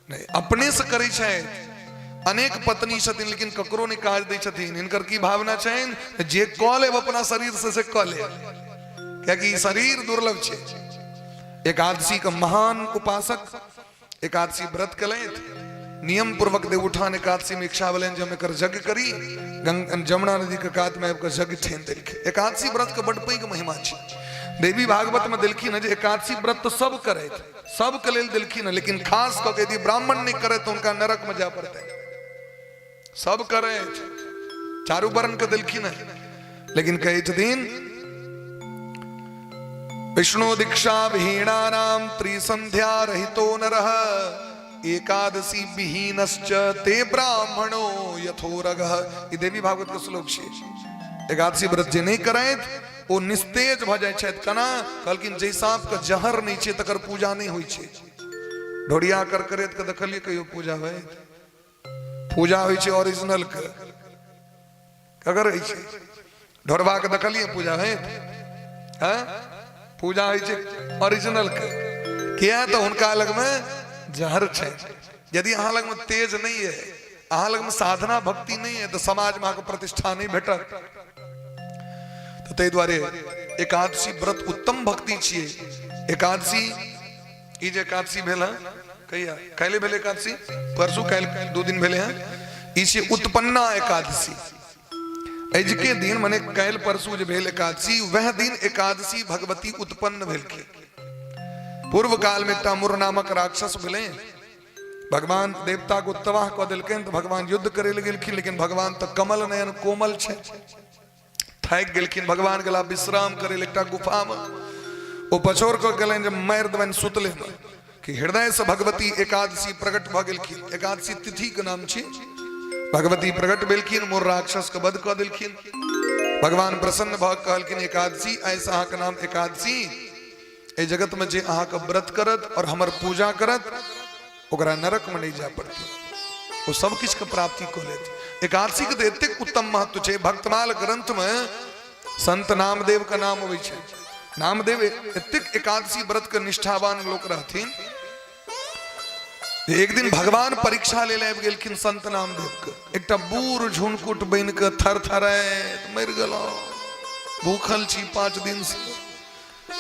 नहि, अपने से करै छथि। अनेक पत्नी छथिन, लेकिन ककरो नहि काज दै छथिन। हिनकर की भावना छनि? जे कऽ लेब अपना शरीर से, से कऽ लेब, कियाकि ई शरीर दुर्लभ छै। एकादशी के महान उपासक एकादशी व्रत केलथि नियम पूर्वक। देवउठान एकादशी में इच्छा भेलनि जे हम एकर यज्ञ करी। जमुना नदी के कात में आबि कऽ यज्ञ ठानि देलखिन। एकादशी व्रत के बड पैघ महिमा छै। देवी भागवत में देलखिन जे एकादशी व्रत तऽ सब करथि, सबके लेल देलखिन, लेकिन खास कऽ के यदि ब्राह्मण नहि करथि तऽ हुनका नरक में जाय पड़तै। सब करथि, चारू वर्ण के देलखिन, लेकिन कहै छथिन, विष्णु दीक्षा विहीणानाम त्रिसंध्या रहितो नरः एकादशी विहीनश्च ते ब्राह्मणो यथोरगः। ई देवी भागवत के श्लोक छै। एकादशी व्रत जे नहि करैत ओ निस्तेज भऽ जाइ छथि। केना? कहलखिन, जै साँप के जहर नहि छै तकर पूजा नहि होइ छै। ढोरिया कर करैत के देखलियै कहियो पूजा होइत? पूजा होइ छै ओरिजिनल के। ककर होइ छै? ढोरबा के देखलियै पूजा होइत? हैं, पूजा होइ छै ओरिजिनल के। किया? तऽ हुनका लगमे जहर छै। यदि अहाँ लगमे तेज नहि है, अहाँ लगमे साधना भक्ति नहि है, तऽ समाजमे अहाँके प्रतिष्ठा नहि भेटत। तऽ ताहि दुआरे एकादशी व्रत उत्तम भक्ति छियै। एकादशी, ई जे एकादशी भेल हँ, कहिया? काल्हि भेल एकादशी, परसू काल्हि 2 दिन भेलै हँ। ई छियै उत्पन्ना एकादशी। अजुके दिन, मने काल्हि परसू जे भेल एकादशी, वएह दिन एकादशी भगवती उत्पन्न भेलखिन। पूर्व काल में एकटा मुर नामक राक्षस भेलै। भगवान देवता को तबाह कऽ देलकनि तऽ भगवान युद्ध करे लए गेलखिन, लेकिन भगवान तऽ कमल नयन कोमल छै, थाकि गेलखिन। भगवान गेला विश्राम करे लए एकटा गुफा में। ओ पछोर कऽ गेलनि जे मारि देबनि सुतले में, कि हृदय से भगवती एकादशी प्रकट भऽ गेलखिन। एकादशी तिथि के नाम छी। भगवती प्रकट भेलखिन, मोर राक्षस के वध कऽ देलखिन। भगवान प्रसन्न भऽ कहलखिन, एकादशी, ऐसा अहाँके नाम एकादशी। एहि जगत में जे अहाँके व्रत करत और हमर पूजा करत, ओकरा नरक में नहीं जाय पड़तै, ओ सब किछु के प्राप्ति कऽ लेत। एकादशी के तऽ एतेक उत्तम महत्व छै। भक्तमाल ग्रंथ में संत नामदेव के नाम अबै छै। नामदेव एतेक एकादशी व्रत के निष्ठावान लोक रहथिन। एक दिन भगवान परीक्षा ले आबि गेलखिन संत नामदेव के। एकटा बूढ़ झुनकुट बनि के थर थराइत, मरि गेलहुँ, भूखल छी 5 दिन से।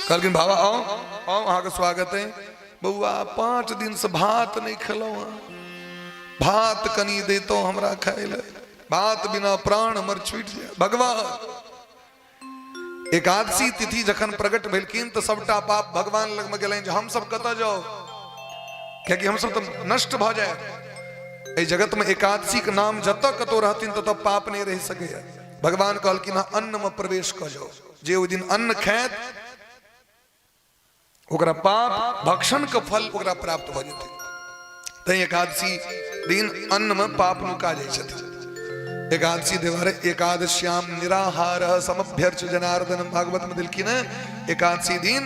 कहलखिन, बाबा आउ आउ, अहाँके स्वागत है। बौआ, 5 दिन से भात नहीं खेलहुँ हँ, भात कनी देतो हमरा खाय ले, भात बिना प्राण हमर छूटि जाय। भगवान एकादशी तिथि जखन प्रकट भेलखिन तऽ सबटा पाप भगवान लगमे गेलनि जे हम सब कतऽ जाउ, कियाकि हम सब तऽ नष्ट भऽ जाय। एहि जगतमे एकादशी के नाम जतऽ कतौ रहथिन ततऽ पाप नहि रहि सकैया। भगवान कहलखिन, हँ, अन्नमे प्रवेश कऽ जाउ। जे ओहि दिन अन्न खायत ओकरा पाप भक्षण के फल ओकरा प्राप्त भऽ जेतै। तैं एकादशी दिन अन्न में पाप नुका जाइ छथिन। एकादशी देवारे एकादश्याम निराहार समभ्यर्च जनार्दन, भागवत में देलखिन है एकादशी दिन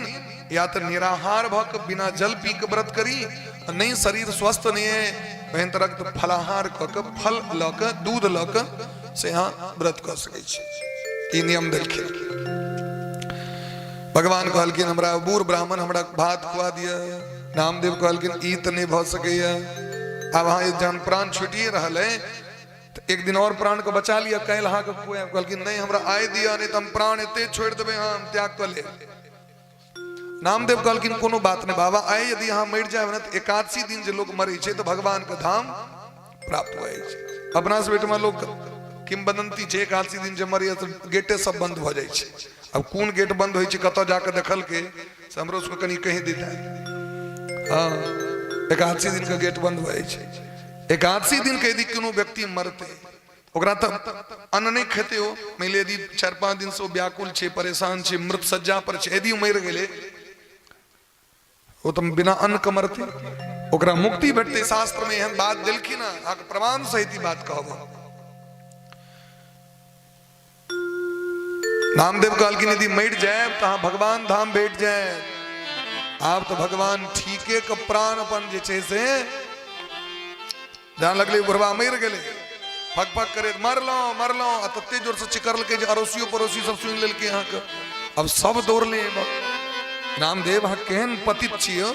या तो निराहार भऽ के बिना जल पी के व्रत करी, नहीं शरीर स्वस्थ नहीं है एहन तरह के फलाहार कऽ के फल लऽ के दूध लऽ के से अहाँ व्रत कऽ सकै छी। ई नियम देलखिन। भगवान कहलखिन हमरा बूढ़ ब्राह्मण हमरा भात खुआ दिअ। नामदेव कहलखिन ई तऽ नहि भऽ सकैया, आब अहाँ जहन प्राण छुटिए रहल है तऽ एक दिन और प्राण के बचा लिअ, काल्हि अहाँके खुआएब। कहलखिन नहि हमरा आइ दिअ, नहि तऽ हम प्राण एते छोड़ि देबै, हम त्याग कऽ लेब। नामदेव कहलखिन कोनो बात नहि बाबा, आइ यदि अहाँ मरि जायब ने तऽ एकादशी दिन जे लोक मरै छै तऽ भगवान के धाम प्राप्त भऽ जाइ छै। अपना सब ओहिठमा लोक किंवदंती छै एकादशी दिन जे मरैया तऽ गेटे सब बंद भऽ जाइ छै। आब कोन गेट बंद होइ छै कतऽ जाकऽ देखलकै से हमरो सबके कनि कहि देता। हँ, एकादशी दिन के गेट बंद भऽ जाइ छै। एकादशी दिन के यदि कोनो व्यक्ति मरतै ओकरा तऽ अन्न नहि खेतै ओ, मानि लिअ यदि 4-5 दिन से ओ व्याकुल छै, परेशान छै, मृत सज्जा पर छै, यदि ओ मरि गेलै ओ तऽ बिना अन्न के मरतै, ओकरा मुक्ति भेटतै। शास्त्र में एहन बात देलखिन हँ, अहाँके प्रमाण सहित ई बात कहब। नामदेव कहलखिन यदि मरि जायब तऽ अहाँ भगवान धाम भेट जायब। आब तऽ भगवान ठीके के प्राण अपन जे छै से जान लगलै बुढ़वा मरि गेलै, फक फक करैत मरलहुँ मरलहुँ, आ तते जोरसँ चिकरलकै जे अड़ोसियो पड़ोसी सब सुनि लेलकै अहाँके। अब सब दौड़ले। नामदेव अहाँ केहन पतित छी यौ,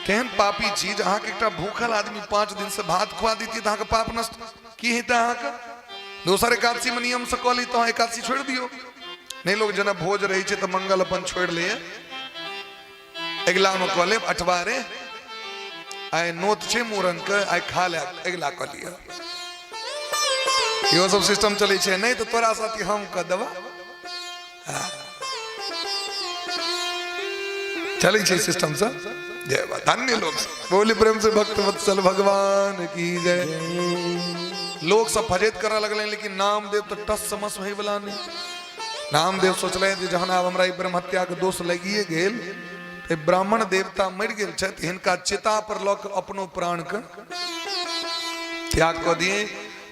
केहन पापी छी जे अहाँके एकटा भूखल आदमी 5 दिन से भात खुआ दैतियै तऽ अहाँके पाप नष्ट की हेतै अहाँके। दोसर एकादशी में नियम से कऽ ली तऽ अहाँ एकादशी छोड़ि दियौ। नहि लोग जेना भोज रहै छै तऽ मंगल अपन छोड़ि लैए, अगिला में कऽ लेब अठवारे, आइ नोत छै मूड़न के, आइ खा ले अगिला कऽ लिअ, इहो सब सिस्टम चलै छै। नहि तऽ तोरा साथी हम कऽ देबा, चलै छै सिस्टम सब। जय बा धन्य लोक सब, बोली प्रेम से भक्त वत्सल भगवान की जय। लोक सब फजेत करऽ लगलै, लेकिन नामदेव तऽ टस समस होय वाला नहि। नामदेव सोचलनि जे जहन आब हमरा ई ब्रह्महत्या के दोष लगिए गेल तऽ ब्राह्मण देवता मरि गेल छथि, हिनका चिता पर लऽ कऽ अपनो प्राण के त्याग कऽ दिए।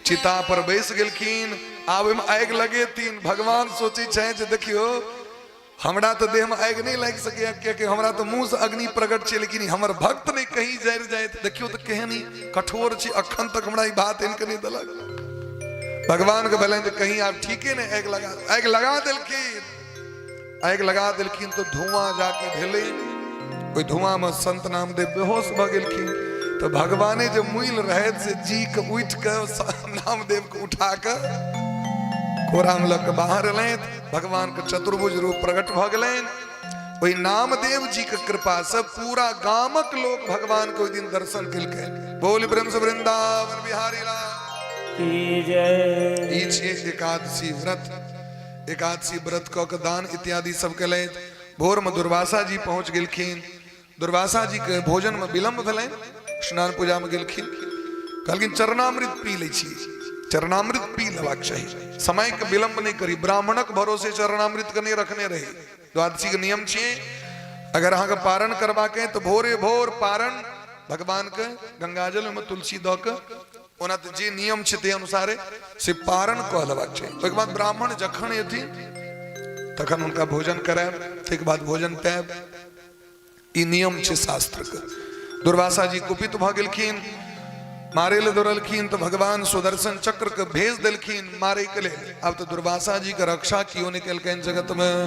चिता पर बैस गेलखिन, आब ओहिमे आगि लगेथिन। भगवान सोचै छथि जे देखियौ हमरा तऽ देहमे आगि नहि लागि सकैए कियाकि हमरा तऽ मुँहसँ अग्नि प्रकट छै, लेकिन हमर भक्त नहि कहीं जरि जाय। देखियौ तऽ केहन ई कठोर छै, अखन तक हमरा ई बात आनि कऽ नहि देलक। भगवान के भेलनि जे कहीं आब ठीके नहि आगि लगा, आगि लगा देलखिन। आगि लगा देलखिन तऽ धुआं जाके भेलै, ओहि धुआंमे संत नामदेव बेहोश भऽ गेलखिन। तऽ भगवाने जे मुइल रहथि से जी के उठि कऽ नामदेव के उठा कऽ कोरामे लऽ कऽ बाहर एलथि। भगवान के चतुर्भुज रूप प्रकट भऽ गेलनि। ओहि नामदेव जी के कृपा से पूरा गामक लोक भगवान के ओहि दिन दर्शन केलकै। बोल प्रेम से वृंदावन बिहारी लाल की जय। ई छियै एकादशी व्रत। एकादशी व्रत कऽ के दान इत्यादि सब केलथि। भोर में दुर्वासा जी पहुंच गेलखिन। दुर्वासा जी के भोजन में विलंब भेलनि, स्नान पूजा में गेलखिन। कहलखिन चरणामृत पी लै छी, चरणामृत पी लेबाक चाही, समय के विलंब नहि करी, ब्राह्मणक भरोसे चरणामृत के नहि रखने रही। द्वादशी के नियम छियै अगर अहाँके पारण करबाक है तऽ भोरे भोर पारण भगवान के गंगाजल में तुलसी दऽ के, ओना तऽ जे नियम छै ताहि अनुसारे से पारण कऽ लेबाक चाही। ओहिके बाद ब्राह्मण जखन एथिन तखन हुनका भोजन करायब, ताहिके बाद भोजन पायब, ई नियम छै शास्त्र के। दुर्वासा जी कुपित भऽ गेलखिन, मारे लए दौड़लखिन तऽ भगवान सुदर्शन चक्र के भेज देलखिन मारे के लेल। आब तऽ दुर्वासा जी के रक्षा कियो नहि केलकनि जगत में।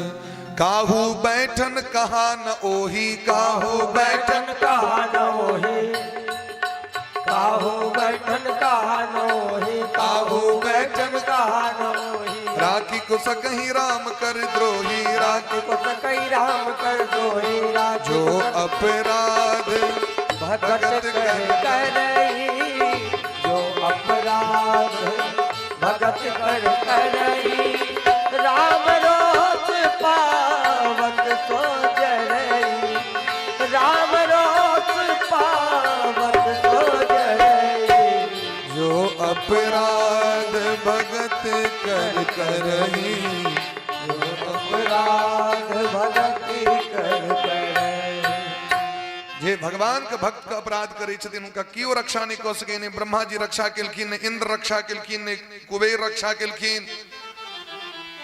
काहू बैठन कहा न ओही, काहू बैठन कहा न ओही, काहू बैठन कहा न ओही, काहू बैठन कहा न ओही, राखी को सकही राम कर द्रोही, राखी को सकही राम कर द्रोही, राखी जो अपराध भगत कर करई, जो अपराध भगत कर करई, राम रोज पावक सो जरई, राम रोज पावक सो जरई, जो अपराध भगत कर करही, जो अपराध भगत कर करई। जे भगवान के भक्त के अपराध करै छथिन हुनका केओ रक्षा नहि कऽ सकै, नहि ब्रह्मा जी रक्षा केलखिन, नहि इंद्र रक्षा केलखिन, नहि कुबेर रक्षा केलखिन,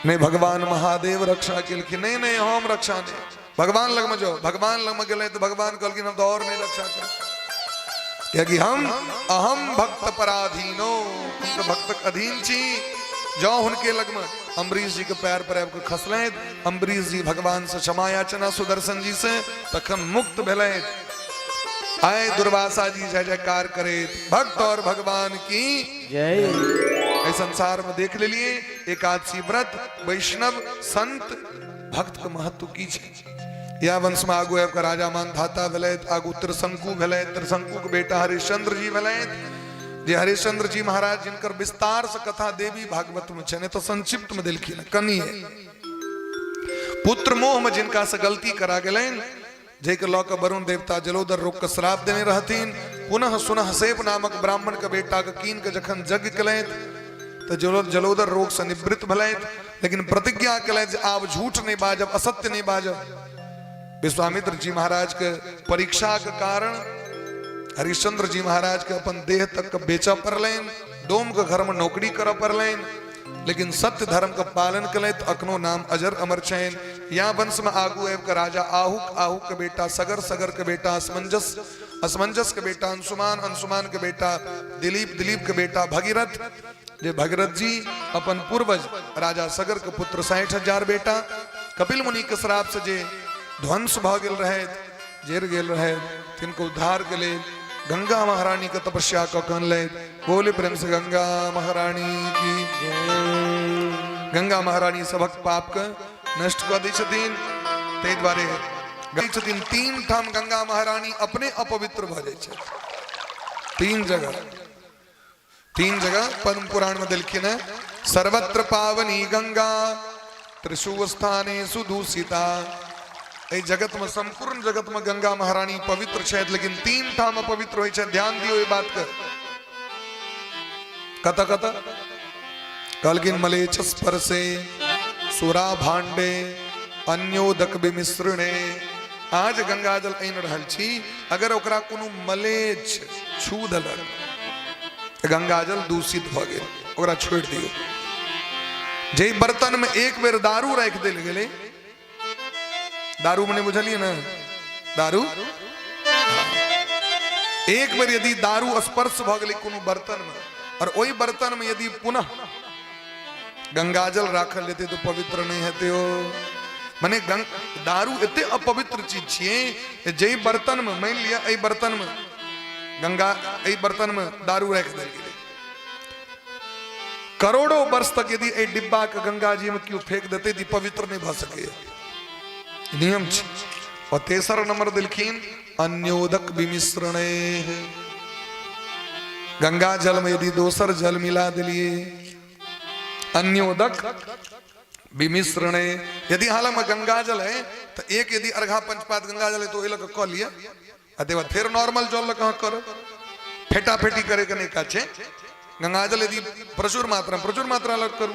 नहि भगवान महादेव रक्षा केलखिन, नहि नहि हम रक्षा नहि, भगवान लगमे जाओ। भगवान लगमे गेलै तऽ भगवान कहलखिन हम तऽ आओर नहि रक्षा करब, कियाकि हम अहम भक्त पराधीनो, हम तऽ भक्तक अधीन छी। जाओ हुनके लगमे। अम्बरीश जी के पैर पर आबि कऽ खसलथि। अम्बरीश जी भगवान से क्षमा याचना सुदर्शन जी से, तखन मुक्त भेलथि। आए दुर्वासा जी जय जयकार करैत, भक्त और भगवान की जय। एहि संसार में देख लेलिए एकादशी व्रत, वैष्णव संत भक्त के महत्व की छै। या वंश में आगू आबि कऽ राजा मानधाता भेलथि, आगू त्रिशंकु भेलथि, त्रिशंकु के बेटा हरिश्चंद्र जी भेलथि, जे हरिश्चंद्र जी महाराज जिनकर विस्तार से कथा देवी भागवत में छै, नहीं तो संक्षिप्त में देलखिन कनिए। पुत्र मोह में जिनका से गलती करा गेलनि, जाहिके लऽ कऽ वरुण देवता जलोदर रोग के श्राप देने रहथिन, पुनः सुनह सेप नामक ब्राह्मण के बेटा के कीन के जखन यज्ञ केलथि तऽ जलोदर रोग से निवृत्त भेलथि, लेकिन प्रतिज्ञा केलथि जे आब झूठ नहि बाजब, असत्य नहि बाजब। विश्वामित्र जी महाराज के परीक्षा के कारण हरिश्चंद्र जी महाराज के अपन देह तक के बेचऽ पड़लनि, डोम के घर में नौकरी करऽ पड़लनि, लेकिन सत्य धर्म के पालन केलथि, अखनो नाम अजर अमर छनि। या वंश में आगू आबि कऽ राजा आहुक, आहुक के बेटा सगर, सगर के बेटा असमंजस, असमंजस के बेटा अंशुमान, अंशुमान के बेटा दिलीप, दिलीप के बेटा भगीरथ, जे भगीरथ जी अपन पूर्वज राजा सगर के पुत्र 60,000 बेटा कपिल मुनि के श्राप से जे ध्वंस भऽ गेल रहे, जरि गेल रहे, तिनको उद्धार के लेल गंगा महारानी के तपस्या कऽ कऽ अनलथि। बोले प्रेम से गंगा महारानी की जय। गंगा महारानी सभक पाप के नष्ट कऽ दै छथिन, ताहि दुआरे गै छथिन। 3 ठाम गंगा महारानी अपने अपवित्र भऽ जाइ छथि, 3 जगह, 3 जगह पद्म पुराण में देलखिन है। सर्वत्र पावनी गंगा त्रिशु स्थानेषु दूषिता। एहि जगत में, संपूर्ण जगत में गंगा महारानी पवित्र छथि, लेकिन 3 ठाम अपवित्र होइ छथि। ध्यान दियौ एहि बात के। कत कत कहलखिन मलेच्छ स्पर्शे सुरा भांडे अन्योदक विमिश्रणे। आज गंगा जल आनि रहल छी, अगर ओकरा कोनो मलेच्छ छू देलक तऽ गंगा जल दूषित भऽ गेल, ओकरा छोड़ि दियौ। जे बर्तन में एक बेर दारू राखि देल गेलै, दारू मने बुझलियै ने, दारू एक बेर यदि दारू स्पर्श भऽ गेलै कोनो बर्तन में और ओहि बर्तन में यदि पुनः गंगाजल राखल जेतै तऽ पवित्र नहि हेतै। ओ मने दारू एते अपवित्र चीज छियै जाहि बर्तन में, मानि लिअ एहि बर्तन में गंगा, एहि बर्तन में दारू राखि देल गेलै, करोड़ों वर्ष तक यदि एहि डिब्बा के गंगा जी में केओ फेंक देतै तऽ पवित्र नहि भऽ सकैए, नियम छै। और तेसर नंबर देलखिन अन्योदक विमिश्रणे। गंगा जल में यदि दोसर जल मिला दिलिए, अन्योदक विमिश्रणे, यदि हाल में गंगा जल है तो एक यदि अर्घा पंचपात गंगा जल है तो ओहि लऽ कऽ कऽ लिअ, आ तकर बाद फेर नॉर्मल जल लऽ कऽ अहाँ करब, फेटा फेटी करे के नहि काज छै। गंगा जल यदि प्रचुर मात्रा, प्रचुर मात्रा लग करू,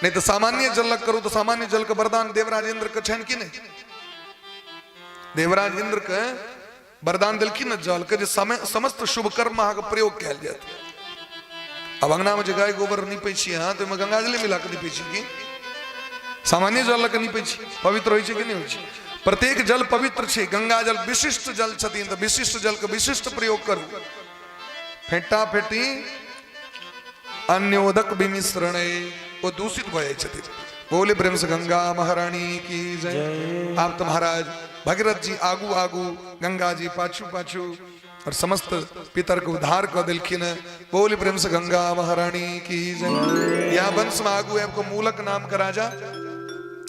नहीं तो सामान्य जल लग करू तो सामान्य जल के वरदान देवराज इंद्र के छनि कि नहीं? देवराज इंद्र के वरदान देलखिन ने जल के, जे समय समस्त शुभ कर्म अहाँके प्रयोग कयल जायत। आब अंगना में जे गाय गोबर नीपै छी अहाँ, तऽ ओहिमे गंगा जले मिला कऽ नीपै छी कि सामान्य जल लऽ कऽ नीपै छी? पवित्र होइ छै कि नहि होइ छै? प्रत्येक जल पवित्र छै, गंगा जल विशिष्ट जल छथिन तऽ विशिष्ट जल के विशिष्ट प्रयोग करू। फेटा फेटी अन्योदक विमिश्रण ओ दूषित भऽ जाइ छथिन। बोले प्रेम से गंगा महारानी की जय। आब तऽ महाराज भगीरथ जी आगू आगू, गंगा जी पाछू पाछू, और समस्त पितर के उद्धार कऽ देलखिन हैं। बोले प्रेम से गंगा महारानी की जय। यहाँ वंश में आगू आबि कऽ मूलक नाम के राजा,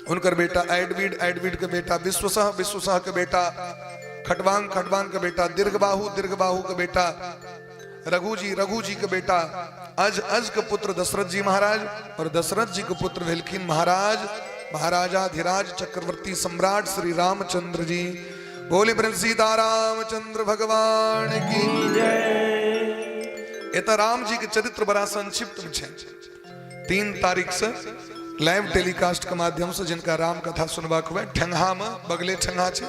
हुनकर बेटा एडविड, एडविड के बेटा विश्वसह, विश्वसह के बेटा खटवांग, खटवांग के बेटा दीर्घबाहु, दीर्घबाहु के बेटा रघुजी, रघुजी के बेटा अज, अज के पुत्र दशरथ जी महाराज, और दशरथ जी के पुत्र भेलखिन महाराज महाराजाधिराज चक्रवर्ती सम्राट श्री रामचंद्र जी। बोले प्रेम सीतारामचंद्र भगवान की जय। एतऽ राम जी के चरित्र बड़ा संक्षिप्त में छै। 3 तारीख से लाइव टेलीकास्ट के माध्यम से जिनका राम कथा सुनबाक हुए, ठेंगहा में, बगले ठेंगहा छै,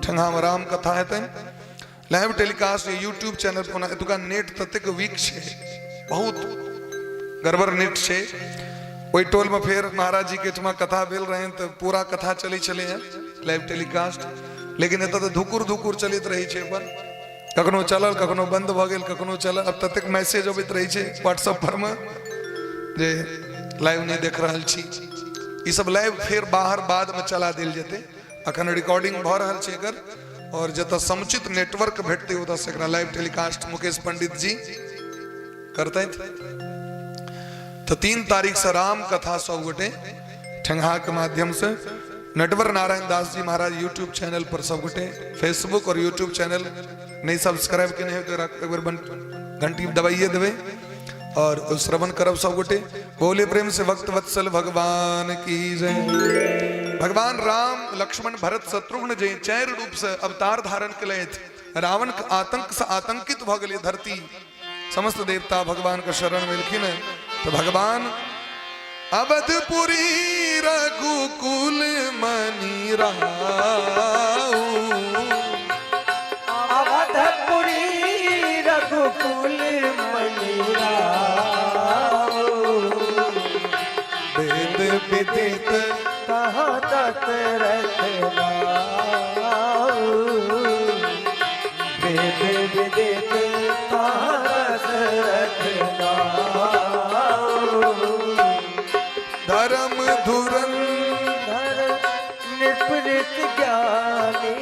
ठेंगामे राम कथा हेतनि। लाइव टेलीकास्ट यूट्यूब चैनल पर। ओना एतुका नेट ततेक वीक छै, बहुत गड़बड़ नेट छै। ओहि टोलमे फेर महाराज जी के एहिठमा कथा भेल रहनि तऽ पूरा कथा चलै छलै हेँ लाइव टेलीकास्ट, लेकिन एतऽ तऽ धुकुर धुकुर चलैत रहै छै अपन। कखनो चलल, कखनो बंद भऽ गेल, कखनो चलल। आब ततेक मैसेज अबैत रहै छै व्हाट्सएप पर मे जे लाइव नहि देख रहल छी। ई सब लाइव फेर बाहर बादमे चला देल जेतै। अखन रिकॉर्डिंग भऽ रहल छै एकर, और जतऽ समुचित नेटवर्क भेटतै ओतऽ से एकरा लाइव टेलीकास्ट मुकेश पंडित जी करतै। तऽ 3 तारीख से राम कथा सब गोटे ठेंगहा के माध्यम से नटवर नारायण दास जी महाराज यूट्यूब चैनल पर सब गोटे फेसबुक और यूट्यूब चैनल नहीं सब्सक्राइब केने हो तो एक बेर घंटी दबाइए देबै और श्रवण करब सब गोटे। बोले प्रेम से भक्त वत्सल भगवान की जय। भगवान राम, लक्ष्मण, भरत, शत्रुघ्न जे चारि रूप से अवतार धारण केलथि, रावण के आतंक से आतंकित भऽ गेलै धरती। समस्त देवता भगवान के शरण में एलखिन तो भगवान अवधपुरी रघुकुल मनी राऊ, अवधपुरी रघुकुल मनी राऊ, वेद विदित तहाँ दशरथ नाऊ, वेद विदित तहाँ दशरथ नाऊ, धर्म धुरंधर निपृत ज्ञानी,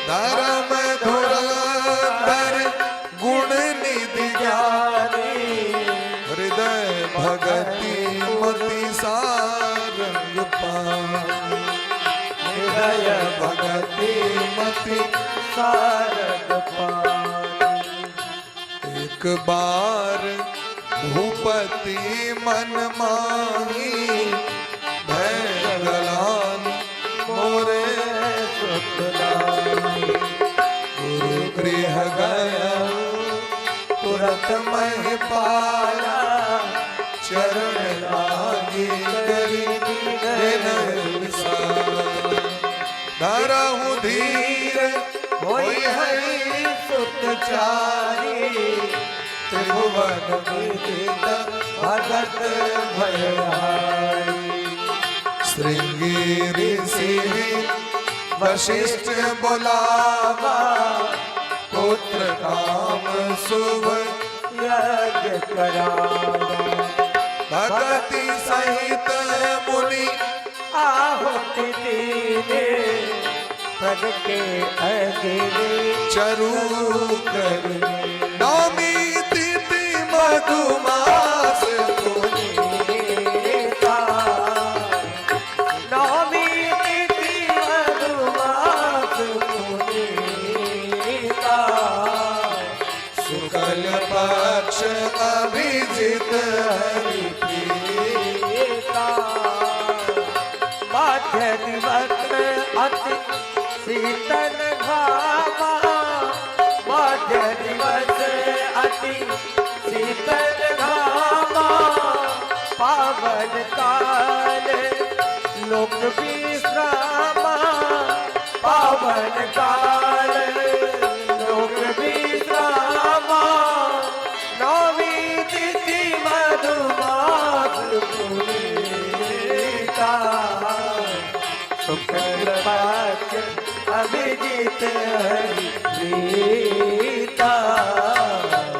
धर्म धुरंधर गुण निधि ज्ञानी, हृदय भगति मति सारंग पानी, हृदय भगति मति सारंग पानी। एक बार भूपति मन माही भय गलान मोरे सुखदाई, गुरु गृह गया तुरत मह पाया, चरण लागी करी विनय विसार। धरहु धीर होई हरि सुत चारी, त्रिभुवन विदित भगत भयहारी। श्रृंगी ऋषि वशिष्ठ बोलावा, पुत्र काम शुभ यज्ञ करावा। भगति सहित मुनि आहुति दीने, प्रगटे अग्नि चरु कर। नौमी तिथि मधुमास पुनीता, नौमी तिथि मधुमास पुनीता, शुक्ल पक्ष अभिजित हरि प्रीता। मध्य दिवस अति शीतल घामा, मध्य दिवस अति शीतल घामा, पावन काल लोक विश्रामा, पावन काल लोक विश्रामा, नौमी तिथि मधुमास पुनीता, शुक्ल पक्ष अभिजीत हरि प्रीता।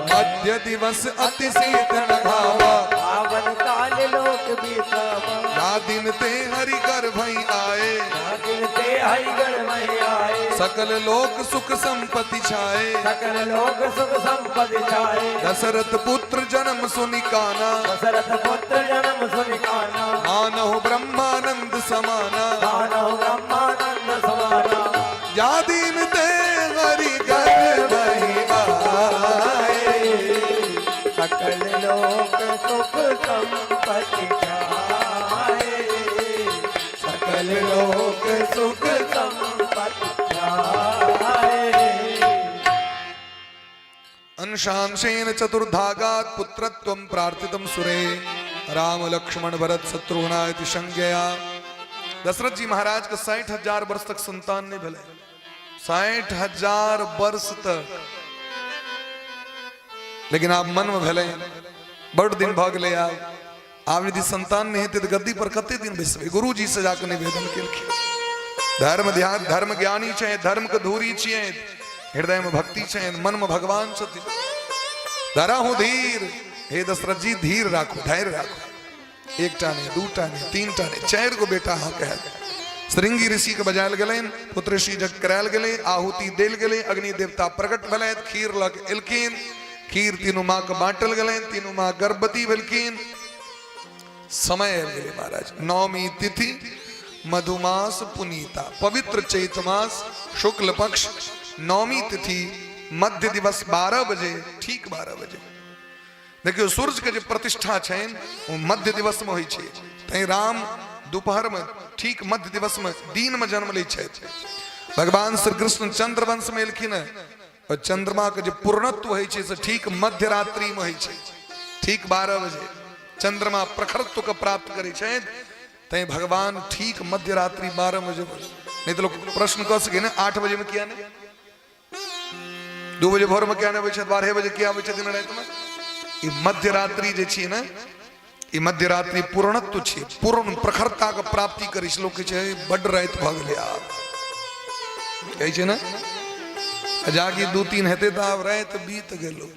मध्य दिवस अति शीतल घावा, पावन काल लोक विश्रामा, ना दिन ते हरि कर भई आए, दिन ते हरिगण मही आए, सकल लोक सुख संपत्ति छाए, सकल लोक सुख संपत्ति छाए। दशरथ पुत्र जन्म सुनि काना, दशरथ पुत्र जन्म सुनि काना, मानहु ब्रह्मानंद समाना, मानव ब्रह्मानंद समाना। जा दिन ते हरि घर भई आए, सकल लोक सुख संपत्ति छाए, सकल लोक सुख संपत्ति छाए। अंशांशेन चतुर्धागात पुत्रत्वं प्रार्थितं सुरे राम लक्ष्मण भरत शत्रुघ्ना इति संज्ञया। दशरथ जी महाराज के 60,000 वर्ष तक संतान नहीं भेलै। 60,000 वर्ष तक। लेकिन आब मनमे भेलै बड़ दिन भऽ गेलै, आब आब यदि संतान नहि हेतै तऽ गद्दी पर कते दिन बैसबै। गुरुजी से जाके निवेदन केलखिन। धर्म ध्यान धर्म ज्ञानी छै, धर्म के धूरी छियै, हृदय में भक्ति छै, मन में भगवान छथिन। धरहु धीर, हे दशरथ जी धीर राखू, धैर्य राखू। एकटा नहि, दूटा नहि, तीनटा नहि, 4 गो बेटा अहाँके हैत। श्रृंगी ऋषि के बजायल गेलनि, पुत्र ऋषि जग करायल गेलै, आहुति देल गेलै, अग्नि देवता प्रकट भेलथि, खीर लऽ के एलखिन, खीर तीनू माँ के बांटल गेलनि, तीनू माँ गर्भवती भेलखिन। समय आबि गेलै महाराज। नवमी तिथि मधुमास पुनीता, पवित्र चैत मास शुक्ल पक्ष नवमी तिथि मध्य दिवस 12 बजे, ठीक 12 बजे। देखियौ सूर्य के जे प्रतिष्ठा छनि ओ मध्य दिवस में होइ छै, तैं राम दोपहर में ठीक मध्य दिवस में दिन में जन्म लै छथि। भगवान श्री कृष्ण चंद्रवंश में एलखिन हँ, और चंद्रमा के जे पूर्णत्व होइ छै से ठीक मध्य रात्रि में होइ छै, ठीक 12 बजे चंद्रमा प्रखरत्व के प्राप्त करै छथि। तैं भगवान ठीक मध्य रात्रि 12 बजे, नहीं तो लोग प्रश्न कऽ सकै ने, 8 बजे में किया नहीं, 2 बजे भोर में किया नहीं अबै छथि, 12 बजे किया अबै छथिन रातिमे। ई मध्य रात्रि जे छी ने, ई मध्य रात्रि पूर्णत्व छी, पूर्ण प्रखरता के प्राप्ति करै छै। लोक कहै छै बड्ड राति भऽ गेलै, आब कहै छै ने, जाकि 2-3 हेतै तऽ आब राति बीत गेलो।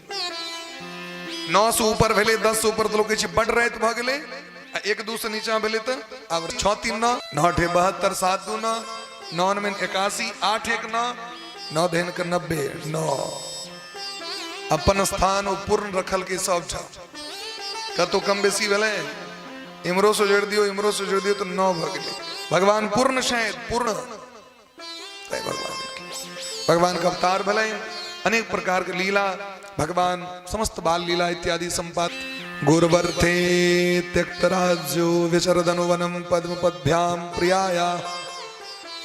9 से ऊपर भेलै, 10 से ऊपर तऽ लोक कहै छै बड्ड राति भऽ गेलै, आ 1-2 से नीचा भेलै तऽ आब 6 3 9, 9 8 72, 7 2 9, 9 9 81, 8 1 9, 9 धन के 90, 9 अपन स्थान ओ पूर्ण रखल के सब ठाम कतौ कम बेसी भेलै, इम्हरो से जोड़ि दियौ, इम्हरो से जोड़ि दियौ तऽ 9 भऽ गेलै। भगवान पूर्ण छै, पूर्ण भगवान भगवान के अवतार भेलै, अनेक प्रकार के लीला भगवान समस्त बाल लीला इत्यादि संपाद। गुरुवर्थे त्यक्त राज्यो विचरदनुवनम पद्म पद्भ्याम प्रियाया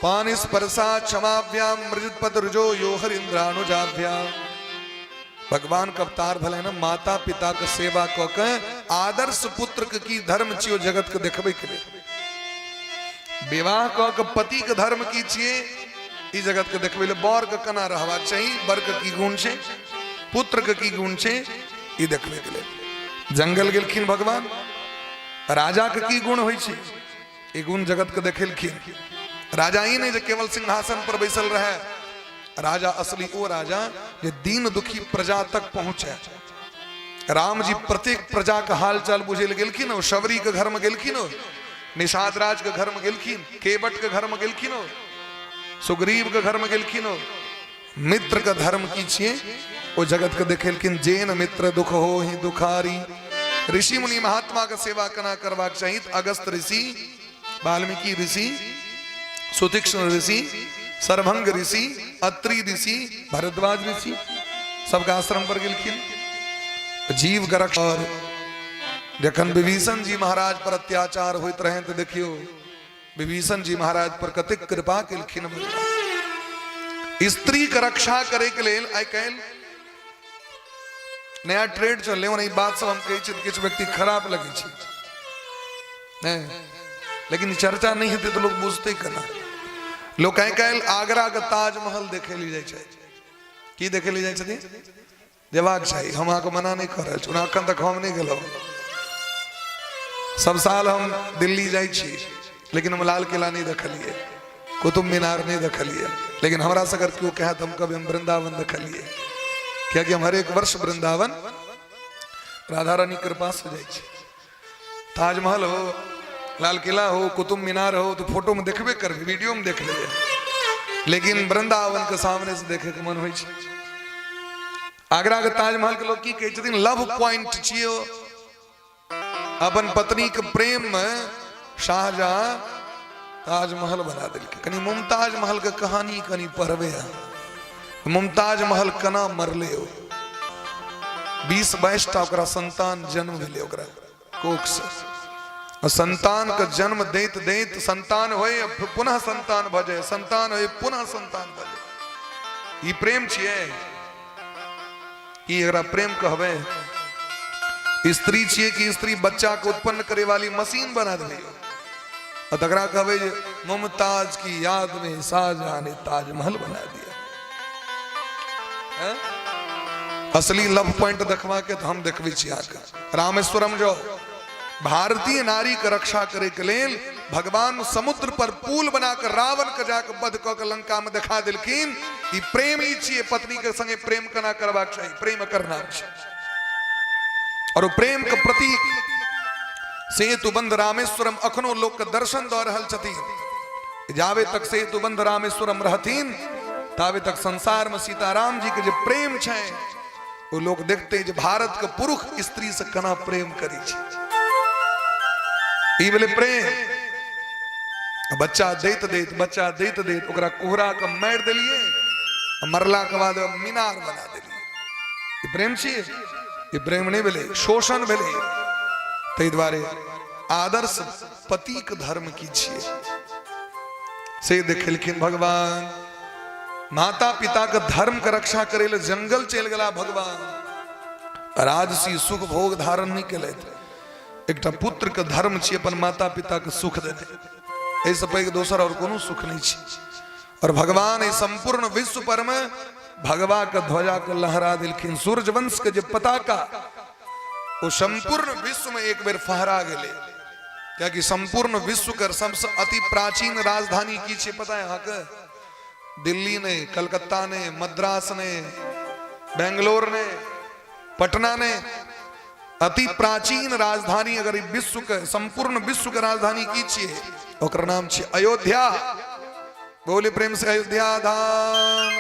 पानि स्पर्शा क्षमाभ्याम मृजपद रुजो यो हरिन्द्रानुजाभ्याम। भगवान के अवतार भेलै ने माता पिता के सेवा कऽ के आदर्श पुत्र के की धर्म छियो जगत के देखबै के लेल, विवाह कऽ के पति के धर्म की छियै ई जगत के देखबै लेल, बर के केना रहबाक चाही, बर के की गुण छै, पुत्र के की गुण छै, ई देखबै के लेल जंगल गेलखिन भगवान। राजा के की गुण होइ छै ई गुण जगत के देखेलखिन। राजा ई नहि जे केवल सिंहासन पर बैसल रहे, राजा असली ओ राजा जे दीन दुखी प्रजा तक पहुंचे। राम जी प्रत्येक प्रजा के हाल चाल बुझे लए गेलखिन, ओ शबरी के घर में गेलखिन, ओ निषाद राज के घर में गेलखिन, केवट के घर में गेलखिन, ओ सुग्रीव के घर में गेलखिन, ओ मित्र के धर्म की छियै ओ जगत के देखेलखिन। जेन मित्र दुख हो ही दुखारी, ऋषि मुनि महात्मा के सेवा केना करबाक चाही। अगस्त ऋषि, वाल्मीकि ऋषि, सुतीक्ष्ण ऋषि, सरभंग ऋषि, अत्रि ऋषि, भरद्वाज ऋषि सबके आश्रम पर गेलखिन। जीव के रक्षा। और जखन विभीषण जी महाराज पर अत्याचार होइत रहे तऽ देखियौ विभीषण जी महाराज पर कतेक कृपा केलखिन भगवान। स्त्री के रक्षा करे के लेल आइ काल्हि नया ट्रेड चललै। ओना ई बात सब हम कहै छी तऽ किछु व्यक्ति खराब लगै छै नहि, लेकिन चर्चा नहि हेतै तऽ लोक बुझतै केना। लोक आइ काल्हि आगरा के ताजमहल देखै लए जाइ छै। की देखै लए जाइ छथिन? जेबाक चाही, हम अहाँके मना नहि कऽ रहल छी। ओना एखन तक हम नहि गेलहुँ। सब साल हम दिल्ली जाइ छी, लेकिन हम लाल किला नहि देखलियै, कुतुब मीनार नहि देखलियै। लेकिन हमरा से अगर केओ कहत, हम कभी हम वृंदावन देखलियै, कियाकि हम हरेक वर्ष वृंदावन राधा रानी कृपा से जाइ छी। ताजमहल हो, लाल किला हो, कुतुब मीनार हो, तो फोटो में देखबे करबै, वीडियो में देख लेबै, लेकिन वृंदावन के सामने से देखे के मन होइ छै। आगरा के ताजमहल के लोग की कहै छथिन? लव पॉइंट छियो। अपन पत्नी के प्रेम में शाहजहां ताजमहल बना देलकै। कनी मुमताज महल के कहानी कनी पढ़बै अहाँ। मुमताज महल केना मरलै? ओ 20-22 टा ओकरा संतान जन्म भेलै ओकरा कोख से। आ संतान के जन्म दैत दैत संतान होय, पुनः संतान भऽ जाय, संतान होय, पुनः संतान भऽ जाय। ई प्रेम छियै? ई एकरा प्रेम कहबै? स्त्री छियै कि स्त्री बच्चा के उत्पन्न करे वाली मशीन बना देबै? आ तकरा कहबै जे मुमताज की याद में शाहजहां ने ताजमहल बना दिया। हैं? असली लव पॉइंट देखवा के तो हम देखबै छी अहाँके। रामेश्वरम जाओ, भारतीय नारी के रक्षा करे के लेल भगवान समुद्र पर पुल बनाकर रावण के जाके वध कऽ के लंका में देखा देलखिन। ई प्रेम ई छियै, पत्नी के संगे प्रेम केना करबाक चाही, प्रेम करना छै। और ओ प्रेम के प्रतीक सेतुबंध रामेश्वरम अखनो लोक के दर्शन दऽ रहल छथिन। जाबे तक सेतुबंध रामेश्वरम रहथिन ताबे तक संसार में सीताराम जी के जे प्रेम छै ओ लोक देखते जे भारत के पुरुष स्त्री से केना प्रेम करै छै। ई भेलै प्रेम। बच्चा दैत दैत, बच्चा दैत दैत ओकरा कोहरा के मारि देलियै, मरला के बाद मीनार बना देलियै। ई प्रेम छियै? ई प्रेम नहि भेलै, शोषण भेलै। ताहि दुआरे आदर्श पतिक धर्म की छियै से देखेलखिन भगवान। माता पिता के धर्म के रक्षा करे ले जंगल चलि गेला भगवान। राजसी सुख भोग धारण नहीं केलथि। एकटा पुत्र के धर्म छियै अपन माता पिता के सुख देने, एहिसँ पैघ दोसर और कोनो सुख नहीं छै। और भगवान एहि संपूर्ण विश्व पर में भगवा के ध्वजा के लहरा देलखिन। सूर्य वंश के जे पताका वो संपूर्ण विश्व में एक बेर फहरा गेलै, कियाकि संपूर्ण विश्व के सबसे अति प्राचीन राजधानी की छै पता है अहाँके? दिल्ली ने, कलकत्ता ने, मद्रास ने, बेंगलोर ने, पटना ने। अति प्राचीन राजधानी अगर विश्व के, संपूर्ण विश्व के राजधानी की छियै, ओकर नाम छियै अयोध्या। बोले प्रेम से अयोध्या धाम,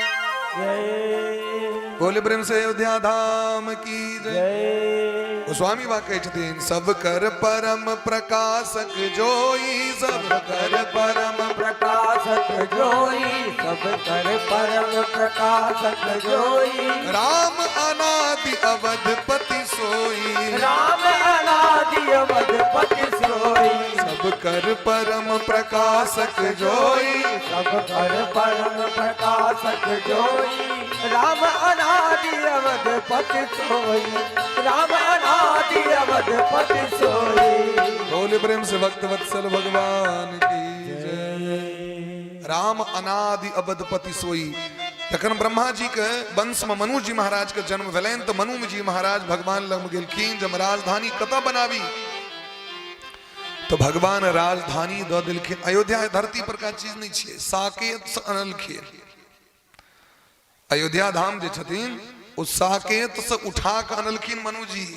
बोले प्रेम से अयोध्या धाम की जय। गोस्वामी बा कहै छथिन, सब कर परम प्रकाशक जोई, सब कर परम प्रकाशक जोई, सब कर परम प्रकाशक जोई, राम अनादि अवधपति सोई, राम अनादि अवधपति सोई, सब कर परम प्रकाशक जोई, सब कर परम प्रकाशक जोई, राम अनादि अवधपति सोई, राम अनादि अवधपति सोई। बोले प्रेम से भक्त वत्सल भगवान की जय। राम अनादि अवधपति सोई। जखन ब्रह्मा जी के वंश में मनु जी महाराज के जन्म भेलनि तऽ मनु जी महाराज भगवान लग गेलखिन जे हम राजधानी कतऽ बनाबी, तो भगवान राजधानी दऽ देलखिन। अयोध्या धरती पर का चीज नहीं छियै, साकेत से अनलखिन। अयोध्या धाम जे छथिन ओ साकेत से उठा के अनलखिन मनु जी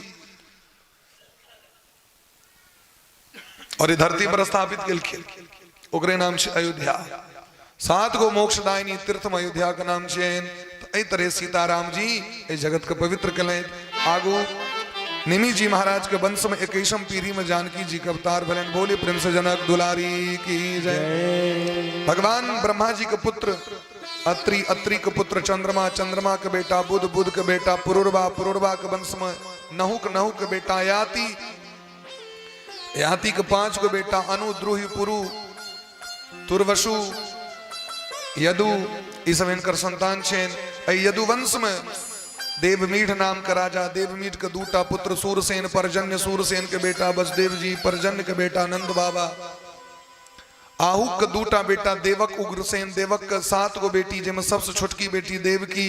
और धरती पर स्थापित केलखिन, ओकरे नाम छै अयोध्या। सात गो मोक्षदायिनी तीर्थ में अयोध्या के नाम छै। तो एहि तरह सीताराम जी एहि जगत के पवित्र केलथि। आगू निमि जी महाराज के वंश में 21म पीढ़ी में जानकी जी के अवतार भेलनि। बोले प्रेम से जनक दुलारी की जय। भगवान ब्रह्मा जी के पुत्र अत्रि, अत्रि के पुत्र चंद्रमा, चंद्रमा के बेटा बुध, बुध के बेटा पुरुरवा, पुरुरवा के वंश में नहुक, नहुक के बेटा याति, याति के 5 गो बेटा अनु, द्रुहि, पुरु, तुर्वसु, यदु, ई सब हिनकर संतान छनि। एहि यदुवंश में देवमीढ़ नाम के राजा, देवमीढ़ के दूटा पुत्र सूरसेन, परजन्य, सूरसेन के बेटा बसदेव जी, परजन्य के बेटा नंद बाबा, आहूक के दूटा बेटा देवक, उग्रसेन, देवक के 7 गो बेटी जाहिमे सबसे छोटकी बेटी देवकी,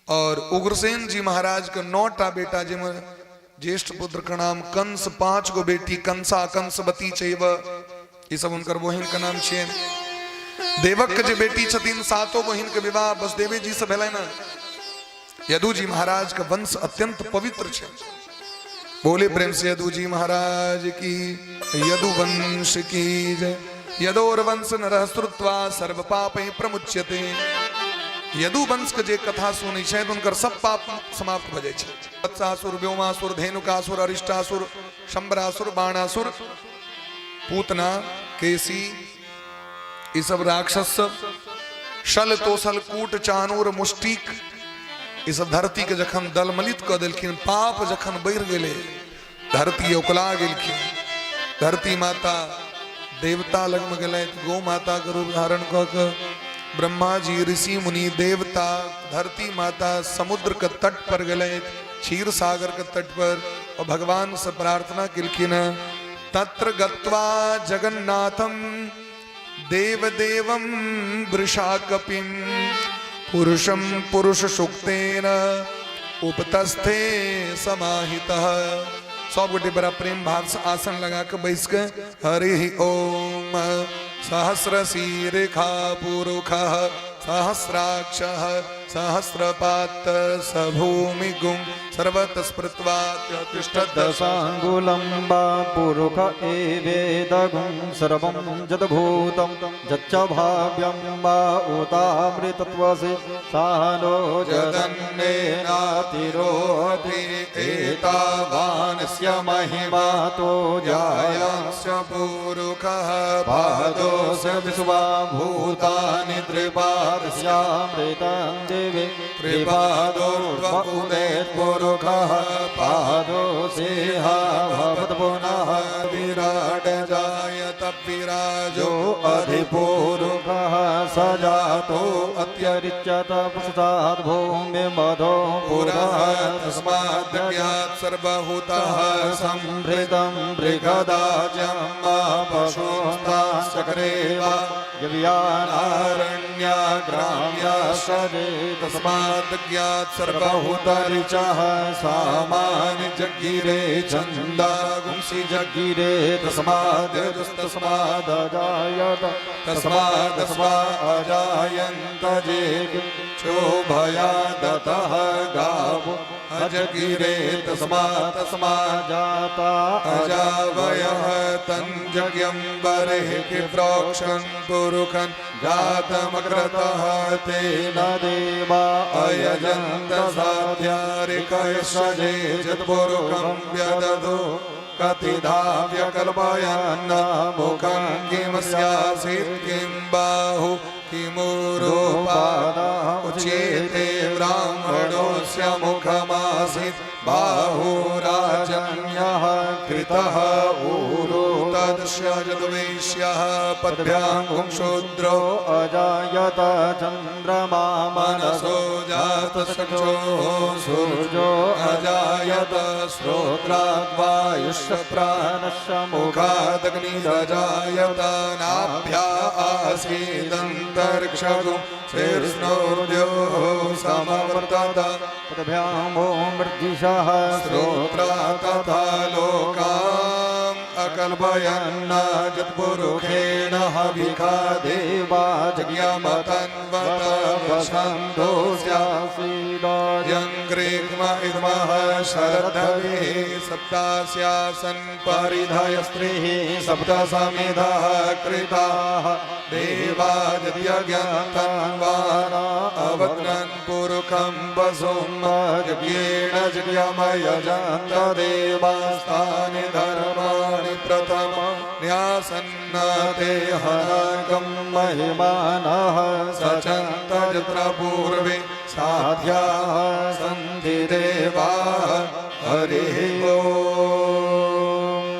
और उग्रसेन जी महाराज के 9टा बेटा जाहिमे ज्येष्ठ पुत्र के नाम कंस, 5 गो बेटी कंसा, कंसवती चैव, ई सब हुनकर बहिन के नाम छियनि। देवक के जे बेटी छथिन 7 बहिन के विवाह बसदेवे जी से भेलनि ने। यदु जी महाराज के वंश अत्यंत पवित्र छै। बोले प्रेम से यदु जी महाराज की, यदु वंश की जय। यदोर वंश नरः श्रुत्वा सर्व पापैः प्रमुच्यते। यदु वंश के जे कथा सुनै छै हुनकर सब पाप समाप्त भऽ जाइ छै। वत्सासुर, व्योमासुर, धेनुकासुर, अरिष्टासुर, शंबरासुर, बाणासुर, पूतना, केसी, ई सब राक्षस सब, शल, तोसल, कूट, चानूर, मुष्टिक, ई सब धरती के जखन दलमलित कऽ देलखिन, पाप जखन बढ़ि गेलै, धरती ओकला गेलखिन। धरती माता देवता लगमे गेलथि, गौ माता के रूप धारण कऽ के ब्रह्मा जी, ऋषि मुनि, देवता, धरती माता समुद्र के तट पर गेलथि, क्षीर सागर के तट पर, और भगवान से प्रार्थना केलखिन। तत्र गत्वा जगन्नाथम देवदेवं वृषाकपिं पुरुषं पुरुष सुक्तेन उपतस्थे समाहितः। सब गोटे बड़ा प्रेम भाव से आसन लगा के बैस के हरि ओम। सहस्र शीर्षा पुरुष सहस्राक्ष सहस्रपात स भूमि गुं सर्वतस्पृत्वात्यतिष्ठत्। दशाङ्गुलं वा पुरुष एवेदगुं सर्वं यद्भूतं यच्च भाव्यं वा उतामृतत्वसि सानो जदन्नेनातिरोहति एतावानस्य महिमा तो जायांस्य पुरुषः पादोऽस्य विश्वा भूतानि त्रिपादस्यामृतं दिवि त्रिपादोर्ध्वउदेत् पुरुषः पादोऽसिंह भवत् पुनः विराट जायत विराजो यो अधिपूरुषः अधिपूरुषः स जातो अत्यरिच्यत पश्चात् भूमिमधो पुरः पुरः तस्मात् ज्ञात् सर्वभूतः संभृतं बृहदाजं पशुस्ताश्चक्रे वा यव्यानारण्या ग्राम्या ग्राम्या तस्मात् ज्ञात् सर्वभूतरिचः सामानि जगिरे छन्दागुंसि जगिरे तस्माद्यजस्तस्मादजायत तस्मादजायत तस्मादस्मा अजायन्त जे क्षोभयादतः गावो अजगिरे तस्मात् तस्माजाता अजावयः तञ्जज्ञं बर्हि प्रोक्षन् पुरुखन् जातमग्रतः तेन तेन देवा अयजन्त साध्यारिकयषजे यत्पुरुखं व्यदधो कतिधा व्यकल्पयन्न मुखं किमस्यासीत् किं बाहु किमुरूपादा उच्येते ब्राह्मणोऽस्य मुखमासीत् बाहुराजन्यः कृतः ऊरु तदस्य यद्वैश्यः पद्भ्यां शूद्रो अजायत चन्द्रमा मनसो मनसो जातसक्षोः सूर्यो अजायत श्रोत्राद्वायुश्च प्राणस्य मुखादग्निरजायत नाभ्या आसीदन्तरिक्षगुं शीर्ष्णोर्द्योः समवर्तत पदभ्यां भूमृद्धिशः श्रोत्रा तथा लोकाम् अकल्पयन्न यत्पुरुषेण हविखा देवा जज्ञमतन्वत छन्दोऽस्यासीदाय यङ्ग्रेक्म इद्मः शरद्धभिः सप्तास्यासन् परिधयस्त्रिः सप्त समिधः कृताः देवाजद्यज्ञतन्वाना अवग्नन् पुरुखं वसुं यज्ञेन जज्ञमयजन्त देवास्तानि धर्माणि प्रथम न्यासन्न ते हनकं महिमानः सचन्त यत्र पूर्वे साध्याः सन्ति देवाः। हरिः ओम।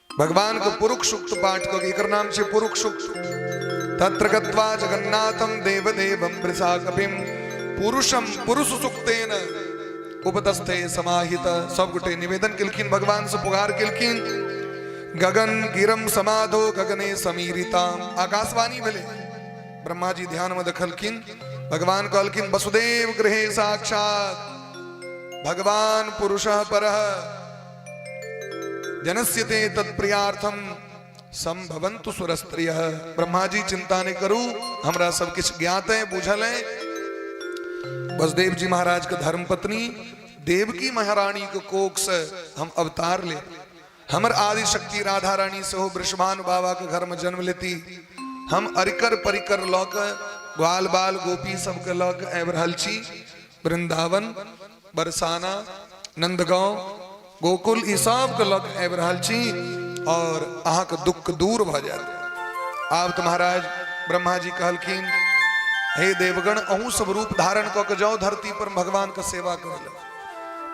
भगवान के पुरुष सूक्त पाठ कऽ के, एकर नाम छै पुरुष सूक्त। तत्र गत्वा जगन्नाथं देवदेवं वृषाकपिं पुरुषं पुरुष सूक्तेन उपतस्थे समाहित। सब गोटे निवेदन केलखिन, भगवान से पुकार केलखिन। गगन गिरम समाधो गगने समीरिताम। आकाशवाणी भेलै, ब्रह्मा जी ध्यान में देखलखिन, भगवान कहलखिन वसुदेव गृहे साक्षात भगवान पुरुष परः जनस्य ते तत्प्रियार्थम संभवन्तु सुरस्त्रियः। ब्रह्मा जी चिंता नहीं करू, हमरा सब किछु ज्ञात है, बुझल है। वसुदेव जी महाराज के धर्मपत्नी देवकी महारानी के कोख से हम अवतार ले। हमर आदि शक्ति राधा रानी सेहो वृषभानु बाबा के घर में जन्म लेती। हम अरिकर परिकर लऽ के ग्वाल बाल गोपी सबके लऽ के आबि रहल छी। वृंदावन, बरसाना, नंदगांव, गोकुल ई सबके लऽ के आबि रहल छी और अहाँके दुख दूर भऽ जायत। आब तऽ महाराज ब्रह्मा जी कहलखिन, हे देवगण, अहूँ सब रूप धारण कऽ के जाओ धरती पर भगवान के सेवा करै लए।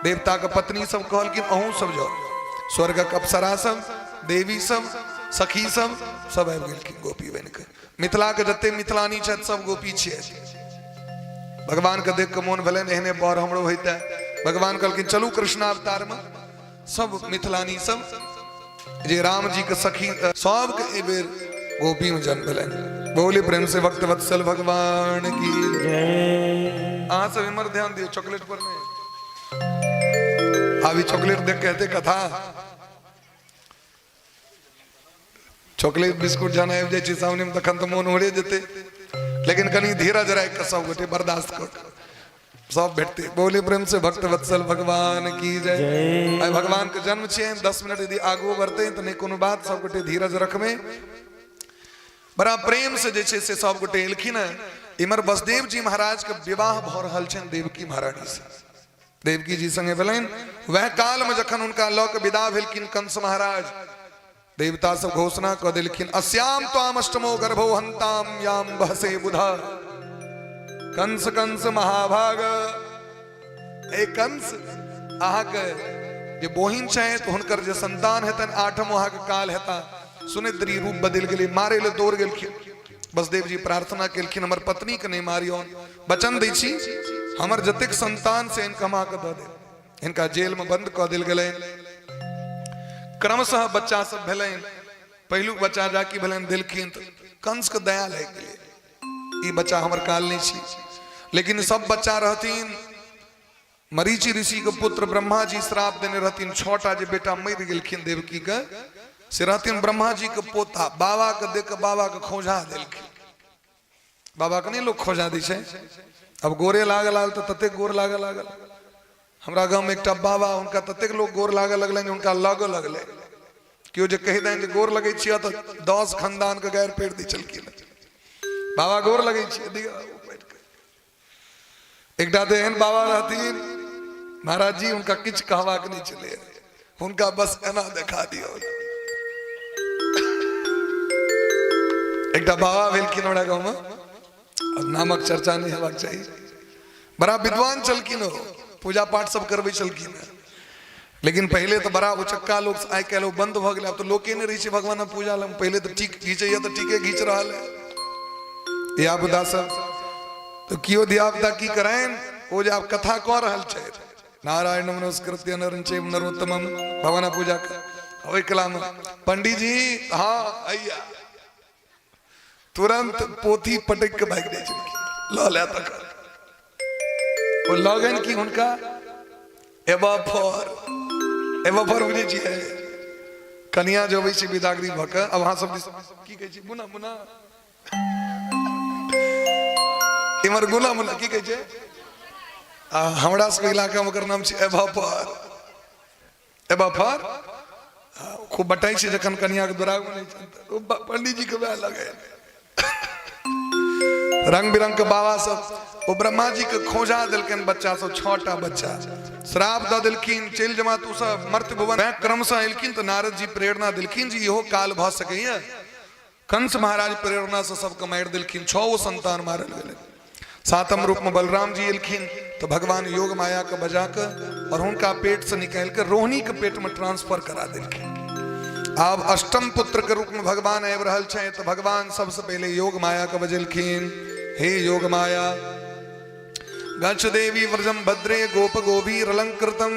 देवता के पत्नी सब कहलखिन, अहूँ सब जाओ। स्वर्गक अप्सरा सब, देवी सब, सखी सब, सब आबि गेलखिन गोपी बनि के। मिथिला के जते मिथिलानी छथि सब गोपी छियै। भगवान के देख के मोन भेलनि एहने बर हमरो होइते। भगवान कहलखिन चलू कृष्णावतार में सब मिथिलानी सब जे राम जी के सखी सबके एहि बेर गोपी में जन्म भेलनि। बोले प्रेम से भक्त वत्सल भगवान की जय। अहाँ सब इमर ध्यान दियौ, चॉकलेट पर नहीं। अभी चॉकलेट देख कहते कथा, चॉकलेट बिस्कुट जहन आबि जाइ छै सामने में तखन तऽ मोन उड़े जेतै, लेकिन कनि धीरज राखि कऽ सब गोटे बर्दाश्त कर, सब भेटते। बोले प्रेम से भक्त वत्सल भगवान की जय। जय। आइ भगवान के जन्म छियै, 10 मिनट यदि आगू बढ़ते तऽ नहि कोनो बात, सब गोटे धीरज रखबै। बड़ा प्रेम से जे छै से सब गोटे एलखिन हेँ। इम्हर वसुदेव जी महाराज के विवाह भऽ रहल छनि देवकी महारानी से, देवकी जी संगे भेलनि। वएह काल में जखन हुनका लऽ के विदा भेलखिन कंस महाराज, देवता सब घोषणा कऽ देलखिन, अस्याम त्वाम अष्टमो गर्भो हंताम याम बहसे बुधा। कंस कंस महाभाग, ए कंस, अहाँके जे बोहिन छथि हुनकर जे संतान हेतनि आठम अहाँके काल हेता। सुनैत देरी रूप बदलि गेलै, मारे लए दौड़ गेलखिन। बसदेव जी प्रार्थना केलखिन, हमर पत्नी के नहि मारियौन, वचन दै छी हमर जतेक संतान से इनका हम अहाँके दऽ देब। हिनका जेल में बंद कऽ देल गेलनि। क्रमशः बच्चा सब भेलनि, पहिलुक बच्चा जाकि भेलनि देलखिन तऽ कंस के दया लागि गेलै, ई बच्चा हमर काल नहि छी। लेकिन सब बच्चा रहथिन मरीचि ऋषि के पुत्र, ब्रह्मा जी श्राप देने रहथिन, 6टा जे बेटा मरि गेलखिन देवकी के, से रहथिन ब्रह्मा जी के पोता, बाबा के देख के बाबा के खौंझा देलखिन। बाबा के नहीं लोग खौंझा दै छै, अब गोरे लागल आयल तऽ ततेक गोर लागल लागल। हमरा गाँव में एकटा बाबा, हुनका ततेक लोग गोर लागऽ लगलनि, हुनका लगऽ लगलै, केओ जे कहि दैन जे गोर लगै छियै तऽ 10 खानदान के गारि पेड़ दै छलखिन। बाबा गोर लगै छियै, दिअ एकटा तऽ एहन बाबा रहथिन महाराज जी, हुनका किछु कहबाक नहि छलै, हुनका बस एना देखा दियौ। एकटा बाबा भेलखिन हमरा गाँवमे, अब नामक चर्चा नहि हेबाक चाही, बड़ा विद्वान छलखिन, ओ पूजा पाठ सब करबै छलखिन। लेकिन पहिले तऽ बड़ा उचक्का लोक, आइ काल्हि ओ बंद भऽ गेलै, आब तऽ लोके नहि रहै छै भगवानक पूजा लग। पहिले तऽ टीक घीचैया तऽ टीके घीच रहल है धियापुता सब, तऽ केओ धियापुता की करनि, ओ जे आब कथा कऽ रहल छै, नारायण नमस्कृत्य नरं चैव नरोत्तमम, भगवान पूजा कर ओहि कलामे पंडीजी हाँ अइया तुरंत पोथी पटक के भागि जाइ छलखिन, लऽ ले तखन ओ लऽ गेल कि हुनका एबा फर, एबा फर बुझै छियै, कनिया जे अबै छै बिदागरी भऽ कऽ, आब अहाँ सब की कहै छी, मुना मुना, इम्हर गुना मुना की कहै छै, आ हमरा सबके इलाकामे ओकर नाम छै एबा फर। एबा फर खूब बटाइ छै जखन कनियाके दुरागमन होइ छै तऽ ओ पंडीजीके वएह लगै रंग बिरंग के बाबा सब। ओ ब्रह्मा जी के खोजा देलकनि बच्चा सब, 6टा बच्चा श्राप दऽ देलखिन, चलि जमा तू सब मर्त्य भुवन। क्रमशः एलखिन तऽ नारद जी प्रेरणा देलखिन जे इहो काल भऽ सकैया। कंस महाराज प्रेरणा से सबके मारि देलखिन, 6 संतान मारल गेलै। 7म रूप में बलराम जी एलखिन तो भगवान योग माया के बजा के और हुनका पेट से निकाल के रोहिणी के पेट में ट्रांसफर करा देलखिन। आब अष्टम पुत्र के रूप में भगवान आबि रहल छै तो भगवान सबसे पहले योग माया के बजेलखिन, हे योग माया गच्छ देवी व्रजम भद्रे गोप गोभीर अलंकृतम,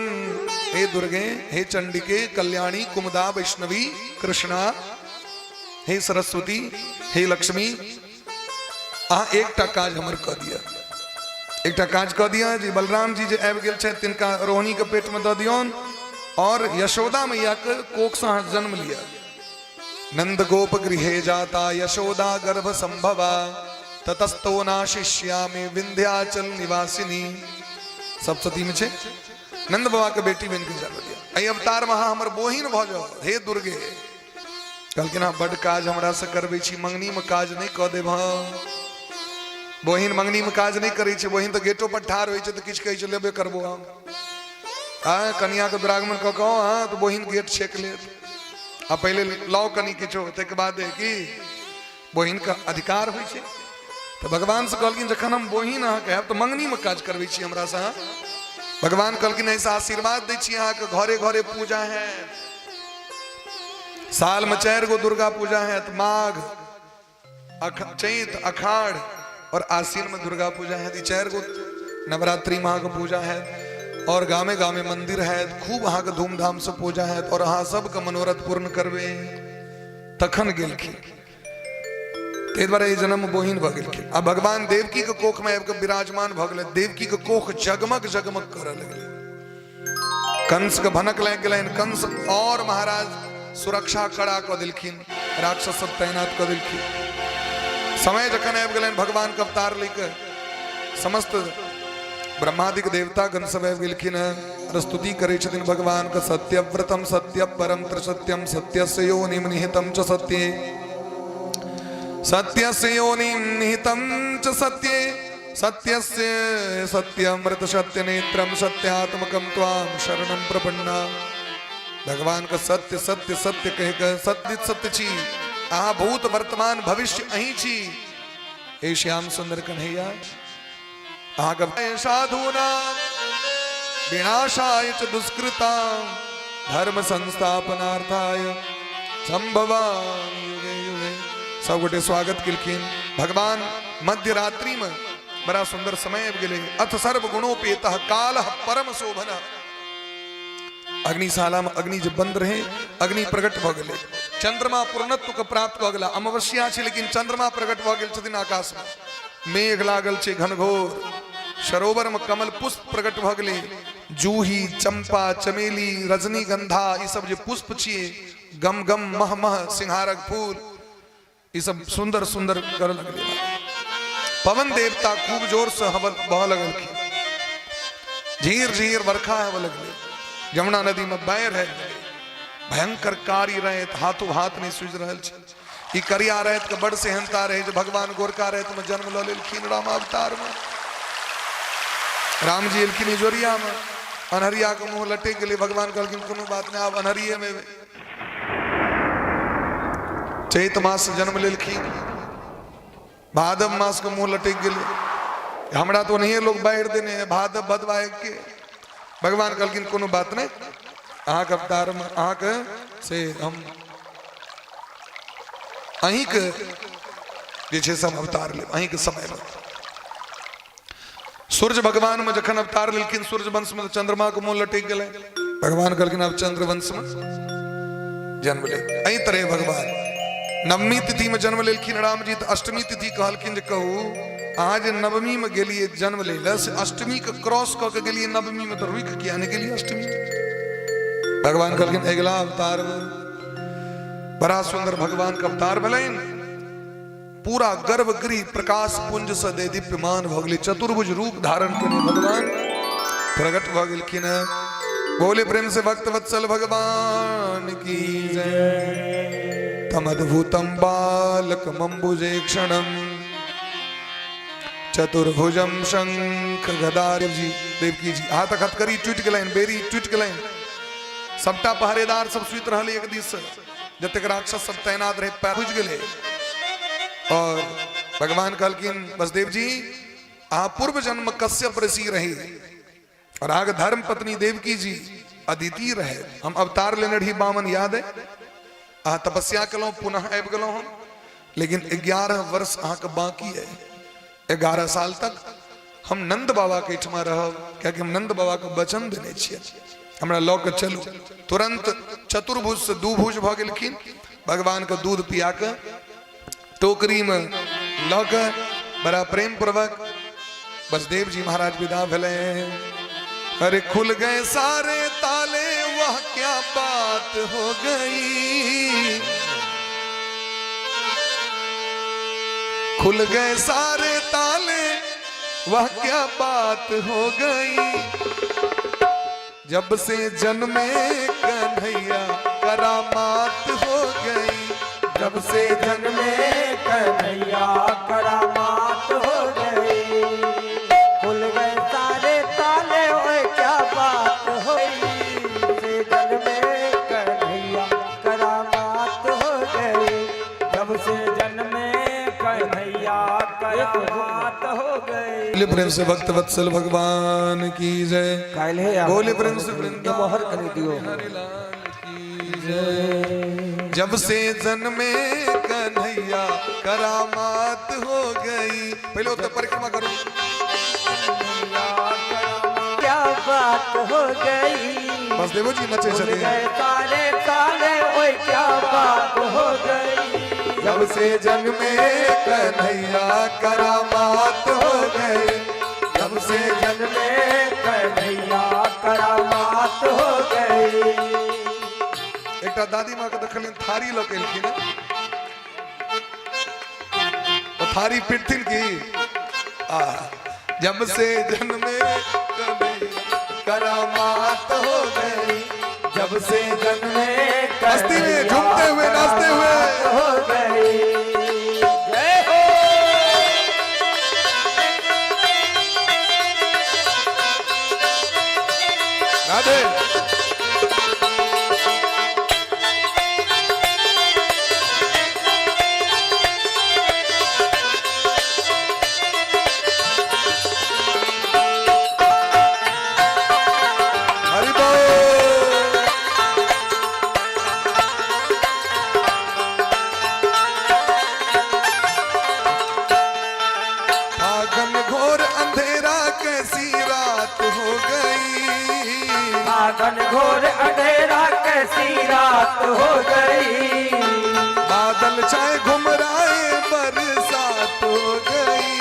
हे दुर्गे हे चंडिके कल्याणी कुमुदा वैष्णवी कृष्णा, हे सरस्वती हे लक्ष्मी, अहाँ एकटा काज हमर कऽ दिअ, एकटा काज कऽ दिअ जे बलराम जी जे आबि गेल छथि तिनका रोहिणी के पेट में दऽ दियौन और यशोदा मैया के कोख से अहाँ जन्म लिअ। नंद गोप गृहे जाता यशोदा गर्भ संभवा ततस्तो नाशिष्यामि विंध्याचल निवासिनी। सप्तती में छै नंद बाबा के बेटी बन के जन्म लिया। एहि अवतार में अहाँ हमर बोहिन भऽ जाओ हे दुर्गे। कहलखिन अहाँ बड काज हमरा से करबै छी, मंगनी में काज नहि कऽ देब हम। बोहिन मंगनी में काज नहि करै छै, बोहिन तऽ गेटो पर ठाढ़ होइ छै तऽ किछु कहै छै लेबे करबो हम। हाँ कनिया के दुरागमन कऽ कऽ हाँ तऽ बोहिन गेट छेक लेत, आ पहिले लाओ कनि किछो ताहिके बाद की बोहिन के अधिकार होइ छै। तऽ भगवान से कहलखिन जखन हम बोहिन अहाँके हैब तऽ मंगनी में काज करबै छी हमरा से अहाँ। भगवान कहलखिन ऐसा आशीर्वाद दै छी अहाँके घरे घरे पूजा है, साल में 4 गो दुर्गा पूजा है, तो माघ चैत अखाड़ और आश्विन में दुर्गा पूजा है, 4 गो नवरात्रि माँ के पूजा है और गामे गामे मंदिर है, खूब अहाँ के धूमधाम से पूजा है और अहाँ सबके मनोरथ पूर्ण करबे। तखन गेलखिन ताहि दुआरे एहि जन्म बहिन भऽ गेलखिन। आ भगवान देवकी के कोख में आबि कऽ विराजमान भऽ गेलै। देवकी के कोख जगमग जगमग करऽ लगलै। कंस के भनक लागि गेलनि। कंस और महाराज सुरक्षा कड़ा कऽ देलखिन, राक्षस सब तैनात कऽ देलखिन। समय जखन आबि गेलनि भगवान के अवतार लऽ कऽ, समस्त ब्रह्मादिक देवता गण सब आबि गेलखिन हेँ। स्तुति करै छथिन भगवान के, सत्यव्रतम सत्य परम त्रिसत्यम सत्यस्य योनिम निहितम च सत्ये, सत्यस्य योनिम निहितम च सत्ये, सत्यस्य सत्यमृत सत्य नेत्रम सत्यात्मकम त्वाम शरणम प्रपन्ना। भगवान के सत्य सत्य सत्य कह के सत्य सत्य छी, अहाँ भूत वर्तमान भविष्य अहीं छी। हे श्याम सुंदर कन्हैया, अहाँके साधुना विनाशाय च दुष्कृता धर्म संस्थापनार्थाय संभवामि युगे युगे। सब गोटे स्वागत केलखिन। भगवान मध्य रात्रि में बड़ा सुंदर समय आबि गेलै। अथ सर्व गुणोपेत काल परम शोभन। अग्निशाला में अग्नि जे बंद रहे, अग्नि प्रकट भऽ गेलै। चंद्रमा पूर्णत्व के प्राप्त भऽ गेला। अमावस्या छै लेकिन चंद्रमा प्रकट भऽ गेल छथिन। आकाश में मेघ लागल छै घनघोर। सरोवर में कमल पुष्प प्रकट भऽ गेलै। जूही, चंपा, चमेली, रजनीगंधा, ई सब जे पुष्प छियै, गम गम मह मह सिंहारक फूल, ई सब सुंदर सुंदर करऽ लगलै। पवन देवता खूब जोर से हवल बहऽ लगलखिन। झीर झीर बरखा होबऽ लगलै। यमुना नदी में बाढ़ि आबि गेलै। भयंकर कारी राति, हाथों हाथ नहि सूझि रहल छै। ई करिया राति के बड़ सेहनता रहे जे भगवान गोरका राति में जन्म लऽ लेलखिन राम अवतार में। राम जी एलखिन इजोरिया में, अन्हरिया के मुंह लटकि गेलै। भगवान कहलखिन कोनो बात नहि, आब अन्हरिये में एबै। चैत मास जन्म लेलखिन, भादव मास के मुंह लटकि गेलै। हमरा तऽ ओनाहिए लोग बाढ़ि देने है भादव भदवा के। भगवान कहलखिन कोनो बात नहि, अहाँके अवतारमे अहाँके से हम अहीँके जे छै से हम अवतार लेब अहीँके समयमे। सूर्य भगवान में जखन अवतार लेलखिन सूर्य वंश में, चंद्रमा के मुंह लटकि गेलै। भगवान कहलखिन आब चंद्र वंश में जन्म ले। एहि तरह भगवान नवमी तिथि में जन्म लेलखिन राम जी। तऽ अष्टमी तिथि कहलखिन जे कहू, अहाँ जे नवमी में गेलियै जन्म लै लए, से अष्टमी के क्रॉस कऽ के गेलियै नवमी में, तऽ रुकि किया नहि गेलियै अष्टमी? भगवान कहलखिन अगिला अवतार में। बड़ा सुंदर भगवान के अवतार भेलनि। पूरा गर्भगृह प्रकाश पुंज से दे दीप्यमान भऽ गेलै। चतुर्भुज रूप धारण केने भगवान प्रकट भऽ गेलखिन हेँ। बोले प्रेम से भक्त वत्सल भगवान की जय। तमद्भुतम बालक मंबुजे क्षणम चतुर्भुजम शंख गदार जी देवकी जी हाथ हथकड़ी टूटि गेलनि, बेरी टूटि गेलनि। सबटा पहरेदार सब सुति रहल एक दिस, जतेक राक्षस सब तैनात रहे पैर बुझि गेलै। और भगवान कहलखिन वसुदेव जी, अहाँ पूर्व जन्म कश्यप ऋषि रही और अहाँके धर्म पत्नी देवकी जी अदिति रहे। हम अवतार लेने रही बामन, याद है? अहाँ तपस्या केलहुँ, पुनः आबि गेलहुँ हम, लेकिन 11 वर्ष अहाँके बाकी है। 11 साल तक हम नंद बाबा के एहिठमा रहब, कियाकि हम नंद बाबा के वचन देने छियै, हमरा लऽ के चलू। तुरंत चतुर्भुज से दुभुज भऽ गेलखिन। भगवान के दूध पिया के टोकरी में लऽ के बड़ा प्रेम पूर्वक बसदेव जी महाराज विदा भेले। अरे खुल गए सारे ताले, वह क्या बात हो गई, खुल गए सारे ताले, वह क्या बात हो गई, जब से जन्मे कन्हैया करामात हो गई, जब से जन्मे कन्हैया करामात हो गई, खुल गए सारे ताले, ओए क्या बात हुई, से जन्मे कन्हैया करामात हो गई, जब से जन्मे कन्हैया करामात हो गई। बोले प्रेम से भक्त वत्सल भगवान की जय। काल्हे बोले प्रेम से वृंदा मोहर कर दियो। की जय। जब से जन्मे कन्हैया करामात हो गई। पहले उत्तर परिक्रमा करो। क्या बात हो गई, बस देवो जी नचे खुल चले गए सारे ताले, ओए क्या बात हो गई। जब से जन्मे कन्हैया करामात हो गई। जब से जन्मे कन्हैया करामात हो गई। एकटा दादी माँ के देखलियनि थारी लऽ के एलखिन। ओ थारी पिटथिन की आ जब से जन्मे कन्हैया करामात हो गई। जब से जन्मे मस्ती में झूमते हुए नाचते हुए हो गई। जय हो। राधे। हरि बोल। फागन घोर अंधेरा कैसी रात हो गई। आगन घोर अंधेरा कैसी रात हो गई। बादल छाए घुमराए बरसात हो गई।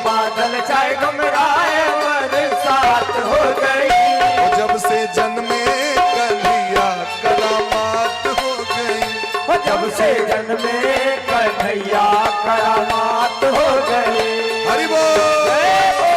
बादल छाए घुमराए बरसात हो गई। ओ जब से जन्मे कन्हैया करामात हो गई। ओ जब से जन्मे कन्हैया करामात हो गई। हरि बोल। जय हो।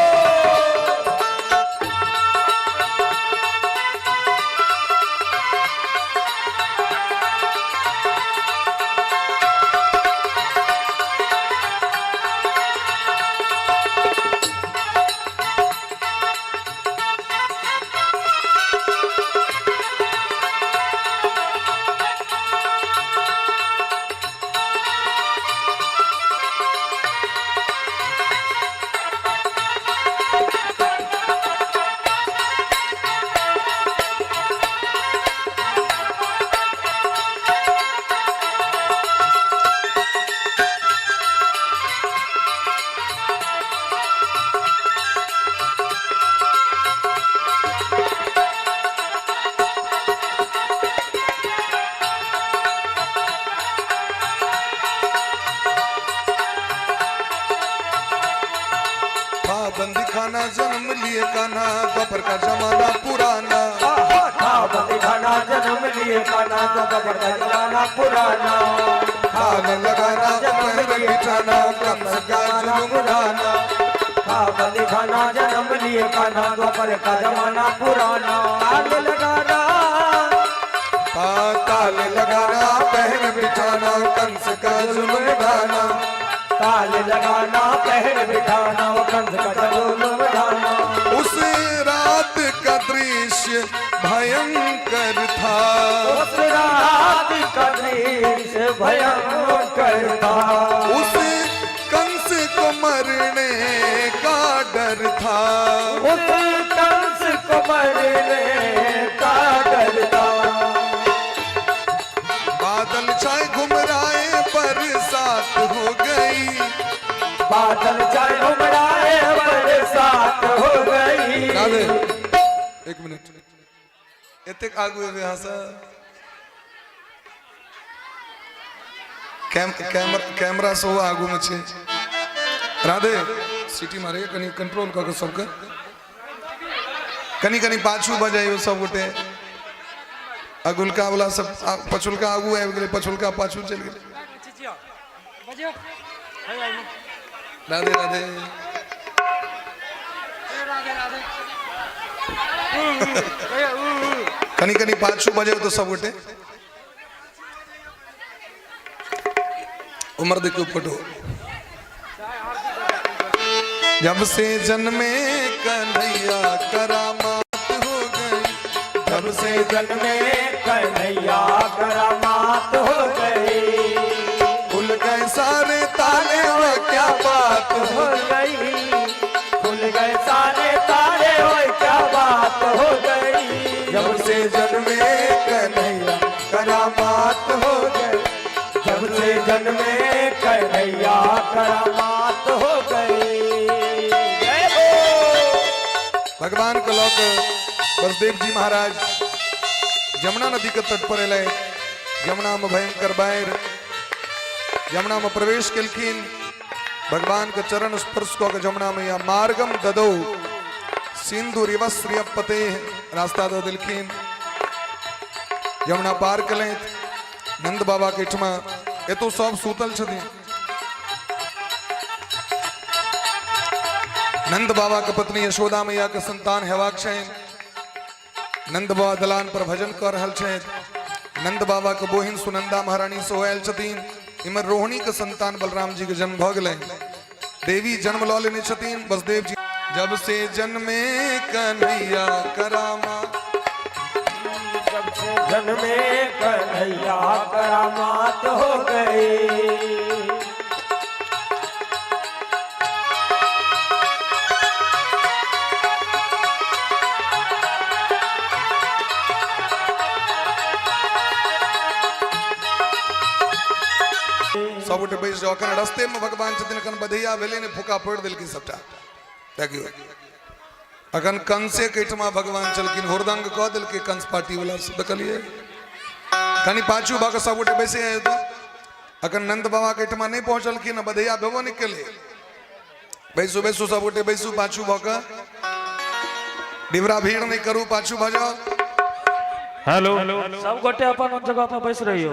था बंदी खाना जन्म लिए कान्हा, द्वापर का जमाना पुराना। था बंदी खाना जन्म लिए कान्हा, द्वापर का जमाना पुराना। थाल लगाना पहर बिछाना, कंस का जुल्म ढाना। था बंदी खाना जन्म लिए कान्हा, द्वापर का जमाना पुराना। ताल लगाना था ताल लगाना पहर बिछाना, कंस का जुल्म ढाना। ताल लगाना पहर बिठाना, वो कंस का जुल्म ढाना। उस रात का दृश्य भयंकर था। उस रात का दृश्य भयंकर था। उस कंस को मरने का डर था। उस कंस को मरने का डर था। बादल छाए घुमराए बरसात हो गई। बादल छाए घुमराए बरसात हो गई। राधे एक मिनट, एतेक आगू एबै अहाँ से कैमरा कैमरा सेहो आगू में छै। राधे सीटी मारे कनी कंट्रोल कऽ के सबके कनी कनी पाछू बजाइयो सब गोटे। अगुलका वाला सब पछुलका आगू आबि गेलै, पछुलका पाछू चलि गेलै। राधे राधे। कनी कनी पाछू बजाइयो तो सब गोटे। उम्र देखियो फोटो। जब से जन्मे कन्हैया करामात हो गई। जब से जन्मे कन्हैया करामात हो गई। खुल गए सारे ताले वो क्या बात हो गई। खुल गए सारे ताले वो क्या बात हो गई। जब से जन्मे कन्हैया करामात हो गई। जब से जन्मे कन्हैया करामात हो गई। जय हो। भगवान के लऽ के बसदेव जी महाराज यमुना नदी के तट पर एलै। यमुना में भयंकर बाढ़ि, यमुना में प्रवेश केलखिन। भगवान के चरण स्पर्श कऽ के यमुना मैया मार्गम ददौ सिंधु रिवश्रियपते रास्ता दऽ देलखिन। यमुना पार केलथि। नंद बाबा के एहिठमा एतौ सब सुतल छथिन। नंद बाबा के पत्नी यशोदा मैया के संतान हेबाक छनि। नंद बाबा दलान पर भजन कऽ रहल छथि। नंद बाबा के बोहिन सुनंदा महारानी सेहो आयल छथिन। इम्हर रोहिणी के संतान बलराम जी के जन्म भऽ गेलनि। देवी जन्म लऽ लेने छथिन। वसुदेव जी जब से जन्मे कन्हैया करामा, जब से जन्मे कन्हैया करामात हो गई। सब गोटे बैस जाओ। अखन रस्ते में भगवान छथिन, अखन बधैया भेलै ने, फूका फोड़ि देलखिन सबटा। देखियौ अखन कंसे के एहिठमा भगवान छलखिन, हुरदंग कऽ देलकै कंस पार्टी वाला सब। देखलियै कनि पाछू भऽ कऽ सब गोटे बैसे तऽ अखन नंद बाबा के एहिठमा नहि पहुँचलखिन, बधैया भेबो नहि केलै। बैसू बैसू सब गोटे बैसू पाछू भऽ कऽ, डिबरा भीड़ नहि करू, पाछू भऽ जाउ। हेलो, सब गोटे अपन जगह पर बैस रहियो,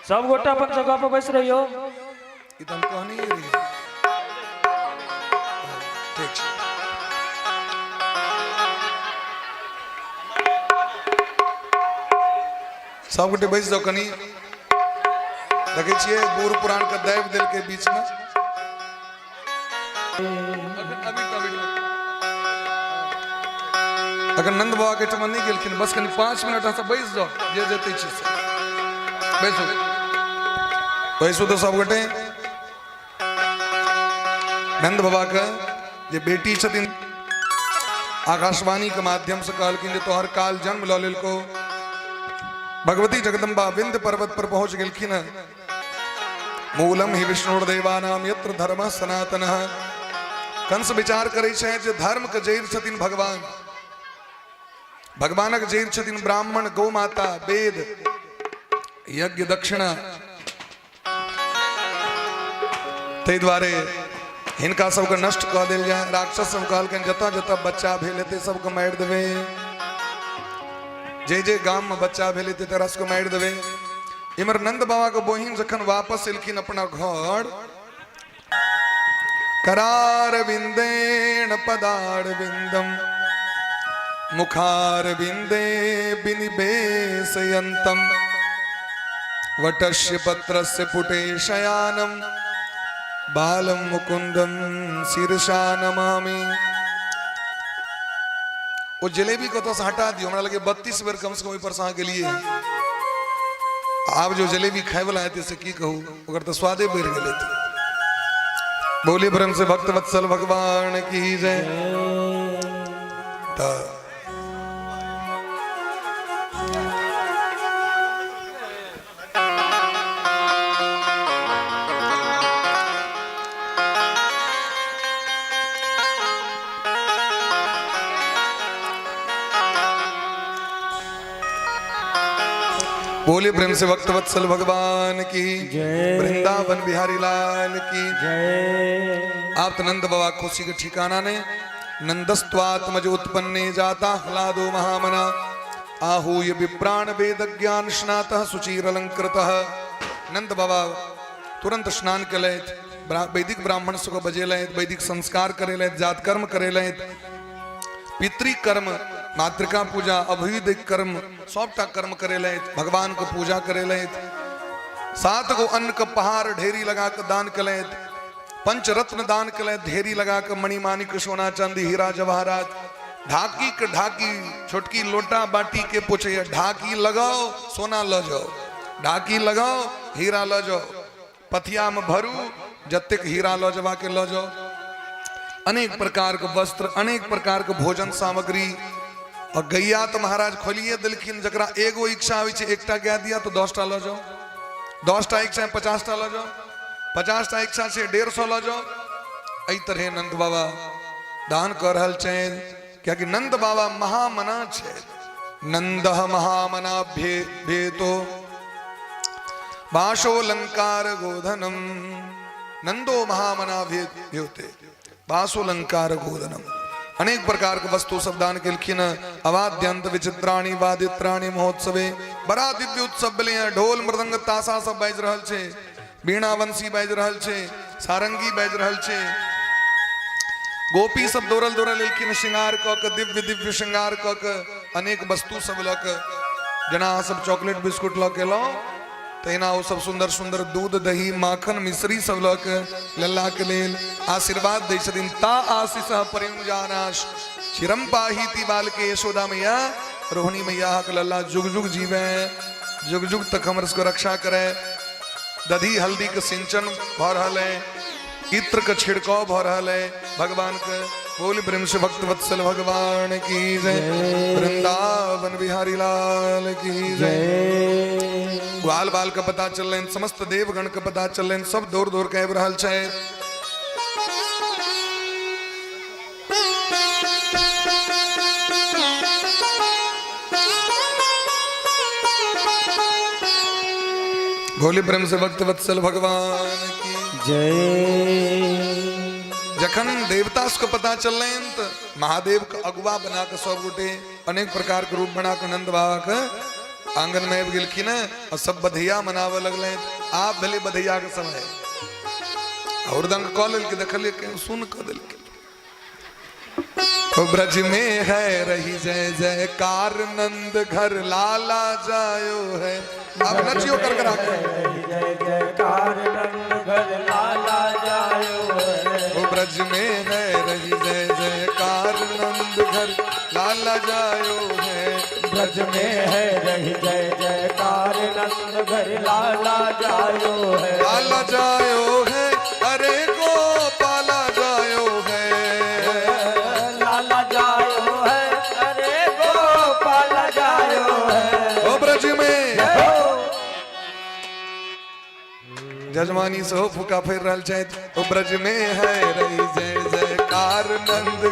सब गोटे अपन जगह पर बैस रहियो। ई तऽ हम कहने रहियै। ठीक छै। सब गोटे बैस जाउ कनि। देखै छियै बूढ़ पुरान के दाबि देलकै बीचमे। अगर नंद बाबा के ठमा नहि गेलखिन, बस कनि 5 मिनट अहाँ सब बैस जाउ, जे जते छी से बैसू बैसू। तऽ सब गोटे नंद बाबा के जे बेटी छथिन, आकाशवाणी के माध्यम से कहलखिन जे तोहर काल जन्म लऽ लेलको। भगवती जगदम्बा विंध्य पर्वत पर पहुंच गेलखिन। मूलम ही विष्णुर्देवानाम यत्र धर्म सनातन। कंस विचार करै छै जे धर्म के जड़ि छथिन भगवान, भगवानक जड़ि छथिन ब्राह्मण, गौ माता, वेद, यज्ञ, दक्षिणा। ताहि दुआरे हिनका सबके नष्ट कऽ देल जाय। राक्षस सब कहलखिन जतऽ जतऽ बच्चा भेल हेतै सबके मारि देबै, जे जे गाममे बच्चा भेल हेतै तकरा सबके मारि देबै। इम्हर नंद बाबा के बहिन जखन वापस एलखिन अपना घर, करार विंदेण पदार विंदम मुखार विंदे विनिवेशयन्तं वटस्य पत्रस्य पुटे शयानं बालं मुकुंदं शीर्षा नमामि। ओ जलेबी कतऽ से हटा दियौ, हमरा लगे 32 बेर कम से कम ओहि पर से अहाँ गेलियै। आब जो जलेबी खाय वाला हेतै से की कहू, ओकर तऽ स्वादे बढ़ि गेल हेतै। बोलिए प्रेम से भक्त वत्सल भगवान की जय। तऽ बोले प्रेम से भक्त वत्सल भगवान की जय। वृंदावन बिहारी लाल की जय। आप तो नंद बाबा खुशी के ठिकाना ने। नंदस्त्वात्मज उत्पन्ने जाता ह्लादो महामना आहूय विप्राण वेद ज्ञान स्नातः सुचिर अलंकृतः। नंद बाबा तुरंत स्नान केलथि, वैदिक ब्राह्मण सबके बजेलथि, वैदिक संस्कार करेलथि, जात कर्म करेलथि, पितृकर्म, मातृका पूजा, अभ्युदय कर्म, सबटा कर्म करेलथि, भगवान के पूजा करेलथि। 7 गो अन्न के पहाड़ ढेरी लगा के दान केलथि, पंचरत्न दान केलथि ढेरी लगा के, मणि माणिक सोना चांदी हीरा जवाहरात, ढाकी के ढाकी, छोटकी लोटा बाटी के पूछे, ढाकी लगाओ सोना ल जाओ, ढाकी लगाओ हीरा ल जाओ, पथिया में भरू जतेक हीरा ल जबा के ल जाओ। अनेक प्रकार के वस्त्र, अनेक प्रकार के भोजन सामग्री। और गैया तो महाराज खोलिए दिलखिन, जकरा एगो इच्छा होइ छै एकटा गाय दिया तो 10टा ल जाओ, 10टा इच्छा है 50टा ल जाओ, 50टा इच्छा छै 150 ल जाओ। एहि तरह नंद बाबा दान कर रहल छनि, कियाकि नंद बाबा महामना छै। नंद महामना भेतो बासोलंकार गोधनम नंदो महामना भ्योते बासोलंकार गोधनम। अनेक प्रकार के वस्तु सब दान केलखिन। अवाद्यंत विचित्राणी वादित्राणी महोत्सवे, बड़ा दिव्य उत्सव भेलै हैं। ढोल मृदंग ताशा सब बाजि रहल छै, वीणा वंशी बाजि रहल छै, सारंगी बाजि रहल छै। गोपी सब दौड़ल दौड़ल एलखिन श्रृंगार कऽ के, दिव्य दिव्य श्रृंगार कऽ के, अनेक वस्तु सब लऽ के। जेना अहाँ सब चॉकलेट बिस्कुट लऽ के एलहुँ, तहिना ओ सब सुन्दर सुन्दर दूध दही माखन मिश्री सब लऽ के लल्ला के लेल आशीर्वाद दै छथिन। ता आशीष परिंजानाश चिरम पाही बालके यशोदा मैया रोहिणी मैया के लल्ला जुग जुग जीवे, जुग जुग तक हमर सबके रक्षा करे। दधी हल्दी के सिंचन भऽ रहल है, इत्र के छिड़काव भऽ रहल है भगवान के। बोल प्रेम से भक्त वत्सल भगवान की जय, वृंदावन बिहारी लाल की जय। ग्वाल बाल के पता चललनि, समस्त देवगण के पता चललनि, सब दौड़ दौड़ के आबि रहल छै। भोले प्रेम से भक्त वत्सल भगवान की जय। जखन देवता सबके पता चललनि तऽ महादेव के अगुआ बना के सब गोटे अनेक प्रकार के रूप बना के नंद बाबा के आंगन में आबि गेलखिन और सब बधैया मनाबऽ लगलनि। आब भेलै बधैया के समय। और दंग कऽ लेलकै, देखलियै सुन कऽ देलकै। ब्रज में है रही जय जयकार नंद घर लाला जायो है। अब नचियो कर कर आके। जय जयकार नंद घर लाला जायो है। ओ ब्रज में है रही जय जयकार नंद घर लाला जायो है। ब्रज में है रही जय जयकार नंद घर लाला जायो है। लाला जायो है, अरे गोपाला जायो है। लाला जायो है, अरे गोपाला जायो है। ओ ब्रज में जजमानी सेहो फूका फेर रहल छथि। ओ ब्रज में है रही जय जयकार नंद